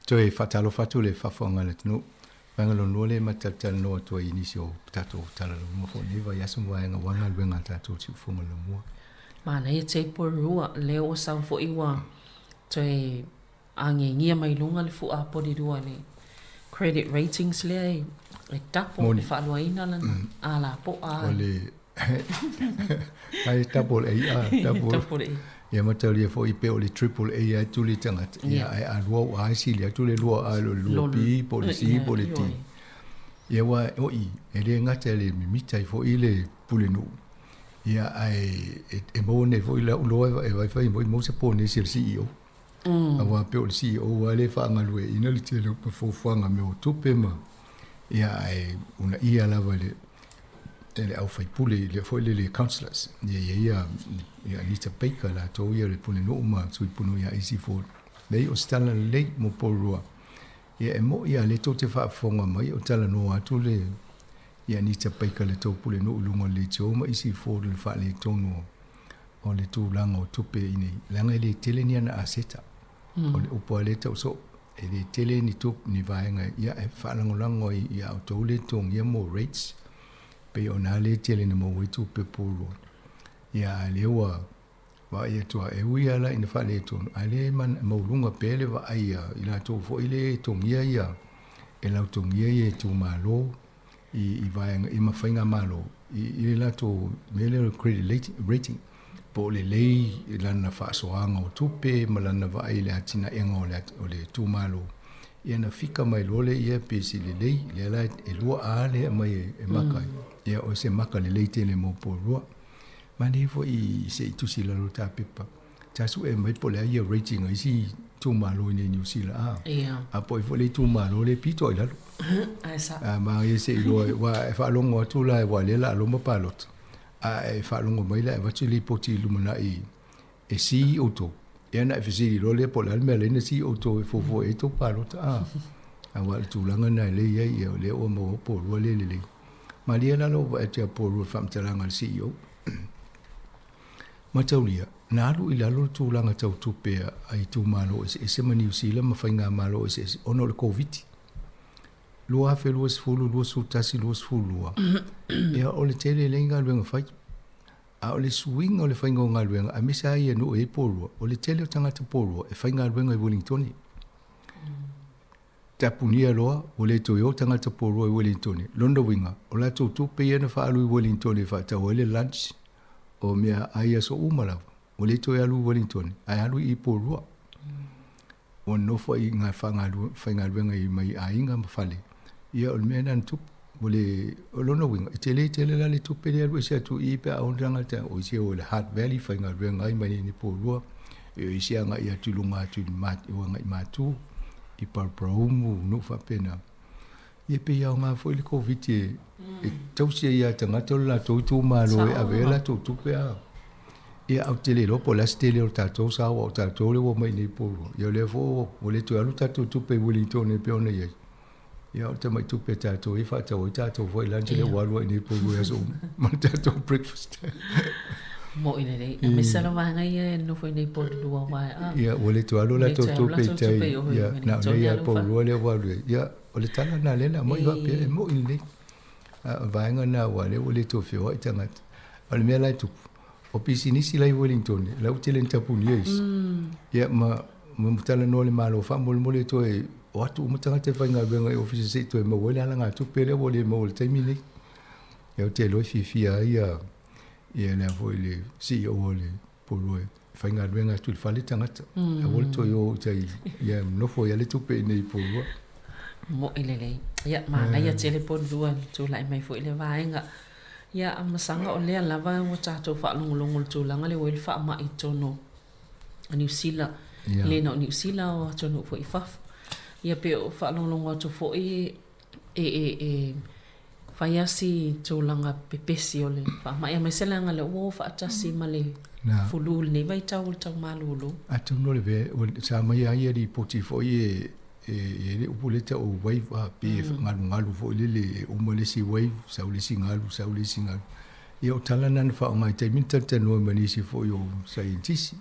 Speaker 12: Toe faatalofa atu le faafofoga a le atunuu. Vaega lona lua lea e matou te talanoa atu ai i nisi o tatou talanoa foi i lenei vaiaso ma vaega aua galuega a tatou siufofoga laumua.
Speaker 8: Manaia table rua, lea ua sau foi ua toe agiagia mai luga le fua polilua le credit ratings lea e double le faaluaina lana alapoa.
Speaker 12: O le ai double A a double.
Speaker 8: Double A.
Speaker 12: Ia mataulia foi pe o le triple A lava e tuli tagata. Ia ae a lua ua A sili atu le lua A i lo le lua B po o le C po o le D. Ia aua o i e le gata i le mimita ai foi le pulenuu. Ia ae e maua nei foi lau iloa e vaivai foi maua se ponesi a le CEO. Aua pei o le CEO lava lea e faagalueaiina le tele o fuafuaga mea o tupe ma ia ae uunaia lava e le e le aufaipule lea foi le le councillors ia ia ia ia Anita Baker latou ia le pulenuu ma sui pulenuu ia isi foi lei o se tala lelei mo Porirua ia e mo'i a lea tou te faafofoga mai o talanoa atu le ia Anita Baker le tou pulenuu i luga o le leitio ma isi foi le faaletonu o le tulaga o tupe i nei, leaga e le tele ni ana aseta. O le upu lava lea e tau soo, e le tele ni tupe, ni vaega ia e faalagolago ai ia outou le totogia mo rates, pei o na lea e tele ina maua ai tupe pulua. Ia a lea ua vaai atu lava, e ui lava la ina faaletonu, a lea e maualuga pea le vaai a i latou foi lea e togia ia, e lautogia ia itumalo i vaega i ma faigamalo i le latou mea lea o le credit rating po o lelei lana faasoaga o tupe ma lana vaai i le atinaega o le itumalo, ia na fika mai loa lea ia pe se lelei, lea la e lua A lea e aumai e maka ai, ia o se maka lelei tele mo Porirua. Manaia foi se i tusi i lalo o le ta pepa. Sa sue mai po o le a ia rating a isi itumalo i inei i Niu Sila a.
Speaker 8: Ia.
Speaker 12: A po o ai foi le itumalo lea e pito ai lalo.
Speaker 8: Ae sao.
Speaker 12: A manaia se i iloa aua e faalogo atu la aua o lea o le a loma palota, a e faalogo mai la e avatu le lipoti i lumanai e sī outou, ia ona e fesili loa lea po o le a le mea e ala ai ona sī outou e fuafua i ai tou palota a. Aua o le tulaga lena e lei ai, ia o lea ua maua Porirua lea e lelei. Malie la lou vaai atu ia Porirua i le faamatalaga a le CEO. Mataulia, na alu i lalo le tulaga tau tupe a itumalo eseese ma Niu Sila ma faigamalo eseese ona o le Koviti. 2020, 21, 22, ia o le tele e leai ni galuega fai. A o le suiga o le faiga o galuega aemaise lava ia nuu e i ai Porirua, o le tele o tagata Porirua e faigaluega i Wellingtone. Tapunia loa, ua le toe o tagata Porirua i Wellingtone. Lona uiga, o latou tupe ia na faaalu i Wellingtone e faatau ai le lunch, o mea ai aso uma lava, ua le toe alu i Wellingtone, ae alu i Porirua. Ua nonofo ai i ngā faigaluega i mai aiga ma fale. Ia, o le mea lena na tupu. Ua le, o lona uiga, e tele tele la le tupe lea e alu ese atu i i pe a o tagata, o isi e o i le Hutt Valley faigaluega ai mai i Porirua, e o isi e agai atu i luga atu i agai i Matu, i Paraparaumu, nuu faapena. Ia e pei e aoga foi le Koviti e tausi ai lava tagata o le latou itumalo e ave ai latou tupe a. Ia ae ou te le iloa po o le a se tele o le tatou sao aua o tatou lea ua omai i inei i Porirua. Ia o lea foi ua le toe alu tatou tupe i Wellington e pei ona i ai. Ia o le tamai tupe a tatou e faatau ai tatou foi lunch lea ua alu ai i inei i Porirua i aso uma ma le tatou breakfast.
Speaker 8: Mo'i lelei. Aemaise lava vaega ia e nofo i inei i Porirua aua e a.
Speaker 12: Ia ua le toe alu latou tupe i tai. Ia na o nei lava i Porirua lea ua alu ai. Ia o le tala lena lea na aumai faapea e mo'i lelei. A o le vaega lena aua o lea ua le toe feoai tagata. O le mea la e tupu, o pisinisi la i Wellington, la ua tele ina tapunia isi. Ia ma ma talanoa le Malo faamolemole toe o atu uma tagata e faigaluega i ofisa se i toe maua ai le alagatupe lea ua le maua i le taimi lenei. Ia ou te iloa e fiafia ai ia ia le foi le CEO o le Porirua e faigaluega atu i le fale tagata. Aua le toe o i tai ia nofo ai lava le tupe i inei i Porirua.
Speaker 8: Mo'i lelei. Ia, manaia tele Porirua i le tulai mai foi lea vaega. Ia, a masaga o lea lava ua tatou faalogologo i le tulaga lea ua i ai le faamai i totonu o Niu Sila, e le na o Niu Sila o atunuu foi i fafo. Ia pei o faalogologo atu foi e, e, e fai lava si tulaga pepesi o le faamai, aemaise leaga lea ua o faatasi ma le fulu i lenei vaitau o le tau malulu.
Speaker 12: Atonu o le mea, sa aumai lava ia lipoti foi e e i ai le upu lea e tau o wave a, pe galugalu foi lele e uma le isi wave, sau le isi galu, sau le isi galu. Ia o tala na na faaaoga i taimi na talatalanoa ai ma nisi foi o saienitisi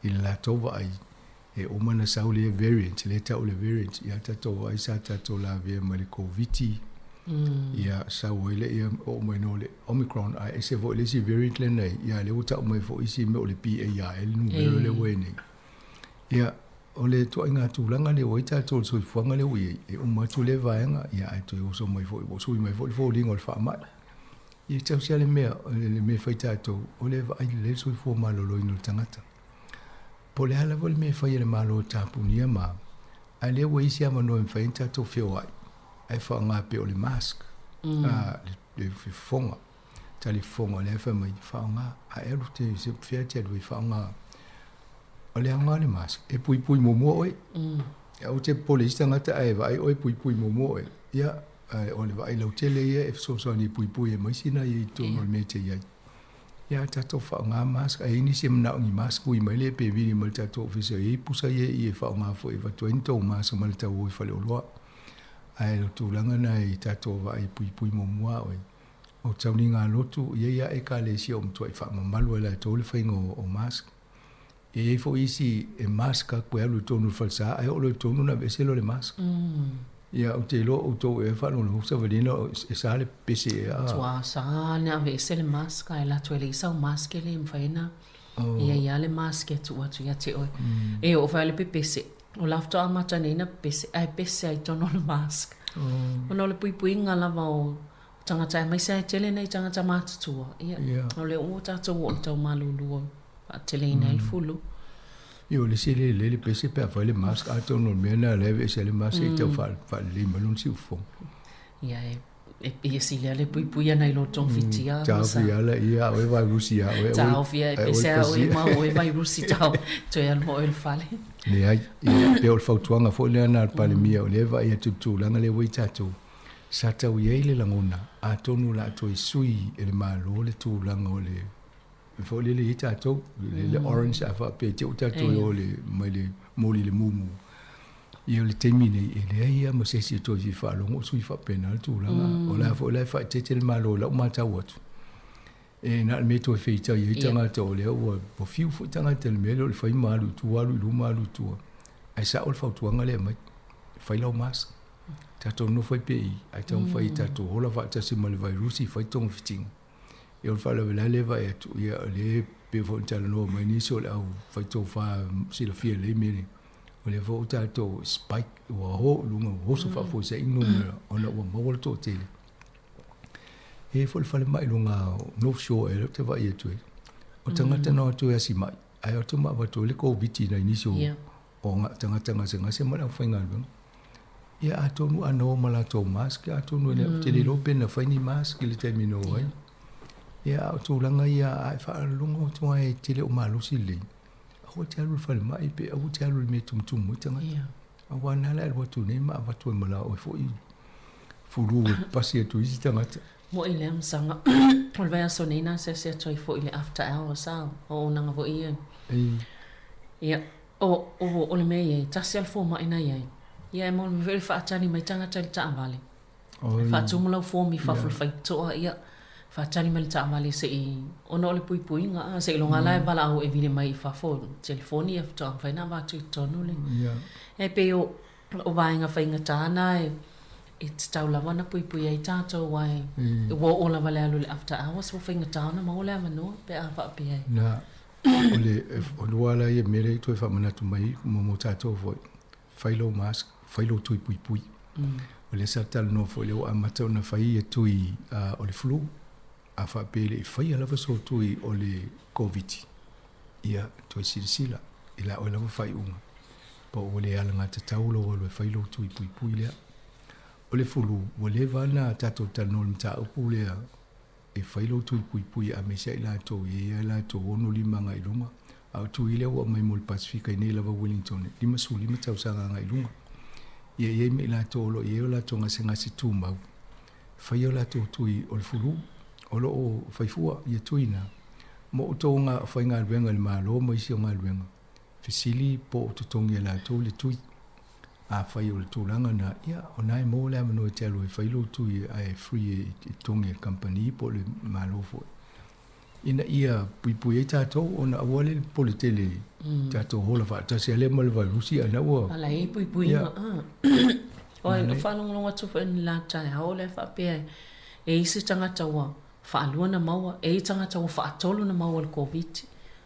Speaker 12: i le latou vaai. E uma ona sau le variant, lea e tau o le variant, ia tatou vaai sa tatou lavea mai le Koviti, ia sau ai lea oo mai no le Omicron, ae ese foi le isi variant lenei, ia lea ua tau mai foi isi mea o le BA le numera lea ua i ai nei. Ia, o le ituaiga tulaga lea ua i ai tatou i le soifuaga lea ua i ai, e uma atu lea vaega, ia ae toe oso mai foi, ua sui mai foi le foliga o le faamai. Ia tausi lava le mea, le mea e fai tatou, o le vaai lelei le soifua maloloina o le tagata. Po o le a lava le mea e fai e le Malo e tapunia ma, a lea ua i ai se avanoa e mafai ai ona tatou feoai, ae faaaoga pea o le mask, a, le fofoga, tali fofoga lea e fai mai, faaaoga, a e alu te, se fea e te alu ai, faaaoga. O le aoga o le mask, e puipui muamua oe. Aua te popole i isi tagata ae vaai oe e puipui muamua oe. Ia, o le vaai lautele ia e fesoasoani e puipui ai ma isi na i ai i totonu o le mea e te i ai. Ia a tatou faaaoga mask, a i ai nisi e manao i ni mask ui mai lea pe vili mai le tatou ofisa e i ai pusa ia i e faaaoga foi e avatu ai ni tou mask ma le tau o i faleoloa. Ae o le tulaga na i tatou vaai puipui muamua oe. O tauliga lotu, e i ai lava ekalesia o matuai faamamalu ai latou le faiga o mask. E i ai foi isi e mask atu e alu i totonu o le falesa ae oo loa i totonu ona aveese lea o le mask. Ia ou te iloa outou ea e faalogologo savaliina e sa le pese ea.
Speaker 8: Matua sa ona aveese le mask ae latou e leai sau mask e le mafai ona i ai lava le mask e tuu atu ia te oe. E oo foi lava le pepese, o la faatoa amata nei ona pepese ae pese lava i totonu o le mask. Ona o le puipuiga lava o tagata aemaise lava e tele nai tagata matutua, ia, o lea ua tatou oo i le tau malulu e faateleina ai le fulu.
Speaker 12: Ia, o le isi e le lelei le pese pe a fai le mask, atonu o le mea lena o lea e aveese ai le mask se i tau faalelei mai lona siufofoga.
Speaker 8: Ia, e pei e sili lava le puipui ana i lo togafitia.
Speaker 12: Taofi ala ia, a oe vairusi ia oe.
Speaker 8: Taofi e pese a oe ma oe vairusi tao, toe alu ma oe i le fale.
Speaker 12: Leai, ia, pei o le fautuaga foi lea na a le Palemia, o lea e vaai atu i le tulaga lea ua i tatou. Sa tau i ai le lagona, atonu o le a toe sui e le Malo le tulaga o le foi lele i ai tatou, le orange a faapea te i ua tatou o le mai le moli i le mumu. Ia o le taimi nei, e leai lava ma se isi e toe fia faalogo o sui faapena le tulaga. O la foi la e faaeteete le Malo i lau matau atu. E na o le mea e toe feitai ai tagata o lea ua fiu foi tagata i le mea lea o le fai ma alu i tua, alu i luma, alu i tua. Ae sao le fautuaga lea e aumai, fai lau mask. Tatou nofo ai pea i i, ae taumafai e tatou ola faatasi ma le vairusi, fai togafitiga. Ia o le faalavelave lea e vaai atu, ia o lea e pei foi ona talanoa mai nisi o le au faitofa silafia lelei mea nei, o lea foi ua tatou spike, ua oo i luga, ua oso faafuasei numera ona ua maua le toatele. E i ai foi le falemai i luga o North Shore ea lea ou te vaai atu ai, o tagata na o atu e asi mai, ae o atu ma avatu ai le Koviti nai nisi o o tagata gasegase ma le aufaigaluega. Ia atonu a na o ma latou mask, atonu e le, ou te le iloa pe na fai ni mask i le taimi na o ai. Ia a o tulaga ia a e faalogo atu lava e te le o malosi lelei, aua te alu i le falemai pe aua te alu i le mea e tumutumu ai tagata. Aua na la e alu atu nei ma avatu ai ma la oe foi fulu e pasi atu i isi tagata.
Speaker 8: Moʻi lea masaga o le vaiaso nei na asiasi atu ai foi i le after hours a o auaunaga foi ia. Ia O, o, o le mea i ai, tasi a le fomai na i ai. Ia e maua foi le faatali mai tagata i le taavale. Oi. Faatumu lau form i fafo i le faitotoa, ia, faatali mai le taavale se i, ona o le puipuiga, a, seiloga la e valaau e vili mai i fafo, telefoni ia faatoa mafai ona avatu i totonu le. E pei o, o vaega faigata na e, e tatau lava ona puipui ai tatou aua e, ua oo lava i le alu i le after hours ua faigata ona maua le avanoa pe a faapea e.
Speaker 12: Na, O le lua la ia mea lea i toe faamanatu mai mo tatou foi, fai lou mask, fai lou tui puipui. O lea sa talanoa foi lea ua amata ona fai ia tui o le flu, a faapea e le i faia lava sou tui o le Koviti, ia toe silasila i la oe lava faaiuga po ua le alagatatau lou alu e fai lou tui puipui lea. O le flu, ua leva ona tatou talanoa i le mataupu lea, e fai lou tui puipui aemaise ai latou e i ai latou 65 agai i luga. A o tui lea ua aumai mo le Pasefika i nei lava Wellington, e 55 tausaga agai i luga. Ia e i ai ma i latou o lo o i ai o latou gasegase tumau, fai o latou tui o le fulu, o lo o fai fua ia tui na. Mo outou faigaluega i le Malo ma isi o galuega, fesili po o totogi e latou le tui. Afai o le tulaga na, ia, o na e maua le avanoa e te alu ai e fai lou tui ae free e totogi e le kamupani po o le Malo foi. ina ia puipui ai tatou ona aua le pole tele tatou hola faatasi ai lea ma le vairusi a na ua
Speaker 8: Ala i puipuiga a. Oi, na faalogologo atu foi i le la taeao lea faapea e i ai se tagata ua faalua na maua, e i ai tagata ua faatolu na maua i le Koviti.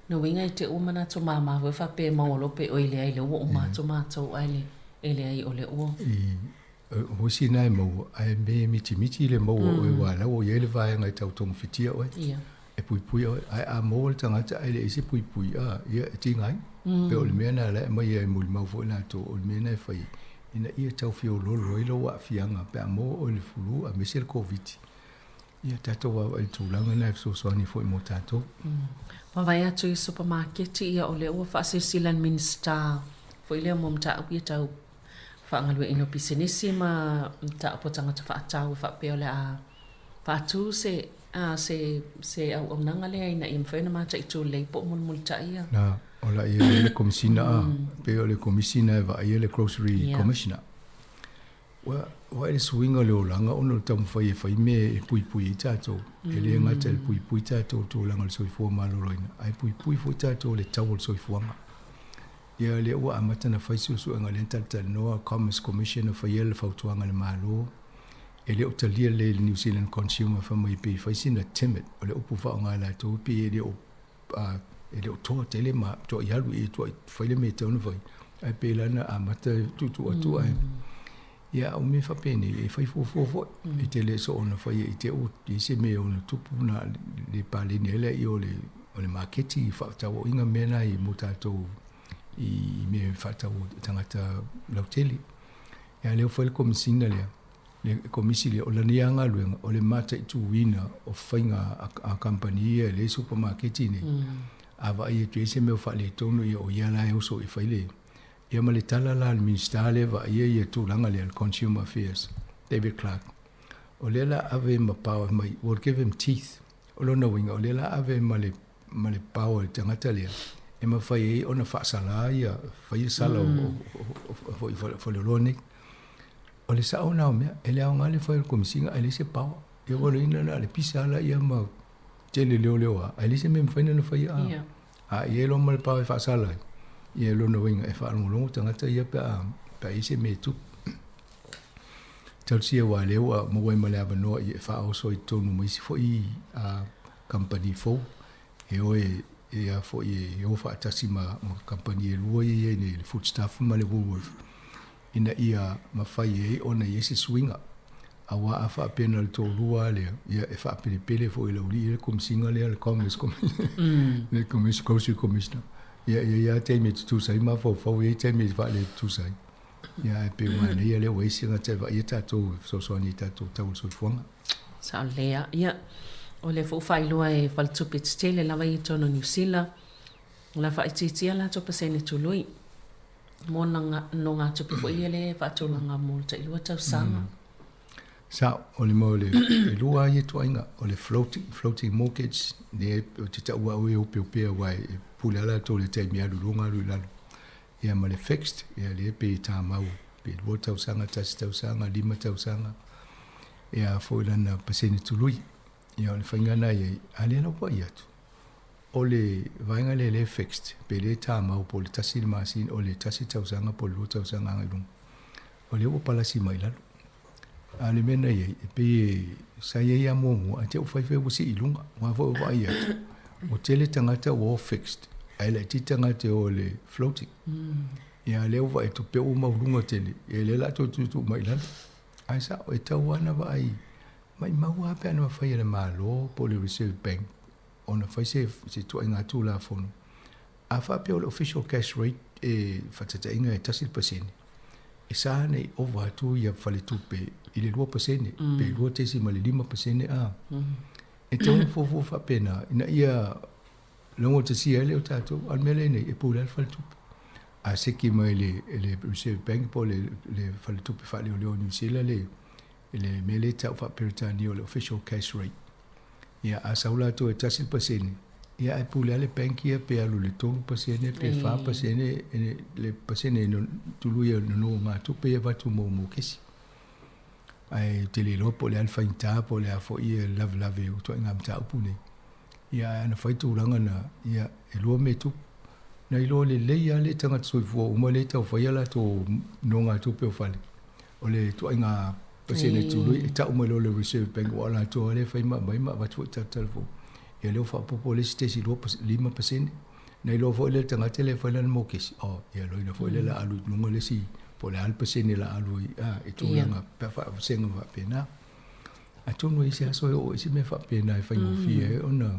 Speaker 8: Lona uiga e te i ua manatu mama foi faapea e maua loa pe oi leai lea ua uma atu matou ae e leai o lea ua.
Speaker 12: O isi na e maua, ae me mitimiti le maua o oe aua o la ua i ai le vaega e tau togafitia oe, e puipui oe. Ae a maua le tagata ae leai se puipui, a, ia, e tiga ai. Pei o le mea lena o la e aumai ai e molimau foi latou, o le mea lena e fai ai, ina ia tau feoloolo ai lou aafiaga pe a maua oe i le flu aemaise le Koviti. Ia tatou vaavaai i le tulaga lena e fesoasoani foi mo tatou.
Speaker 8: Vaavaai atu i supamaketi, ia o lea ua faasilasila e le Minisita foi lea mo mataupu ia tau faagalueaiina o pisinisi ma mataupu a tagata faatau e faapea o le a faatu se se se auaunaga lea ina ia mafai ona mataitu lelei po o mulimulitai ia.
Speaker 12: Na, o la ia i le Komisina a, pei o le Komisina e vaaia le Grocery Commissioner. Ua ua i le suiga o le olaga ona o le taumafai e fai mea e puipui ai tatou. E le gata i le puipui tatou i le tulaga o le soifua maloloina, ae puipui foi tatou i le tau o le soifuaga. Ia lea ua amata ona fai suesuega lea na talatalanoa Commerce Commission na faia le fautuaga a le Malo e le o talia lelei e le New Zealand Consumer fai mai pei fai sina timid o le upu faaaoga e latou pei e le o e le o toa tele ma tuai alu i tuai fai le mea e tatau ona fai ae pei la na amata tuutuu atu ae ia o mea faapenei e fai fuafua foi e te le soona faia i te i ai se mea e ono tupu na le paleni ai lea o le o le maketi i faatauaiga mea na i mo tatou i mea faatau tagata lautele. Ia lea ua fai le komisina lea, le komisi lea, o lana ia galuega o le mataituina o faiga a kamupani ia e leai supamaketi nei. A vaai atu i ai se mea o faaletonu, ia o ia la e oso e fai le Ia ma le tala la a le Minisita lea e vaaia ia tulaga lea, le Consumer Affairs, David Clark, o lea la ave ma power mai, will give him teeth. O lona uiga, o lea la ave ma le, ma le power i le tagata lea, e mafai ai ona faasala ia, fai le sala o, o, o, o faleoloa nei. O le sao lena o mea, e le aoga le fai o le Komesina ae leai se power. Ia ua leina na o le pisa lava ia ma tele leoleoa, ae leai se mea e mafai ona faia. Yeah. A i ai loa ma le power e faasala ai, ia lona uiga e faalogologo tagata ia pe a, pe a i ai se mea e tupu. Tausia aua lea ua maua ai ma le avanoa e faaoso ai i totonu ma isi foi kamupani fou e o e e a foi e o faatasi ma ma kamupani e lua ia i ai nei, le Foodstuff ma le Woolworth, ina ia mafai ai ona i ai se suiga. Aua a faapea na o le toalua lava lea, ia e faapelepele foi e le aualii le Komisiga lea, le Commerce Commission, le Commission, Grocery Commissioner. Ia e i ai lava taimi e tutusa ai mafaufau, e i ai taimi e faaletutusa ai. Ia ae pei ua manaia lea ua i ai se tagata e vaaia tatou e fesoasoani i tatou tau o le soifuaga.
Speaker 8: Sao lelei lava. Ia, o lea foi ua faailoa e faletupe tetele lava ia i totonu o Niu Sila, o le a faaitiitia latou pasene tului mo nogatupe foi ia lea e faatulaga mo le tailua tausaga.
Speaker 12: Sao, o le mea o le e lua lava ia ituaiga, o le floating, floating mortgage, lea ou te taua au e opeopea aua e pule lava latou i le taimi e alu i luga alu i lalo. Ia ma le fixed, ia lea pei e tamau, pe 2 tausaga, 1 tausaga, 5 tausaga, ia foi lana pasene tului. Ia o le faiga lena e i ai, a lea la ua vaai atu, o le vaega lea lea e fixed, pe le tamau po o le tasi le masina, o le tasi tausaga po o le lua tausaga agai i luga, o lea ua palasi mai i lalo. A o le mea na i ai, e pei e, sa i ai lava muamua, ae te i ua fai fai ua sii i luga. Aua foi ua vaai atu, ua tele tagata ua o fixed, ae laitiiti tagata e o i le floating. Ia a o lea ua vaai atu pei ua maualuga tele, ia lea o le a toe tuutuu mai i lalo. Ae sao, e tatau lava ona vaai, maumau lava pe ana mafai e le Malo po o le Reserve Bank ona fai se ituaiga Tulafono, a faapea o le official cash rate e faataitaiga e 1%, e sa ona i ova atu ia faletupe i le 2% pe 2.5% a. E tatau ona fuafua faapena ina ia laugatasia ai lea o tatou. A o le mea lea nei, e pule lava le faletupe. A seki mai e le Reserve Bank po o le faletupe faaleoleo o Niu Sila le mea lea e tau faa-Peretania o le official cash rate. Ia, a sau latou e 1%, ia ae pule lava le bank ia pe alu i le 3% pe 4% le pasene e tului e nonogatupe ia avatu mo mokesi. Ae ou te le iloa po o le a le faigata po o le a foi le lavelave o ituaiga mataupu nei. Ia, ae ana fai tulaga na, ia, e lua mea e tupu. Na iloa lelei lava le tagata soifua uma lea e tau fai a latou nogatupe o fale, o le ituaiga pasene tului e tau mai loa le Reserve Bank aua o latou lava lea e fai ma aumai ma avatu foi i tatou telefoni. Ia lea ua faaopoopo le isi 0.5%. Na iloa foi lea e le tagata lea e fai lana mokesi, oh, ia loina foi lea o le a alu i luga le isi po o le a le pasene o le a alu ai, a, i tulaga pe a faavasega faapena. Atonu e i ai se aso e oo ai se mea faapena e faigofie ai ona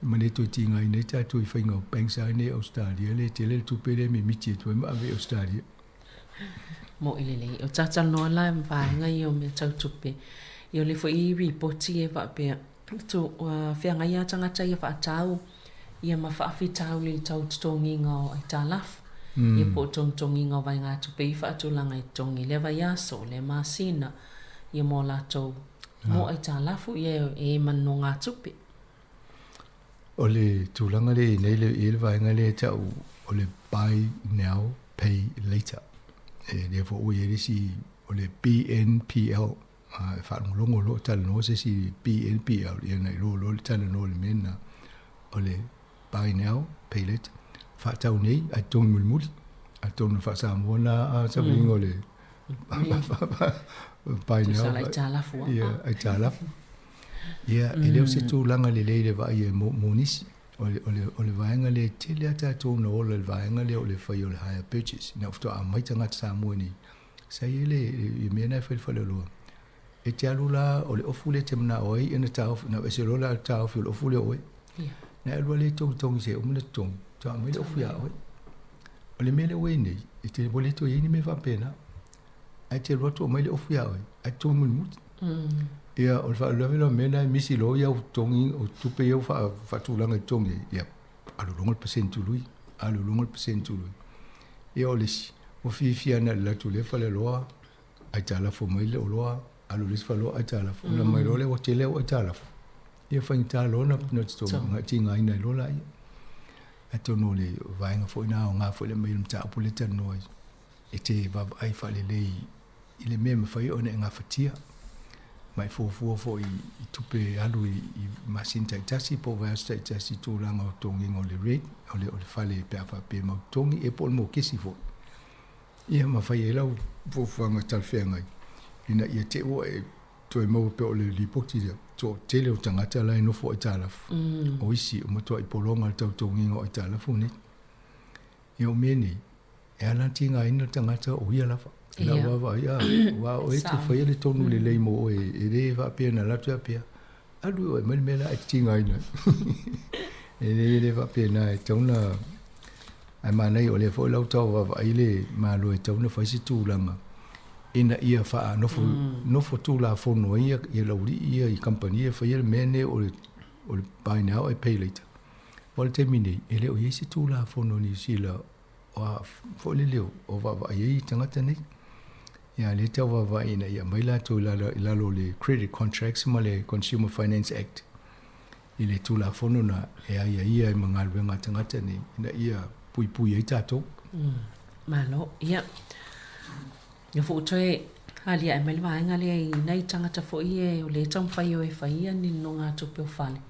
Speaker 12: ma le toe tigaina ai tatou i faiga o banks lava nei i Ausetalia lea e tele le tupe lea e mimiti atu ai ma ave i Ausetalia.
Speaker 8: Moʻi lelei. O talanoa la ma vaega ia o mea tau tupe. Ia o lea foi i ripoti e faapea, tu, ua feagai lava tagata ia faatau ia ma faafitauli i le tau totogiga o aitalafu, ia po o togitogiga o vaegatupe i faatulaga e totogi i lea vaiaso, lea masina, ia mo latou mo aitalafu ia e ma nonogatupe.
Speaker 12: O le tulaga lea i nei le i le vaega lea e tau o le buy now pay later. E lea foi ua i ai le isi o le BNPL. E faalogologo loa o talanoa se isi BNPL, ia na iloa loa le talanoa i le mea lena. O le buy now pay later. Faatau nei ae totogi mulimuli. Atonu e faa-Samoa na a savaliga o le buy now.
Speaker 8: Tusa la aitalafu lava.
Speaker 12: Ia, aitalafu. Ia, e le o se tulaga lelei le vaai ai mo nisi. O le, o le, o le vaega lea e tele lava tatou na ola i le vaega lea o le fai o le hire purchase. Ina ua faatoa aumai tagata Samoa nei, sa i ai le, le mea lena e fai i le faleoloa. E te alu la, o le ofu lea e te manao ai, ia na taofi, na aveese loa la le taofi o le ofu lea o oe. Na e alu lava lea e togitogi seia uma ona totogi, faatoa aumai le ofu ia oe. O le mea lea ua i ai nei, e te, ua le toe i ai ni mea faapena. Ae te alu atu aumai le ofu ia oe, ae totogi mulimuli. Ia, o le faalavelave la o mea na e misi loa au totogi, o tupe ia ua faatulaga e totogi ai, ia, alu i luga le pasene tului, alu i luga le pasene tului. Ia o le isi, ua fiafia ana i le alu atu i lea faleoloa, aitalafu mai le oloa, alu i le isi faleoloa aitalafu, ona mai loa lea ua tele au aitalafu. Ia faigata loa ona totogi, ona tigaina ai loa laia. Atonu o le vaega foi lena aoga foi le aumai o le mataupu lea e talanoa ai, e te vaavaai faalelei i le mea e mafai ona e gafatia, ma e fuafua foi i tupe alu i masina taitasi po o vaiaso taitasi i tulaga o totogiga o le rent, o le fale pe a faapea e mau totogi, ia po o le mokesi foi. Ia ma fai ai lau fuafuaga talafeagai ina ia te i ua e toe maua pea o le lipoti lea, toatele o tagata la e nofo aitalafu, o isi ua matuai pologa le tautogiga o aitalafu nei. Ia o mea nei, e ala ona tigaina le tagata o ia lava. I lau vaavaai, a, aua o oe e te faia le tonu lelei mo oe, e le faapea na alu atu faapea, alu oe aumai le mea la e te tigaina ai. E leai e le faapena, e tatau ona, ae manaia o lea foi la ua tau vaavaai le Malo e tatau ona fai se tulaga ina ia faanofo nofo tulafono ai ia laulii ia i kamupani e faia le mea lenei o le o le buy now and pay later. Aua o le taimi nei, e le o i ai se tulafono i Niu Sila o a foi lele o vaavaai ai tagata nei. Ia lea e tau vaavaai ina ia aumai latou i lalo, i lalo o le Credit Contracts ma le Consumer Finance Act i le Tulafono na e aiaia ai ma galuega a tagata nei ina ia puipui ai tatou.
Speaker 8: Malo. Ia, ia foi ua toe aliae mai le vaega lea i nai tagata foi e o lea e taumafai o e fai ia ni nonogatupe o fale.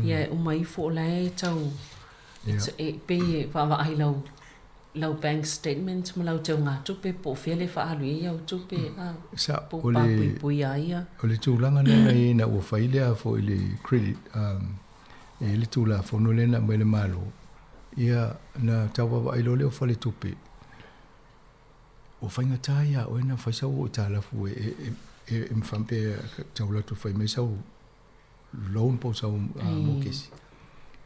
Speaker 8: Ia e uma ifo o la e tau e pei e vaavaai lau lau bank statement ma lau teugatupe po o fea le faaalu i ai au tupe a
Speaker 12: Sa,
Speaker 8: po
Speaker 12: o le,
Speaker 8: papuipuia ai ia.
Speaker 12: o le tulaga lena na i ai ina ua fai lea foi le credit, e i ai le Tulafono lea na aumai e le Malo, ia, na tau vaavaai loa lea o faletupe, ua faigata ia oe ona fai sau aitalafu e, e, e, e mafai pe tau alu atu e fai mai sau loan po o sau mokesi.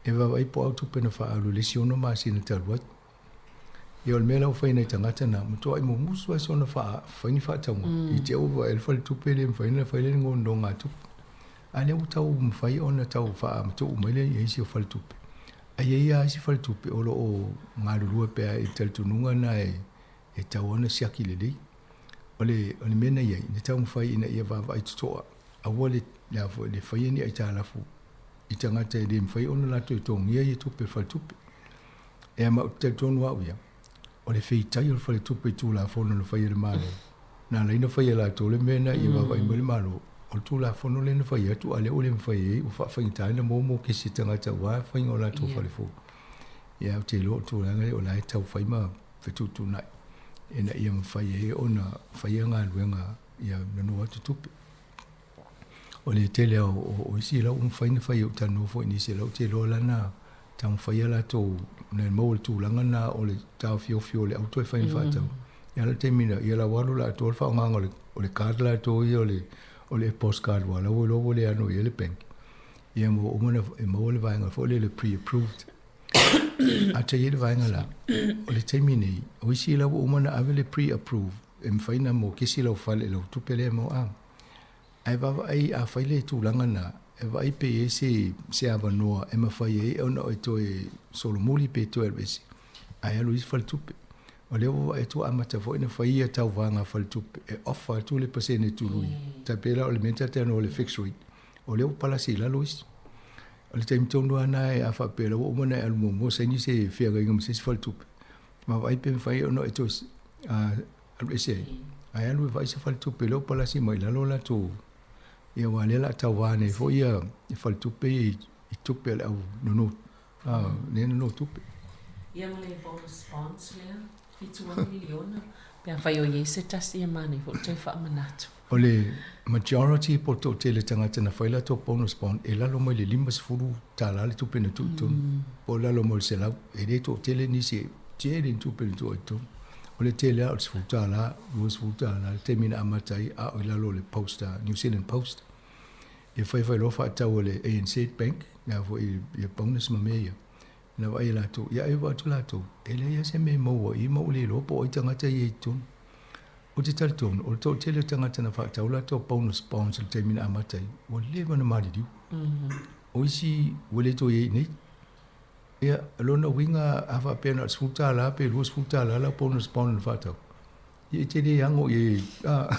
Speaker 12: E vaavaai po o au tupe na faaalu i le isi 6 masina talu ai. Ia o le mea la ua fai e nai tagata na, matuai mumusu lava sona fai ni faatauga. I te i ua vaai le faletupe e le mafai ona fai le nonogatupe. A lea ua tau mafai ona tau faamatuu mai lea i isi o faletupe. Ae i ai lava isi faletupe o lo o galulue pea i le talitonuga lena e tatau ona siaki lelei. O le, o le mea na i ai, na taumafai ina ia vaavaai totoa, aua le, le a foi, le faia ni aitalafu i tagata e le mafai ona latou totogia ia tupe a le faletupe. Ea ma ou te talitonu au ia, o le feitai o le faletupe i Tulafono na faia e le Malo, na ala ai ona faia e latou le mea lena ia vaavaai mai le Malo. O le Tulafono lea na fai atu, a o lea ua le mafai ai, ua faafaigata ai ona maua mokesi e tagata aua le faiga o latou fale fou. Ia, ou te iloa o le tulaga lea o la e tau fai ma fetuutuunai ina ia mafai ai ona faia galuega ia nono atu tupe. O le tele lava o isi la ua mafai ona fai, ou talanoa foi i nisi o la ou te iloa la na taumafai a latou na maua le tulaga na o le taofiofi o le au toe fai ni faatau. Ia le taimi na, ia la ua alu la atoa le faaaogaga o le o le card latou ia o le o le EFTPOS card aua la ua iloa ua le ano i ai le bank. Ia ma ua uma ona e maua le vaega foi lea le pre-approved. A ta i ai le vaega la, o le taimi nei, o isi la ua uma ona ave le pre-approve e mafai ona mokesi lau fale i lau tupe lea e maua a. Ae vaavaai a fai le tulaga na, e vaai pe i ai se, se avanoa e mafai ai ona e toe solomuli pe toe alu ese, ae alu i isi faletupe. O lea ua vaai atu ua amata foi ona fai ia tauvaga a faletupe e offer atu le pasene tului, tai pei la o le mea na tatou talanoa o le fixed rate, o lea ua palasi i lalo isi. O le taimi tonu lava lena a faapea la ua uma ona e alu muamua saini se feagaiga ma se isi faletupe, vaavaai pe mafai ona e toe alu ese ai, ae alu e vaai se faletupe lea ua palasi mai lalo latou, ia aua o lea o le a tauva nei foi ia faletupe ia i tupe a le au nono, lea e nono tupe.
Speaker 8: Ia ma le bonus bonds lea, $76 miliona, pe afai o i ai se tasi e manaia foi le toe faamanatu.
Speaker 12: O le majority po o le toatele tagata na fai latou bonus bond e lalo mai le $50 le tupe na tuu i totonu, po o lalo mai o le 100. E le toatele nisi e tele ni tupe na tuu ai i totonu. O le tele lava o le $10, $20 le taimi na amata ai a o i lalo o le Post, New Zealand Post. E fai fai loa faatau a le ANZ Bank, lea foi ia bonus ma mea ia. Na vaai e latou, ia ai vaai atu latou, e leai lava se mea e maua i i ma ua le iloa po o ai tagata ia i totonu. Ou te talitonu, o le toatele o tagata na faatau latou bonus bonds i le taimi na amata ai, ua leva ona maliliu. O isi ua le toe i ai i nei. Ia, o lona uiga a faapea na o le $10 pe $20 lau bonus bond na faatau, ia e te le ano i ai, a.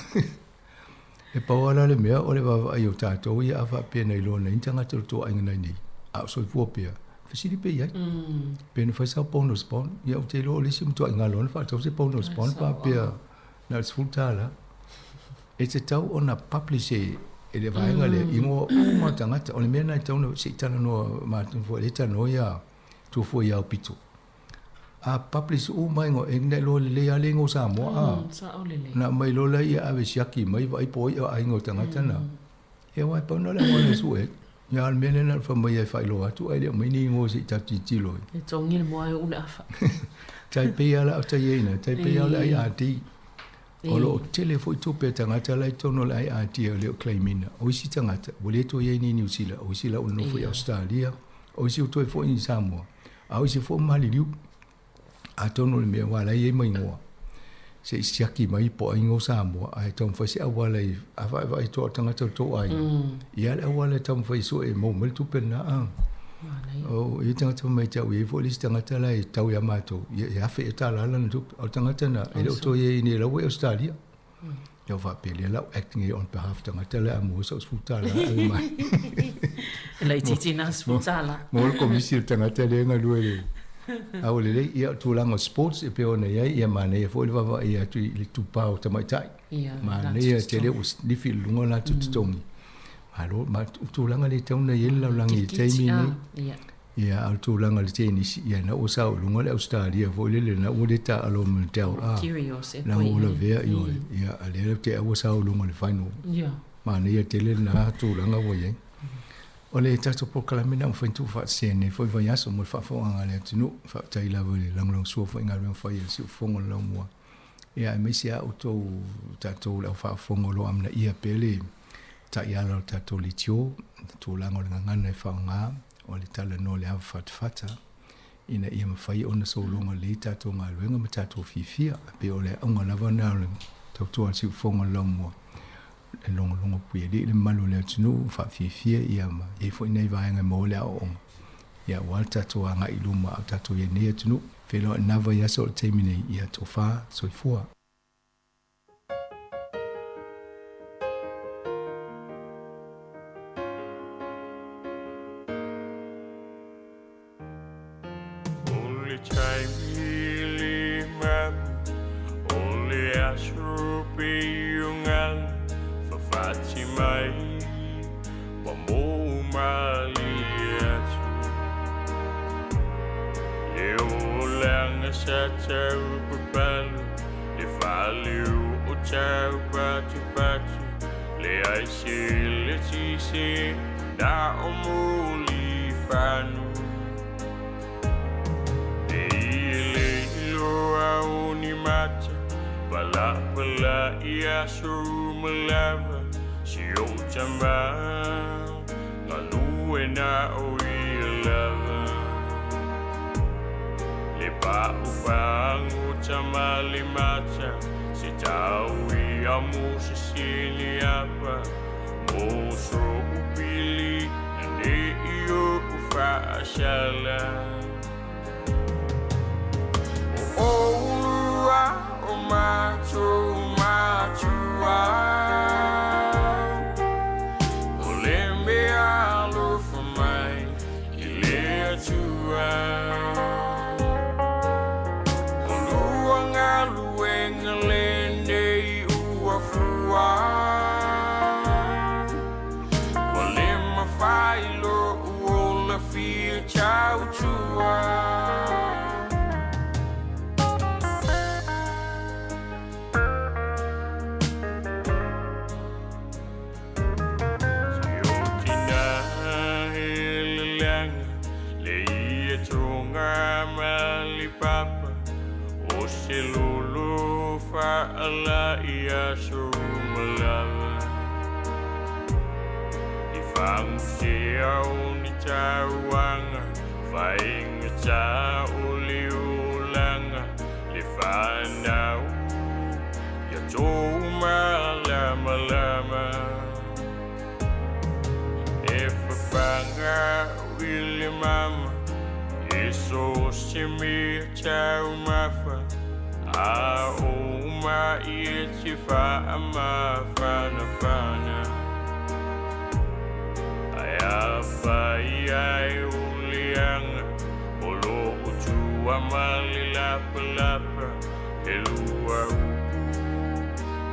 Speaker 12: E pau lava la le mea o le vaavaai o tatou ia a faapea na iloa nei ni tagata o le tou aiga nai nei, a o soifua pea, fesili pea i ai. Pe na fai sau bonus bond, ia ou te iloa o le isi matuai galo na faatau se bonus bond faapea na o le $10. E tatau ona publish e e le vaega lea igoa uma o tagata. O le mea lena e tatau ona se i talanoa matou foi lea e talanoa ia Tofua i Aopito. A publish uma igoa, e na iloa lelei lava le igoa o Samoa a.
Speaker 8: Sao lelei.
Speaker 12: Na aumai loa laia ave siaki mai vaai po o ai o aiga o tagata na. Ia aua e pau na o le auala e sue ai. Ia a o le mea lea na ona fai mai e faailoa atu ae le aumai ni igoa se i tatou tilotilo ai.
Speaker 8: E togi le moa e uu le afa.
Speaker 12: Tai pei lava la o tai ai ina, tai pei lava o le IRD. O lo o tele foi tupe a tagata la i totonu o le IRD e le o claim ina. O isi tagata ua le toe i ai ni Niu Sila, o isi la ua nonofo i Ausetalia, o isi ua toe foi i Samoa, a o isi foi ua maliliu. Atonu o le mea aua la e i ai ma igoa, se i siaki mai po o ai igoa o Samoa ae taumafai se auala e vaevae toa o tagata o le tou aiga, ia le auala e taumafai e sue e maua mai le tupe lena. A o ia tagata fai mai te au, e i ai foi le isi tagata la e tau ia matou, ia e $1000 ea lana tupe, a o le tagata lena e le o toe i ai nei o la ua i Ausetalia. Ia ua faapea lea la ua acting ai on behalf tagata la a maua sau $10 e ave mai.
Speaker 8: E laitiiti na $10.
Speaker 12: Maua le komisi o le tagata lea e galue i le A ua lelei, ia o le tulaga o sports e pei ona i ai, ia manaia foi le vaavaai atu i le itupa o tamaitai. Manaia tele ua lifi i luga o latou totogi. Malo, ma o tulaga le tatau ona i ai le lalolagi i le taimi lenei. Ia, a o le tulaga i le tenisi, ia na ua sao i luga le Ausetalia foi lele, na ua le taaalo ma le Dell, a, leaga ua lavea, ioe, ia, a lea te ua sao i luga i le final. Manaia tele lena tulaga ua i ai. O le tatou polokalame lena ua mafai ona tuufaatasia i lenei foi vaiaso mo le faafofogaaga a le atunuu. Faafetai lava i le lagolagosua foi i galuega fai a le Siufofoga o le Laumua, ia aemaise lava outou tatou le au faafofoga o lo o amanaia pea le taiala o le tatou leitio, le tulaga o le gagana e faaaoga, o le talanoa o le ava fatafata ina ia mafai ona sologa lelei tatou galuega ma tatou fiafia. E pei o le auga lava lena o le tautua a le Siufofoga o le Laumua, e logologo puialii le mamalu o le atunuu, faafiafia ia ma i ai foi nai vaega e maua le aoaoga, ia aua le tatou agai i luma a o tatou i ai nei atunuu. Feiloai i lena vaiaso o le taimi nei, ia tofa soifua.
Speaker 13: O le taimi le mapu, o le aso pei o galu. tati mai ma mou malie atu. Le olaga sa tau papalu, le faaleu o tau patupatu, leai se eletise na o mulifanu. E ia le iloa o ni mata, palapala i aso uma lava, si ou tama, galue na o ia lava. Le pa'u pāgu tama le mata, se tau ia mo se sili apa, mo so upili, na ne i o ufaasala. O olua o matu matua, o le mea alofa mai i le Atua. O lua galuega lenei ua fua, ua le mafai lo'u ola fia tautua. Si o tina heleleaga le ia toga ma le papa, o se lolo faala ia aso uma lava. I fagusea o ni tauaga, faigata o le olaga, le fanau ia tou malamalama. E fafaga i le mama, e so se mea taumafa, a o mai e te faamafanafana. Ae afai ai o leaga, o loo tua ma le lapalapa, e lua upu,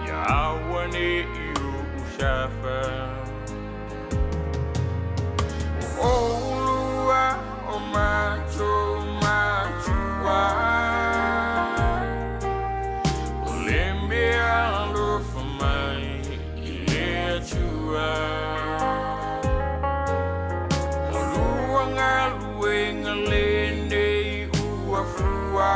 Speaker 13: ia aua ne i uu safa. O olua o matou matua, o le mea alofa mai i le Atua. O lua galuega lenei ua fua,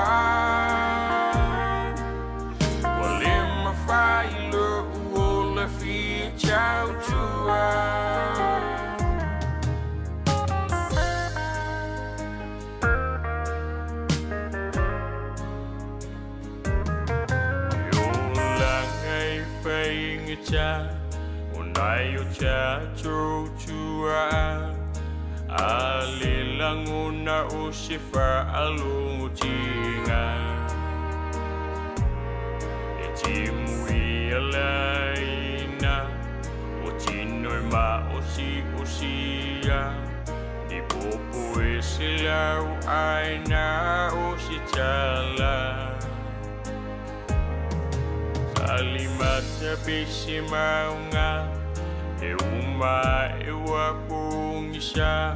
Speaker 13: ua le mafai lo'u ola fia tautua. E olaga e faigata, o nai o tatou tuaa, a le lagona o se fa'alogotiga. E timu ia laina, o tino e maʻosiʻosia, ni popo e se lau aina o se tala. Salimata pe se mauga, e uma e ua pogisa,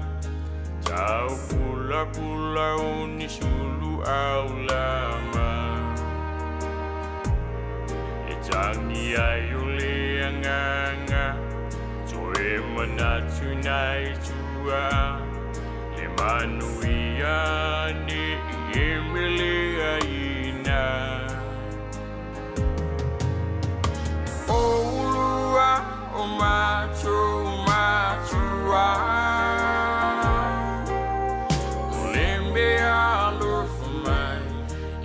Speaker 13: tau pulapula o ni sulu aulama. E tagi ai o le agaga, toe manatu nai tua, le manuia ne i e mele aina. O olua o matou matua, o le mea alofa mai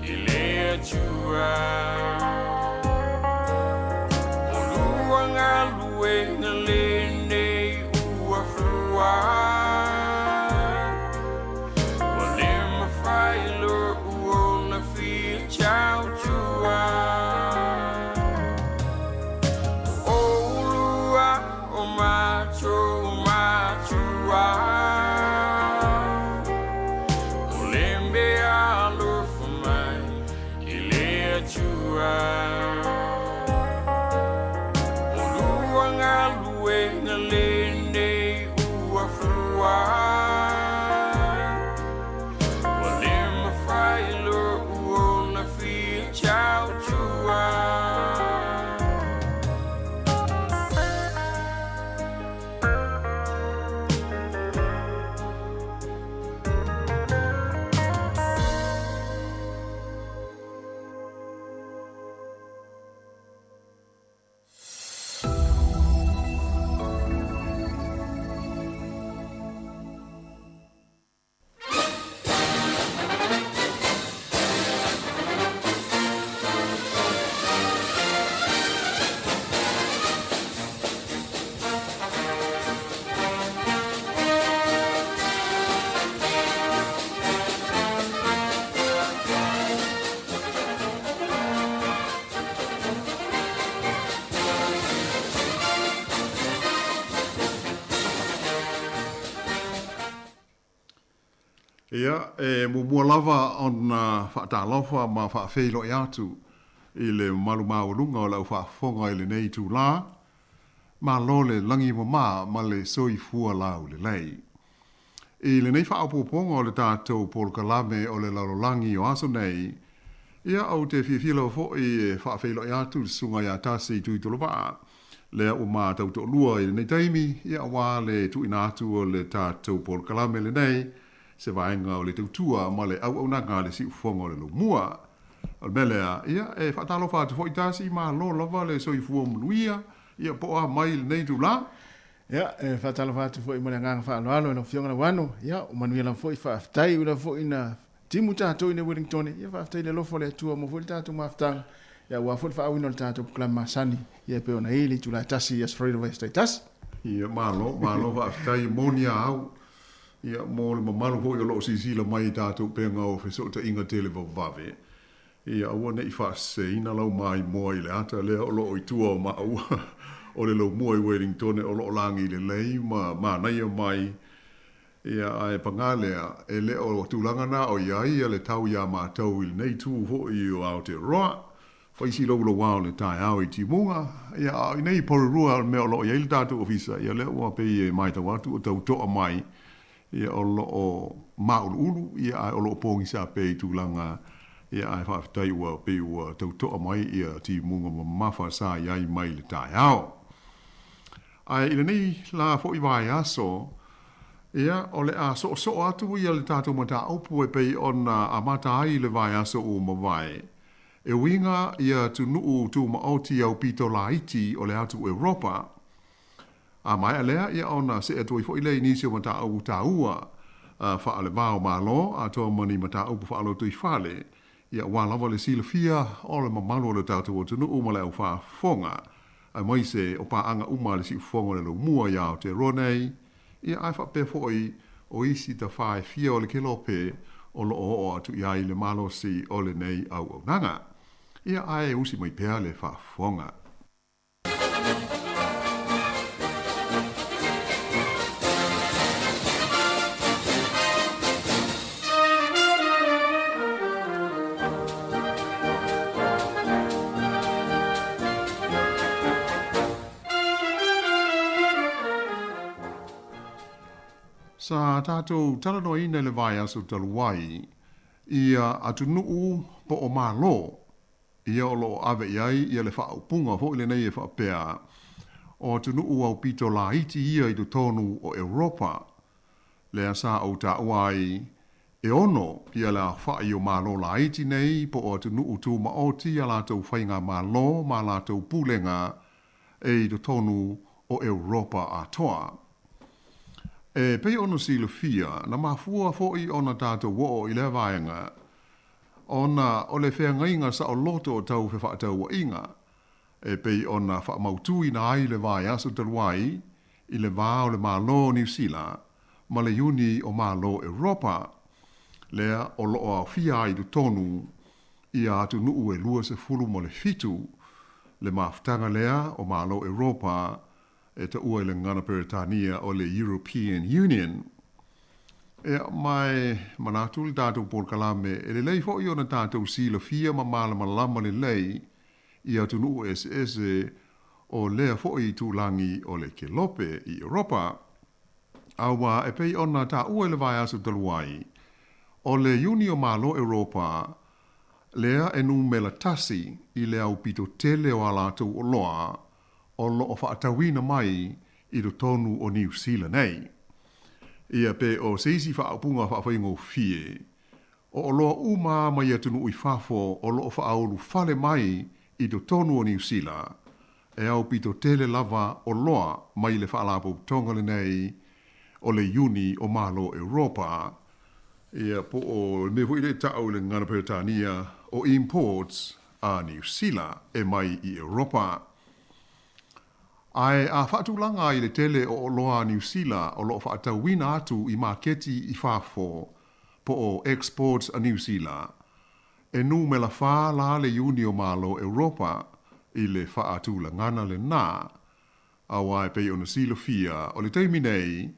Speaker 13: i le Atua. O lua galuega lenei ua fua, ua le mafai lo'u ola fia tautua. O olua o matou matua, o le mea alofa mai i le Atua. O lua
Speaker 7: Ia, e muamua lava ona faatalofa ma faafeiloai atu i le mamalu maualuga o le au faafofoga i lenei itulā. Malo le lagi mama ma le soifua laulelei. I lenei faaopoopoga o le tatou polokalame o le lalolagi o aso nei, ia ou te fiafia lava foi e faafeiloai atu i le Susuga ia Tasi Tuitolovaa, lea ua ma tautoalua i lenei taimi, ia aua le tuuina atu o le tatou polokalame lenei, se vaega o le tautua ma le auaunaga a le Siufofoga o le Laumua. O le mea lea, ia e faatalofa atu foi Tasi, malo lava le soifua manuia, ia po o a mai i lenei itulā?
Speaker 2: Ia, e faatalofa atu foi ma le agaga faaaloalo i lau Afioga Lauano. Ia, ua manuia lava foi, faafetai ua lava foi na timu tatou i nei Wellingtone. Ia, faafetai i le alofa o le Atua mo foi le tatou mafutaga, ia, aua foi le faaauina o le tatou polokalame masani, ia, e pei ona i ai le itula e tasi i Aso Faraile o Vaiaso taitasi.
Speaker 7: Ia, malo, malo faafetai, e moni a au, ia, mo le mamalu foi o lo o silasila mai i tatou upega o fesootaiga televavave, Ia aua ne i faaseseina lau maimoa i le ata lea o lo o i tua o maua o le laumua i Wellingtone o lo o lagi lelei ma manaia mai. Ia, ae pagā lea, e le o tulaga na o i ai ia le tau iā matou i lenei itu foi o Aotearoa. Fai si loulouā o le taeao i Timuga, ia, a o i nei i Porirua o le mea o lo o i ai le tatou ofisa, ia lea ua pei e matau atu o tau to'a mai Ia o lo o māuluulu, ia ae o lo o pogisa pea i tulaga, ia ae faafetai ua pei ua tau to'a mai ia timuga mamafa sa i ai mai le taeao. Ae i lenei la foi vaiaso, ia o le a soosoo atu ia le tatou mataupu e pei ona amata ai le vaiaso ua mavae, e uiga i atunuu tumaoti aupito laiti o le atu Europa. A maea lea, ia ona see atu ai foi lea i nisi o mataupu taua faale-va o Malo, atoa ma ni mataupu faalotoifale, ia aua lava le silafia o le mamalu o le tatou atunuu ma le aufaafofoga, aemaise o paaga uma a le Siufofoga o le Laumua i Aotearoa nei, ia ae faapea foi o isi tafā e fia o le kelope o lo o oo atu i ai le malosi o lenei auaunaga. Ia ae usi mai pea le faafofoga. Sa tatou talanoaina i le vaiaso talu ai ia atunuu po o Malo ia o lo o ave i ai ia le faaupuga foi lenei e faapea, o atunuu aupito laiti ia i totonu o Europa, lea sa ou taua ai e ono ia le aofai o Malo laiti nei po o atunuu tumaoti a latou faigamalo ma latou pulega e i totonu o Europa atoa. E pei ona silafia, na mafua foi ona tatou oo i lea vaega, Ona o le feagaiga saoloto o tau fefaatauaiga, e pei ona faamautuina ai le vaiaso talu ai i le va o le Malo o Niu Sila ma le Iuni o Malo Europa, lea o lo o aofia ai i totonu ia atunuu e 27, le mafutaga lea o Malo Europa e taua i le gagana Peretania o le European Union. Ea, ma e manatu le tatou polokalame e lelei foi ona tatou silafia ma malamalama lelei i atunuu eseese o lea foi itulagi o le Kelope i Europa. Aua e pei ona taua i le vaiaso talu ai, o le Iuni o Malo Europa lea e numera tasi i le aupito tele o a latou oloa o lo o faatauina mai i totonu o Niu Sila nei. Ia pe o se isi faaupuga faafaigofie, o oloa uma mai atunuu i fafo o lo o faaulufale mai i totonu o Niu Sila, e aupito tele lava oloa mai le Faalapotopotoga lenei o le Iuni o Malo Europa, ia po o le mea foi lea e ta'u i le gagana Peretania o imports a Niu Sila e mai i Europa. Ae a faatulaga ai le tele o oloa a Niu Sila o lo o faatauina atu i maketi i fafo po o exports a Niu Sila, e numera whā la le Iuni o Malo Europa i le faatulagana lenā. Aua e pei ona silafia, o le taimi nei,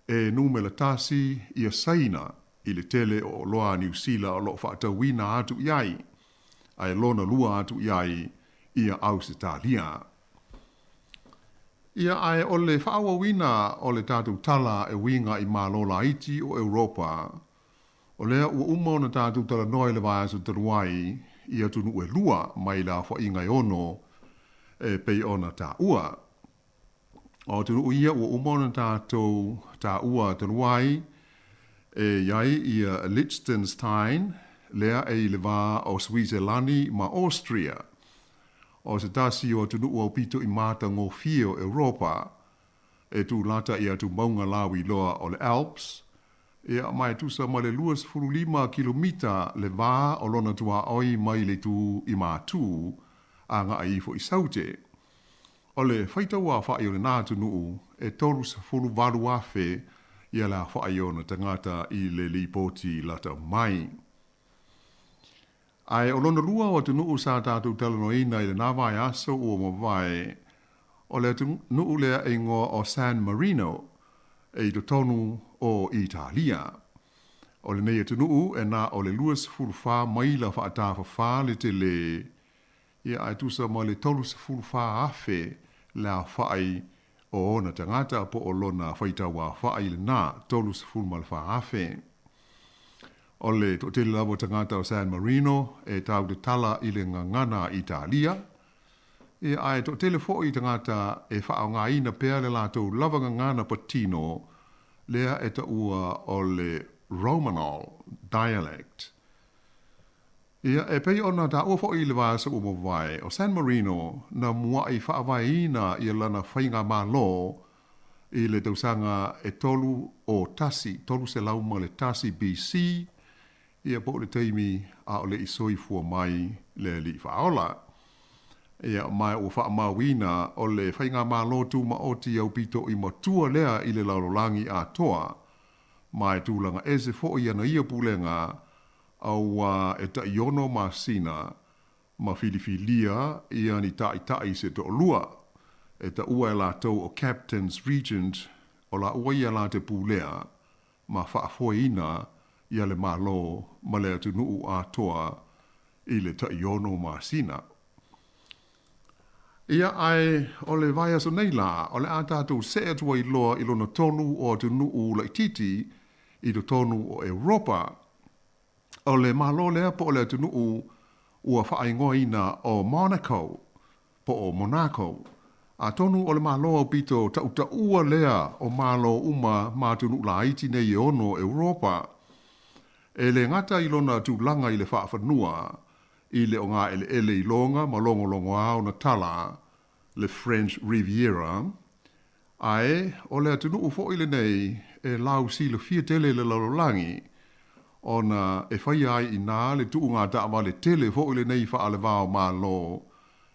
Speaker 7: e numera tasi ia Saina. i le tele o oloa a Niu Sila o lo o faatauina atu i ai, ae lona lua atu i ai ia Ausetalia. Ia, ae o le faaauauina o le tatou tala e uiga i Malo laiti o Europa, o lea ua uma ona tatou talanoa i le vaiaso talu ai i atunuu e lua mai le aofaiga e ono e pei ona taua. O atunuu ia ua uma ona tatou taua talu ai, e i ai ia Liechtenstein, lea e i le va o Suiselani ma Austria. O se tasi o atunuu aupito i matagofie o Europa, e tulata i atumauga lauiloa o le Alps, ia ma e tusa ma le 25 kilomita le va o lona tuaoi mai le itu i Matu agai ifo i Saute. O le faitauaofai o lena atunuu e 38,000 ia le aofai o ona tagata i le lipoti lata mai. Ae o lona lua o atunuu sa tatou talanoaina i lena vaiaso ua mavae, o le atunuu lea e igoa o San Marino, e i totonu o Italia. O lenei atunuu e na o le 24 maila faatafafa le tele, ia ae tusa ma le 34,000 le aofai o ona tagata po o lona faitauaofai lena, 34,000. O le toatele lava o tagata o San Marino e tau tatala i le gagana Italia, ia ae toatele foi tagata e faaaogaina pea le latou lava gagana patino lea e taua o le Romanol dialect. Ia, e pei ona taua foi i le vaiaso ua mavae, o San Marino na mua'i faavaeina ia lana faigamalo i le tausaga e tolu o tasi, 301 BC, ia po o le taimi a o le i soifua mai le Alii Faaola. Ia, ma ua faamauina o le faigamalo tumaoti aupito i matua lea i le lalolagi atoa, ma e tulaga ese foi ana ia pulega auā e taiono masina ma filifilia ia ni ta'ita'i se to'alua, e taua e latou o Captains Regent o lāua ia la te pulea ma faafoeina ia le Malo ma le atunuu atoa i le taiono masina. Ia, ae o le vaiaso nei la, o le a tatou se'e atu ai loa i lona tolu o atunuu laitiiti i totonu o Europa. O le Malo lea po o le atunuu ua faaigoaina o Monaco, po o Monaco. Atonu o le Malo aupito tautaua lea o Malo uma ma atunuu laiti nei e ono o Europa. E le gata i lona tulaga i le faafanua, i le ogaeleele i loga ma logologoa ona tala, le French Riviera, Ae o le atunuu foi lenei e lausilafia tele i le lalolagi, ona e faia ai i ina le tuuga taavale tele foi lenei faalevao Malo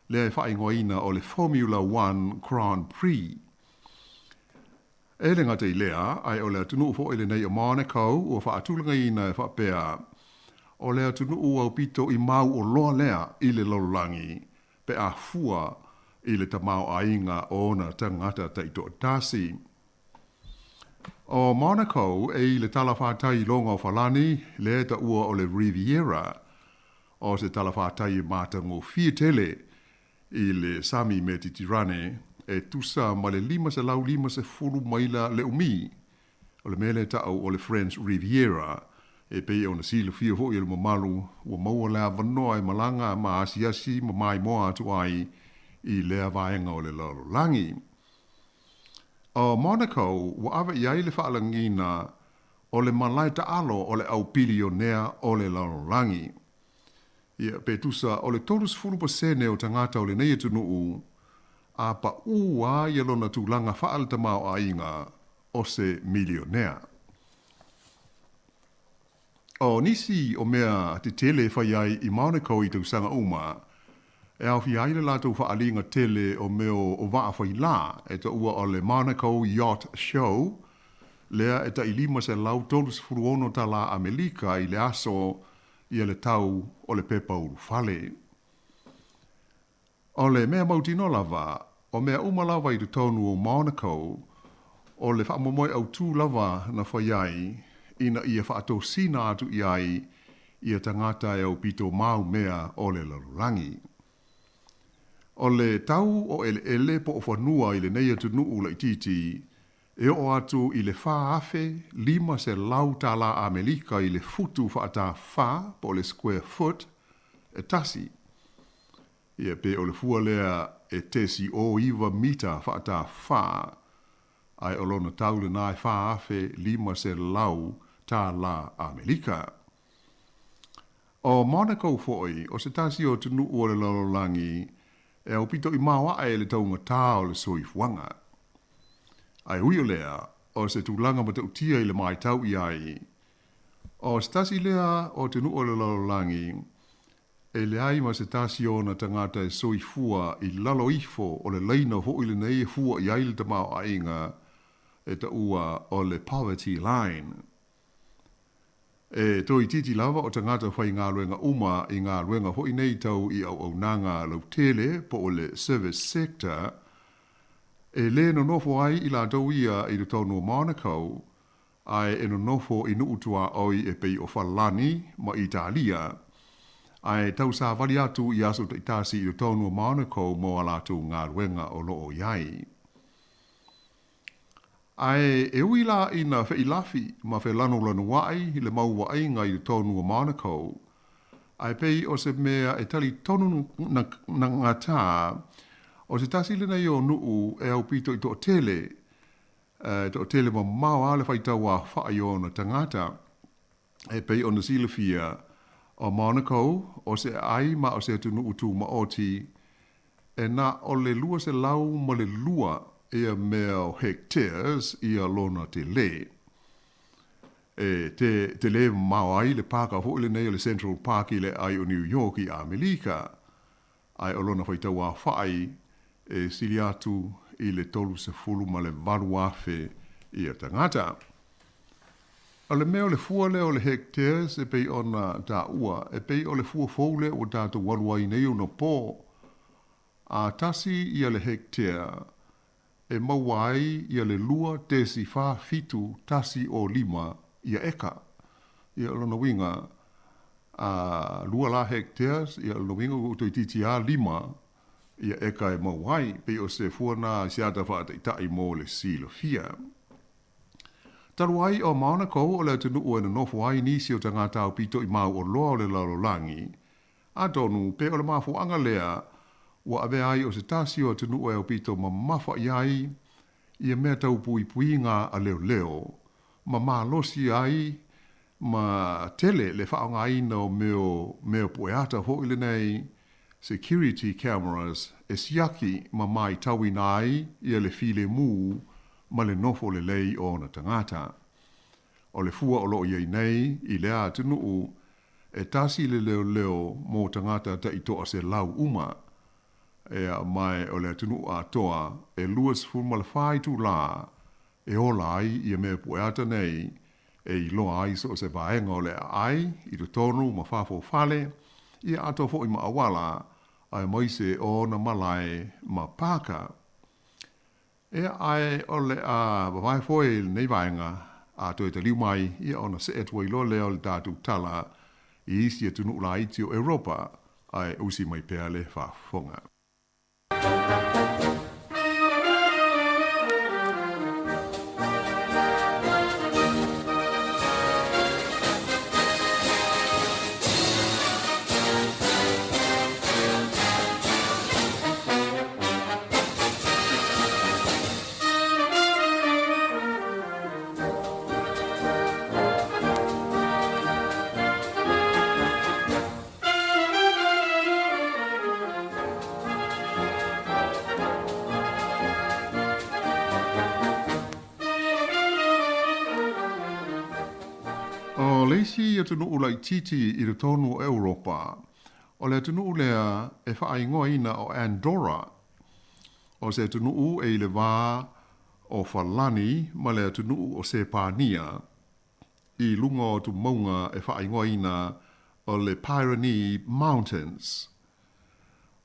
Speaker 7: lea e faaigoaina o le Formula One Grand Prix. E le gata i lea, ae o le atunuu foi lenei o Monaco ua faatulagaina e faapea, o le atunuu aupito i mauoloa lea i le lalolagi pe a fua i le tamaoaiga o ona tagata taitoatasi. O Monaco e i le talafatai i loga o Falani, lea e taua o le Riviera, o se talafatai e matagofie tele i le Sami Metitirane e tusa ma le 550 maila le umi. O le mea lea e ta'u o le French Riviera, e pei ona silafia foi e le mamalu, ua maua le avanoa e malaga ma asiasi ma maimoa atu ai i lea vaega o le lalolagi. O Monaco ua ave i ai le faalagiga o le malae taalo o le au pilionea o le lalolagi. Ia, pe tusa o le 30% o tagata o lenei atunuu, a paʻū lava ia lona tulaga faale-tamaoaiga o se milionea. O nisi o mea tetele e fai ai i Monaco i tausaga uma, e aofia ai le latou faaaliga tele o mea o vaa failā e taua o le Monaco Yacht Show, lea e tai 536 talā Amelika i le aso ia le tau o le pepa ulufale. O le mea mautinoa lava, o mea uma lava i totonu o Monaco, o le faamoemoe autū lava na fai ai ina ia faatosina atu i ai ia tagata e aupito mau mea o le lalolagi. O le tau o eleele po o fanua i lenei atunuu laitiiti e oo atu i le $4,500 tālā Amelika i le futu faatā fa po o le square foot e tasi. Ia pe o le fua lea e 0.09 mita faatā fa, ae o lona tau lenā e $4,500 tālā Amelika. O Monaco foi, o se tasi o atunuu o le lalolagi e aupito i maoaʻe le taugatā o le soifuaga. Ae ui o lea, o se tulaga matautia i le matau i ai, o se tasi lea o atunuu o le lalolagi e leai ma se tasi o ona tagata e soifua i lalo ifo o le laina foi lenei e fua i ai le tamaoaiga e taua o le poverty line. E toeitiiti lava o tagata faigaluega uma i galuega foi nei tau i auaunaga lautele po o le service sector, e lē nonofo ai i latou ia i totonu o Monaco, ae e nonofo i nuu tuaoi e pei o Falani ma Italia, ae tausavali atu i aso taitasi i totonu o Monaco mo a latou galuega o lo o i ai. Ae e ui la ina feilafi ma felanulanuai le mau vaaiga i totonu o Monaco, ae pei o se mea e talitonu gata, o se tasi lenei o nuu e aupito i toatele, e toatele mamao lava le faitau aofai o ona tagata. E pei ona silafia, o Monaco o se aai ma o se atunuu tumaoti e na o le 202 ia mea o hectares ia lona telē. E te telē mamao ai le pāka foi lenei o le Central Park i le aai o New York i Amelika, ae o lona faitau aofai e sili atu i le 38,000 ia tagata. O le mea o le fua lea o le hectares e pei ona taua, e pei o le fua fou lea ua tatou alu ai nei ona pō, a tasi ia le hectare e maua ai ia le 2.47105 ia eka. Ia o lona uiga, a lua la hectares, ia o lona uiga ua toeitiiti lava lima ia eka e maua ai, pei o se fua na i se ata faataitai mo le silafia. Talu ai o Monaco o le atunuu e nonofo ai nisi o tagata aupito i mauoloa o le lalolagi, atonu pe o le mafuaaga lea ua avea ai o se tasi o atunuu e aupito mamafa i ai ia mea tau puipuiga a leoleo, ma malosi ai ma tele le faaaogaina o mea mea pueata foi lenei security cameras e siaki ma maitauina ai ia le filemu ma le nofo lelei o ona tagata. O le fua o lo o i ai nei i lea atunuu e tasi le leoleo mo tagata taitoa 100 uma, ea mae o le atunuu atoa e 24 itulā e ola ai ia mea pueata nei e iloa ai so o se vaega o le aai i totonu ma fafo o fale, ia atoa foi ma auala, aemaise o ona malae ma pāka. Ea ae o le a vavae foi i lenei vaega, a toe taliu mai, ia ona see atu ai loa lea o le tatou tala i isi atunuu laiti o Europa, ae usi mai pea le faafofoga. O le isi atunuu laitiiti i totonu o Europa, o le atunuu lea e faaigoaina o Andorra. O se atunuu e i le va o Falani ma le atunuu o Sepania, i luga o tumauga e faaigoaina o le Pyrenee Mountains.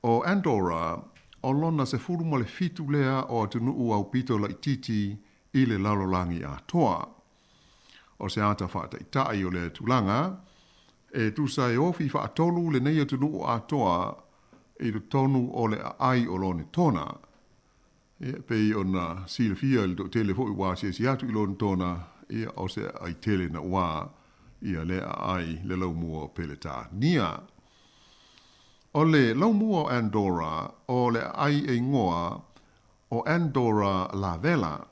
Speaker 7: O Andorra, o lona 17 lea o atunuu aupito laitiiti i le lalolagi atoa. O se ata faataitaʻi o lea tulaga, e tusa e ofi faatolu lenei atunuu atoa i totonu o le aai o Lonetona. Ia, pei ona silafia e le toatele foi ua asiasi atu i Lonetona, ia, o se aai tele naua ia lea aai le laumua o Peletania. O le laumua o Andorra o le aai e igoa o Andorra la Vella,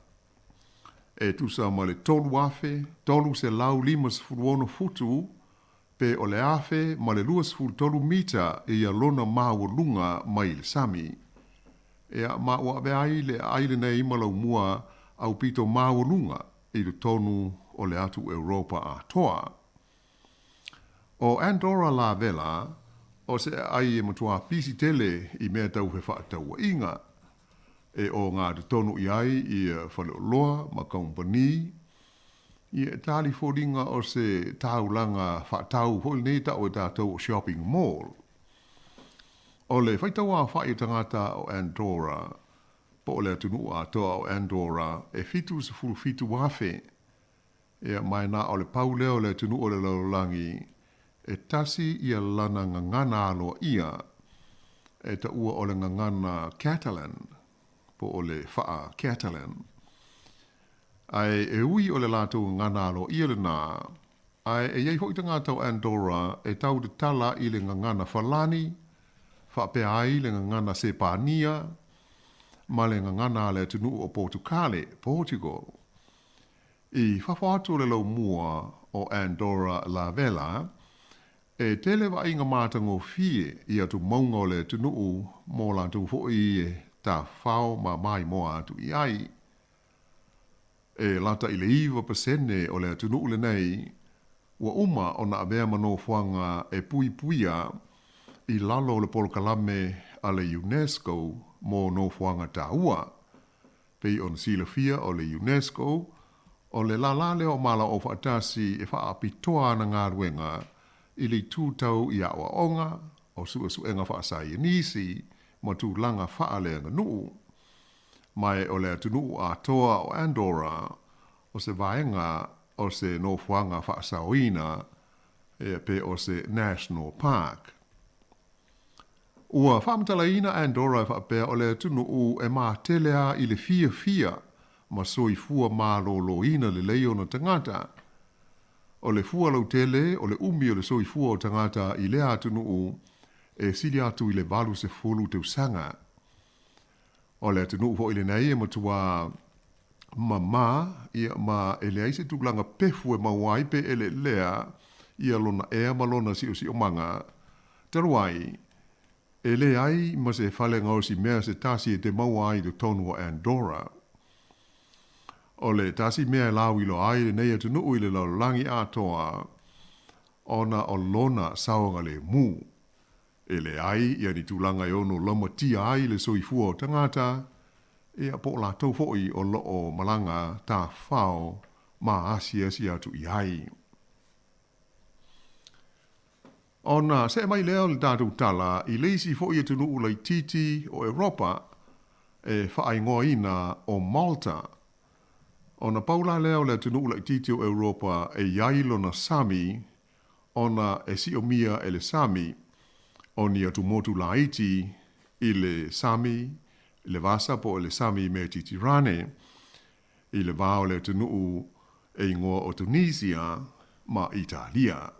Speaker 7: e tusa ma le 3,356 futu pe o le 1,023 mita ia lona maualuga mai le sami. Ea, ma ua avea ai le aai lenei ma laumua aupito maualuga i totonu o le atu Europa atoa. O Andorra la Vella, o se aai e matuā pisi tele i mea tau fefaatauaiga, e ogatotonu i ai ia faleoloa ma kaumpani, ia e tali foliga o se taulaga faatau foi lenei e ta'u e tatou o shopping mall. O le faitauaofa'i o tagata o Andorra, po o le atunuu atoa o Andorra, e 77,000, ia ma e na o le pau lea o le atunuu o le lalolagi e tasi ia lana gagana aloaia e taua o le gagana Catalan, po o le faa-Catalan. Ae e ui o le latou gagana aloaia lenā, ae e i ai foi tagata o Andorra e tau tatala i le gagana Falani, faapea ai le gagana Sepania, ma le gagana a le atunuu o Potukale, Portugal. I fafo atu o le laumua o Andorra la Vella, e tele vaaiga matagofie i atumauga o le atunuu mo latou foi e tafafao ma maimoa atu i ai. E lata i le 9% o le atunuu lenei ua uma ona avea ma nofoaga e puipuia i lalo o le polokalame a le UNESCO mo nofoaga taua. Pei ona silafia o le UNESCO, o le lālā lea o Malo Aufaatasi e faaapitoa ana galuega i le itu tau i aoaoga, o suesuega faasaienisi ma tulaga faaleaganuu. Ma o le atunuu atoa o Andorra o se vaega o se nofoaga faasaoina pe o se national park. Ua faamatalaina Andorra e faapea o le atunuu e matele a i le fiafia ma soifua malōlōina lelei ona tagata. O le fua lautele o le umi o le soifua o tagata i lea atunuu e sili atu i le 80 tausaga. O le atunuu foi lenei e matuā mamā, ia, ma e leai se tulaga pefu e maua ai pe eleelea ia lona ea ma lona siosiomaga. Talu ai, e leai ma se fale gaosi mea se tasi e te maua ai i totonu o Andorra. O le tasi mea e lauiloa ai lenei atunuu i le lalolagi atoa, ona o lona saogalemu. E leai ia ni tulaga e ono laumatia ai le soifua o tagata, ia po o latou foi o lo o malaga tafafao ma asiasi atu i ai. Ona see mai lea o le tatou tala i le isi foi atunuu laitiiti o Europa e faaigoaina o Malta. Ona pau la lea o le atunuu laitiiti o Europa e i ai lona sami ona e siomia e le sami, o ni atumotu laiti i le sami, i le vasa po o le sami Metitirane, i le va o le atunuu e igoa o Tunisia ma Italia.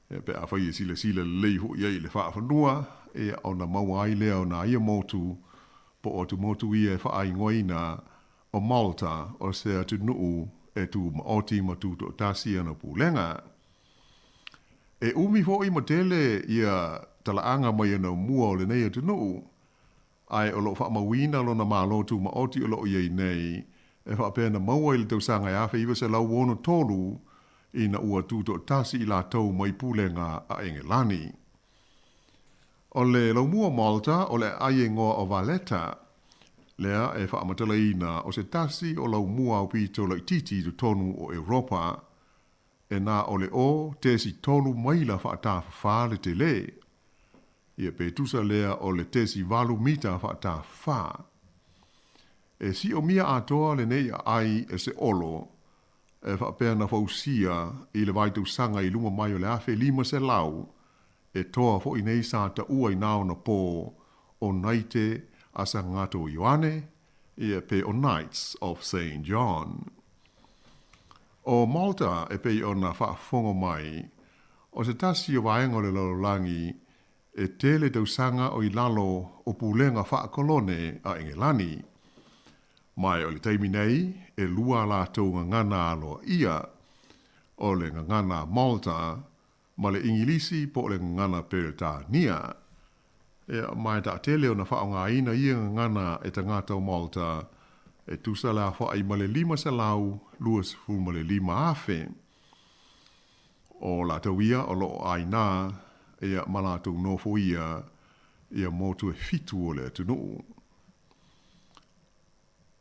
Speaker 7: Ia, pe afai e silasila lelei foi ai i le faafanua, ia, ona maua ai lea o nā ia motu, po o atumotu ia e faaigoaina o Malta, o se atunuu e tumaoti ma tutoatasi ana pulega. E umi foi ma tele ia talaaga mai ana mua o lenei atunuu, ae o lo o faamauina lona Malo Tumaoti o lo o i ai nei, e faapea na maua i le tausaga e 1963 ina ua tutoatasi i latou mai pulega a Engelani. O le laumua o Malta o le aai e igoa o Valletta, lea e faamatalaina o se tasi o laumua aupito laitiiti i totonu o Europa, e na o le o tesi tolu maila faatafafa le tele. Ia pe tusa lea o le tesi valu mita faatafafa. E siomia atoa lenei aai e se olo. e faapea na fausia i le vaitausaga i luma mai o le 1500, e toa foi nei sa taua i na ona pō o Naite a Sangato Ioane, ia pe o Knights of Saint John. O Malta e pei ona faafofoga mai, o se tasi o vaega o le lalolagi e tele tausaga o i lalo o pulega faakolone a Engelani. Ma o le taimi nei, e lua a latou gagana aloaia, o le gagana Malta ma le Igilisi po o le gagana Peretania. Ia, ma e taatele ona faaaogaina ia gagana e tagata o Malta e tusa le afa'i ma le 525,000. O latou ia o lo o ʻāinā, ia, ma latou nofoia ia motu e fitu o le atunuu.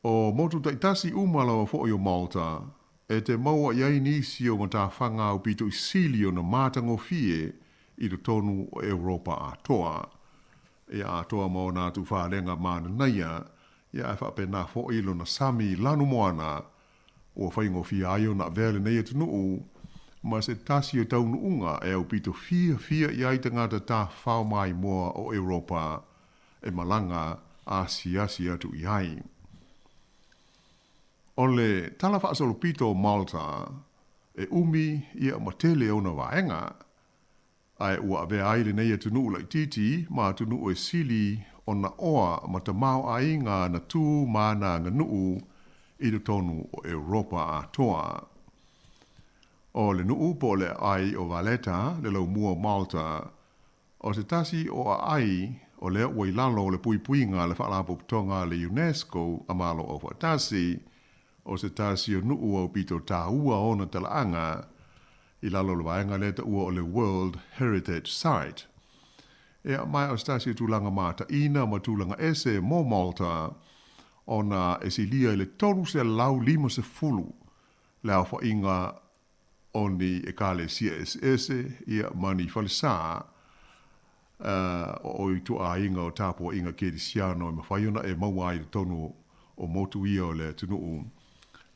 Speaker 7: O motu taitasi uma lava foi o Malta, e te maua i ai nisi o matafaga aupito i sili ona matagofie i totonu o Europa atoa. Ia atoa ma ona atu falega mananaia, ia ae faapena foi lona sami lanumoana, ua faigofie ai ona avea lenei atunuu ma se tasi o taunuuga e aupito fiafia i ai tagata tafafao maimoa o Europa e malaga asiasi atu i ai. O le tala faasolopito o Malta, e umi ia ma tele ona vaega, ae ua avea ai lenei atunuu laitiiti ma atunuu e sili ona oa ma tamaoaiga ana tu ma ana aganuu i totonu o Europa atoa. O le nuu po o le aai o Valletta, le laumua o Malta, O se tasi o aai o lea ua i lalo o le puipuiga a le Faalapotopotoga a le UNESCO a Malo Aufaatasi, o se tasi o nuu aupito taua ona talaaga i lalo o le vaega lea taua o le World Heritage Site. Ea, ma o se tasi o tulaga mataina ma tulaga ese mo Malta ona e silia i le 350 le aofaiga o ni ekalesia eseese, ia, ma ni falesā, o ituaiga o tapuaiga kerisiano e mafai ona e maua ai i totonu o motu ia o le atunuu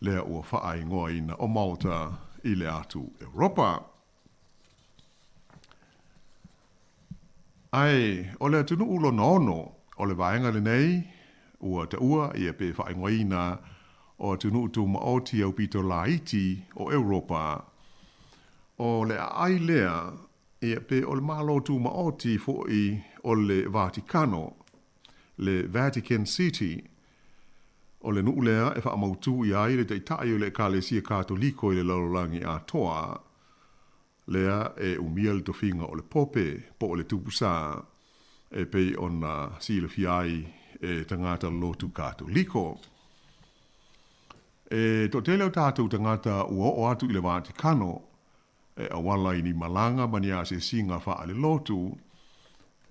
Speaker 7: lea ua faaigoaina o Malta i le atu Europa. Ae o le atunuu lona ono o le vaega lenei ua taua ia pe faaigoaina o atunuu tumaoti aupito laiti o Europa. O le aai lea ia pe o le Malo Tumaoti foi o le Vatikano, le Vatican City. O le nuu lea e faamautū i ai le taitai o le Ekalesia Katoliko i le lalolagi atoa, lea e umia le tofiga o le Pope po o le Tupusā, e pei ona silafia ai e tagata lotu Katoliko. E toatele o tatou tagata ua oo atu i le Vatikano e auala i ni malaga ma ni asiasiga faalelotu,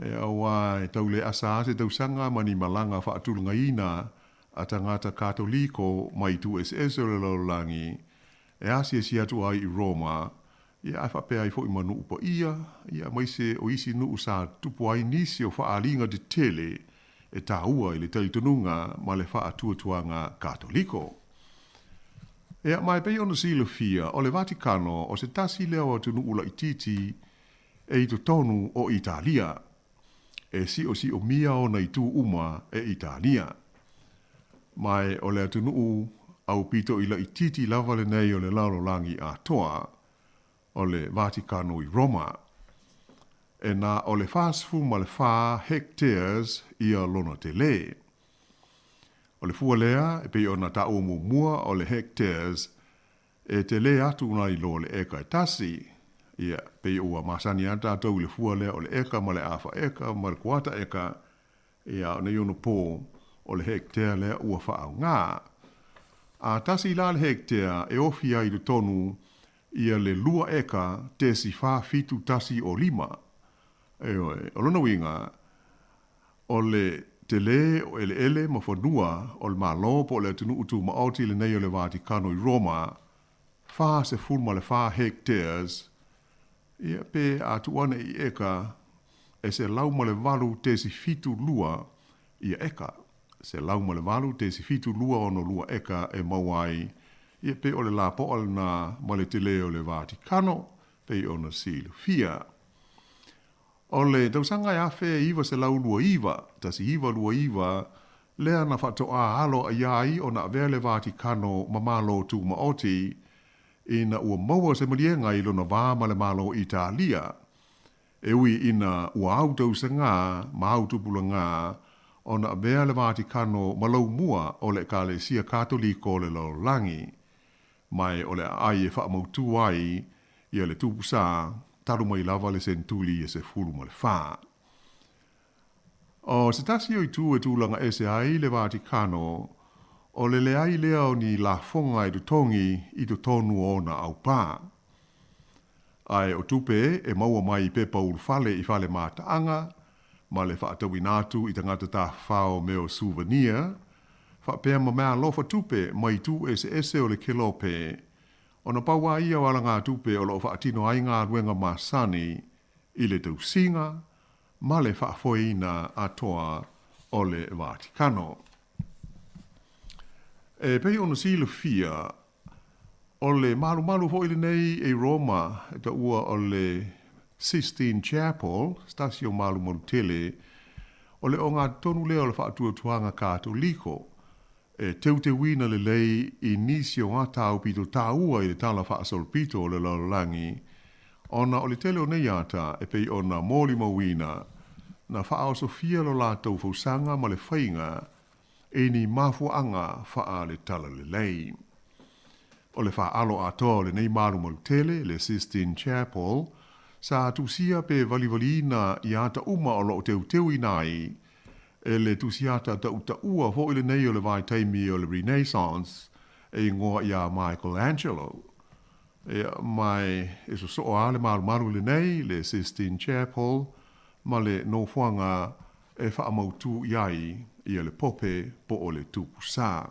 Speaker 7: e auā e tau le asa a se tausaga ma ni malaga faatulagaina a tagata Katoliko mai itu eseese o le lalolagi e asiasi atu ai i Roma, ia ae faapea ai foi ma nuu paia, ia aemaise o isi nuu sa tupu ai nisi o faaaliga tetele e taua i le talitonuga ma le faatuatuaga Katoliko. Ea, ma e pei ona silafia, o le Vatikano o se tasi lea o atunuu laitiiti e i totonu o Italia. E siosiomia ona itu uma e Italia. Ma e o le atunuu aupito i laitiiti lava lenei o le lalolagi atoa, o le Vatikano i Roma. E na o le 44 hectares ia lona tele. O le fua lea, e pei ona taua muamua o le hectares, e tele atu nai lo le eka e tasi. Ia, pei ua masani a tatou i le fua lea o le eka ma le afa eka ma le kuata eka, ia, o nei ono pō, o le hectare lea ua faaaoga. A tasi la le hectare e ofi ai i totonu ia le lua eka tesi 47 1 o lima. Ioe, o lona uiga, o le tele o eleele ma fanua o le Malo po o le atunuu tumaoti lenei o le Vatikano i Roma, 44 hectares, ia, pe a tuu ane i eka, e 108.72 ia eka. 108.7262 eka e maua ai Ia pei o le lapoa lena ma le tele o le Vatikano, pei ona silafia. O le tausaga e 1929, 1929, lea na faatoa aloaia ai ona avea le Vatikano ma Malo Tumaoti, ina ua maua se maliega i lona va ma le Malo Italia, e ui ina ua au tausaga ma au tupulaga ona avea le Vatikano ma laumua o le Ekalesia Katoliko o le lalolagi, ma o le aai e faamautu ai ia le Tupu Sa talu mai lava le sentuli e 14. O se tasi o itu e tulaga ese ai le Vatikano, o le leai lea o ni lafoga e totogi i totonu o ona aupā. Ae o tupe e maua mai i pepa ulufale i fale mataaga ma le faatauina atu i tagata tafafao mea o souvenir, faapea ma meaalofa tupe mai itu eseese o le kelope, ona pau lava ia o alagatupe o lo o faatino ai galuega masani i le tausiga ma le faafoeina atoa o le Vatikano. E pei ona silafia, o le malumalu foi lenei i Roma e taua o le Sistine Chapel, se tasi o malumalu tele, o le ogatotonu lea o le faatuatuaga Katoliko, e teuteuina lelei i nisi o ata aupito taua i le tala faasolopito o le lalolagi, ona o le tele o nei ata e pei ona molimauina, na faaosofia lo latou fausaga ma le faiga i ni mafuaaga faale-talalelei. O le faaalo atoa o lenei malumalu tele, le Sistine Chapel, sa tusia pe valivaliina i ata uma o lo o teuteuina ai e le tusiata tautaua foi lenei o le vaitaimi o le Renaissance e igoa ia Michelangelo. Ia, ma e sosoo lava le malumalu lenei, le Sistine Chapel, ma le nofoaga e faamautū i ai ia le Pope po o le Tupu Sa.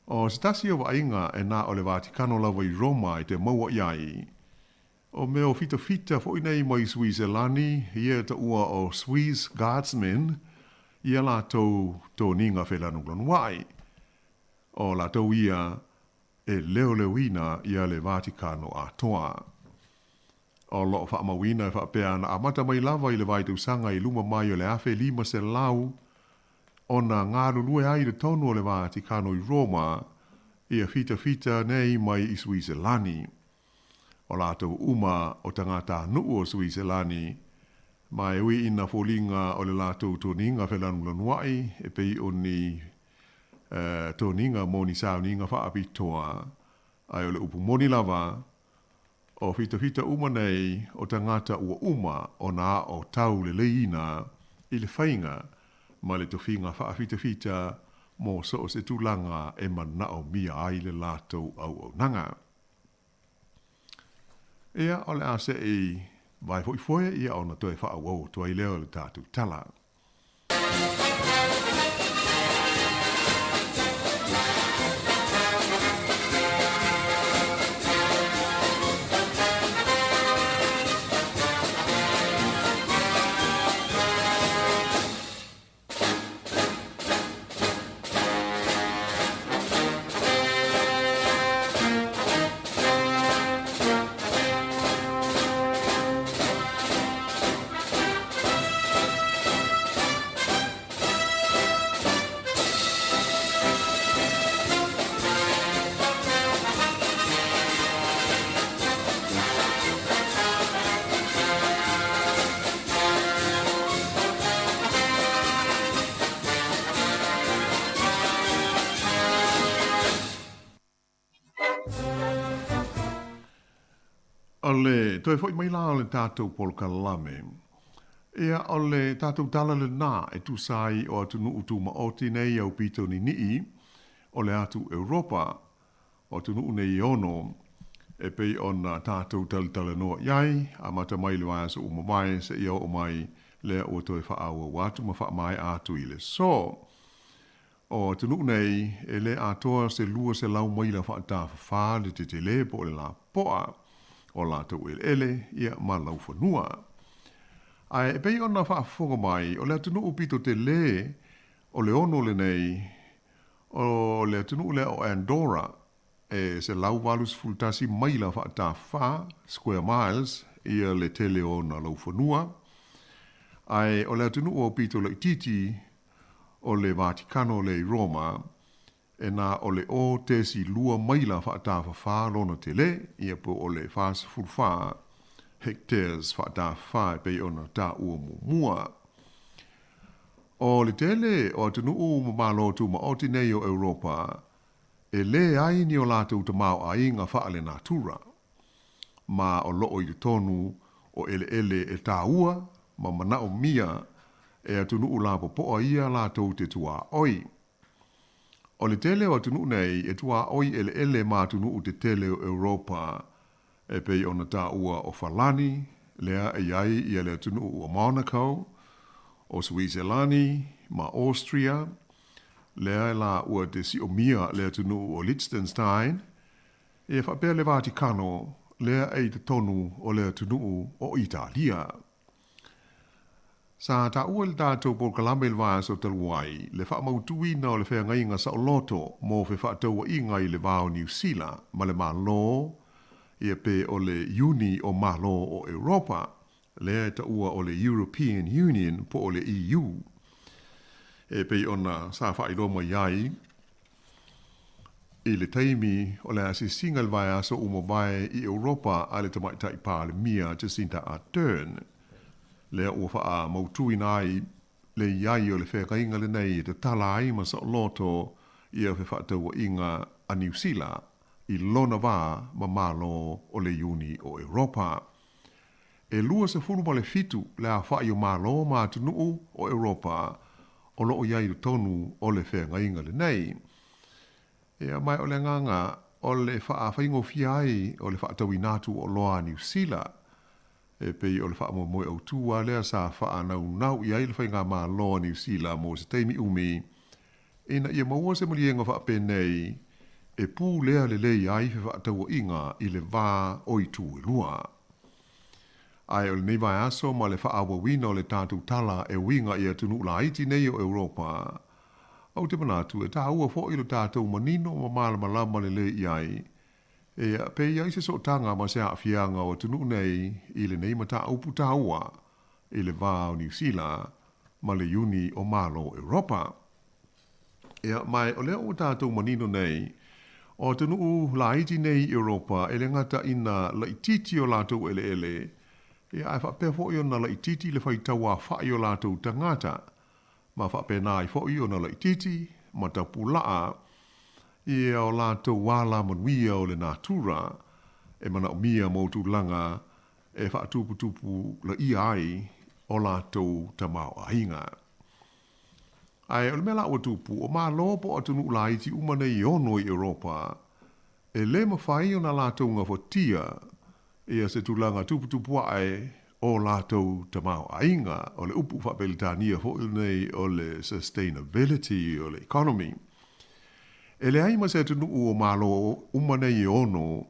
Speaker 7: O se tasi o vaaiga e na o le Vatikano lava i Roma e te maua i ai, o mea o fitafita foi nei mai Suiselani, ia e taua o Swiss Guardsmen, ia latou toniga felanulanuai. O latou ia e leoleoina ia le Vatikano atoa. O lo o faamauina e faapea na amata mai lava i le vaitausaga i luma mai o le 1500 ona galulue ai i totonu o le Vatikano i Roma ia fitafita nei mai i Suiselani. O latou uma o tagatanuu o Suiselani, ma e ui ina foliga o le latou toniga felanulanuai e pei o ni toniga mo ni sauniga faapitoa, ae o le upu moni lava, O fitafita uma nei o tagata ua uma ona aʻo tauleleiina i le faiga ma le tofiga faafitafita mo so o se tulaga e manaomia ai le latou auaunaga. Ia, o le a se i vae foi foe ia ona toe faaauau atu ai lea o le tatou tala. O le toe foi mai la o le tatou polokalame. Ia, o le tatou tala lenā e tusa ai o atunuu tumaoti nei aupito ninii o le atu Europa, o atunuu nei e ono, e pei ona tatou talatalanoa i ai, amata mai i le vaiaso ua mavae seia oo mai lea ua toe faaauau atu ma faamaea atu i le aso. O atunuu nei, e le atoa se 200 maila faatafafa le tetele po o le lapoa o latou eleele, ia, ma laufanua. Ae e pei ona faafofoga mai, o le atunuu pito tele o le ono lenei, O le atunuu lea o Andorra, e 181 maila faatafa, square miles, ia le tele o ona laufanua. Ae o le atunuu aupito laitiiti o le Vatikano lea i Roma, e na o le 0.2 maila faatafafa lona tele, ia po o le 44 hectares faatafafa e pei ona taua muamua. O le tele o atunuu ma Malo Tumaoti nei o Europa, e leai ni o latou tamaoaiga faalenatura, ma o loo i totonu o eleele e taua ma manaomia e atunuu lapopoa ia latou te tuaoi. O le tele o atunuu nei e tuaoi eleele ma atunuu tetele o Europa, e pei ona taua o Falani, lea e i ai ia le atunuu o Monaco, o Suiselani ma Austria, lea e laua te siomia le atunuu o Liechtenstein, e faapea le Vatikano, lea e i totonu o le atunuu o Italia. Sa taua i le tatou polokalame i le vaiaso talu ai le faamautuina o le feagaiga saoloto mo fefaatauaiga i le va o Niu Sila ma le Malo ia pe o le Iuni o Malo o Europa, lea e taua o le European Union po o le EU. E pei ona sa faailoa mai ai i le taimi o le asiasiga i le vaiaso ua mavae i Europa a le Tamaitai Palemia Jacinda Ardern, lea ua faamautuina ai le i ai o le feagaiga lenei e tatala ai ma saoloto ia fefaatauaiga a Niu Sila i lona va ma Malo o le Iuni o Europa. E 27 le aofai o Malo ma atunuu o Europa o lo o i ai i totonu o le feagaiga lenei. Ia, ma o le agaga o le faafaigofie ai o le faatauina atu o oloa a Niu Sila, e pei o le faamoemoe autu lava lea sa faanaunau i ai le faigamalo a Niu Sila mo se taimi umi, ina ia maua se maliega faapenei e pulea lelei ai fefaatauaiga i le va o itu e lua. Ae o lenei vaiaso ma le faaauauina o le tatou tala e uiga i atunuu laiti nei o Europa, ou te manatu e taua foi lo tatou manino ma malamalama lelei i ai, ia, pe i ai se sootaga ma se aafiaga o atunuu nei i lenei mataupu taua i le va o Niu Sila ma le Iuni o Malo o Europa. Ia, ma o lea ua tatou manino nei, o atunuu laiti nei i Europa e le gata ina laitiiti o latou eleele, ia, ae faapea foi ona laitiiti le faitau aofai o latou tagata, ma faapena ai foi ona laitiiti ma tapulaa ia o latou alamanuia o le natura e manaomia mo tulaga e faatuputupulaia ai o latou tamaoaiga. Ae o le mea la ua tupu, o Malo po o atunuu laiti uma nei e ono i Europa, e le mafai ona latou gafatia ia se tulaga tuputupu ae o latou tamaoaiga. O le upu faa-Peretania foi lenei o le sustainability o le economy. E leai ma se atunuu o Malo uma nei e ono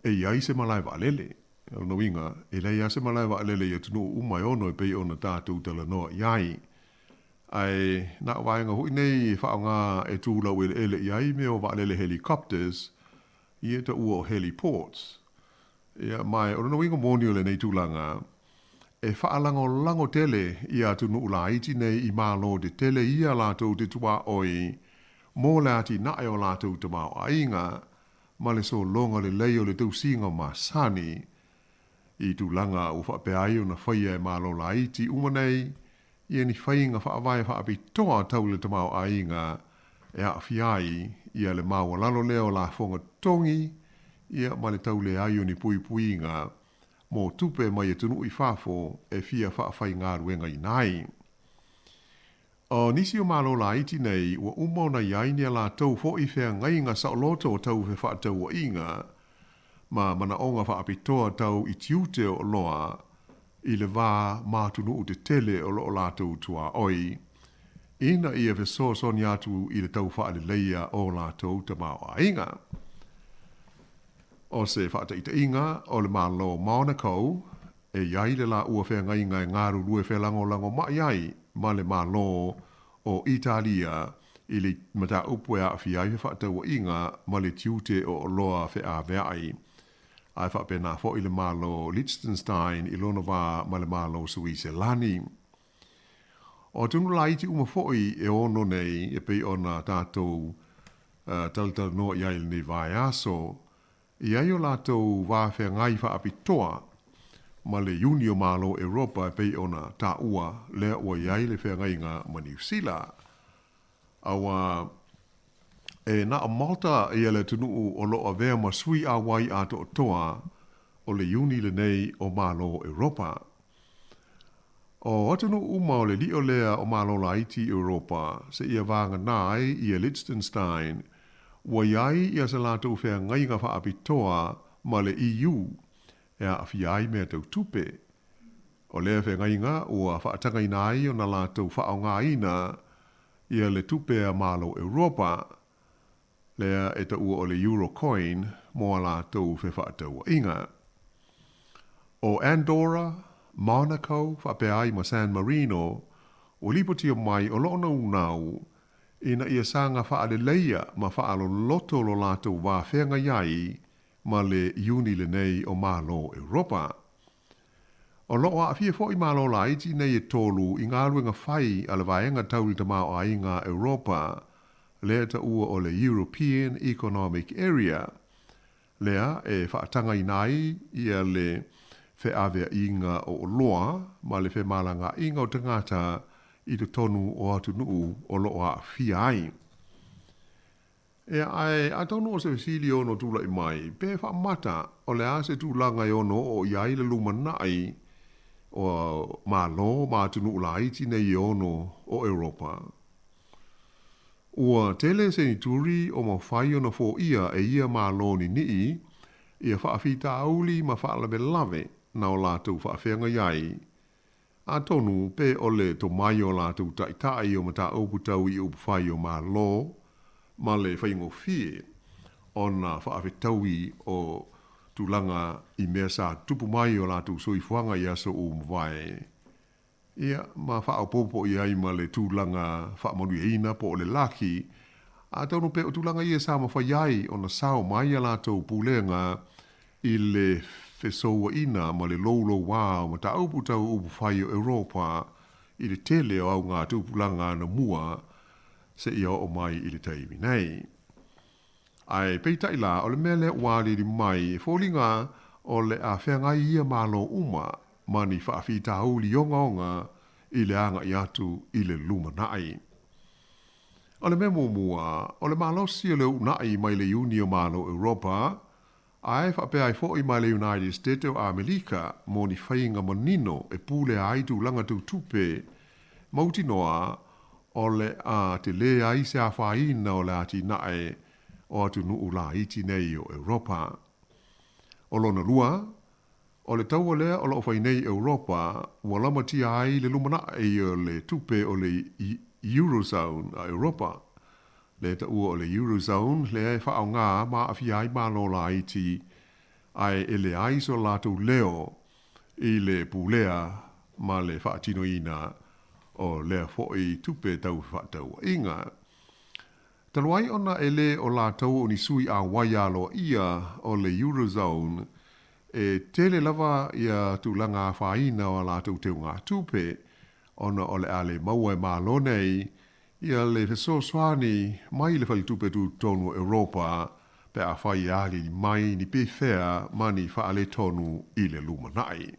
Speaker 7: e i ai se malae vaalele. O lona uiga, e leai lava se malae vaalele i atunuu uma e ono e pei ona tatou talanoa i ai. Ae na o vaega foi nei e faaaoga e tu laueleele i ai mea o vaalele helicopters, ia taua o heliports. Ia, ma o lona uiga moni o lenei tulaga, e faalagolago tele ia atunuu laiti nei i Malo tetele ia latou te tuaoi mo le atinae o latou tamaoaiga ma le sologa lelei o le tausiga masani i tulaga ua faapea ai ona faia e Malo laiti uma nei ia ni faiga faavae faapitoa tau i le tamaoaiga e aafia ai ia le maualalo lea o lafoga totogi ia ma le tau leai o ni puipuiga mo tupe mai atunuu i fafo e fia faafaigaluegaina ai. O nisi o Malo laiti nei ua uma ona i ai ni a latou foi feagaiga saoloto tau fefaatauaiga ma manaoga faapitoa tau i tiute o oloa i le va ma atunuu tetele o lo o latou tuaoi, ina ia fesoasoani atu i le tau faaleleia o latou tamaoaiga. O se faataitaiga, o le Malo o Monaco, e i ai le laua feagaiga e galulue felagolagomai ai ma le Malo o Italia. i le mataupu e aafia ai fefaatauaiga ma le tiute o oloa feaveai, ae faapena foi le Malo o Liechtenstein i lona va ma le Malo o Suiselani. O atunuu laiti uma foi e ono nei e pei ona tatou talatalanoa i ai i lenei vaiaso, e i ai o latou va feagai faapitoa ma le Iuni o Malo o Europa e pei ona taua lea ua i ai le feagaiga ma Niu Sila. Aua e na o Malta ia le atunuu o lo o avea ma sui auai atoatoa o le Iuni lenei o Malo o Europa. O atunuu uma o le lio lea o Malo laiti i Europa seia vagana ai ia Liechtenstein, ua i ai ia se latou feagaiga faapitoa ma le EU e aafia ai mea tau tupe. O lea feagaiga ua faatagaina ai ona latou faaaogaina ia le tupe a Malo Europa, lea e taua o le Eurocoin mo a latou fefaatauaiga. ʻO Andorra, Monaco, faapea ai ma San Marino, ua lipotia mai o lo o naunau ina ia saga faaleleia ma faaloloto lo latou va feagai ai ma le Iuni lenei o Malo Europa. O lo o aafia foi Malo laiti nei e tolu i galuega fai a le Vaega Tau i le Tamaoaiga a Europa, lea e taua o le European Economic Area, lea e faatagaina ai ia le feaveaiga o oloa ma le femalagaaiga o tagata i totonu o atunuu o lo o aafia ai. Ea, ae atonu o se fesili e ono tulai mai, pe faamata o le a se tulaga e ono oo i ai le lumanai o Malo ma atunuu laiti nei e ono o Europa? Ua tele senituri o mafai ona foia e ia Malo ninii ia faafitauli ma faalavelave na o latou faafeagai ai. Atonu pe o le tomai o latou taitai o mataupu tau i upufai o Malo ma le faigofie ona faafetaui o tulaga i mea sa tutupu mai i o latou soifuaga i aso ua mavae, ia, ma faaopoopo i ai ma le tulaga faamanuiaina po o le laki. Atonu pe o tulaga ia sa mafai ai ona sao mai a latou pulega i le fesouaina ma le loulouā o mataupu tau upufai o Europa i le tele o auga tupulaga anamua seia oo mai i le taimi nei. Ae peitai la, o le mea lea ua aliali mai, e foliga o le a feagai ia Malo uma ma ni faafitauli ogaoga i le agai atu i le lumanai. O le mea muamua, o le malosi o le uunai mai le Iuni o Malo Europa, ae faapea ai foi ma le United States o Amelika mo ni faiga manino e pulea ai tulaga tau tupe mautinoa o le a telē ai se afaina o le atinae o atunuu laiti nei o Europa. O lona lua, o le taua lea o lo o fai nei Europa ua lamatia ai le lumanai o le tupe o le Eurozone a Europa. Lea e taua o le Eurozone lea e faaaoga ma aafia ai Malo laiti ae e leai so latou leo i le pulea ma le faatinoina o lea foi tupe tau fefaatauaiga. Talu ai ona e le o latou o ni sui auai aloaia o le Eurozone, e tele lava ia tulaga afaina o a latou teugatupe, ona o le a le maua e Malo nei ia le fesoasoani mai le Faletupe Tutotonu o Europa pe afai e aliali mai ni pefea ma ni faaletonu i le lumanai.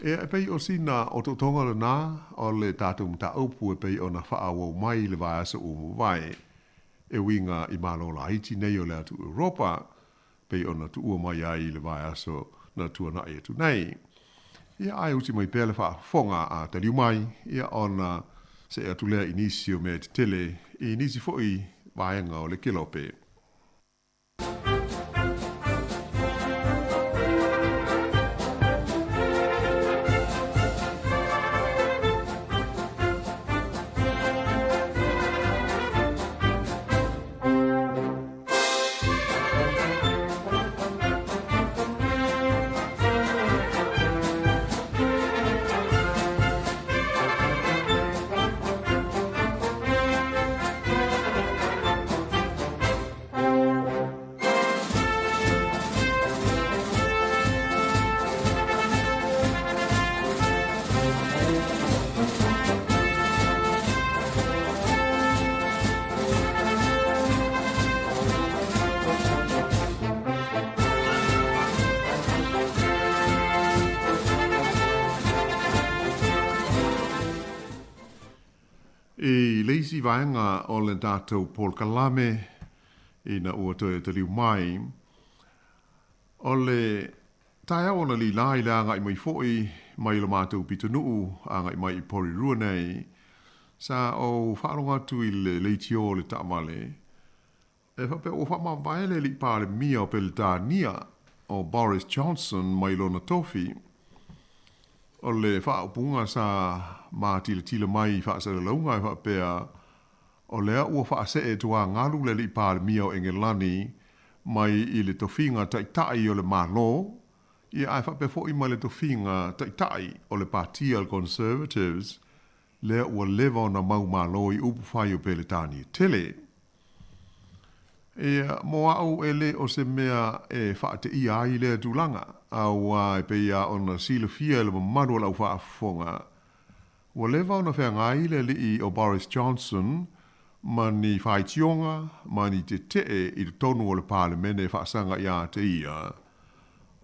Speaker 7: Ea, e pei o sina otootoga lena o le tatou mataupu e pei ona faaauau mai i le vaiaso ua mavae e uiga i Malo laiti nei o le atu Europa, pei ona tuua mai ai i le vaiaso na tuanai atu nei. Ia, ae uti mai pea le faafofoga a taliu mai, ia ona see atu lea i nisi o mea tetele i nisi foi vaega o le kelope. I le isi vaega o le tatou polokalame ina ua toe taliu mai, o le taeao analeila i le agai mai foi mai lo matou pitonuu agai mai i Porirua nei, sa ou faalogo atu i le leitio o le taavale e faapea ua faamavae le alii Palemia o Peretania o Boris Johnson mai lona tofi. O le faaupuga sa matilatila mai i faasalalauga e faapea, o lea ua faasee tuagalu le alii Palemia o Engelani mai i le tofiga Taitai o le Malo, ia ae faapea foi ma le tofiga Taitai o le Patia o le Conservatives, lea ua leva ona mau malo i upu fai o Peretania tele. Ia, mo au e le o se mea e faateia ai lea tulaga, auā e pei lava ona silafia e le mamalu o le au faafofoga, ua leva ona feagai le alii o Boris Johnson ma ni faitioga ma ni tetee i totonu o le Palemene e faasaga ia te ia,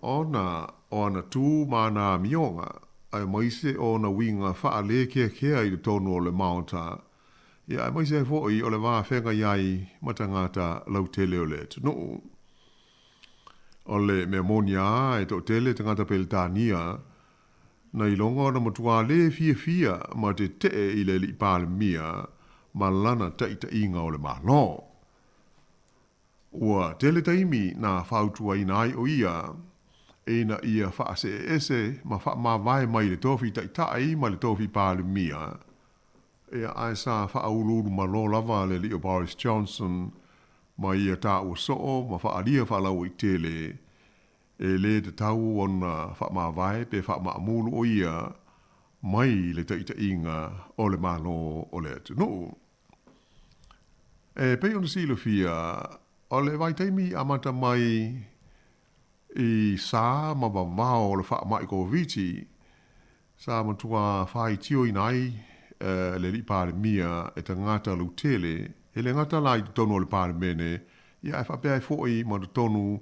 Speaker 7: ona o ana tu ma ana amioga, aemaise o ona uiga faalēkeakea i totonu o le Maota, ia aemaise ai foi o le va feagai ai ma tagata lautele o le atunuu. O le mea moni lava e toatele tagata Peretania na iloga ona matua lē fiafia ma tetee i le alii Palemia ma lana taitaiga o le Malo. Ua tele taimi na fautuaina ai o ia ina ia faaseeese ma faamavae mai le tofi taitai ma le tofi Palemia, ia ae sa faauluulu malo lava le alii o Boris Johnson ma ia taua soo ma faaalia faalauaitele e lē tatau ona faamavae pe faamaamulu o ia mai le taitaiga o le Malo o le atunuu. E pei ona silafia, o le vaitaimi i amata mai i sa ma vavao o le faamai Koviti, sa matua faitioina ai le Alii Palemia e tagata lautele, e le gata la i totonu o le Palemene, ia ae faapea ai foi ma totonu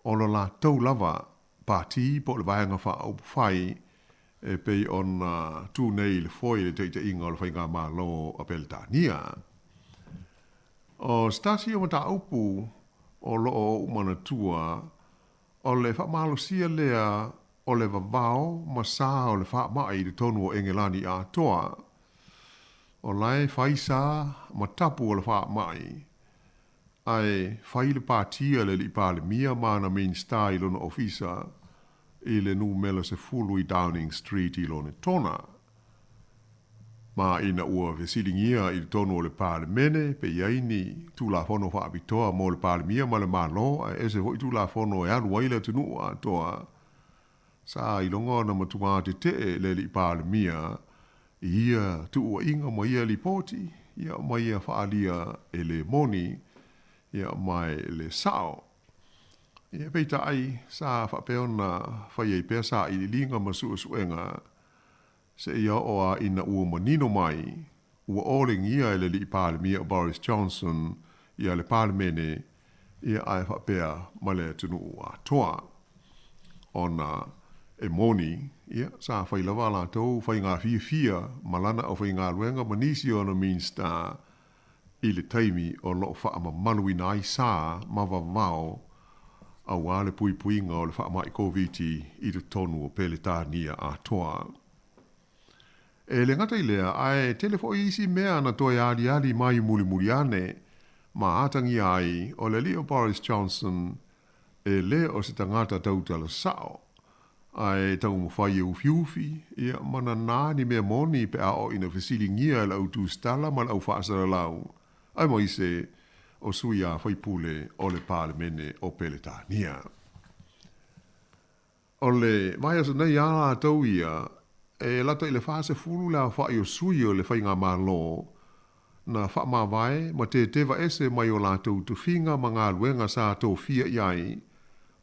Speaker 7: o lo latou lava pati po o le Vaega Faaupufai e pei ona tu nei i le foe i le taitaiga o le Faigamalo a Peretania. O se tasi o mataupu o lo o ou manatua, o le faamalosia lea o le vavao ma sa o le faamai i totonu o Engelani atoa. O la e fai sa ma tapu o le faamai, ae fai le pati a le Alii Palemia ma ana Minisita i lona ofisa i le numela 10 i Downing Street i Lonetona. Ma ina ua fesiligia i totonu o le Palemene pe i ai ni Tulafono faapitoa mo le Palemia ma le Malo ae ese foi Tulafono e alu ai le atunuu atoa, sa iloga ona matua tetee le Alii Palemia i ia tuuaiga ma ia lipoti, ia ma ia faaalia e le moni, ia ma e le sao. Ia peitai, sa faapea ona fai ai pea sailiiliga ma suesuega seia oo lava ina ua manino mai ua olegia e le Alii Palemia o Boris Johnson ia le Palemene ia ae faapea ma le atunuu atoa. Ona e moni, ia, sa fai lava a latou faiga fiafia ma lana aufaigaluega ma nisi o ana Minisita i le taimi o lo o faamamaluina ai sa ma vavao aua le puipuiga o le faamai Koviti i totonu o Peretania atoa. E le gata i lea, ae tele foi isi mea na toe aliali mai mulimuli ane ma atagia ai o le alii o Boris Johnson e le o se tagata tautala sao, ae taumafai e ufiufi, ia, ma nanā ni mea moni pe a oo ina fesiligia e le au tusitala ma le au faasalalau, aemaise o sui a faipule o le Palemene o Peretania. O le vaiaso nei a latou ia, e lata i le 40 le aofai o sui o le Faigamalo na faamavae ma teteva ese mai o latou tofiga ma galuega sa tofia i ai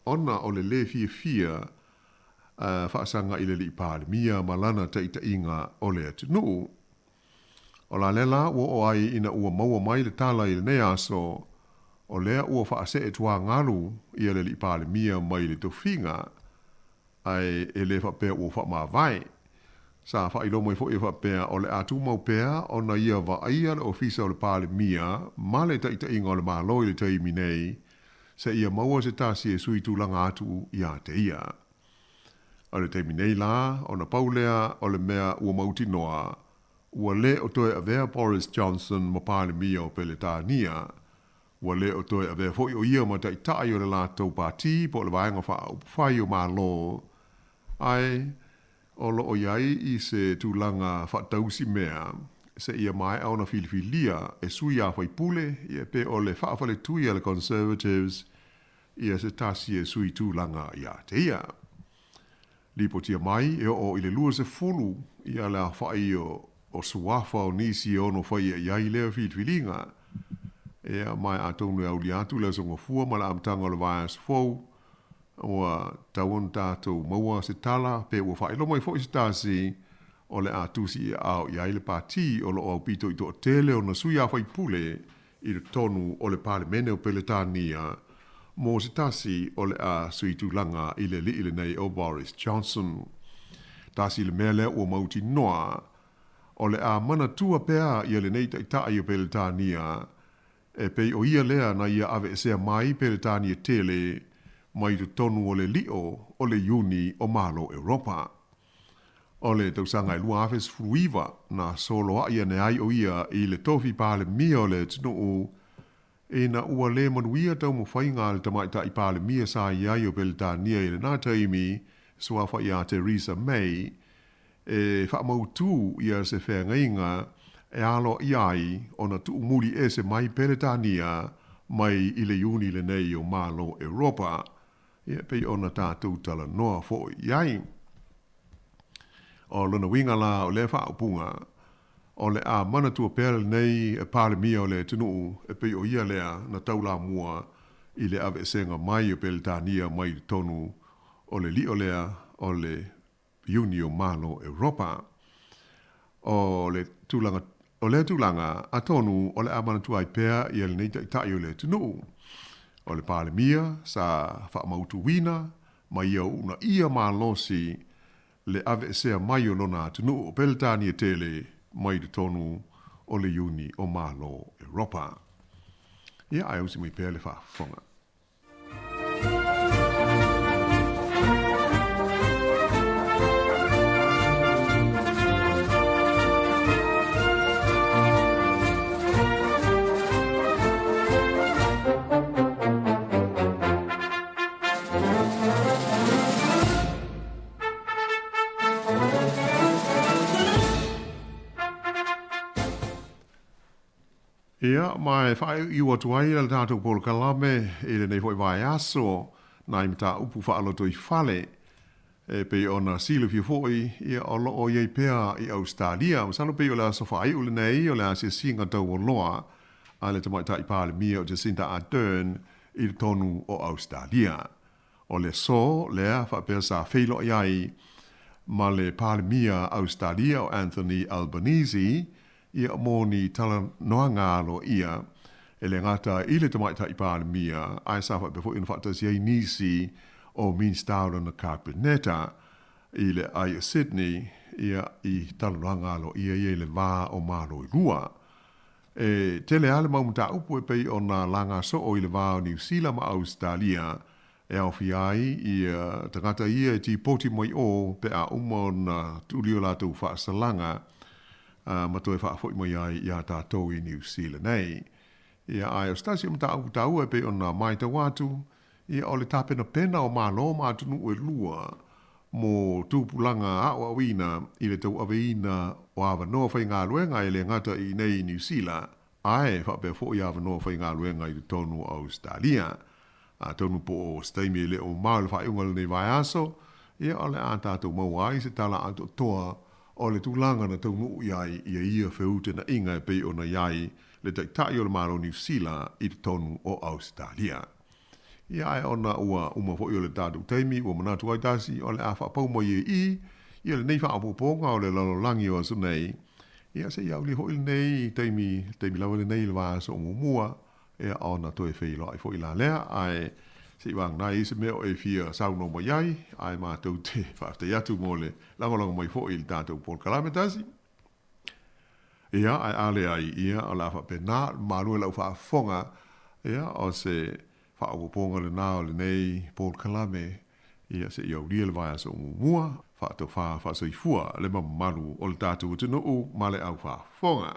Speaker 7: ona o le lē fiafia faasaga i le Alii Palemia ma lana taitaiga o le atunuu. O la lea la ua oo ai ina ua maua mai le tala i lenei aso, o lea ua faasee tuagalu ia le Alii Palemia mai le tofiga, ae e le faapea ua faamavae. Sa faailoa mai foi e faapea o le a tumau pea ona ia vaaia le Ofisa o le Palemia ma le taitaiga o le Malo i le taimi nei seia maua se tasi e sui tulaga atu ia te ia. O le taimi nei la, ona pau lea o le mea ua mautinoa, ua le o toe avea Boris Johnson ma Palemia o Peletania. Ua le o toe avea foi o ia ma taitai o le latou pati po o le Vaega Faaupufai o Malo, ae o lo o i ai i se tulaga faatausi mea seia maea ona filifilia e sui a faipule ia pe o le faafaletui a le Conservatives ia se tasi e sui tulaga ia te ia. Lipotia mai e oo i le 20 ia le aofai o suafa o nisi e ono faia i ai lea filifiliga. Ea ma atonu e aulia atu le aso Gafua ma le amataga o le vaiaso fou, ua tatau ona tatou maua se tala pe ua faailoa mai foi se tasi o le a tusi i aao i ai le pati o lo o aupito i toatele ona sui a faipule i totonu o le Palemene o Peletania mo se tasi o le a sui tulaga i le alii lenei o Boris Johnson. Tasi le mea lea ua mautinoa, o le a manatua pea ia lenei taitai o Peletania e pei o ia lea na ia aveesea mai Peletania tele mai totonu o le lio o le Iuni o Malo Europa. O le tausaga e 2019 na soloai ane ai o ia i le tofi Palemia o le atunuu ina ua le manuia taumafaiga a le tamaitai Palemia sa i ai o Peletania i lena taimi, suafa ia Theresa May, e faamautu ia se feagaiga e aloaia ai ona tuumuli ese mai Peletania mai i le Iuni lenei o Malo Europa. Ia, pei ona tatou talanoa foi i ai. O lona uiga la o lea faaupuga, o le a manatua pea lenei Palemia o le atunuu e pei o ia lea na taulamua i le aveesega mai o Peletania mai i totonu o le lio lea o le Iuni o Malo Europa. O le tulaga, o lea tulaga, atonu o le a manatua ai pea ia lenei taitai o le atunuu. O le Palemia sa faamautuina ma ia uunaia malosi le aveesea mai o lona atunuu o Peletania tele mai totonu o le Iuni o Malo Europa. Ia, ae usi mai pea le faafofoga. Ia, ma e faaiuiu atu ai le tatou polokalame i lenei foi vaiaso nai mataupu faalotoifale e pei ona silafia foi, ia, o lo o i ai pea i Ausetalia. Masalo pei o le aso faaiu lenei o le asiasiga taualoa a le Tamaitai Palemia o Jacinda Ardern i totonu o Ausetalia. O le aso lea faapea sa feiloai ai ma le Palemia Ausetalia o Anthony Albanese, ia mo ni talanoaga aloaia e le gata i le Tamaitai Palemia ae sa faapea foi ona faatasi ai nisi o Minisita o lana Kapeneta i le ai o Sydney, ia i talanoaga aloaia ia i le va o Malo e lua. E tele lava le mau mataupu e pei ona laga soo i le va o Niu Sila ma Ausetalia e aofia ai ia tagata ia e tipoti mai o pe a uma ona tuli o latou faasalaga ma toe faafoi mai ai iā tatou i Niu Sila nei. Ia, ae o se tasi o mataupu taua e pei ona maitau atu, ia o le tapenapena o Malo ma atunuu e lua mo tupulaga aoaoina i le tauaveina o avanoa faigaluega e le gata i inei i Niu Sila, ae faapea foi avanoa faigaluega i totonu o Ausetalia. Atonu po o se taimi e le o mamao i le faaiuga o lenei vaiaso, ia o le a tatou maua ai se tala atoatoa o le tulaga na taunuu i ai ia ia feutenaʻiga e pei ona i ai le Taitai o le Malo o Niu Sila i totonu o Ausetalia. Ia ae ona ua uma foi o le tatou taimi ua manatu ai tasi o le a faapau mai ai i ia lenei faaopoopoga o le lalolagi o aso nei, ia seia aulia foi lenei taimi, taimi lava lenei i le vaiaso o muamua, ia ona toe feiloai foi la lea, ae Se i vagana e i ai se mea o e fia saunoa mai ai, ae matou te faafetai atu mo le lagolago mai foi i le tatou polokalame tasi. Ia, ae a leai, ia, o le a faapena, malu e lau faafofoga, ia, o se faaopoopoga lena o lenei polokalame, ia, se i aulia le vaiaso muamua, faatofa faasoifua le mamalu o le tatou atunuu ma le au faafofoga.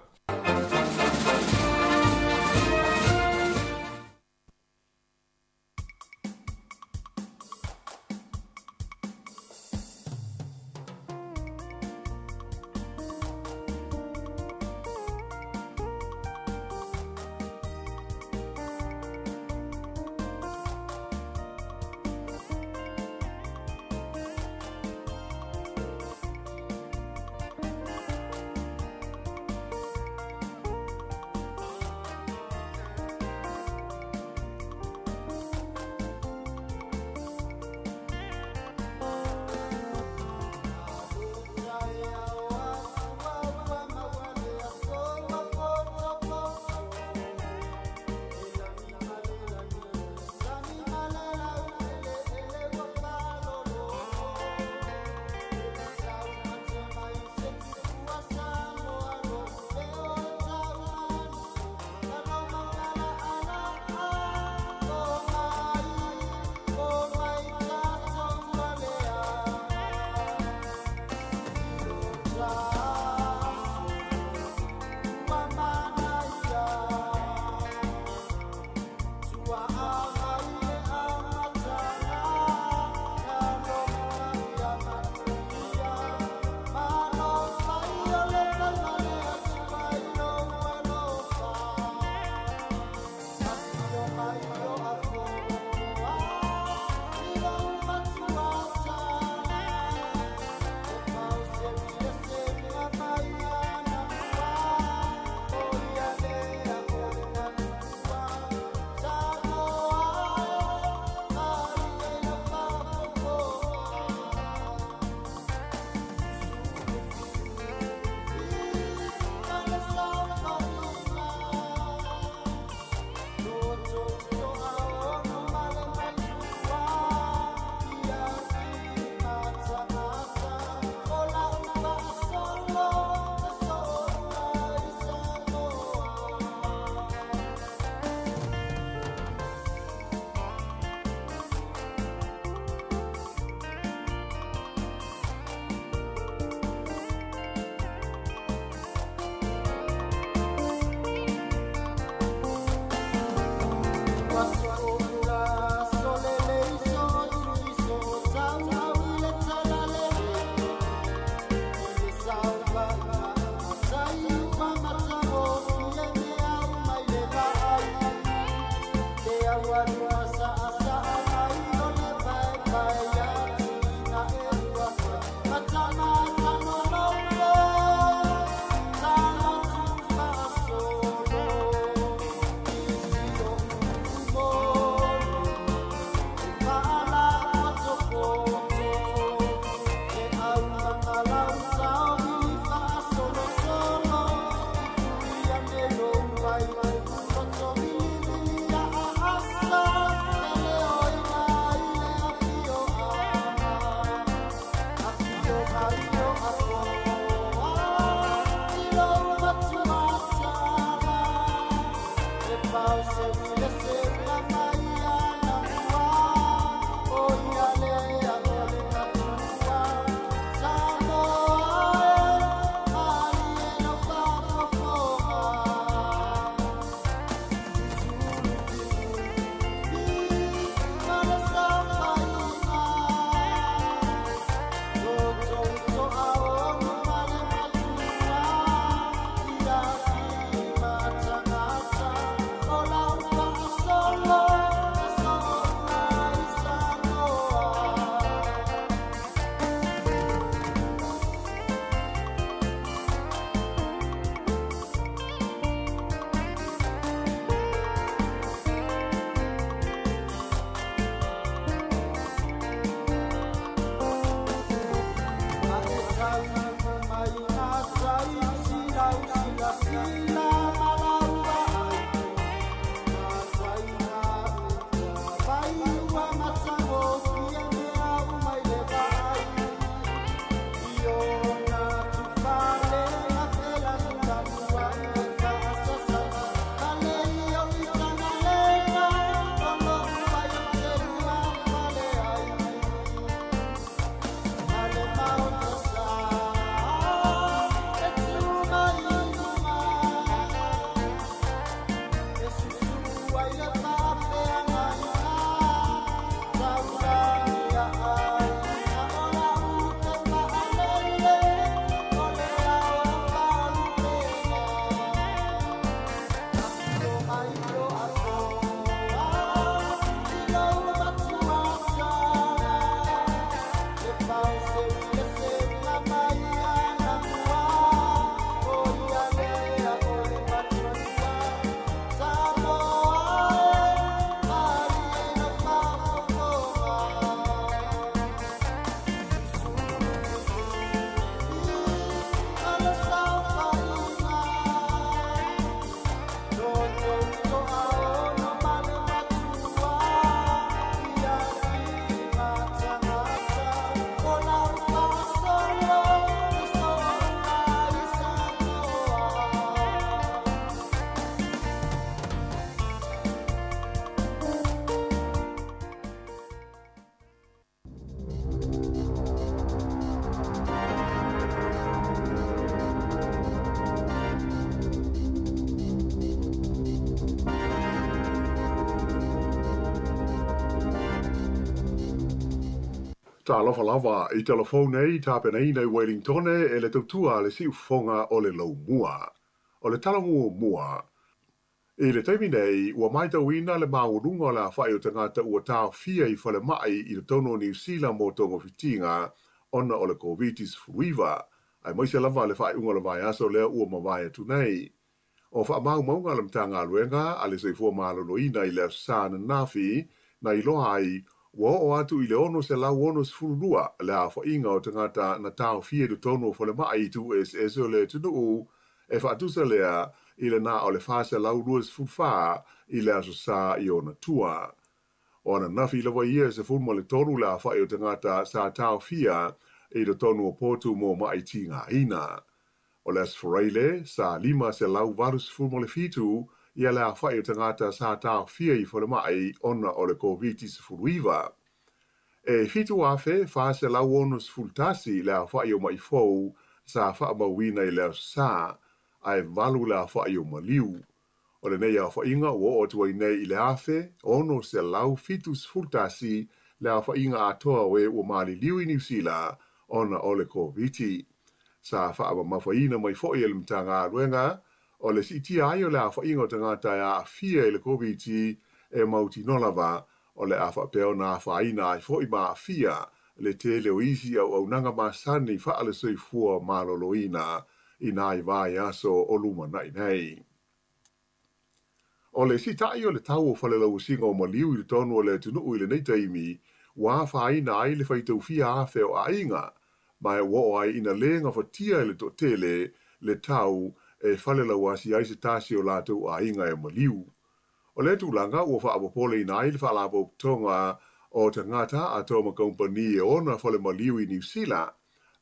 Speaker 7: Talofa lava i tala fou nei tapenaina i Welingtone e le tautua a le siufofoga o le Laumua. O le tala muamua, I le taimi nei, ua matauina le maualuga o le aofai o tagata ua taofia i falemai i totonu o Niu Sila mo togafitiga ona o le Koviti-19, aemaise lava le faaiuga o le vaiaso lea ua mavae atu nei. O faamaumauga a le Matagaluega a le Soifua Maloloina i le Aso Sa ananafi na iloa ai, ua oo atu i le 662 le aofaiga o tagata na taofia i totonu o falemai i itu eseese o le atunuu, e faatusa lea i le na o le 424 i le Aso Sa i ona tua. O ananafi lava ia e 13 le aofai o tagata sa taofia i totonu o potu mo maʻi tigaina. O le Aso Faraile, sa 587 ia le aofai o tagata sa taofia i falemai ona o le Koviti-19. E 7,461 le aofai o maʻi fou sa faamauina i le Aso Sa, ae 8 le aofai o maliu. O lenei aofaiga ua oo atu ai nei i le 1,671 le aofaiga atoa o e ua maliliu i Niu Sila ona o le Koviti. Sa faamamafaina mai foi e le Matagaluega o le siitia ai o le aofaiga o tagata e aafia i le Koviti e mautinoa lava o le a faapea ona afaina ai foi ma aafia le tele o isi auaunaga masani faale-soifua maloloina i nai vaiaso o lumanai nei. O le siitaʻi o le tau o falelauasiga o maliu i totonu o le atunuu i lenei taimi, ua afaina ai le faitau fia afe o aiga, ma e ua oo ai ina lē gafatia e le toatele le tau e falelauasi ai se tasi o latou aiga e maliu. O lea tulaga ua faapopoleina ai le Faalapotopotoga o Tagata Atoa ma Kamupani e ona fale maliu i Niu Sila,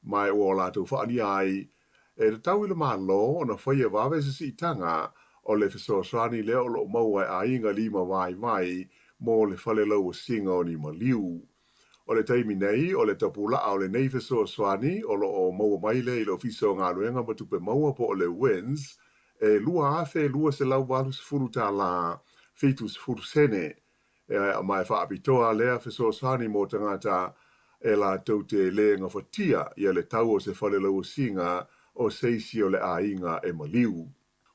Speaker 7: ma e ua o latou faaalia ai, e tatau i le Malo ona faia vave se siitaga o le fesoasoani lea o lo o maua e aiga lima vaivai mo le fale lauasiga o ni maliu. O le taimi nei, o le tapulaa o lenei fesoasoani o lo o maua mai lea i le Ofisa o Galuega ma Tupe Maua po o le WINZ, e $2,280 tālā, 70 sene, e ma e faapitoa lea fesoasoani mo tagata e latou te lē gafatia ia le tau o se fale lauasiga o se isi o le aiga e maliu.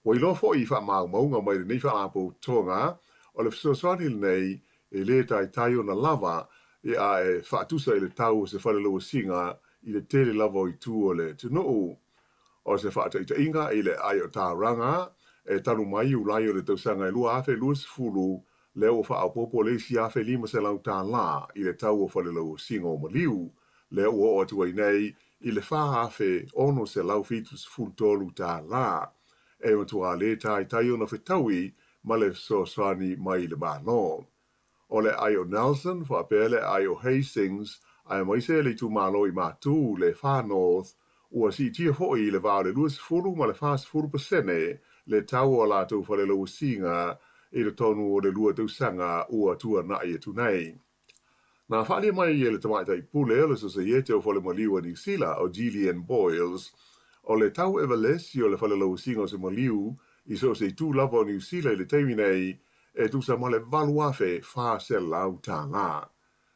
Speaker 7: Ua iloa foi i faamaumauga mai lenei faalapotopotoga, o le fesoasoani lenei e lē taitai ona lava a e faatusa i le tau o se fale lauasiga i le tele lava o itu o le atunuu. O se faataitaiga i le aai o Tauranga, e talu mai Iulai o le tausaga e 2020, lea ua faaopoopo le isi $1,500 i le tau o falelauasiga o maliu, lea ua oo atu ai nei i le $4,673. E matua lē taitai ona fetaui ma le fesoasoani mai le Malo. O le aai o Nelson faapea le aai o Hastings aemaise le itumalo i Matu, le Far North, ua siitia foi i le va o le 20 ma le 40% le tau o a latou falelauasiga i totonu o le lua tausaga ua tuanai atu nei. Na faaalia mai e le tamaitai pule o le Sosaiete o Fale Maliu a Niu Sila, o Gillian Boyles, o le tau evalesi o le falelauasiga o se maliu i so o se itu lava o Niu Sila i le taimi nei e tusa ma le $8,400.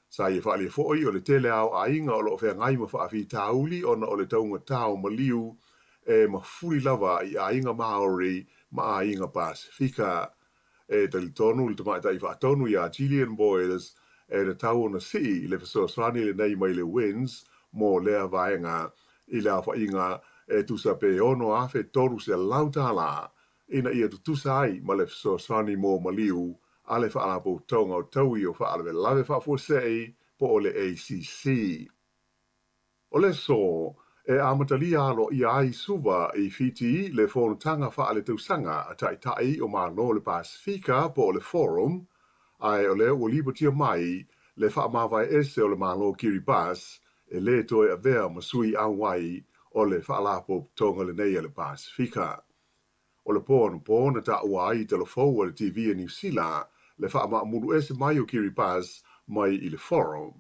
Speaker 7: Sa ia faaalia foi o le tele lava o aiga o lo o feagai ma faafitauli ona o le taugata o maliu e mafuli lava i aiga Māori ma aiga Pasefika. E talitonu le tamaitai faatonu iā Gillian Boyles e tatau ona sii le fesoasoani lenei mai le WINZ mo lea vaega i le aofaiga e tusa pe $6,300 ina ia tutusa ai ma le fesoasoani mo maliu a le Faalapotopotoga o Taui o Faalavelave Faafuasei po o le ACC. O le aso e amatalia aloaia ai Suva i Fiti le fonotaga faaletausaga a Taitai o Malo o le Pasefika po o le Forum, ae o lea ua lipotia mai le faamavae ese o le Malo Kiribati e lē toe avea ma sui auai o le Faalapotopotoga lenei a le Pasefika. O le po anapo na taua ai i tala fou a le TV a Niu Sila le faamaamulu ese mai o Kiribati mai i le Forum,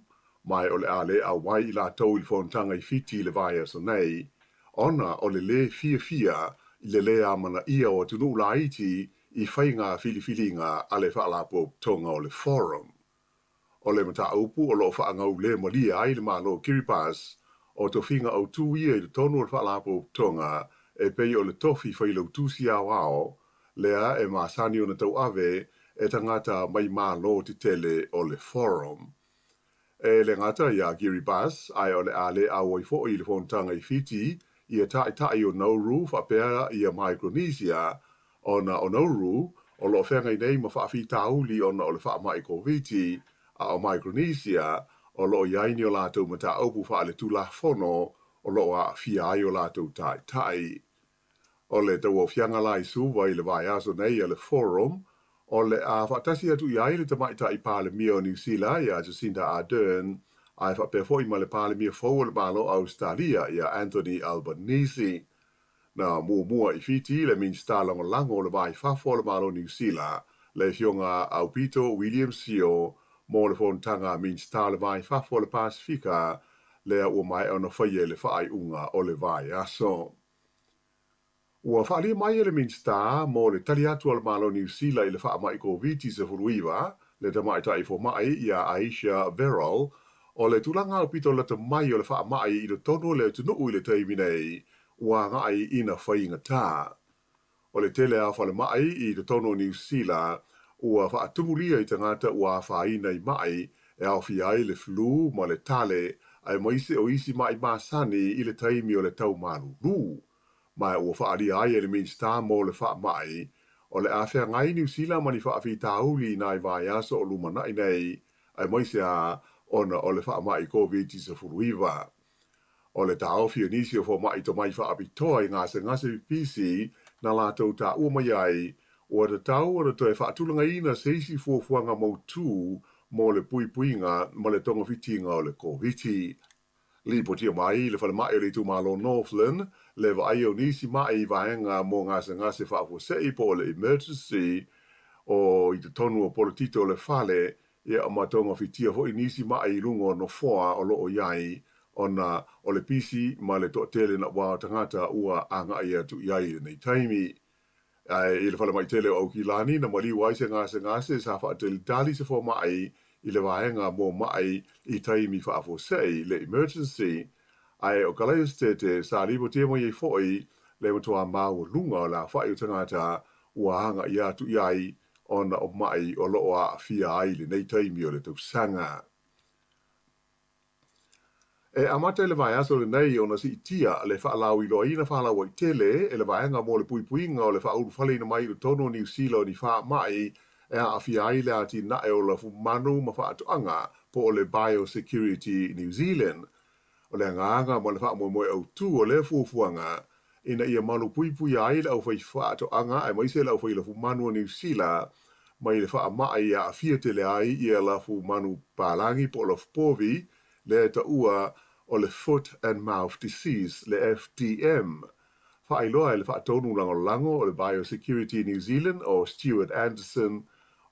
Speaker 7: ma o le a le auai i latou i le fonotaga i Fiti i le vaiaso nei, ona o le lē fiafia i le lē amanaia o atunuu laiti i faiga filifiliga a le Faalapotopotoga o le Forum. O le mataupu o lo o faagaulemalie ai le Malo o Kiribati, o tofiga autū ia i totonu o le Faalapotopotoga e pei o le tofi Failautusi Aoao lea e masani ona tauave e tagata mai Malo tetele o le Forum. E le gata iā Kiribati, ae o le a le auai foi i le fonotaga i Fiti ia Taitai o Nauru faapea ia Micronesia, ona o Nauru o lo o feagai nei ma faafitauli ona o le faamai Koviti, a o Micronesia o lo o i ai ni o latou mataupu faaletulafono o lo o aafia ai o latou taitai. O le tauaofiaga la i Suva i le vaiaso nei a le Forum, o le a faatasi atu i ai le Tamaitai Palemia o Niu Sila ia Jacinda Ardern, ae faapea foi ma le Palemia fou o le Malo o Ausetalia ia Anthony Albanese. Na muamua i Fiti le Minisita Lagolago o le Va i Fafo o le Malo o Niu Sila, le Afioga Aupito William Sio, mo le fonotaga a Minisita o le Va i Fafo o le Pasefika, lea ua maea ona faia i le faaiuga o le vaiaso. Ua faaalia mai e le Minisita mo le tali atu a le Malo o Niu Sila i le faamai Koviti-19, le tamaitai fomai ia Ayesha Verrall, o le tulaga aupito lata mai o le faamai i totonu o le atunuu i le taimi nei, ua agai ina faigata. O le tele a o falemai i totonu o Niu Sila ua faatumulia i tagata ua afaina i maʻi e aofia ai le flu ma le tale aemaise o isi maʻi masani i le taimi o le tau malulu. Ma ua faaalia ai e le Minisita mo le Faamai, o le a feagai Niu Sila ma ni faafitauli i nai vaiaso o lumanai nei, aemaise a ona o le faamai Koviti-19. O le taofi o nisi o fomai tomai faapitoa i gasegase pipisi na latou taua mai ai, ua tatau ona toe faatulagaina se isi fuafuaga mautū mo le puipuiga ma le togafitiga o le Koviti. Lipotia mai le falemai o le itumalo Northland le vaaia o nisi maʻi i vaega mo gasegase faafuasei po o le emergency o i totonu o polotito o le fale Ia ma togafitia foi nisi maʻi i luga o nofoa o lo o i ai, ona o le pisi ma le toatele naʻauao tagata ua agai atu i ai i lenei taimi. Ae i le falemai tele o Aukilani na maliu ai se gasegase sa faatalitali se fomaʻi i le vaega mo maʻi i taimi faafuasei, le emergency, ae o Kalaesetete sa lipotia mai ai foi le matuā maualuga o le afaʻi o tagata ua agaʻi atu i ai ona o maʻi o lo o aafia ai i lenei taimi o le tausaga. E amata i le vaiaso lenei ona siitia le faalauiloaina faalauaitele e le Vaega mo le Puipuiga o le Faaulufaleina mai i totonu o Niu Sila o ni faamai e aafia ai le atinae o lafumanu ma faatoaga po o le Biosecurity New Zealand. O le agaga ma le faamoemoe autū o lea fuafuaga ina ia malupuipuia ai le aufaifaatoaga aemaise le aufailafumanu o Niu Sila mai le faamai e aafia tele ai ia lafumanu palagi po o lafupovi, lea e taua o le Foot and Mouth Disease, le FDM. Faailoa e le Faatonu Lagolago o le Biosecurity New Zealand o Stuart Anderson,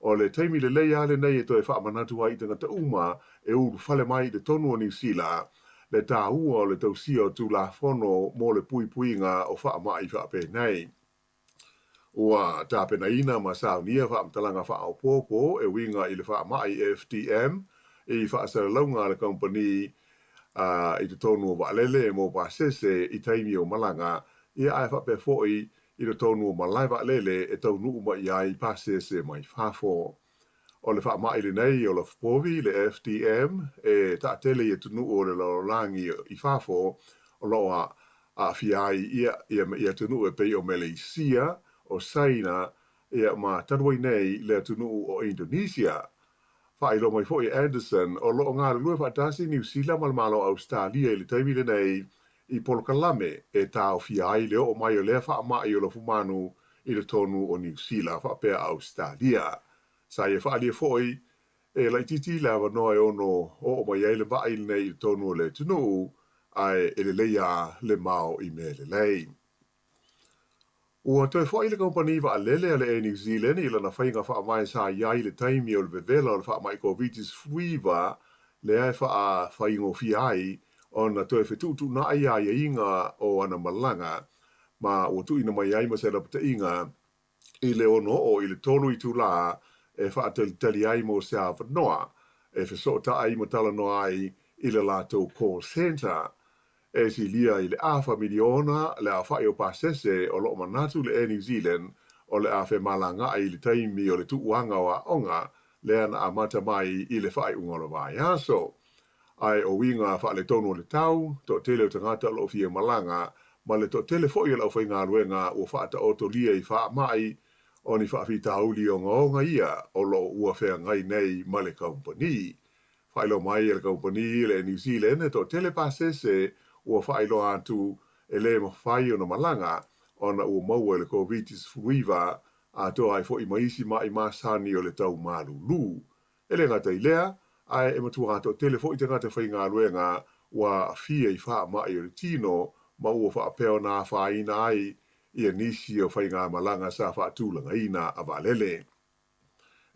Speaker 7: o le taimi lelei lava lenei e toe faamanatu ai i tagata uma e ulufale mai i totonu o Niu Sila le taua o le tausia o Tulafono mo le puipuiga o faamai faapenei. Ua tapenaina ma saunia faamatalaga faaopoopo e uiga i le faamai FDM i faasalalauga a le kamupani i totonu o vaalele mo pasese i taimi o malaga, ia ae faapea foi i totonu o malae vaalele e taunuu mai ai pasese mai fafo. O le faamai lenei o lafupovi, le FDM, e taatele i atunuu o le lalolagi i fafo o lo o aafia ai ia ia atunuu e pei o Meleisia, o Saina, ia ma talu ai nei le atunuu o Indonesia. Faailoa mai foi e Anderson, o lo o galulue faatasi Niu Sila ma le Malo o Ausetalia i le taimi lenei i polokalame e taofia ai le oo mai o lea faamai o lafumanu i totonu o Niu Sila faapea Ausetalia. Sa ia faaalia foi e laitiiti le avanoa e ono oo mai ai le maʻi lenei i totonu o le atunuu, ae e lelei lava le mao i mea lelei. Ua toe foʻi le kamupani vaalele a le Air New Zealand i lana faiga faavae sa i ai i le taimi o le vevela o le faamai Koviti-19, lea e faafaigofie ai ona toe fetuutuunai aiaiga o ana malaga, ma ua tuuina mai ai ma se lapataiga i le 6 oo i le 3 itulā e faatalitali ai mo se avanoa. e fesootai ma talanoa ai i le latou call centre. E silia i le afa miliona le aofai o pasese o lo o manatu le Air New Zealand o le a femalagaai i le taimi o le tuuaga o aoga lea na amata mai i le faaiuga o le vaiaso. Ae o uiga faaletonu o le tau, toatele o tagata o lo o fia malaga, ma le toatele foi o le aufaigaluega ua faataotolia i faamai, o ni faafitauli ogaoga ia o lo o ua feagai nei ma le kamupani. Faailoa mai e le kamupani le Air New Zealand e toatele pasese ua faailoa atu e le mafai ona malaga ona ua maua i le Koviti-19 atoa ai foi ma isi ma'i masani o le tau malulu. E le gata i lea, ae e matua toatele foi tagata faigaluega ua aafia i faamai o le tino ma ua faapea ona afaina ai ia nisi o faigamalaga sa faatulagaina a vaalele.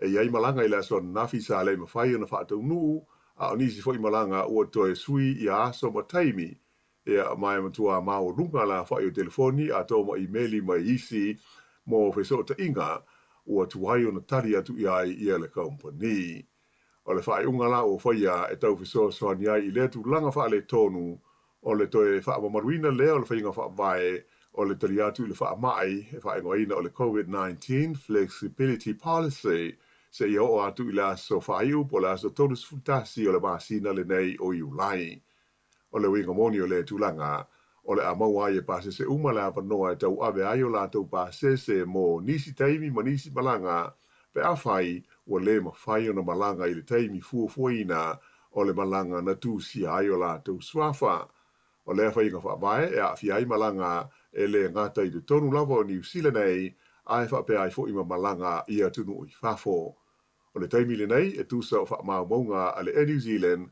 Speaker 7: E i ai malaga i le aso ananafi sa le mafai ona faataunuu, a o nisi foi malaga ua toe sui ia aso ma taimi. Ia, ma e matua maualuga le aofai o telefoni atoa ma imeli mai isi mo fesootaiga ua tuai ona tali atu i ai ia le kamupani. O le faaiuga la ua faia e tau fesoasoani ai i lea tulaga faaletonu, o le toe faamamaluina lea o le faiga faavae o le tali atu i le faamai e faaigoaina o le Covid-19 Flexibility Policy seia oo atu i le aso faaiu po o le aso 31 o le masina lenei o Iulai. O le uiga moni o lea tulaga, o le a maua ai e pasese uma le avanoa e tauave ai o latou pasese mo nisi taimi ma nisi malaga pe afai ua le mafai ona malaga i le taimi fuafuaina o le malaga na tusia ai o latou suafa. O lea faiga faavae e aafia ai malaga e le gata i totonu lava o Niu Sila nei ae faapea ai foi ma malaga i atunuu i fafo. O le taimi lenei, e tusa o faamaumauga a le Air New Zealand,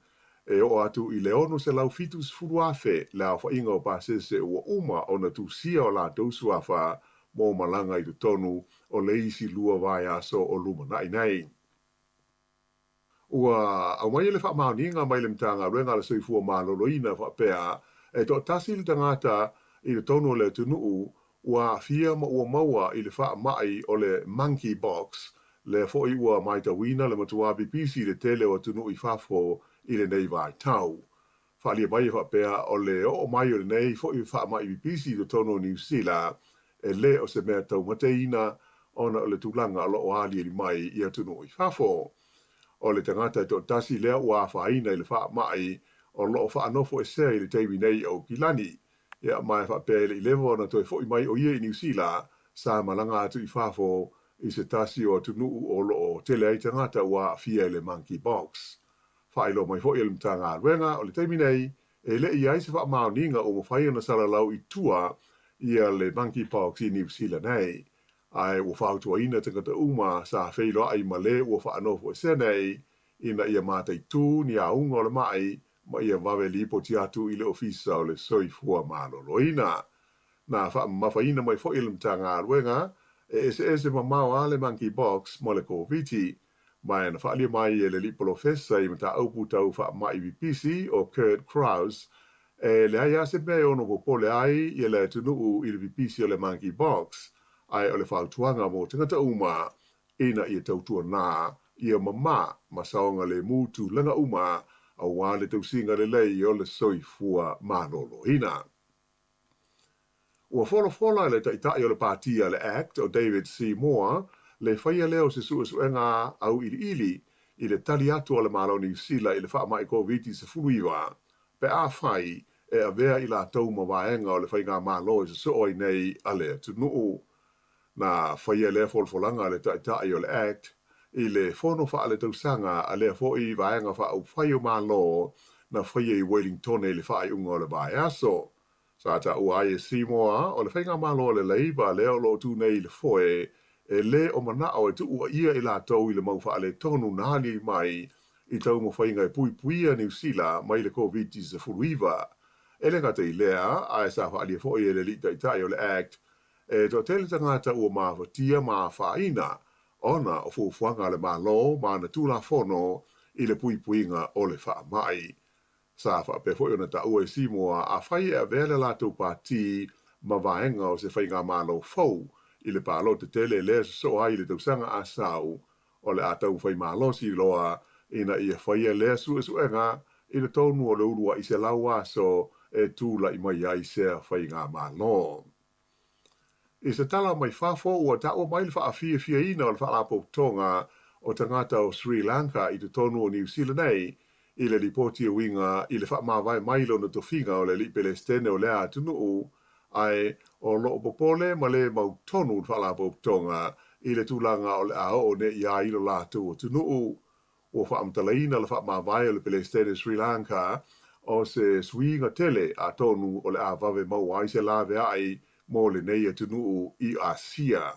Speaker 7: e oo atu i le 670,000 le aofaiga o pasese ua uma ona tusia o latou suafa mo malaga i totonu o le isi lua vaiaso o lumanai nei. Ua aumaia le faamaoniga mai le Matagaluega a le Soifua Maloloina faapea, e toatasi le tagata i totonu o le atunuu ua aafia ma ua maua i le faamai o le monkeypox, lea foi ua matauina le matua pipisi i le tele o atunuu i fafo i lenei vaitau. Faaalia mai e faapea o le oo mai o lenei foi faamai pipisi i totonu o Niu Sila e le o se mea taumateina ona o le tulaga o lo o aliali mai i atunuu i fafo. O le tagata e toatasi lea ua afaina i le faamai o lo o faanofoesea i le taimi nei i Aukilani. Ia, ma e faapea e le i leva ona toe foi mai o ia i Niu Sila, sa malaga atu i fafo i se tasi o atunuu o lo o tele ai tagata ua aafia i le monkeypox. Faailoa mai foi e le Matagaluega, o le taimi nei, e le i i ai se faamaoniga ua mafai ona salalau i tua ia le monkeypox i Niu Sila nei. Ae ua fautuaina tagata uma sa feiloai ma le ua faanofoesea nei ina ia mataitū ni auga o le maʻi ma ia vave lipoti atu i le Ofisa o le Soifua Maloloina. Na faamamafaina mai foi e le Matagaluega, e eseese mamao lava le monkeypox ma le Koviti, ma e na faaalia mai e le alii polofesa i mataupu tau faamai pipisi o Kurt Krause, e leai lava se mea e ono popole ai ia le atunuu i le pipisi o le monkeypox, ae o le fautuaga mo tagata uma ina ia tautuanā ia mamā ma saogalemu tulaga uma aua le tausiga lelei o le soifua maloloina. Ua folafola e le Taitai o le Pāti a le act o David Seymour le faia lea o se suesuega auiliili i le tali atu a le Malo o Niu Sila i le faamai Koviti-19 pe afai e avea i latou ma vaega o le faigamalo e sosoo ai nei a le atunuu. Na faia lea folafolaga a le Taitai o le act i le fono faaletausaga a lea foi Vaega Faaupufai o Malo na faia i Wellingtone i le faaiuga o le vaiaso. Sa taua ai e Seymour o le faigamalo a le Labour lea o lo o tu nei i le foe e le o manao e tuuaia i latou i le mau faaletonu na aliali mai i taumafaiga e puipuia Niu Sila mai le Koviti-19. E le gata i lea, ae sa faaalia foi e le Alii Taitai o le act E toatele tagata ua mafatia ma afaina ona o fuafuaga a le Malo ma ana Tulafono i le puipuiga o le faamai. Sa faapea foi ona taua e Seymour afai e avea le latou pati ma vaega o se faigamalo fou i le palota tele lea sosoo ai i le tausaga a sau, o le a taumafai malosi loa ina ia faia lea suesuega i totonu o le uluai 100 aso e tula'i mai ai sea faigamalo. I se tala mai fafo, ua taua mai le faafiafiaina o le Faalapotopotoga o Tagata o Sri Lanka i totonu o Niu Sila nei i le lipoti e uiga i le faamavae mai lona tofiga o le alii Pelesitene o lea atunuu, ae o lo o popole ma le mautonu le Faalapotopotoga i le tulaga o le a oo nei ai lo latou atunuu. Ua faamatalaina le faamavae o le Pelesitene Sri Lanka o se suiga tele atonu o le a vave maua ai se laveai mo lenei atunuu i Asia.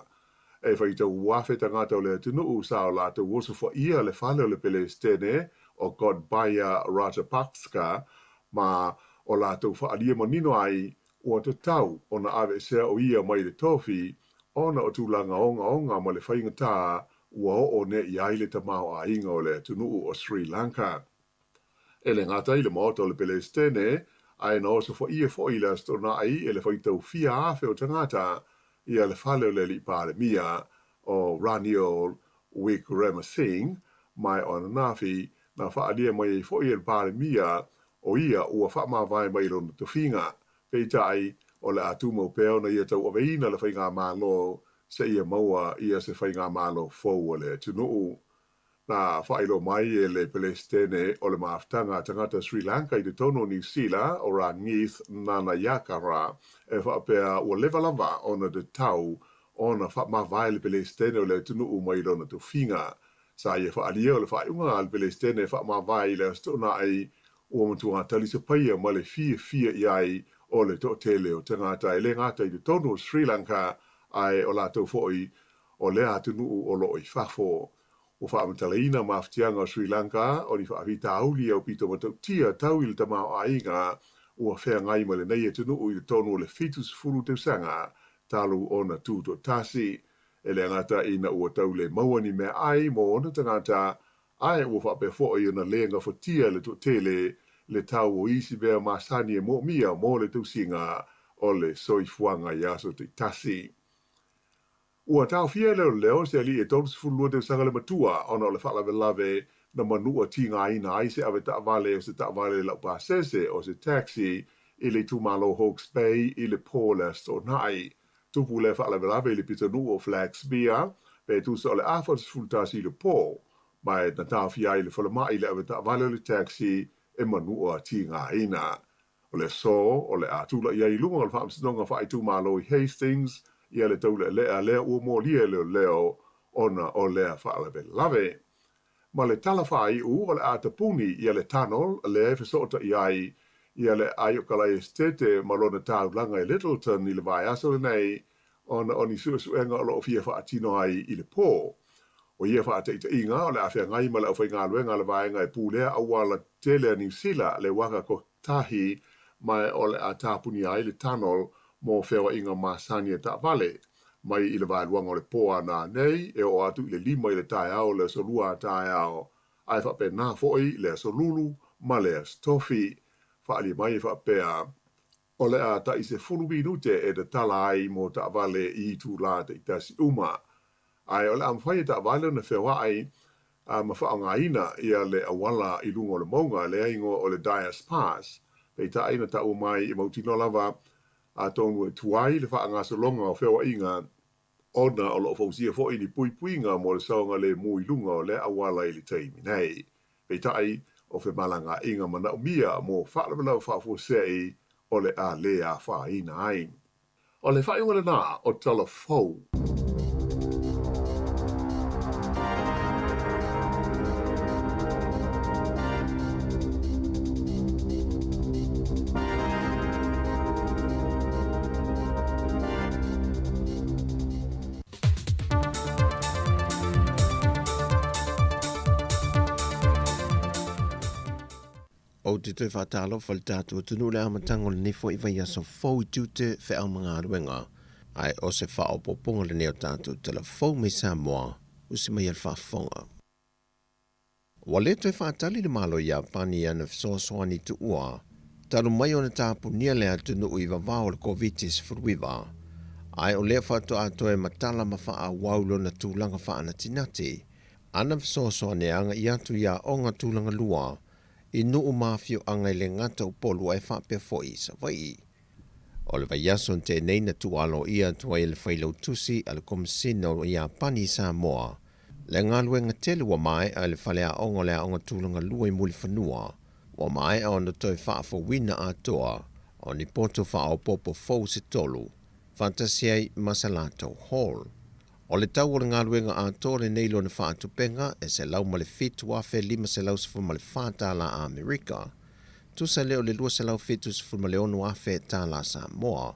Speaker 7: E faitau afe tagata o le atunuu sa o latou osofaia le fale o le Pelesitene o Gotabaya Rajapaksa ma o latou faaalia manino ai ua tatau ona aveesea o ia mai le tofi ona o tulaga ogaoga ma le faigata ua oo nei i ai le tamaoaiga o le atunuu o Sri Lanka. E le gata i le Maota o le Pelesitene, ae na osofaia foi i le Aso Toonai e le faitau fia afe o tagata ia le fale o le Alii Palemia o Ranil Wickremesinghe, ma o ananafi na faaalia mai ai foi e le Palemia o ia ua faamavae mai lona tofiga. Peitai, o le a tumau pea ona ia tauaveina le faigamalo seia maua ia se faigamalo fou a le atunuu. Na faailoa mai e le Pelesitene o le Mafutaga a Tagata Sri Lanka i totonu o Niu Sila, o Rangith Nanayakkara, e faapea ua leva lava ona tatau ona faamavae le Pelesitene o le atunuu mai lona tofiga. Sa ia faaalia o le faaiuga a le Pelesitene e faamavae i le Aso Toonai ua matua talisapaia ma le fiafia i ai o le toatele o tagata e le gata i totonu o Sri Lanka ae o latou foi o lea atunuu o lo o i fafo. Ua faamatalaina mafatiaga o Sri Lanka o ni faafitauli aupito matautia tau i le tamaoaiga ua feagai ma lenei atunuu i totonu o le 70 tausaga talu ona tutoatasi. E le gata ina ua tau le maua ni meaai mo ona tagata, ae ua faapea foi ona le gafatia e le toatele le tau o isi mea masani e moomia mo le tausiga o le soifuaga i aso taitasi. Ua taofia e leoleo se alii e 32 tausaga le matua ona o le faalavelave na manua tigaina ai se avetaavale o se taavale laupasese o se taxi i le itumalo Hawke's Bay i le po o le Aso Toonai. Tupu lea faalavelave i le pitonuu o Flaxmere pe tusa o le 11:30 i le po, ma e na taofia ai le falemai le avetaavale o le taxi e manua tigaina. O le aso o le a tula'i ai i luga o le Faamasinoga Faaitumalo i Hastings ia le taulealea lea ua molia e leoleo ona o lea faalavelave. Ma le tala faaiu o le a tapuni ia le tunnel lea e fesoota'i ai ia le Aiokalai Esetete ma lona taulaga i Lyttelton i le vaiaso lenei ona o ni suesuega o lo o fia faatino ai i le po. O ia faataitaiga o le a feagai ma le aufaigaluega a le vaega e pulea auala tele a Niu Sila le Waka Kotahi ma o le a tapunia ai le tunnel mo feoaiga masani a taavale mai i le vaeluaga o le po a nanei e oo atu i le 5 i le taeao o le aso Lua a taeao, ae faapena foi le aso Lulu ma le aso Tofi. Faaalia mai e faapea, o le a tai 10 minute e tatala ai mo taavale i itulā taitasi uma. Ae o le a mafai e taavale ona feoai ma faaaogaina ia le auala i luga o le mauga lea igoa o le Dyers Pass. Peitai na taua mai e mautinoa lava atonu e tuai le faagasologa o feoaiga ona o lo o fausia foi ni puipuiga mo le saogalemu i luga o lea auala i le taimi nei. Peitai, o femalagaaiga manaomia mo faalavelave faafuasei o le a le afaina ai. O le faaiuga lena o Tala Fou.
Speaker 6: Ou te toe faatalofa i le tatou atunuu i le amataga o lenei foi vaiaso fou i tiute, feau ma galuega. Ae o se faaopoopoga lenei o tatou tala fou mai Samoa, usi mai e le faafofoga. Ua le toe faatali le Malo Iapani i ana fesoasoani tuua talu mai ona tapunia le atunuu i vavao o le Koviti-19, ae o lea faatoa toe matala ma faaauau lona tulaga faanatinati. Ana fesoasoani e agaʻi atu i aoga tulaga lua i nuu ma afioaga e le gata Upolu ae faapea foi i Savaii. O le vaiaso na tea nei na tuualoaia atu ai e le Failautusi a le Komesina o Iapani i Samoa le galuega tele ua maea i le faleaoga o le Aoga Tulaga Lua i Mulifanua, ua maea ona toe faafouina atoa o ni poto faaopoopo fou se tolu faatasi ai ma sa latou hall. O le tau o le galuega atoa lenei lona faatupega e $107,514 tala Amerika, tusa lea o le $276,000 tala Samoa,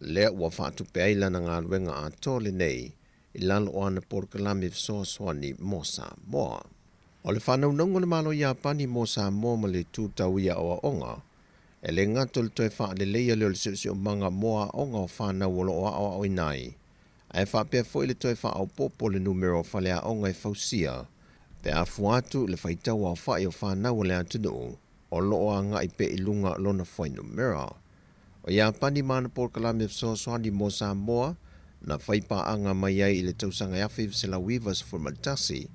Speaker 6: lea ua faatupe ai lana galuega atoa lenei i lalo o ana polokalame fesoasoani mo Samoa. O le faanaunauga o le Malo Iapani mo Samoa ma le itu tau i aoaoga, e le gata o le toe faaleleia lea o le siosiomaga mo aoga o fanau o lo o aoaoina ai, ae faapea foi le toe faaopoopo o le numera o faleaoga e fausia pe a fua atu le faitau aofai o fanau a le atunuu o lo o agai pea i luga lona fuainumera. O Iapani ma ana polokalame fesoasoani mo Samoa na fai paaga mai ai i le tausaga 1991,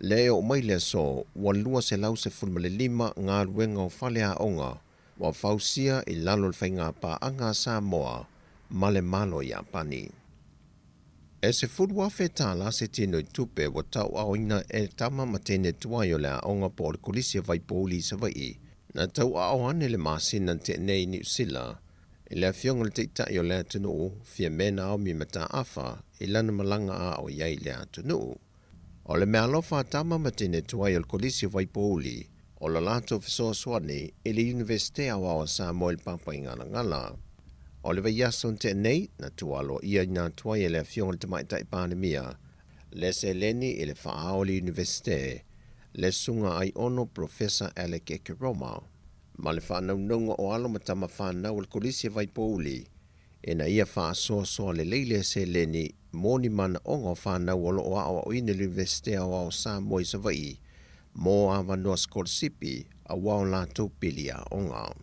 Speaker 6: lea e oo mai le aso ua 215 galuega o faleaoga ua fausia i lalo o le faiga paaga a Samoa ma le Malo o Iapani. E $10,000 se tino i tupe ua tauaaoina e tama ma teine tuai o le aoga po o le Kolisi o Vaipouli i Savaii na tauaao ane le masina na tea nei i Niu Sila i le afioga o le Taitai o le atunuu Fiame Naomi Mataafa i lana malaga aao i ai i le atunuu. O le meaalofa a tama ma teine tuai o le Kolisi o Vaipouli o le latou fesoasoani i le Iunivesite Aoao a Samoa i le Papaigalagala. O le vaiaso na tea nei, na tuualoaia i nā tuai e le Afioga i le Tamaitai Palemia le seleni i le faaao o le Iunivesite, le Susuga Aiono Professor Alec Ekeroma, ma le faanaunauga o alo ma tama fanau o le Kolisi a Vaipouli ina ia faasoasoa lelei lea seleni mo ni manaoga o fanau o lo o aoaoina i le Iunivesite Aoao o Samoa i Savaii mo avanoa sikolasipi aua o latou pili aoga.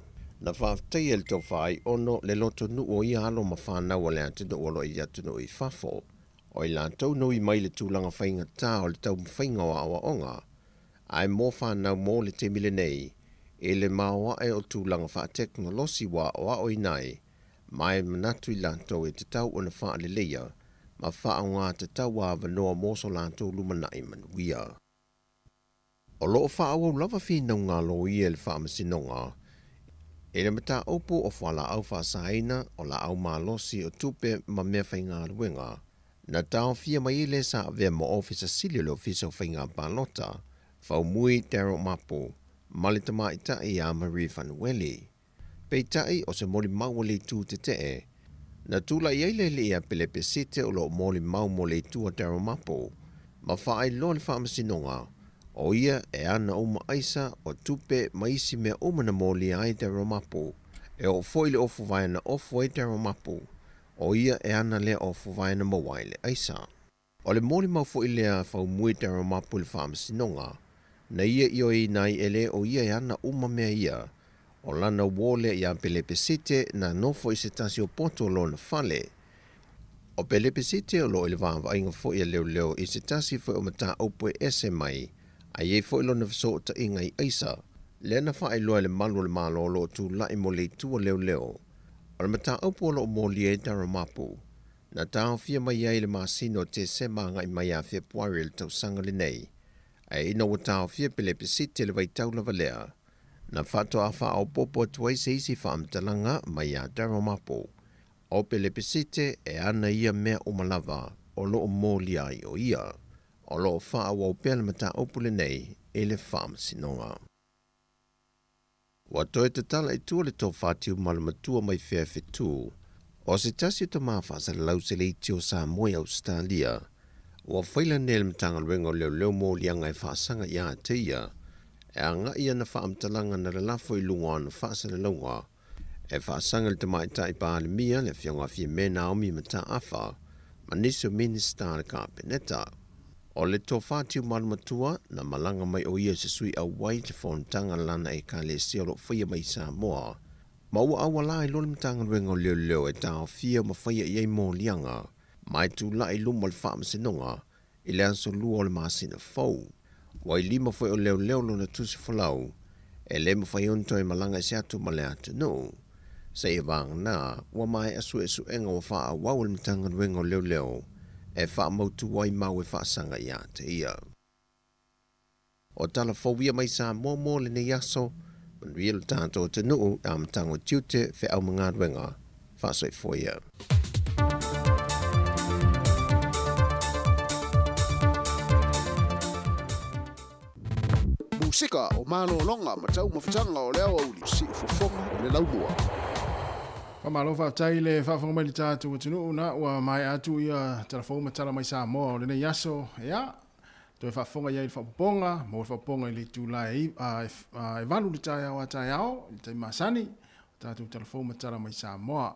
Speaker 6: Na faafetaia e le Tofa Aiono le lotonuu o ia alo ma fanau a le atunuu o lo o i atunuu i fafo, o i latou na ui mai i le tulaga faigata o le taumafaiga o aoaoga, ae mo fanau mo le taimi lenei, i le maoae o tulaga faatekonolosi ua aoaoina ai, ma e manatu i latou e tatau ona faaleleia ma faaaoga tatau avanoa mo so latou lumanai manuia. O lo o faaauau lava finauga a loia i le Faamasinoga i le mataupu o fualaau faasaina, o laau malosi, o tupe ma mea faigaluega na taofia mai ai le sa avea ma Ofisa Sili o le Ofisa o Faiga Palota, Faumui Daryl Mapu, ma le tamaitai ia Marie Fanueli. Peitai, o se molimau o le itu tetee, na tulai ai le alii ia Pelepesite o lo o molimau mo le itu a Daryl Mapu, ma faailoa le faamasinoga, o ia e ana uma aisa, o tupe ma isi mea uma na molia ai Daryl Mapu. E oo foi i le ofu vaea na ofu ai Daryl Mapu, o ia e ana lea ofu vaea na maua ai le aisa. O le molimau foi lea a Faumui Daryl Mapu i le faamasinoga, na ia ioeina ai e le o ia e ana uma mea ia. O lana uō lea iā Pelepesite na nofo i se tasi o poto o lona fale. O Pelepesite o lo o i le vaavaaiga foi a leoleo i se tasi foi o mataupu e ese mai a i ai foi lona fesootaiga i aisa, lea na faailoa e le malu o le Malo o lo o tulai mo le itu a leoleo. O le mataupu o lo o molia ai Daryl Mapu, Na taofia mai ai i le masina o Tesema agai mai ia Fepuari o le tausaga lenei, ae ina ua taofia Pelepesite le vaitau lava lea, na faatoa faaopoopo atu ai se isi faamatalaga mai ia Daryl Mapu, o Pelepesite e ana ia mea uma lava o lo o molia ai o ia. O lo o faaauau pea le mataupu lenei i le Faamasinoga. Ua toe tatala i tua le tofa Tiumalamatua mai Feafetu, o se tasi o tama faasalalau seleiti o Samoa i Ausetalia. Ua faila nei le Matagaluega o Leoleo moliaga e faasaga ia te ia, e agai ana faamatalaga na lalafo i luga o ana faasalalauga e faasaga i le Tamaitai Palemia, le Afioga Fiame Naomi Mataafa, ma nisi o Minisita a le Kapeneta. O le tofa Tiumalumatua, na malaga mai o ia i se sui auai i te fonotaga lana Ekalesia o lo o faia mai i Samoa, ma ua auala ai loa le Matagaluega o Leoleo e taofia ma faia i ai moliaga ma e tulai i luma o le Faamasinoga i le aso 2 o le masina fou. Ua i lima foi o leoleo lona tusi folau, e le mafai ona toe malaga ese atu ma le atunuu. Seia vagana, ua maea suesuega ua faaauau e le Matagaluega o Leoleo e faamautu ai mau e faasaga ia te ia. O tala fou ia mai Samoa mo lenei aso, manuia lo tatou atunuu i amataga o tiute, feau ma galuega. Faasoifua ia.
Speaker 7: Musika o malologa ma taumafataga o le aoauli, siufofoga o le laumua.
Speaker 2: Faamalo faafetai i le faafofoga mai i le tatou atunuu na ua maea atu ia tala fou ma tala mai Samoa o lenei aso. Ia, toe faafofoga i ai i le faaopoopoga, maua le faaopoopoga i le itula e 8 i le taeao a taeao i le taimi masani, o tatou tala fou ma tala mai Samoa.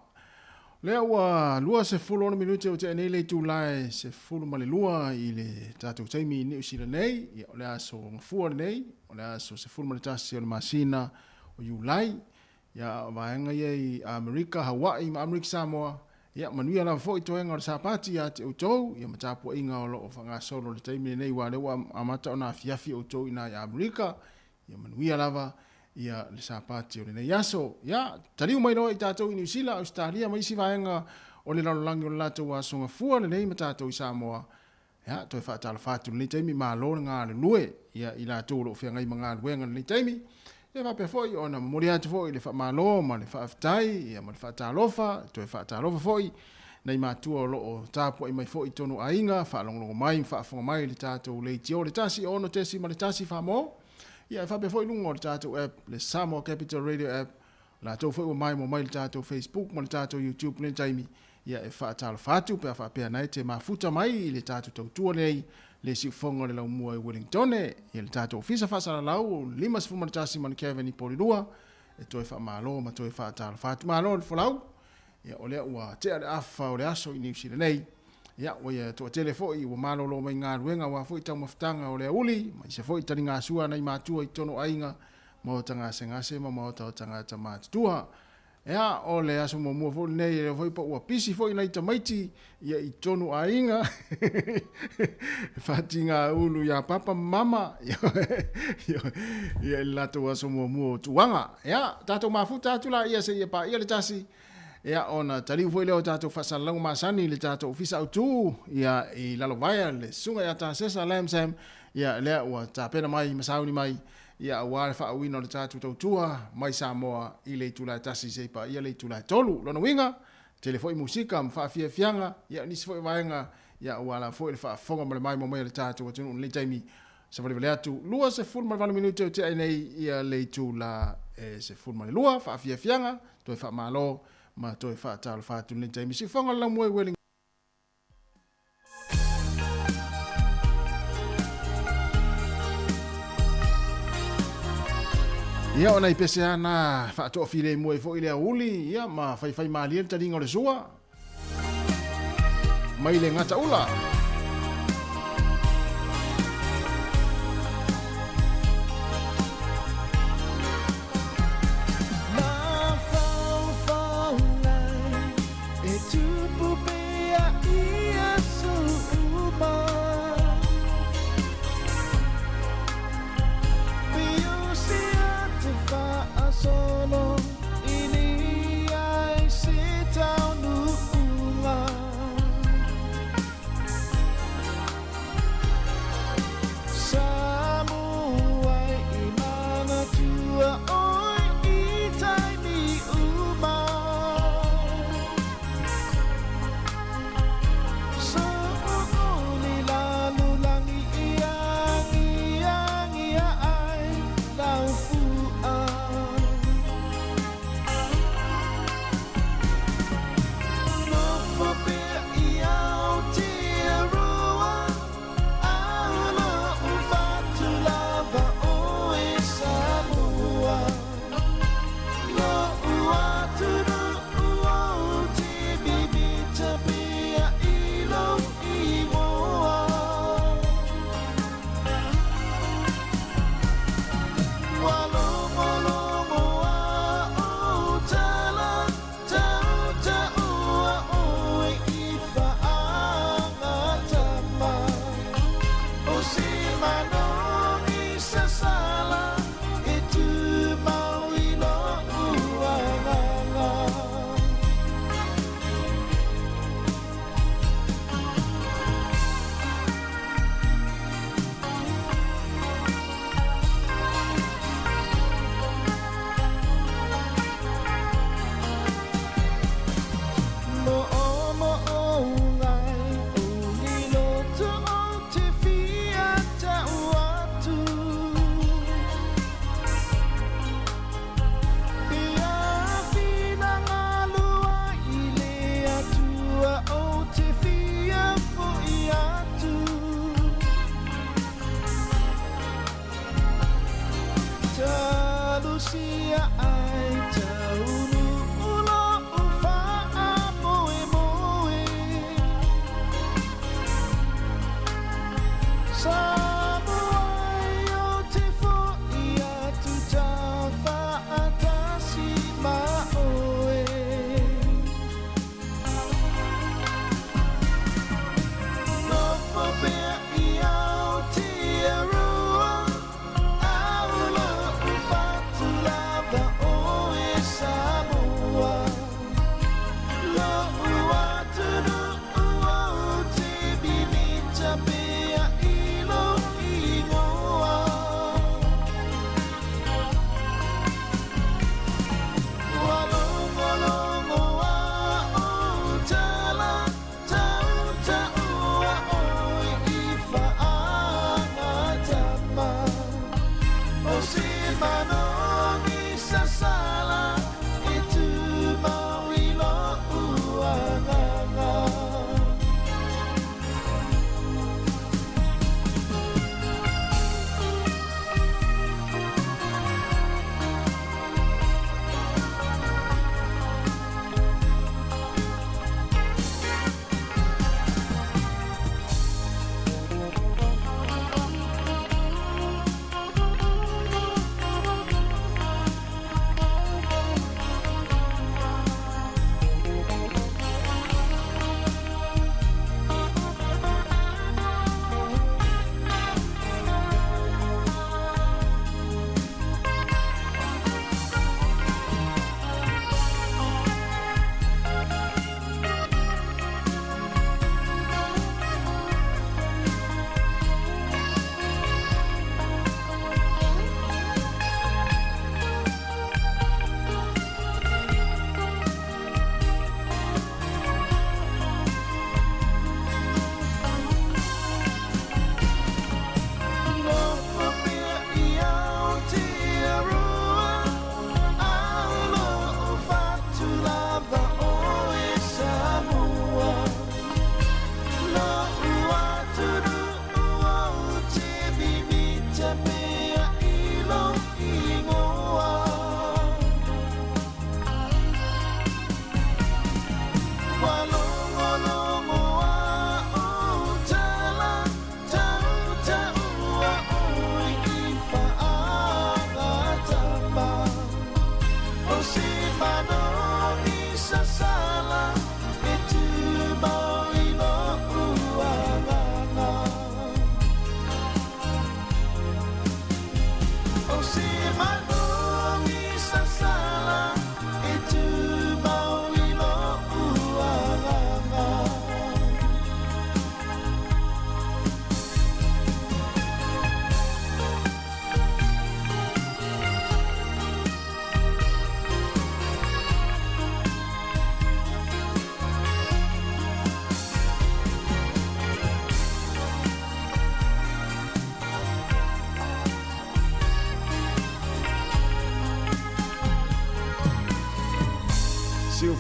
Speaker 2: O lea ua 26 minute ua tea nei le itula e 12 i le tatou taimi i Niu Sila nei. Ia, o le aso Gafua lenei, o le aso 11 o le masina o Iulai. Ia, o vaega ia i Amerika, Hawaii ma Amerika Samoa. Ia, manuia lava foi toega o le Sapati ia te outou, ia ma tapuaiga o lo o faagasolo i le taimi lenei, aua o lea ua amata ona afiafi outou i ina i Amerika. Ia manuia lava ia le Sapati o lenei aso. Ia, taliu mai loa i tatou i Niu Sila, Ausetalia ma isi vaega o le lalolagi o le latou aso gafua lenei ma tatou i Samoa. Ia, toe faatalofa atu i lenei taimi, malo le galulue ia i latou o lo o feagai ma galuega i lenei taimi. Ia faapea foi ona momoli atu foi le faamalo ma le faafetai ia ma le faatalofa, toe faatalofa foi nai matua o lo o tapuai mai foi i tonu aiga, faalogologo mai ma faafofoga mai i le tatou leitio le 1 6.1 Samoa. Ia e faapea foi i luga o le tatou app, le Samoa Capital Radio app, latou foi ua maimoa mai i le tatou Facebook ma le tatou YouTube i lenei taimi, ia e faatalofa atu pe a faapea na e te mafuta mai i le tatou tautua nei, le siufofoga o le laumua i Wellingtone, ia le tatou ofisa faasalalau 51 Manukau i Porirua, e toe faamalo ma toe faatalofa atu. Malo le folau, ia o lea ua tea le afa o le aso i Niu Sila nei. Ia, ua ia toatele foi ua malolo mai galuega aua foi taumafataga o le aoauli, ma isi foi taligasua a nai matua i totonu o aiga, maota gasegase ma maota o tagata matutua. Ea, o le aso muamua foi lenei, e le foi pa ua pisi foi nai tamaiti ia i totonu o aiga, e faatiga ulu iā papa ma mama, ia i le latou aso muamua o tuaga. Ea, tatou mafuta atu laia seia paia le tasi, Ia, ona taliu foi lea o tatou faasalalauga masani i le tatou ofisa autu, ia, i Lalovaea, le susuga ia Tasesa Lam Sam, ia, lea ua tapena mai ma sauni mai, ia, aua le faauuina o le tatou tautua mai Samoa i le itula e 1 seia paia le itula e 3. Lona uiga, tele foi musika ma faafiafiaga, ia, nisi foi vaega, ia, aua lava foi le faafofoga ma le maimoa mai a le tatou atunuu i lenei taimi. Savalivali atu 28 minute o tea ai nei ia le itula e 12, faafiafiaga, toe faamalo ma toe faatalofa atu i lenei taimi. Siufofoga o le Laumua i Welling. Ia, o nai pese lava na faatoafilemu ai foi le aoauli, ia, ma faifai malie le taliga o le sua mai le gataula.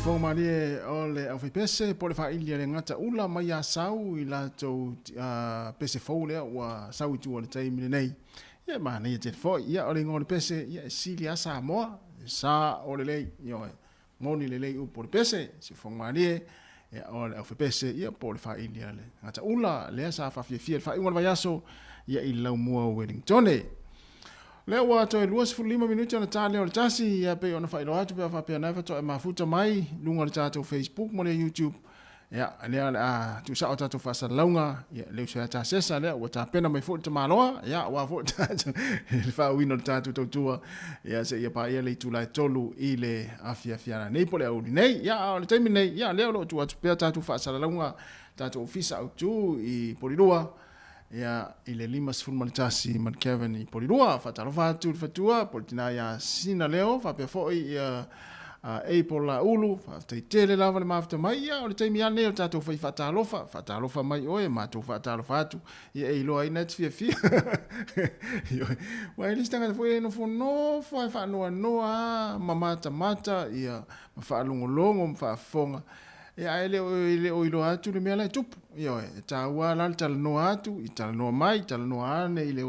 Speaker 2: Siufofoga malie o le aufaipese po o le faaili a le gata ula mai Asau i latou pese fou lea ua sau i tua i le taimi lenei. Ia e manaia tele foi. Ia o le igoa o le pese, ia e sili lava Samoa, e sa o lelei. Ioe, moni lelei upu o le pese, siufofoga malie, ia o le aufaipese, ia po o le faaili a le gata ula lea sa faafiafia i le faaiuga o le vaiaso, ia i Laumua o Wellingtone. Lea ua toe 25 minute ona ta lea o le tasi, ia pei ona faailoa atu pe a faapea na e faatoa e mafuta mai luga o le tatou Facebook ma le YouTube. Ia, lea o le a tuusao tatou faasalalauga, ia le uso ia Tasesa lea ua tapena mai foi le tamaloa, ia aua foi le tatou le faauiina o le tatou tautua, ia seia paia le itula e 3 i le afiafi ana nei po o le aoauli nei. Ia, a o le taimi nei, ia lea o lo o tuu atu pea tatou faasalalauga, tatou ofisa autu i Polilua, Ia, i le 51 ma le Kevin i Polilua. Faatalofa atu i le fatua, po o le tina ia Sina Leo, faapea foi ia April Laulu, faafetai tele lava le mafuta mai. Ia, o le taimi lava lenei o le tatou fai faatalofa, faatalofa mai oe, matou faatalofa atu, ia e iloa ai na e te fiafia. Ioe. Aua e le isi tagata foi e nofonofo lava e faanoanoa lava ma matamata, ia, ma faalogologo ma faafofoga. Ia, ae le o, e le o iloa atu le mea la e tupu. Ioe, e taua la le talanoa atu, i talanoa mai, talanoa ane i le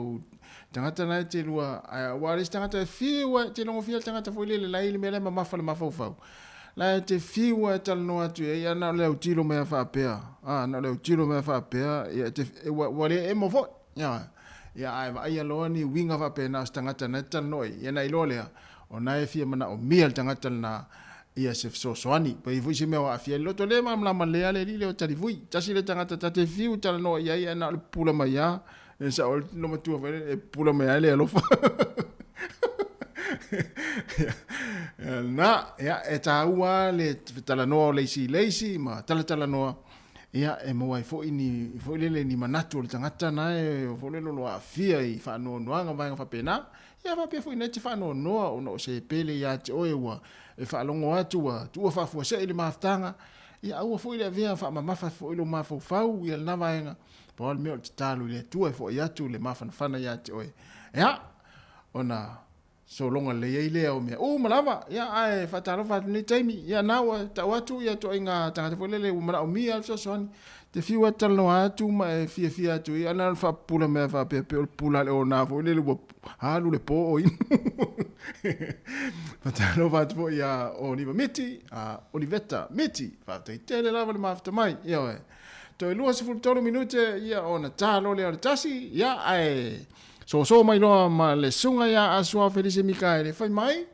Speaker 2: tagata la e te lua, ae aua le isi tagata e fiu e te logofia le tagata foi lele la e i le mea la e mamafa le mafaufau. La e te fiu e talanoa atu i ai, ia na o le autilo mai a faapea, a, na o le autilo mai a faapea, ia e te, e, ua, ua le emo foi. Ioe, ia ae vaaia loa ni uiga faapena o se tagata na e te talanoa i ai, ia na iloa lea, o na e fia manaomia le tagata lena ia se fesoasoani. Pei foi se mea o aafia ai le loto le malamalama lelei a le alii lea o Talivui. Tasi le tagata ta te fiu talanoa i ai ae na o le pupula mai a. E sao le tino matua foi e pupula mai a le alofa. Na, ia, e tāua le talanoa o le isi i le isi ma talatalanoa, ia, e maua ai foi ni, foi lele ni manatu o le tagata na e foi lele o lo aafia i faanoanoaga ma vaega faapena. Ia faapea foi nei te faanoanoa ona o se pele ia te oe ua e faalogo atu ua tuua faafuasei le mafutaga, ia aua foi le avea faamamafa foi lou mafaufau ia lena vaega, pau lava le mea o le tatalo i le Atua e foai atu le mafanafana ia te oe. Ia, ona sologa lelei ai lea o mea uma lava, ia ae faatalofa atu i lenei taimi, ia na ua tau atu ia ituaiga tagata foi lele ua manaomia le fesoasoani, te fiu e talanoa atu ma e fiafia atu i ana le faapupula mea faapea pei o le pupula a le ona foi lele ua alu le po o inu. Faatalofa atu foi ia Oliva Miti, a Oliveta Miti, faafetai tele lava le mafuta mai. Ioe. Toe 23 minute ia ona ta loa lea o le tasi, ia ae soso mai loa ma le susuga ia Asuao Felise Mikaele, fai mai,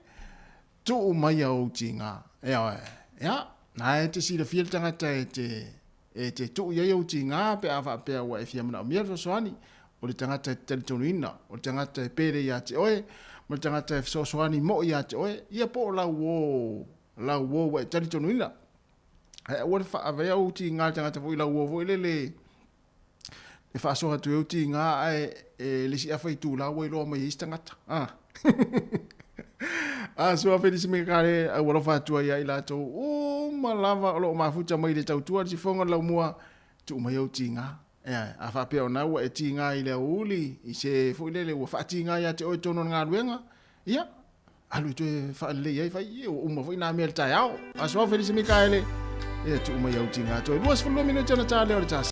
Speaker 2: tuu mai a ou tiga. Ioe. Ia, na e te silafia le tagata e te e te tuu i ai ou tiga pe a faapea ua e fia manaomia le fesoasoani, o le tagata e te talitonuina, o le tagata e pele ia te oe, ma le tagata e fesoasoani moi ia te oe, ia po o lau uo, lau uo ua e talitonuina. Ae aua le faaavea ou tiga i le tagata foi lau uo foi lele e faasoa atu ai ou tiga ae e le isi afa itula ua iloa mai ai isi tagata. Ah. A sua Felisi Mekale au alofa atu ai ia i latou uma lava o lo o mafuta mai le tautua le sifoga o le laumua, tuu mai ou tiga. Ea, a faapea o na ua e tiga i le aoauli, i se foi lele ua faatiga ia te oe i totonu o le galuega, ia, alu e toe faalelei ai, fai, ia, ua uma foi nā mea i le taeao. A sua Felisi Mikaele, ia, tuu mai ou tiga. Toe 22 minute ona ta lea o le tasi.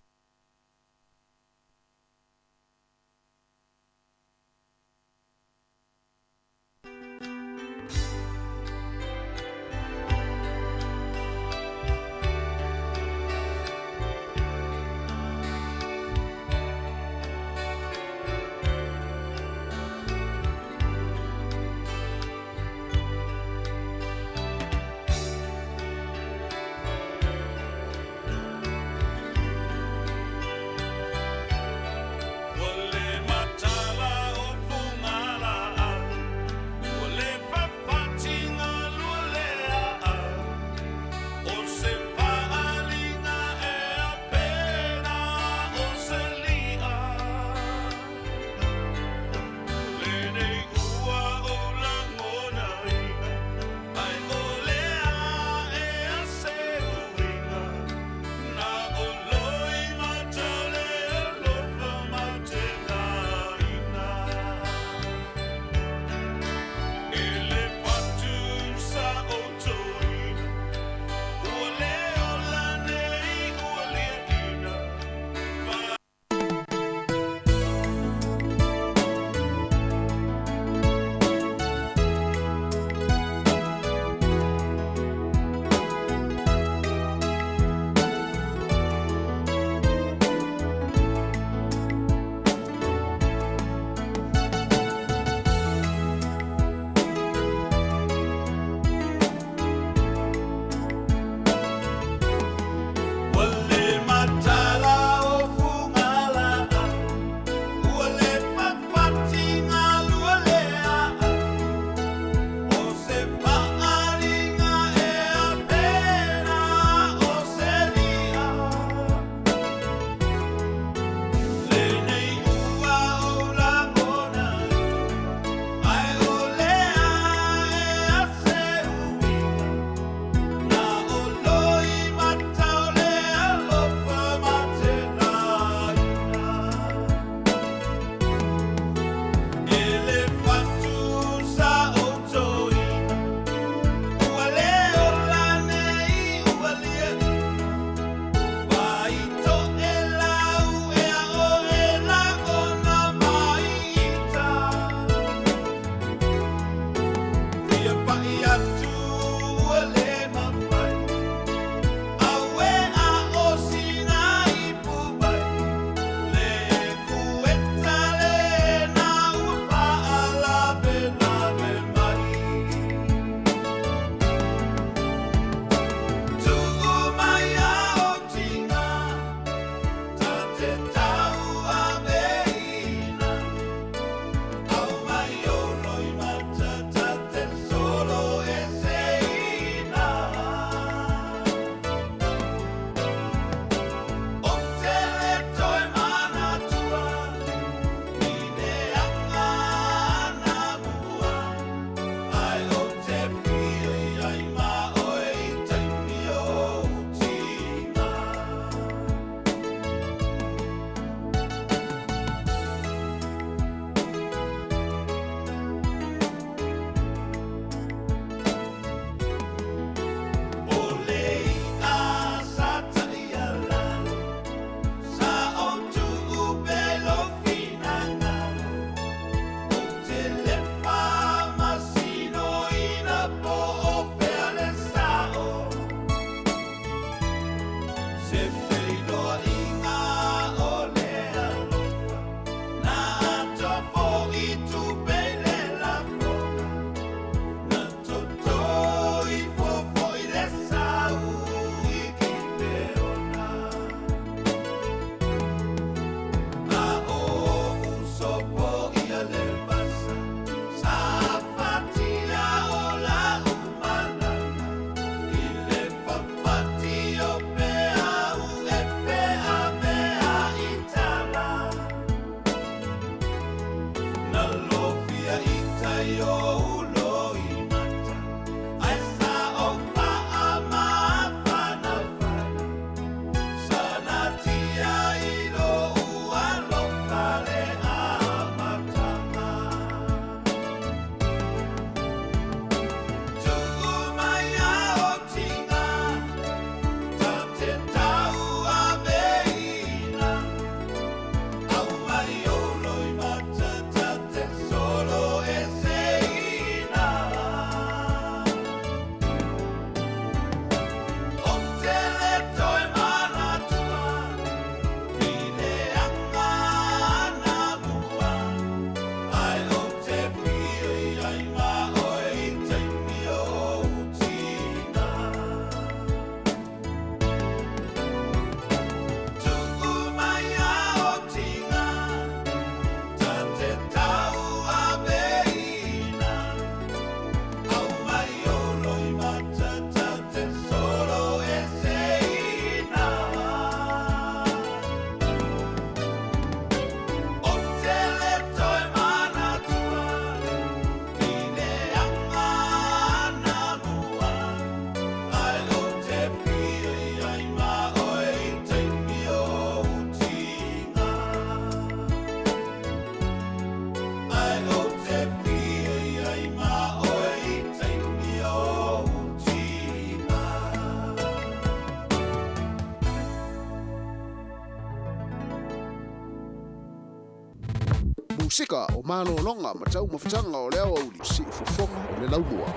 Speaker 14: Musika, o malologa ma taumafataga o le aoauli, siufofoga o le laumua.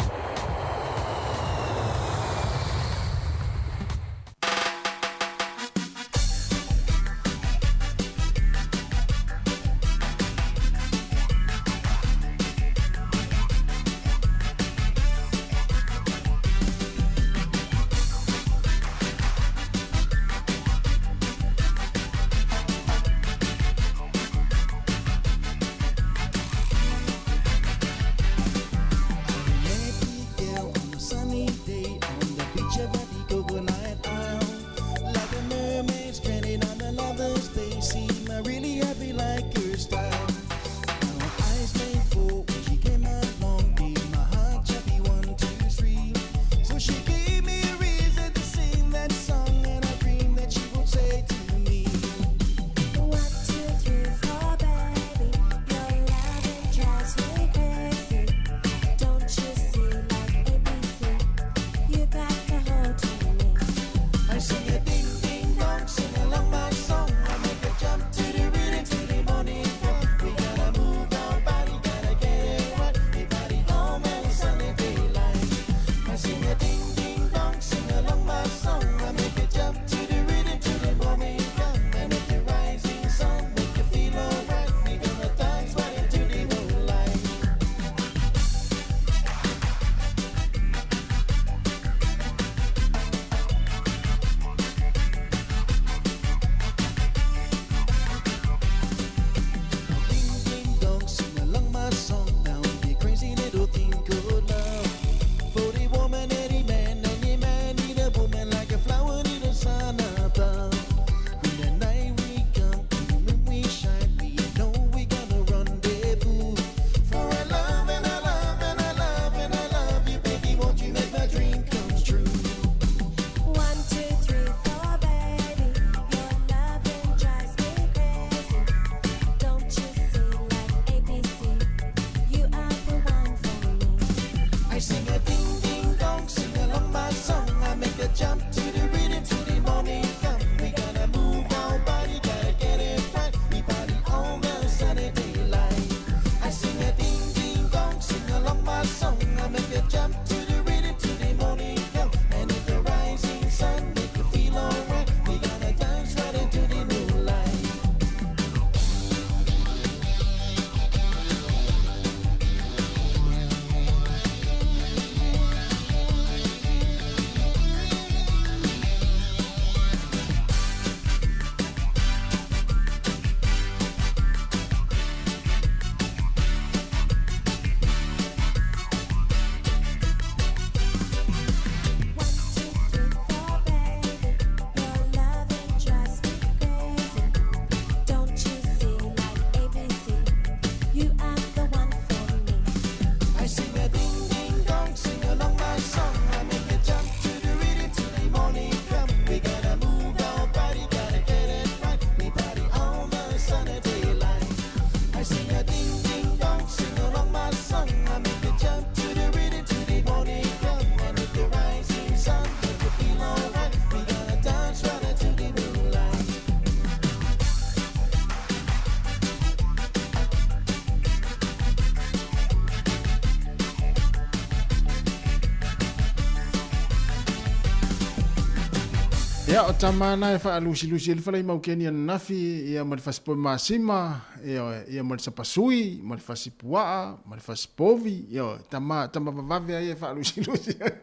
Speaker 2: Ia, o tama na e faalusilusi ai le fala i Maukeni ananafi, ia ma le fasipovi masima, ioe, ia ma le sapasui, ma le fasipuaa, ma le fasipovi, ioe, tama, tama vavave ai e faalusilusi ai.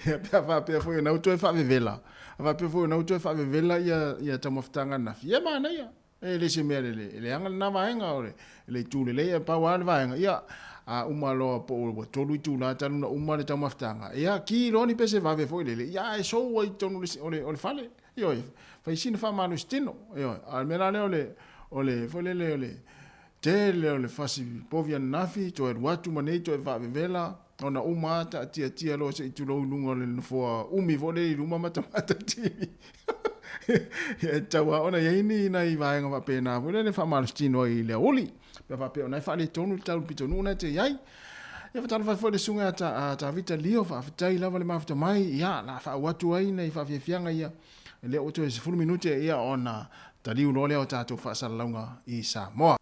Speaker 2: Ia, pe a faapea foi ona u toe faavevela, a faapea foi ona u toe faavevela ia, ia taumafataga ananafi, ia e manaia. E le se mea le leaga lena vaega, o le itu lelei, e pau lava le vaega, ia, a uma loa po o ua tolu itula talu ona uma le taumafataga, ia, ki loa ni pese vave foi lele, ia, ae sou ai i totonu o le, o le fale, ioe, fai sina faamalosi tino, ioe, a o le mea la lea o le, o le, foi lele o le tele o le fasi povi ananafi, toe alu atu ma nei toe vaavevela, ona uma lava taatiatia loa se i tulou i luga o le nofoa umi foi lea i luma matamata TV. E tatau lava ona i ai ni nai vaega faapena foi lele e faamalositino ai i le aoauli, pe a faapea o na e faaletonu le tau pitonuu na e te i ai. Ia faatalofa atu foi i le susuga ia Tavita Lio, faafetai lava le mafuta mai, ia la faauu atu ai nai faafiafiaga ia, lea ua toe 10 minute ia ona taliu loa lea o tatou faasalalauga i Samoa.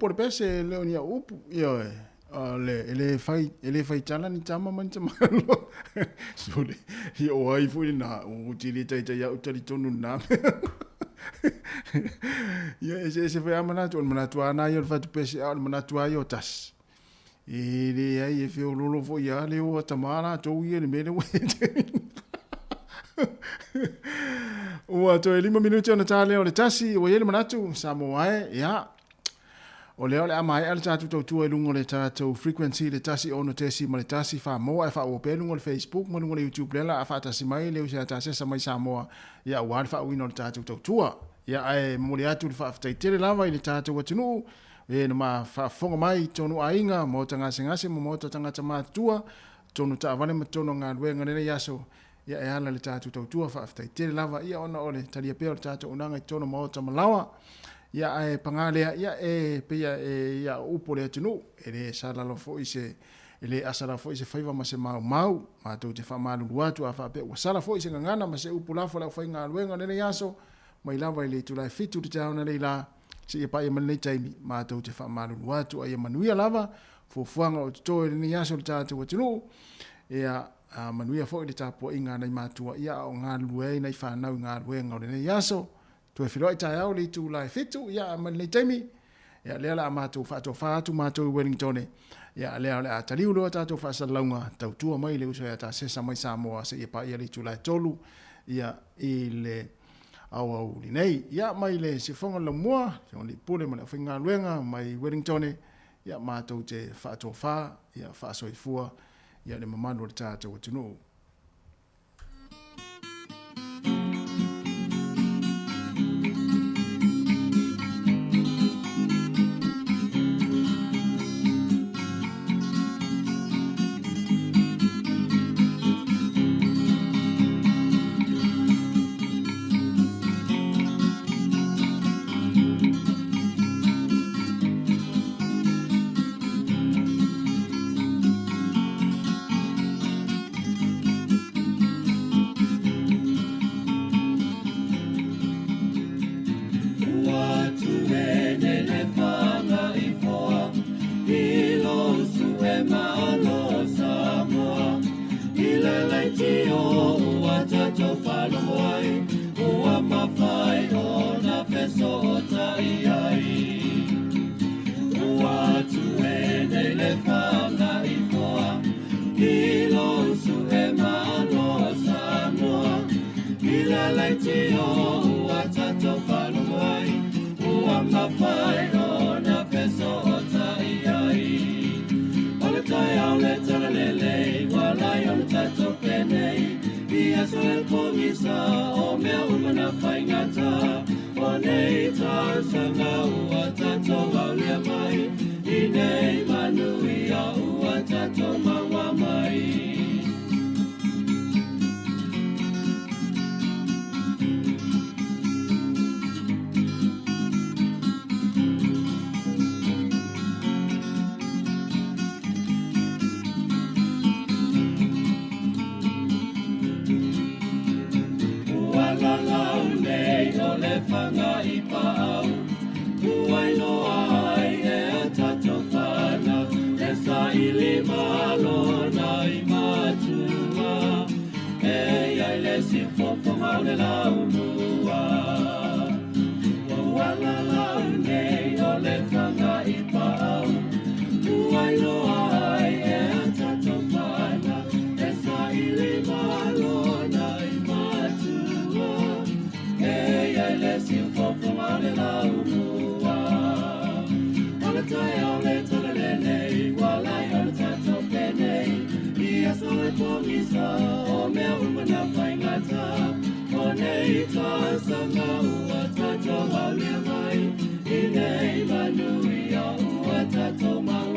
Speaker 2: upu o le pese e le o ni au upu, ioe, o le, e le fai, e le fai tala ni tama ma ni tamaloa. Sole, ia o ai foi lenā, ou te le taitai au talitonu lenā mea. Ia, eseese foi lava manatu, o le manatu lava lena ia o le fatu pese, a o le manatu lava ia o tasi. E leai, e feololo foi lava le o a tama latou ia i le mea lea ua Ua toe 5 minute ona ta lea o le 1, ua i ai le manatu, Samoa e, ia, o lea o le a maea le tatou tautua i luga o le tatou frequency le 106.1 Samoa e faaauau pea i luga o le Facebook ma luga o le YouTube lea la a faatasi mai le uso ia Tasesa mai Samoa, ia aua le faauuina o le tatou tautua. Ia ae momoli atu le faafetai tele lava i le tatou atunuu e na ma faafofoga mai i tonu aiga, maota gasegase ma maota tagata matutua, tonu taavale ma tonu galuega i lenei aso, ia e ala i le tatou tautua, faafetai tele lava, ia ona o le talia pea o le tatou auaunaga i totonu o maota ma laoa. Ia ae paga lea, ia e pei e ia o upu o le atunuu, e le sala lava foi se, e le asa lava foi se faiva ma se maumau, matou te faamalulu atu a faapea ua sala foi se gagana ma se upu lafo a le aufaigaluega o lenei aso, mai lava i le itula e 7 i le taeao analeila la, seia paia mai lenei taimi, matou te faamalulu atu a ia manuia lava fuafuaga o totoe i lenei aso i le tatou atunuu, ia manuia foi le tapuaiga a nai matua, ia a o galulue ai nai fanau i galuega o lenei aso. Toe feiloai taeao i le itula e 7, ia mai lenei taimi, ia lea o le a matou faatofa atu matou i Wellingtone, ia lea o le a taliu loa tatou faasalalauga, tautua mai le uso ia Tasesa mai Samoa seia paia le itula e 3, ia i le aoauli nei. Ia mai le siafoga o le laumua, Afioga i le Pule ma le aufaigaluega mai Wellingtone, ia matou te faatofa, ia faasoifua ia le mamalu o le tatou atunuu.